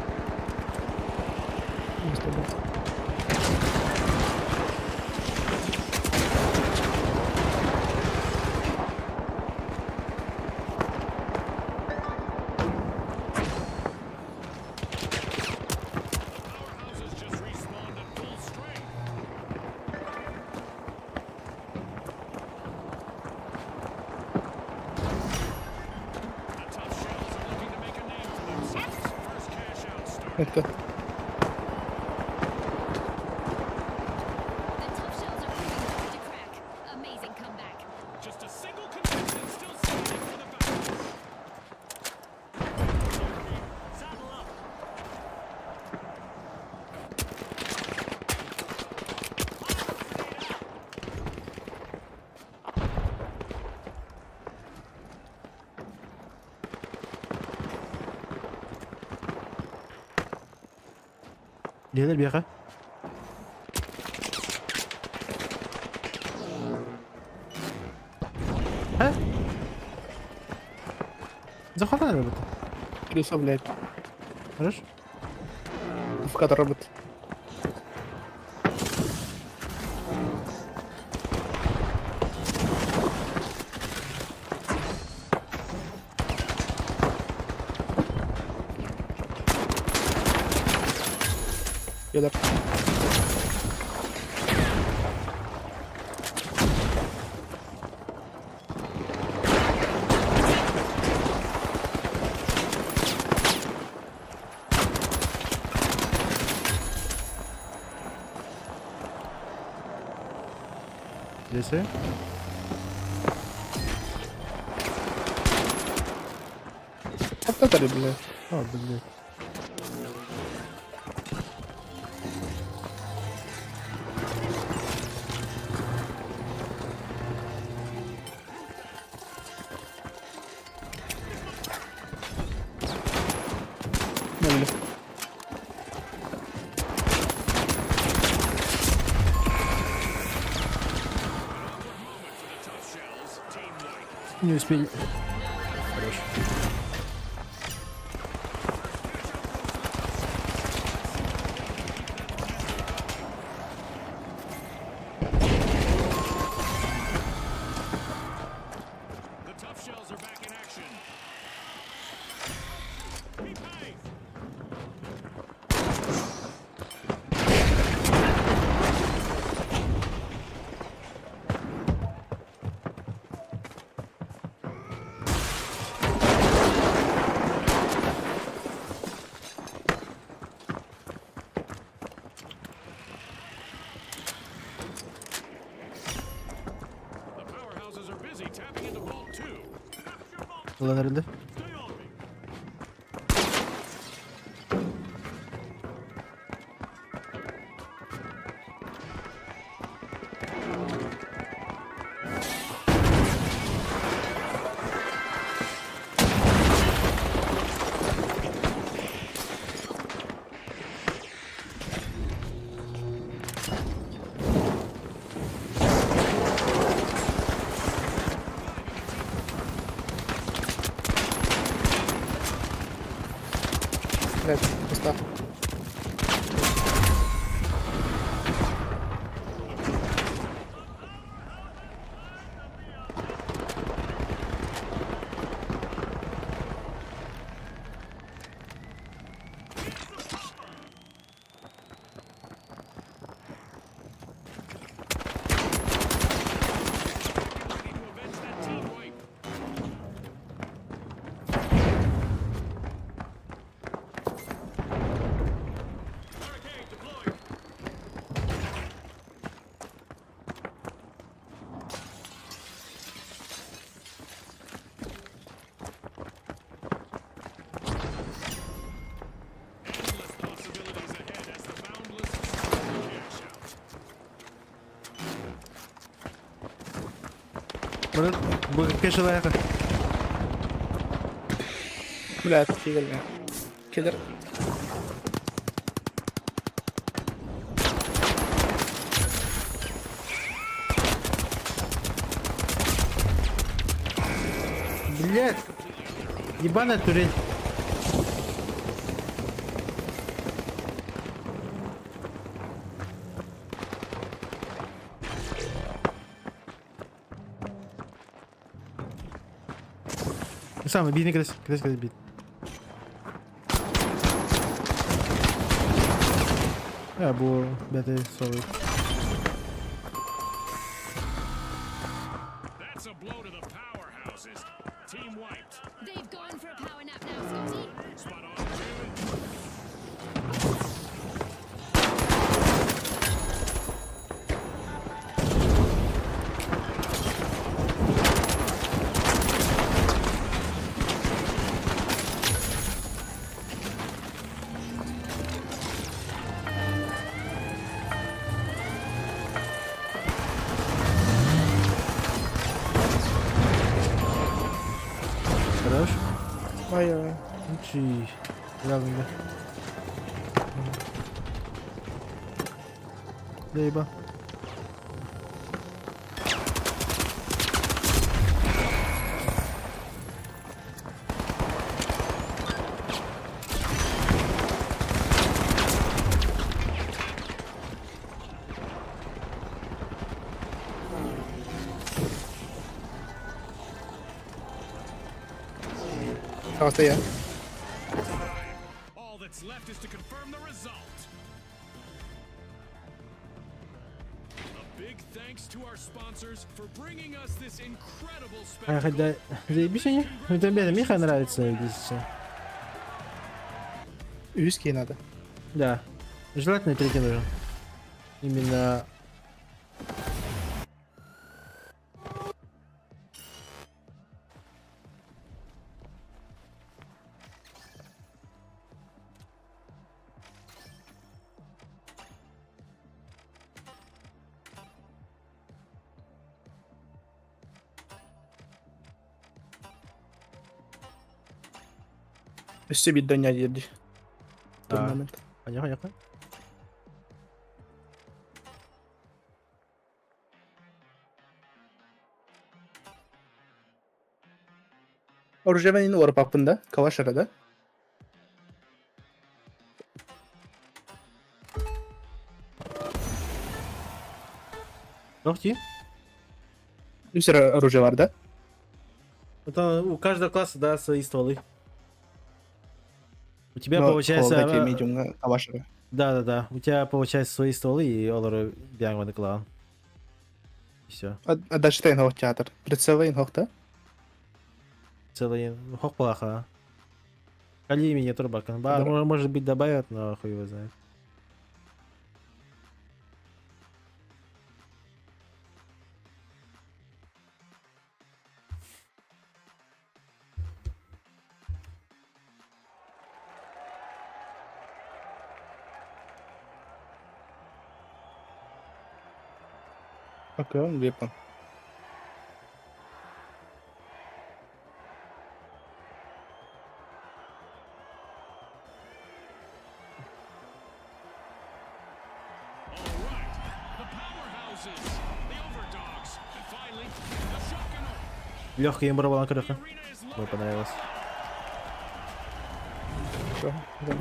Powerhouses just respawned at full strength. The Tough Shells are looking to make a name for themselves. First cash out start. Это. The Tough Shells are proving hard to crack. Amazing comeback. Just a single contestant still standing for the Boundless. Saddle up. Лелер бияка. А? Захватали работа. Плюс, блядь. Хорошо? В кадр работает. Федор. Десе. Таптатары, бля. А, блядь. Не, бля. Не успели. Хорош. The tough shells are back in action. Behave! The powerhouses are busy tapping into Vault 2. Capture Vault Ulan herhalde. Stay on me. Блядь, пуста. Ready to avenge that team wipe. Barricade deployed. Endless possibilities ahead as the boundless cash out. Burada bu köşelere. Блядь, фига, Киллер. Блядь. Ебаная турель. Самый бей, кидайся, кидайся, кидайся, бей. А, бу бәте sorry. That's a blow to the powerhouses. Team wiped. They've gone for a power nap now, Scotty. Spot on, Jalen. Хорош. Ай-ай. Чи. Разный, да. Лейба. Пожалуйста, я. All that's left is to confirm the result. А, хотя, заебись они. Ну, тебе Миха нравится, здесь. Үс киһи надо. Да. Желательно третий нужен. Именно... Өссө биирдэ онньоо диир дии. Да. Турнамент. Понятно, понятно. Оружие yine уларыппаппын да, калаш эрэ да. Ох, ти. Үс эрэ оружие бар да. Это у каждого класса, да, свои стволы. У тебя Но получается... холода ти медиумҥа калаш эрэ. Да-да-да. У тебя получается свои стволы и олору биангваны клан. И все. А дальше инһох театр. Прицелы инһох да. Целый хок плохо. Кали меня турбакан. Ба, Да. может быть добавят, но хуй его знает. Окей, weapon. Легкая имбровала крыха. Мне понравилось. Всё, да.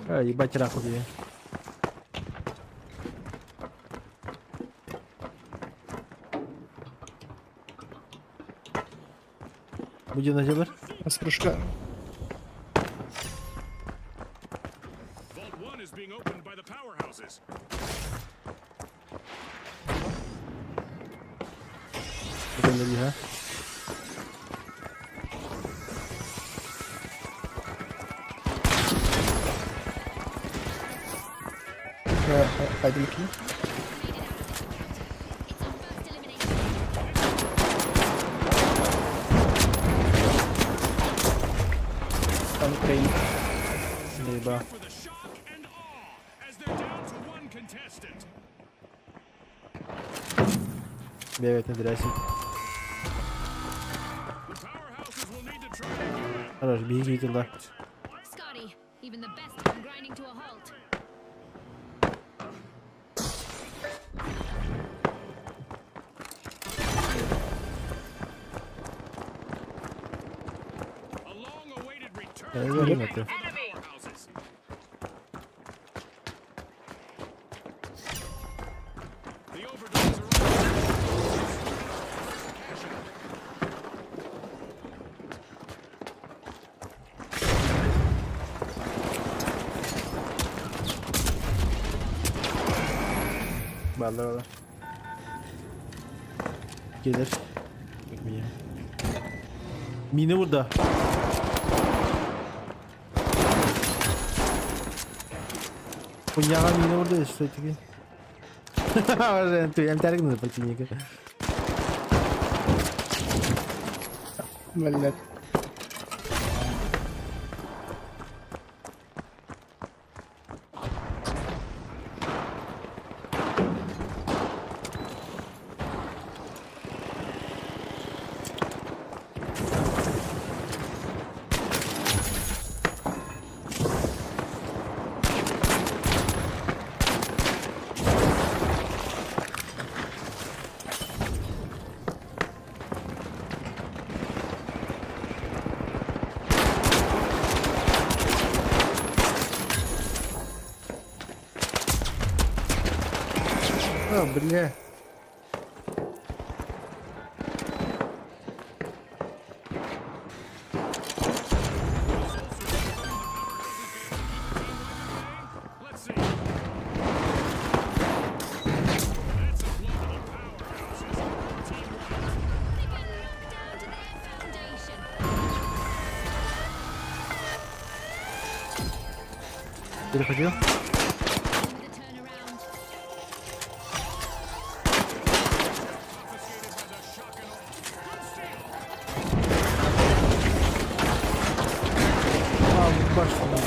А, ебать раху тебе. Будем на делать? С прыжка. Будем на лига. Хайдем кини. Там Украина. Заеба. Бегать на дрясе. Хорош, беги туда. Scotty, even the best come grinding to a halt. Я говорю, это. Балла, балла. Gelir. Bak Mine. Mine burada. Хуйня мина burada что это? Ты МТР на противника. Блядь. А, бля. Переходил. А, башню.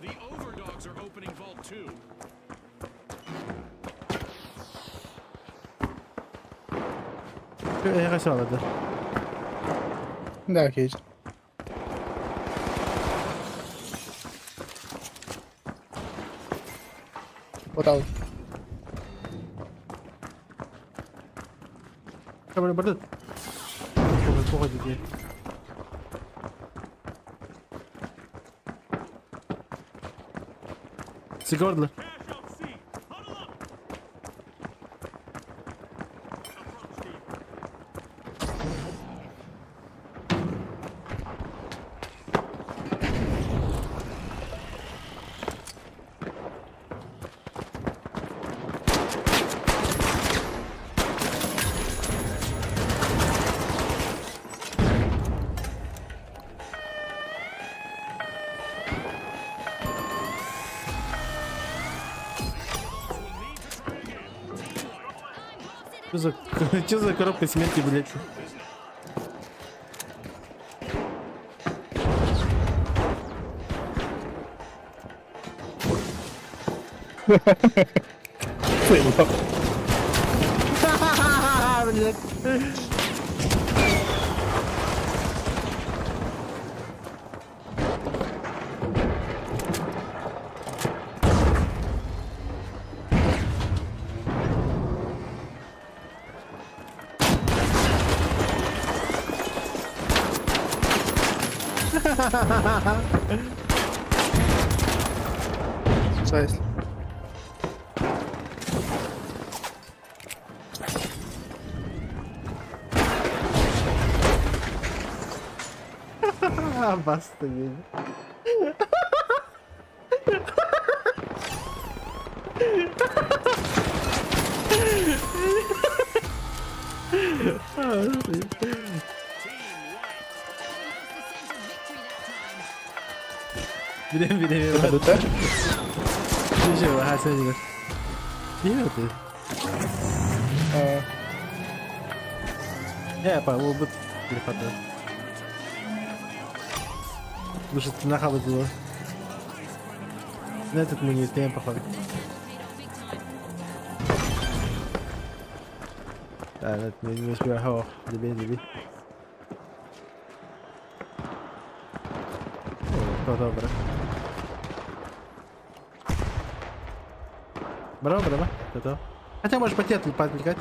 The Overdogs are opening Vault 2. Эҕэ саалады. Да, окей. Вот ал. Кабыр бардыт. Похуй, похуй дии. Сигордла. Что за, что за коробка смерти, блядь? Блядь. Сайс. Баста, блядь. Билем, билем, билем. Дута? Ничего, ага, смотри. Билем ты? Не, по, вот перехватываю. Потому что нахавать было. На этот мы не успеем, походу. Да, на этот мы не успеваем. О, добей, добей. О, добре. Браво, браво. Готово. Хотя можешь пойти отвлекать.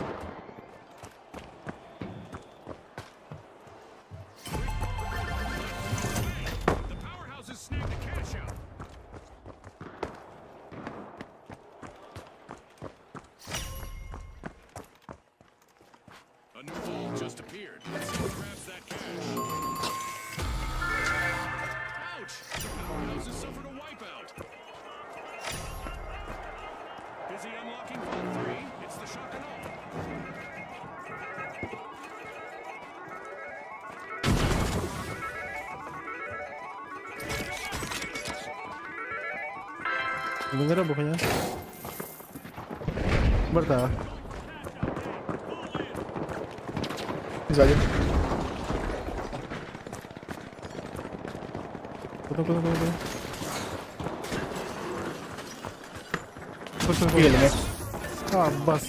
A new vault just appeared. Let's see who grabs that cash. Ouch! The powerhouse has suffered a wipeout. Busy unlocking Vault 3. It's the shock and awe. Bener pokoknya. Berta. Сзади. Куда, куда, куда, куда? Куда, куда? Или А, бас.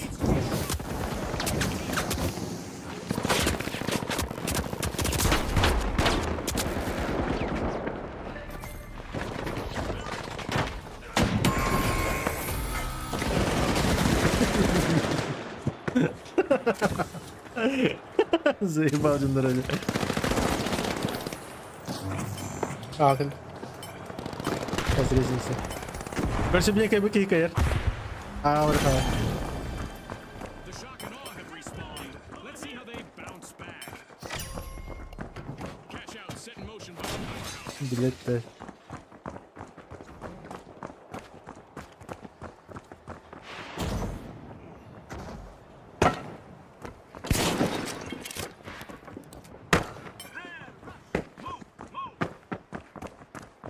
Заебал один дороги. А, кэл. Разрезался. Короче, мне как бы кикаер. А, вот это. Блять, да.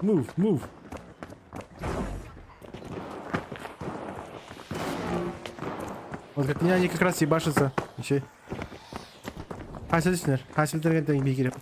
Move, move. Вот как меня они как раз ебашатся. Еще. Хасилснер. Хасилтерген бигире.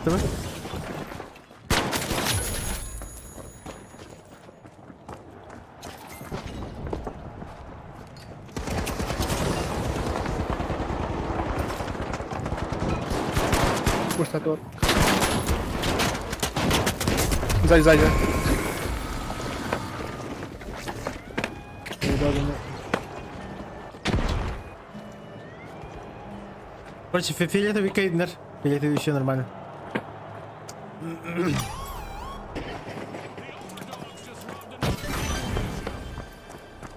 Это вы? Пустотор. Сзади, сзади. Короче, фиолетовый кейднер. Фиолетовый еще нормально.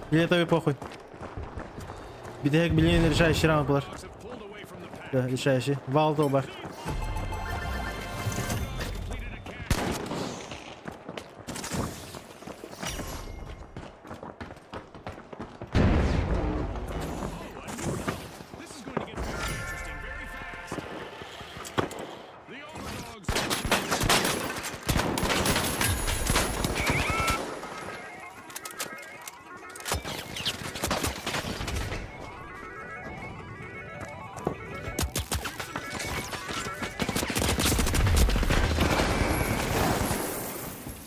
Фиолетовый похуй. Битек билин решающий раунд был. Да, решающий. Вал бар.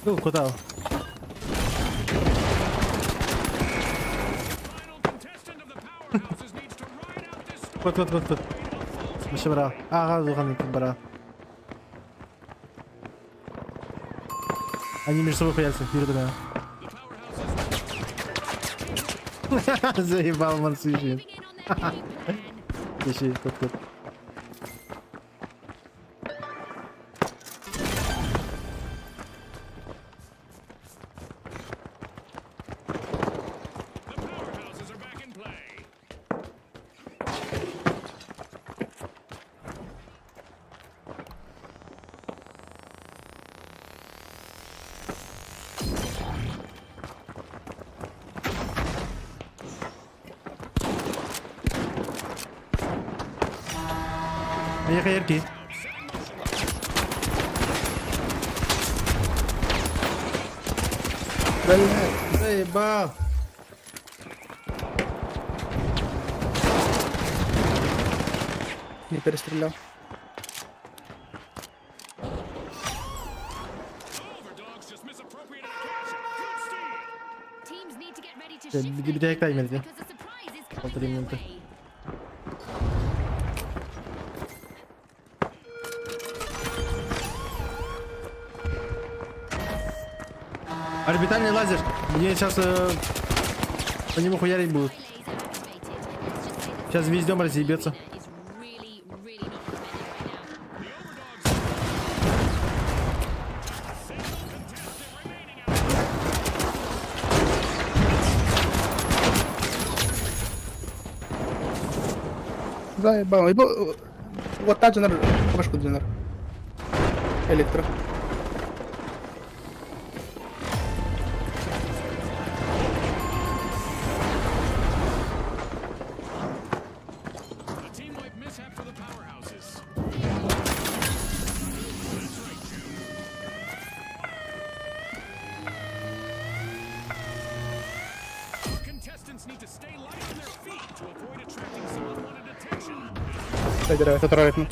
Ну, куда? Вот, вот, вот, вот. Еще брал. Ага, Лухан брал. Они между собой хуярятся, берут меня. Заебал Мансуишин. Ищи, кот, кот. Поехали, Ерки. Блядь, заебал. Не перестрелял. Битек таймер, да? Полторы минуты. Орбитальный лазер. Мне сейчас по нему хуярить будут. Сейчас весь дом разъебется. Заебал. Вот та дженер, башку дженер. Электро. Сотору этим.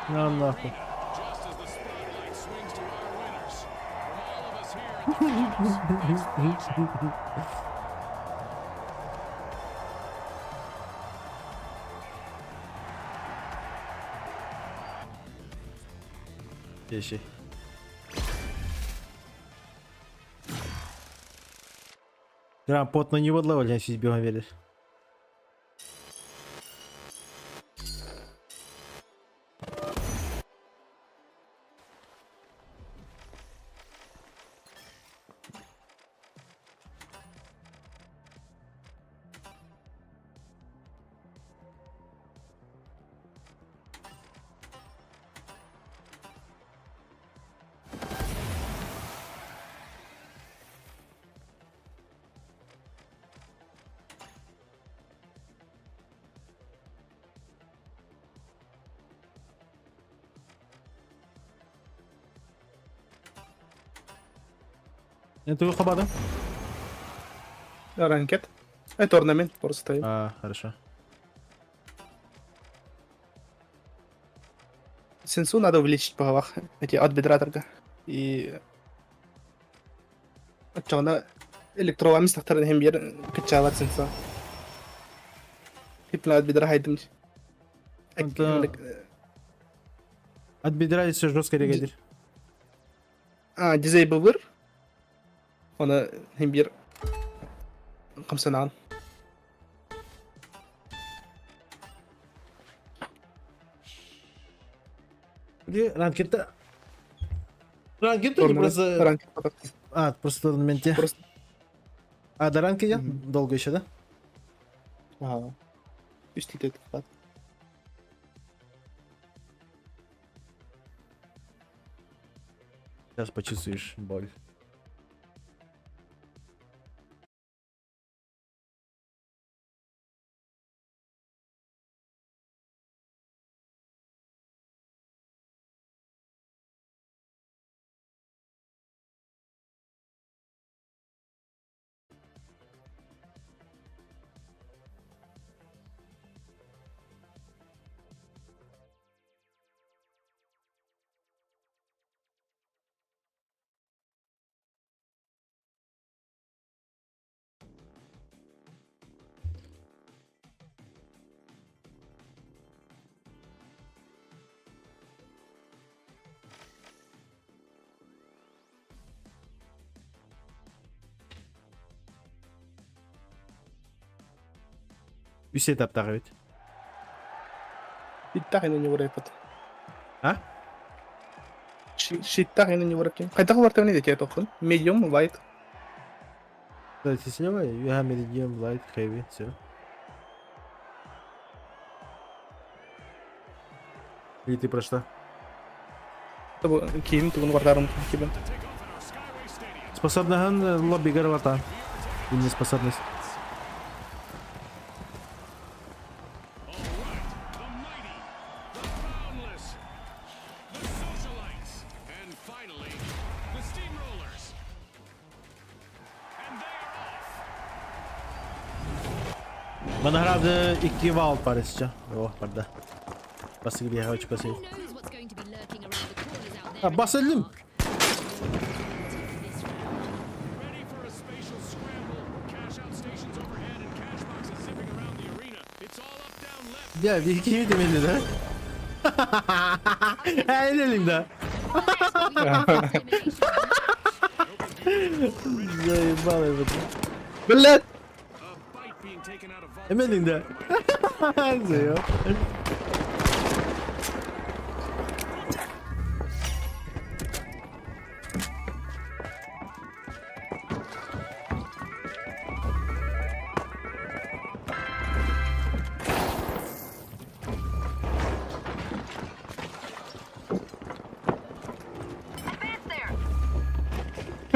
На нахуй. Тещи. Прям потно не водловали, я сейчас бегом веришь. Это хабада? Ранкет. Это орнамент просто. А, хорошо. Сенсу надо увеличить по головах. Эти от бедра торга. И... Отчего электроламис тахтарын hem bir кычалар сенсу. Хипна от бедра хайдым. Это- От бедра все жестко регадир. А, дизейбл выр. Оны hem bir хамсанан. Где ранкета? Ранкет или просто... Ранкет. А, просто в турнаменте. Просто. А, до ранки идет? Долго еще, да? Ага. Үстілтет қылады. Сейчас почувствуешь боль. Үс этаптаах эбит. Щиттах ина не вырайпат. А? Щиттах ина не вырайпат. Хайдах улартан иде тохун. Medium, light. Кстати, слева, я medium, light, heavy, все. Или ты про что? Киим тугун вардарым кибен. Способна лобби горвата. Или не способность. Моноград икки вал парисча. О, барда. Басыгы бияга очко сей. А, басылдым. Я, бики демели, да? Эйлелим да. Заебал я. Блядь! Эмелин да. Заебал.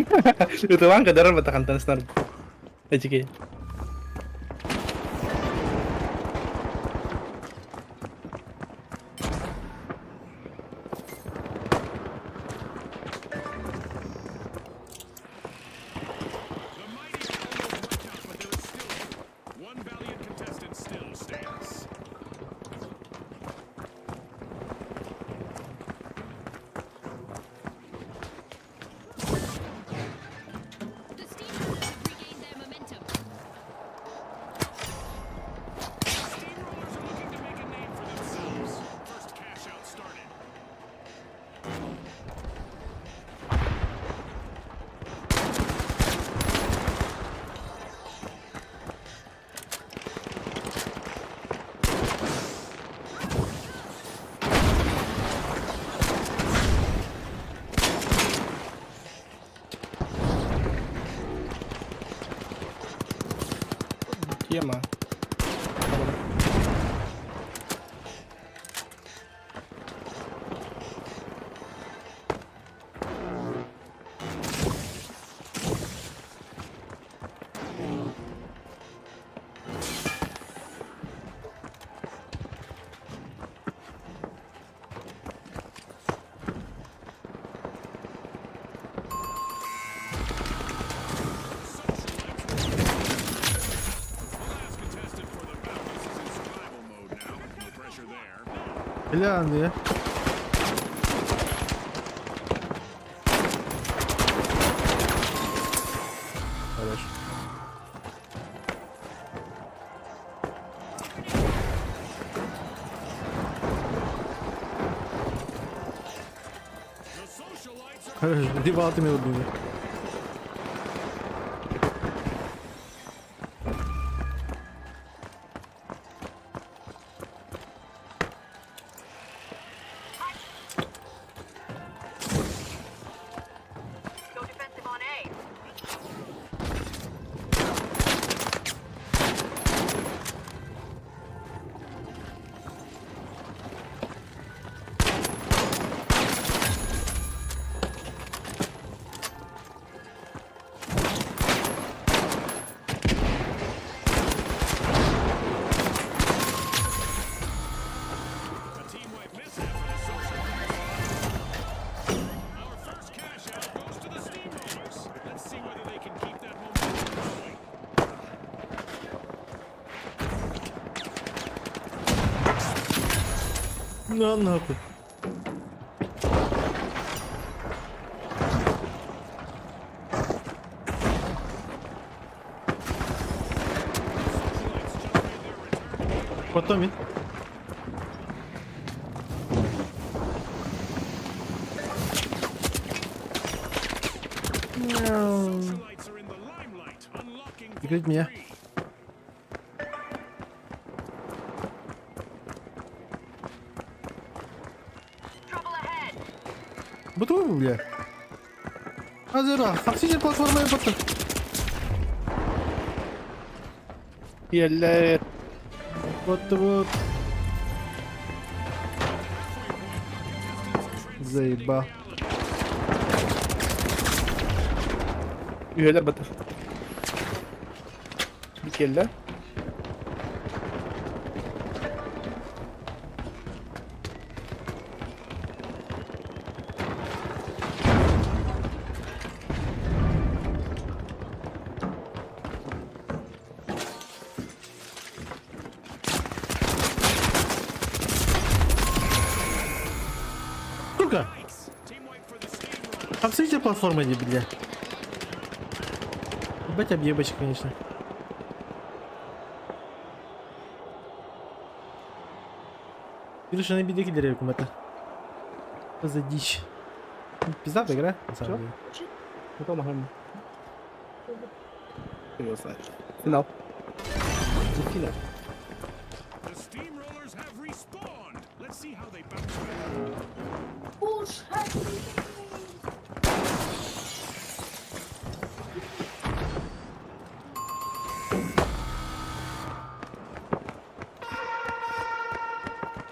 Ытылаан кадарар батахантан снар. Эчики. The mighty are almost wiped out, but there is still hope. One valiant contestant still stands. The Steamrollers have regained their momentum. Steamrollers are looking to make a name for themselves. First cash out started. Тема. The last contestant for the bounties is in survival mode now. No pressure there. Бля, не. Хорош. The socialites are Хорош, Дебал ты меня убил. A team wipe mishap for the socialites. Our first cash out goes to the Steamrollers. Let's see whether they can keep that momentum going. На нахуй. Socialites just made their return to the arena. Потом ведь. Socialites are in the limelight, unlocking Прикрыть Vault меня. 3. Буту, бля. Азера, хапсите платформа батта. Еле. Вот вот. Заебал. Üyeler batır. Bir kelle. Сука! Team wipe for the Steamrollers. Хапсите платформа, не бля. Ебать объебочка, конечно. Видишь, на беде кидали это. Что за дичь? Ну, пиздатая игра, на самом Чё? деле. Готово, махаем. Его знает. Финал. Финал. The Steamrollers have respawned. Let's see how they bounce back. Уж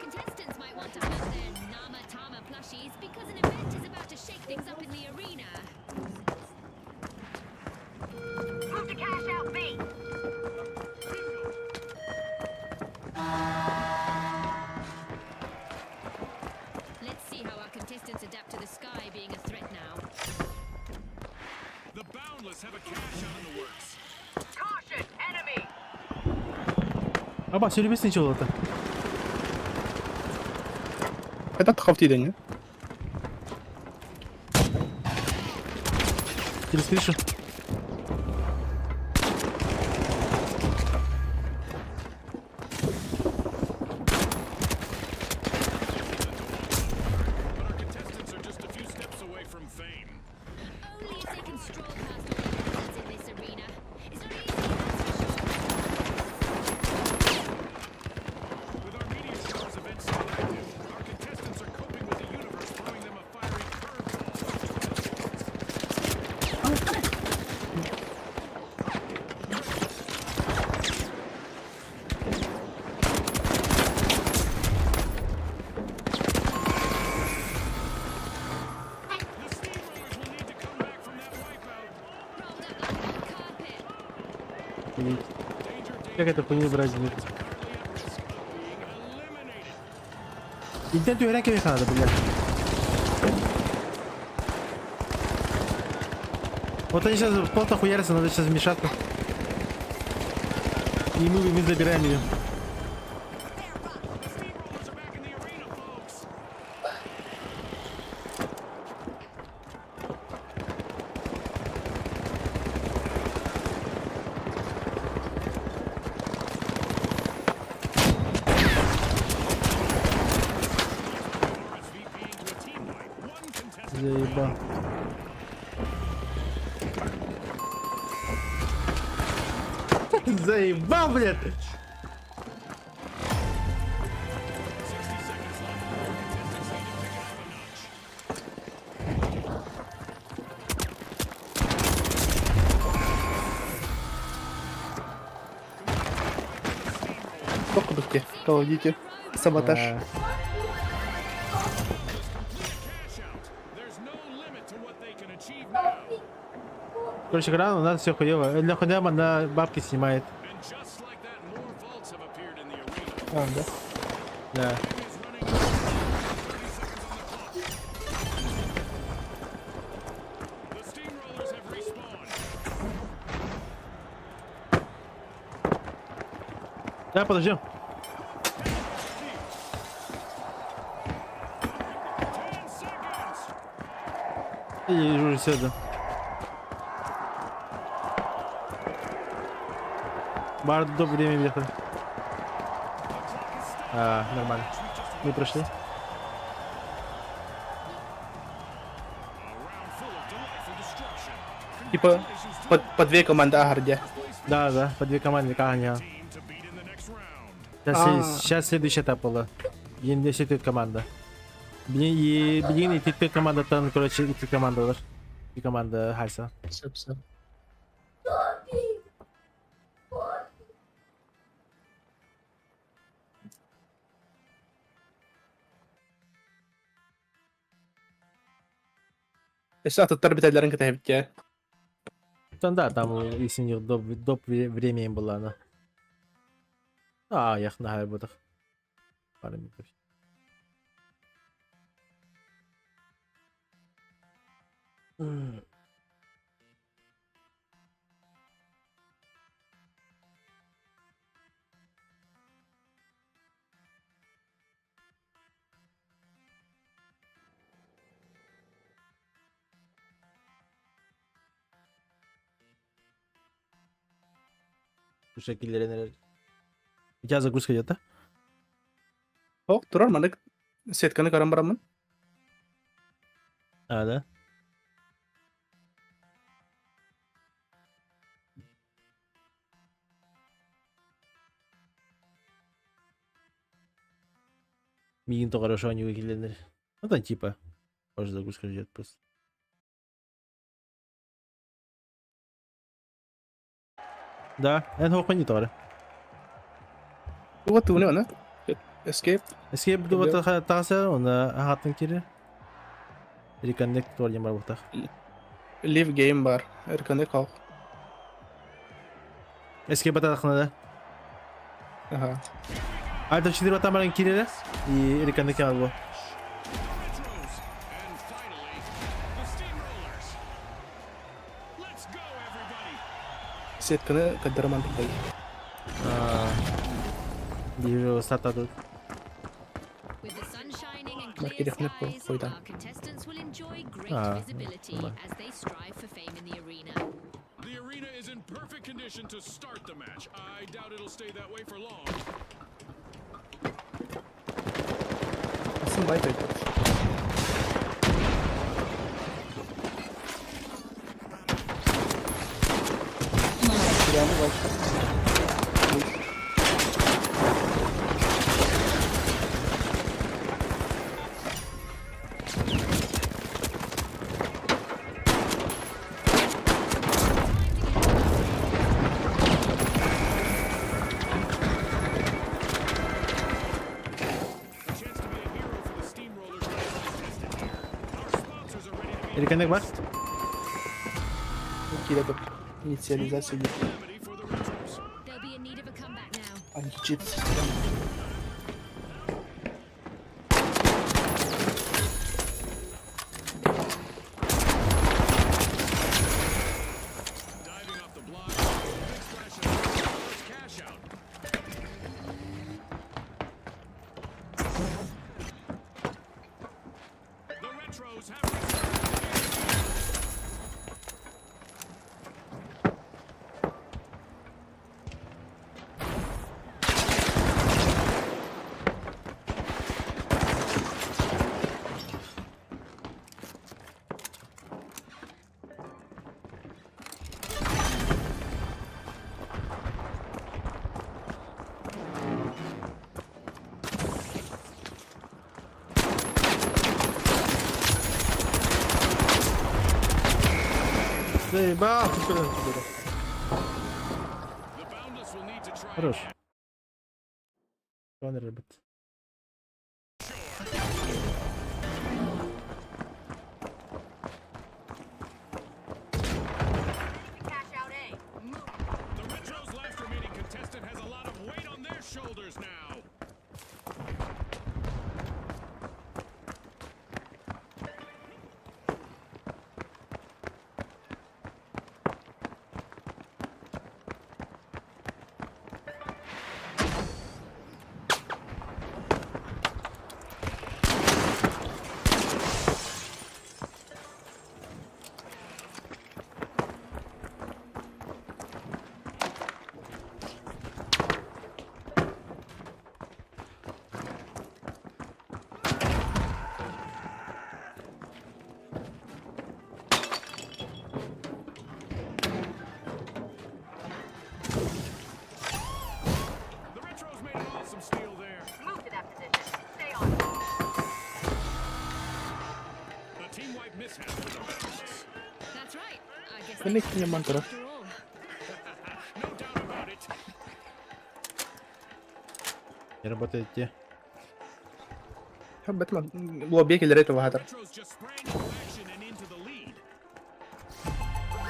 Contestants might want to hug their Nama Tama plushies because an event is about to shake things up in the arena. Аба, сөйлемесін ничего это. Это тахав тиидеҥҥэ? Через крышу. But our contestants are just a few steps away from fame. Only if they can stroll past all the peasants in this arena. It's not easy, that's for sure. With our media stars event still active, our contestants are coping with the universe throwing them a fiery curveball. The steamrollers will need to come back from that wipeout. Rolled up like a carpet. Блядь. Danger, Как danger. это хуйню брать, блядь? Currently at risk of being eliminated. Интернет үйрен келе надо, блядь. Вот они сейчас плотно хуярятся, надо сейчас вмешаться. И мы забираем ее. The steamrollers are back in the arena, folks. RSVPing to a team wipe. One contestant Заебал. Заебал, блядь! 60 seconds left. Our contestants need to pick it up a notch. Туох курдук дии? Call of Duty. Саботаж. Да. Complete a cash out. There's no limit to what they can achieve now. Короче, говоря, у нас все хуево. Для хуям она бабки снимает. And just like that, more vaults have appeared in the arena. А, да. Да. Time is running out. 30 seconds on the clock. The steamrollers have respawned. Да, подождем. 10 seconds. И уже все, да. Бар до время ехали. А, нормально. Мы прошли. A round full of delightful destruction. Типа Congratulations to по две команды Агарде. Да, по две команды, как они. the team to beat in the next round. Сейчас, А. сейчас следующий этап была. Блин, здесь идет команда. Блин, и блин, и ты команда там, короче, и ты команда, да? И команда Хальса. Сөп-сөп. Өссө атыттар бүтэллэрин кэтэһэбит дии. Там, да, там, если у них доп время им была она. А, я на работах. Пару минут. Bu şekillere neler. У тебя загрузка идет, да? Ох, турар маннык сетканы көрөн бараммын. А, да? Мигин то хорошо они выкиленер. Ну там типа. Может загрузка идет просто. Да, эн хохмани тоже. Вот уне она. Escape. Escape дуба тағаса, оны ағаттың кері. Reconnect туар бар бұқтақ. Leave game бар. Reconnect хох. Escape атақына да. Ага. Альта 4 батамарын киреле и reconnect албы. Retros. And finally, the steamrollers. Let's go, everybody. Сетканы каддараман турдай. Биир сатадыт. With the sun shining and Бар clear кириэхнэр skies, хойда. our contestants will enjoy great А, visibility нормально. as they strive for fame in the arena. The arena is in perfect condition to start the match. I doubt it'll stay that way for long. Асын бай тойдор. Прямо бай. A chance to be a hero for the steamrollers is tested here. Our sponsors are ready to be Эриканек бар? Киирэ тут. Инициализация Team calamity for the retros. They'll be in need of a comeback now. Античит система. Diving off the block. Big splash of first cash out. The retros have returned. Заебал! The Boundless will need to try Хорош. Он ребят. The Retro's last remaining contestant has a lot of weight on their shoulders now. The Retros made an awesome steal there. Move to that position. Stay on. A team wipe mishap for the Boundless. That's right. I guess they Connect got your mantra. after all. No doubt about it. Не работает те. Бэтмен. Лобби келер это вахатар. Retros just sprang into action and into the lead. Our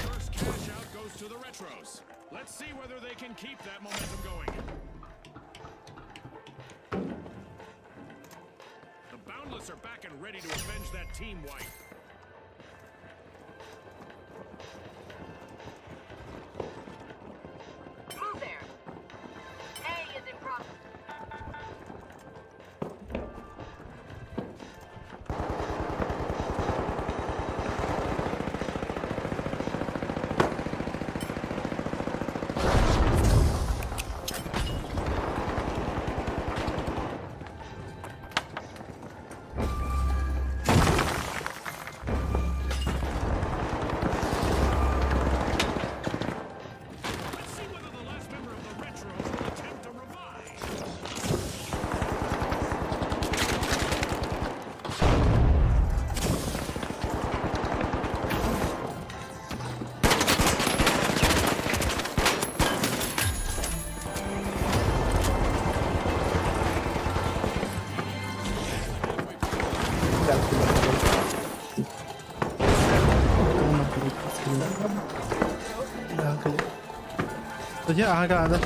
first cash out goes to the Retros. Let's see whether they can keep that momentum going. The Boundless are back and ready to avenge that team wipe. Move there. A is in progress. Let's see whether the last member of the Retros will attempt to revive. Ага, да.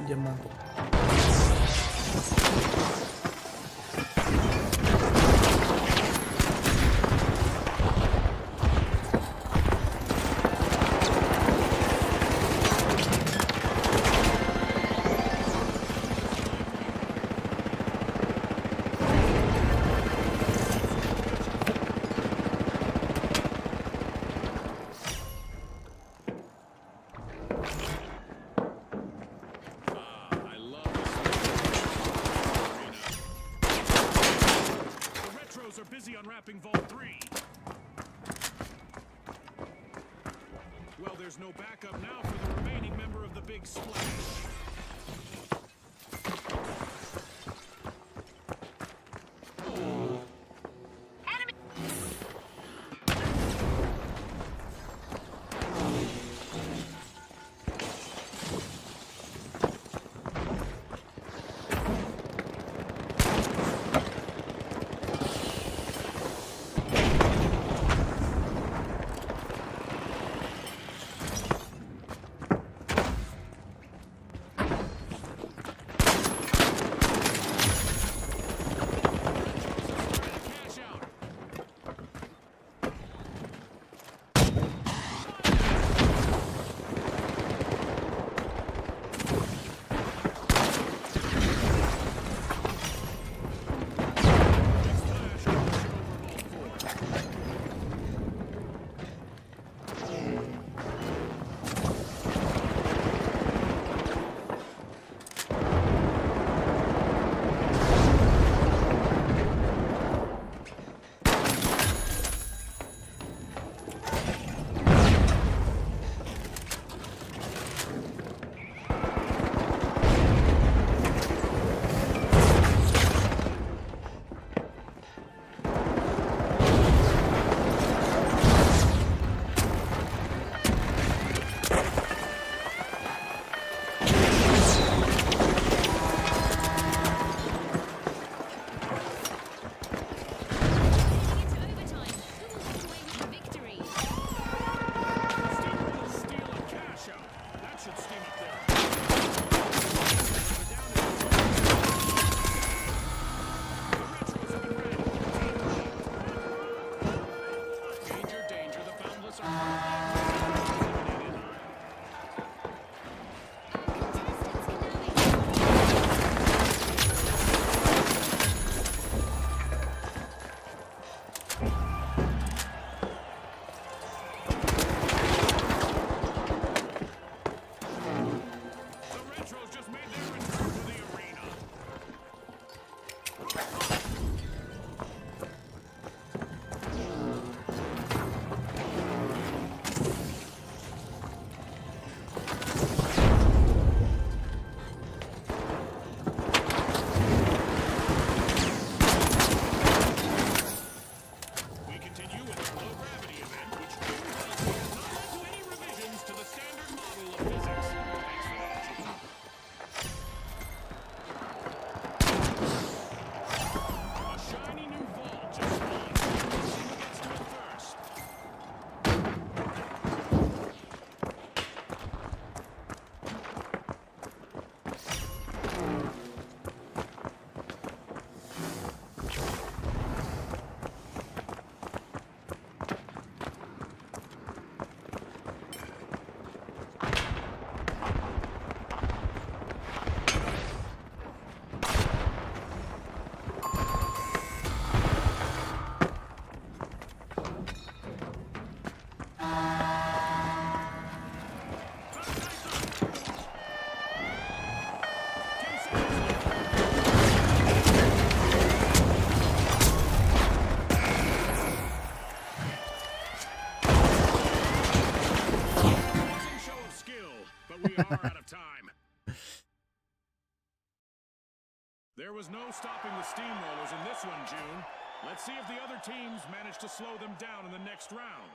Diamante. Well, there's no backup now for the remaining member of the Big Splash. Cash out. Big Splash on the show for Vault 4. Heading into overtime, who will walk away with the victory? Steamrollers steal a cash out. That should steam up their. The Retros have been rattled. Danger, danger, the Boundless are eliminated. Our contestants can now make The Retros just made their return to the arena. We continue with our low gravity event, which June tells me has not led to any revisions to the standard model of physics. Thanks for that, June. A shiny new vault just spawned. Let's see who gets to it first. 10 seconds left. Amazing show of skill, but we are out of time. There was no stopping the steamrollers in this one, June. Let's see if the other teams manage to slow them down in the next round.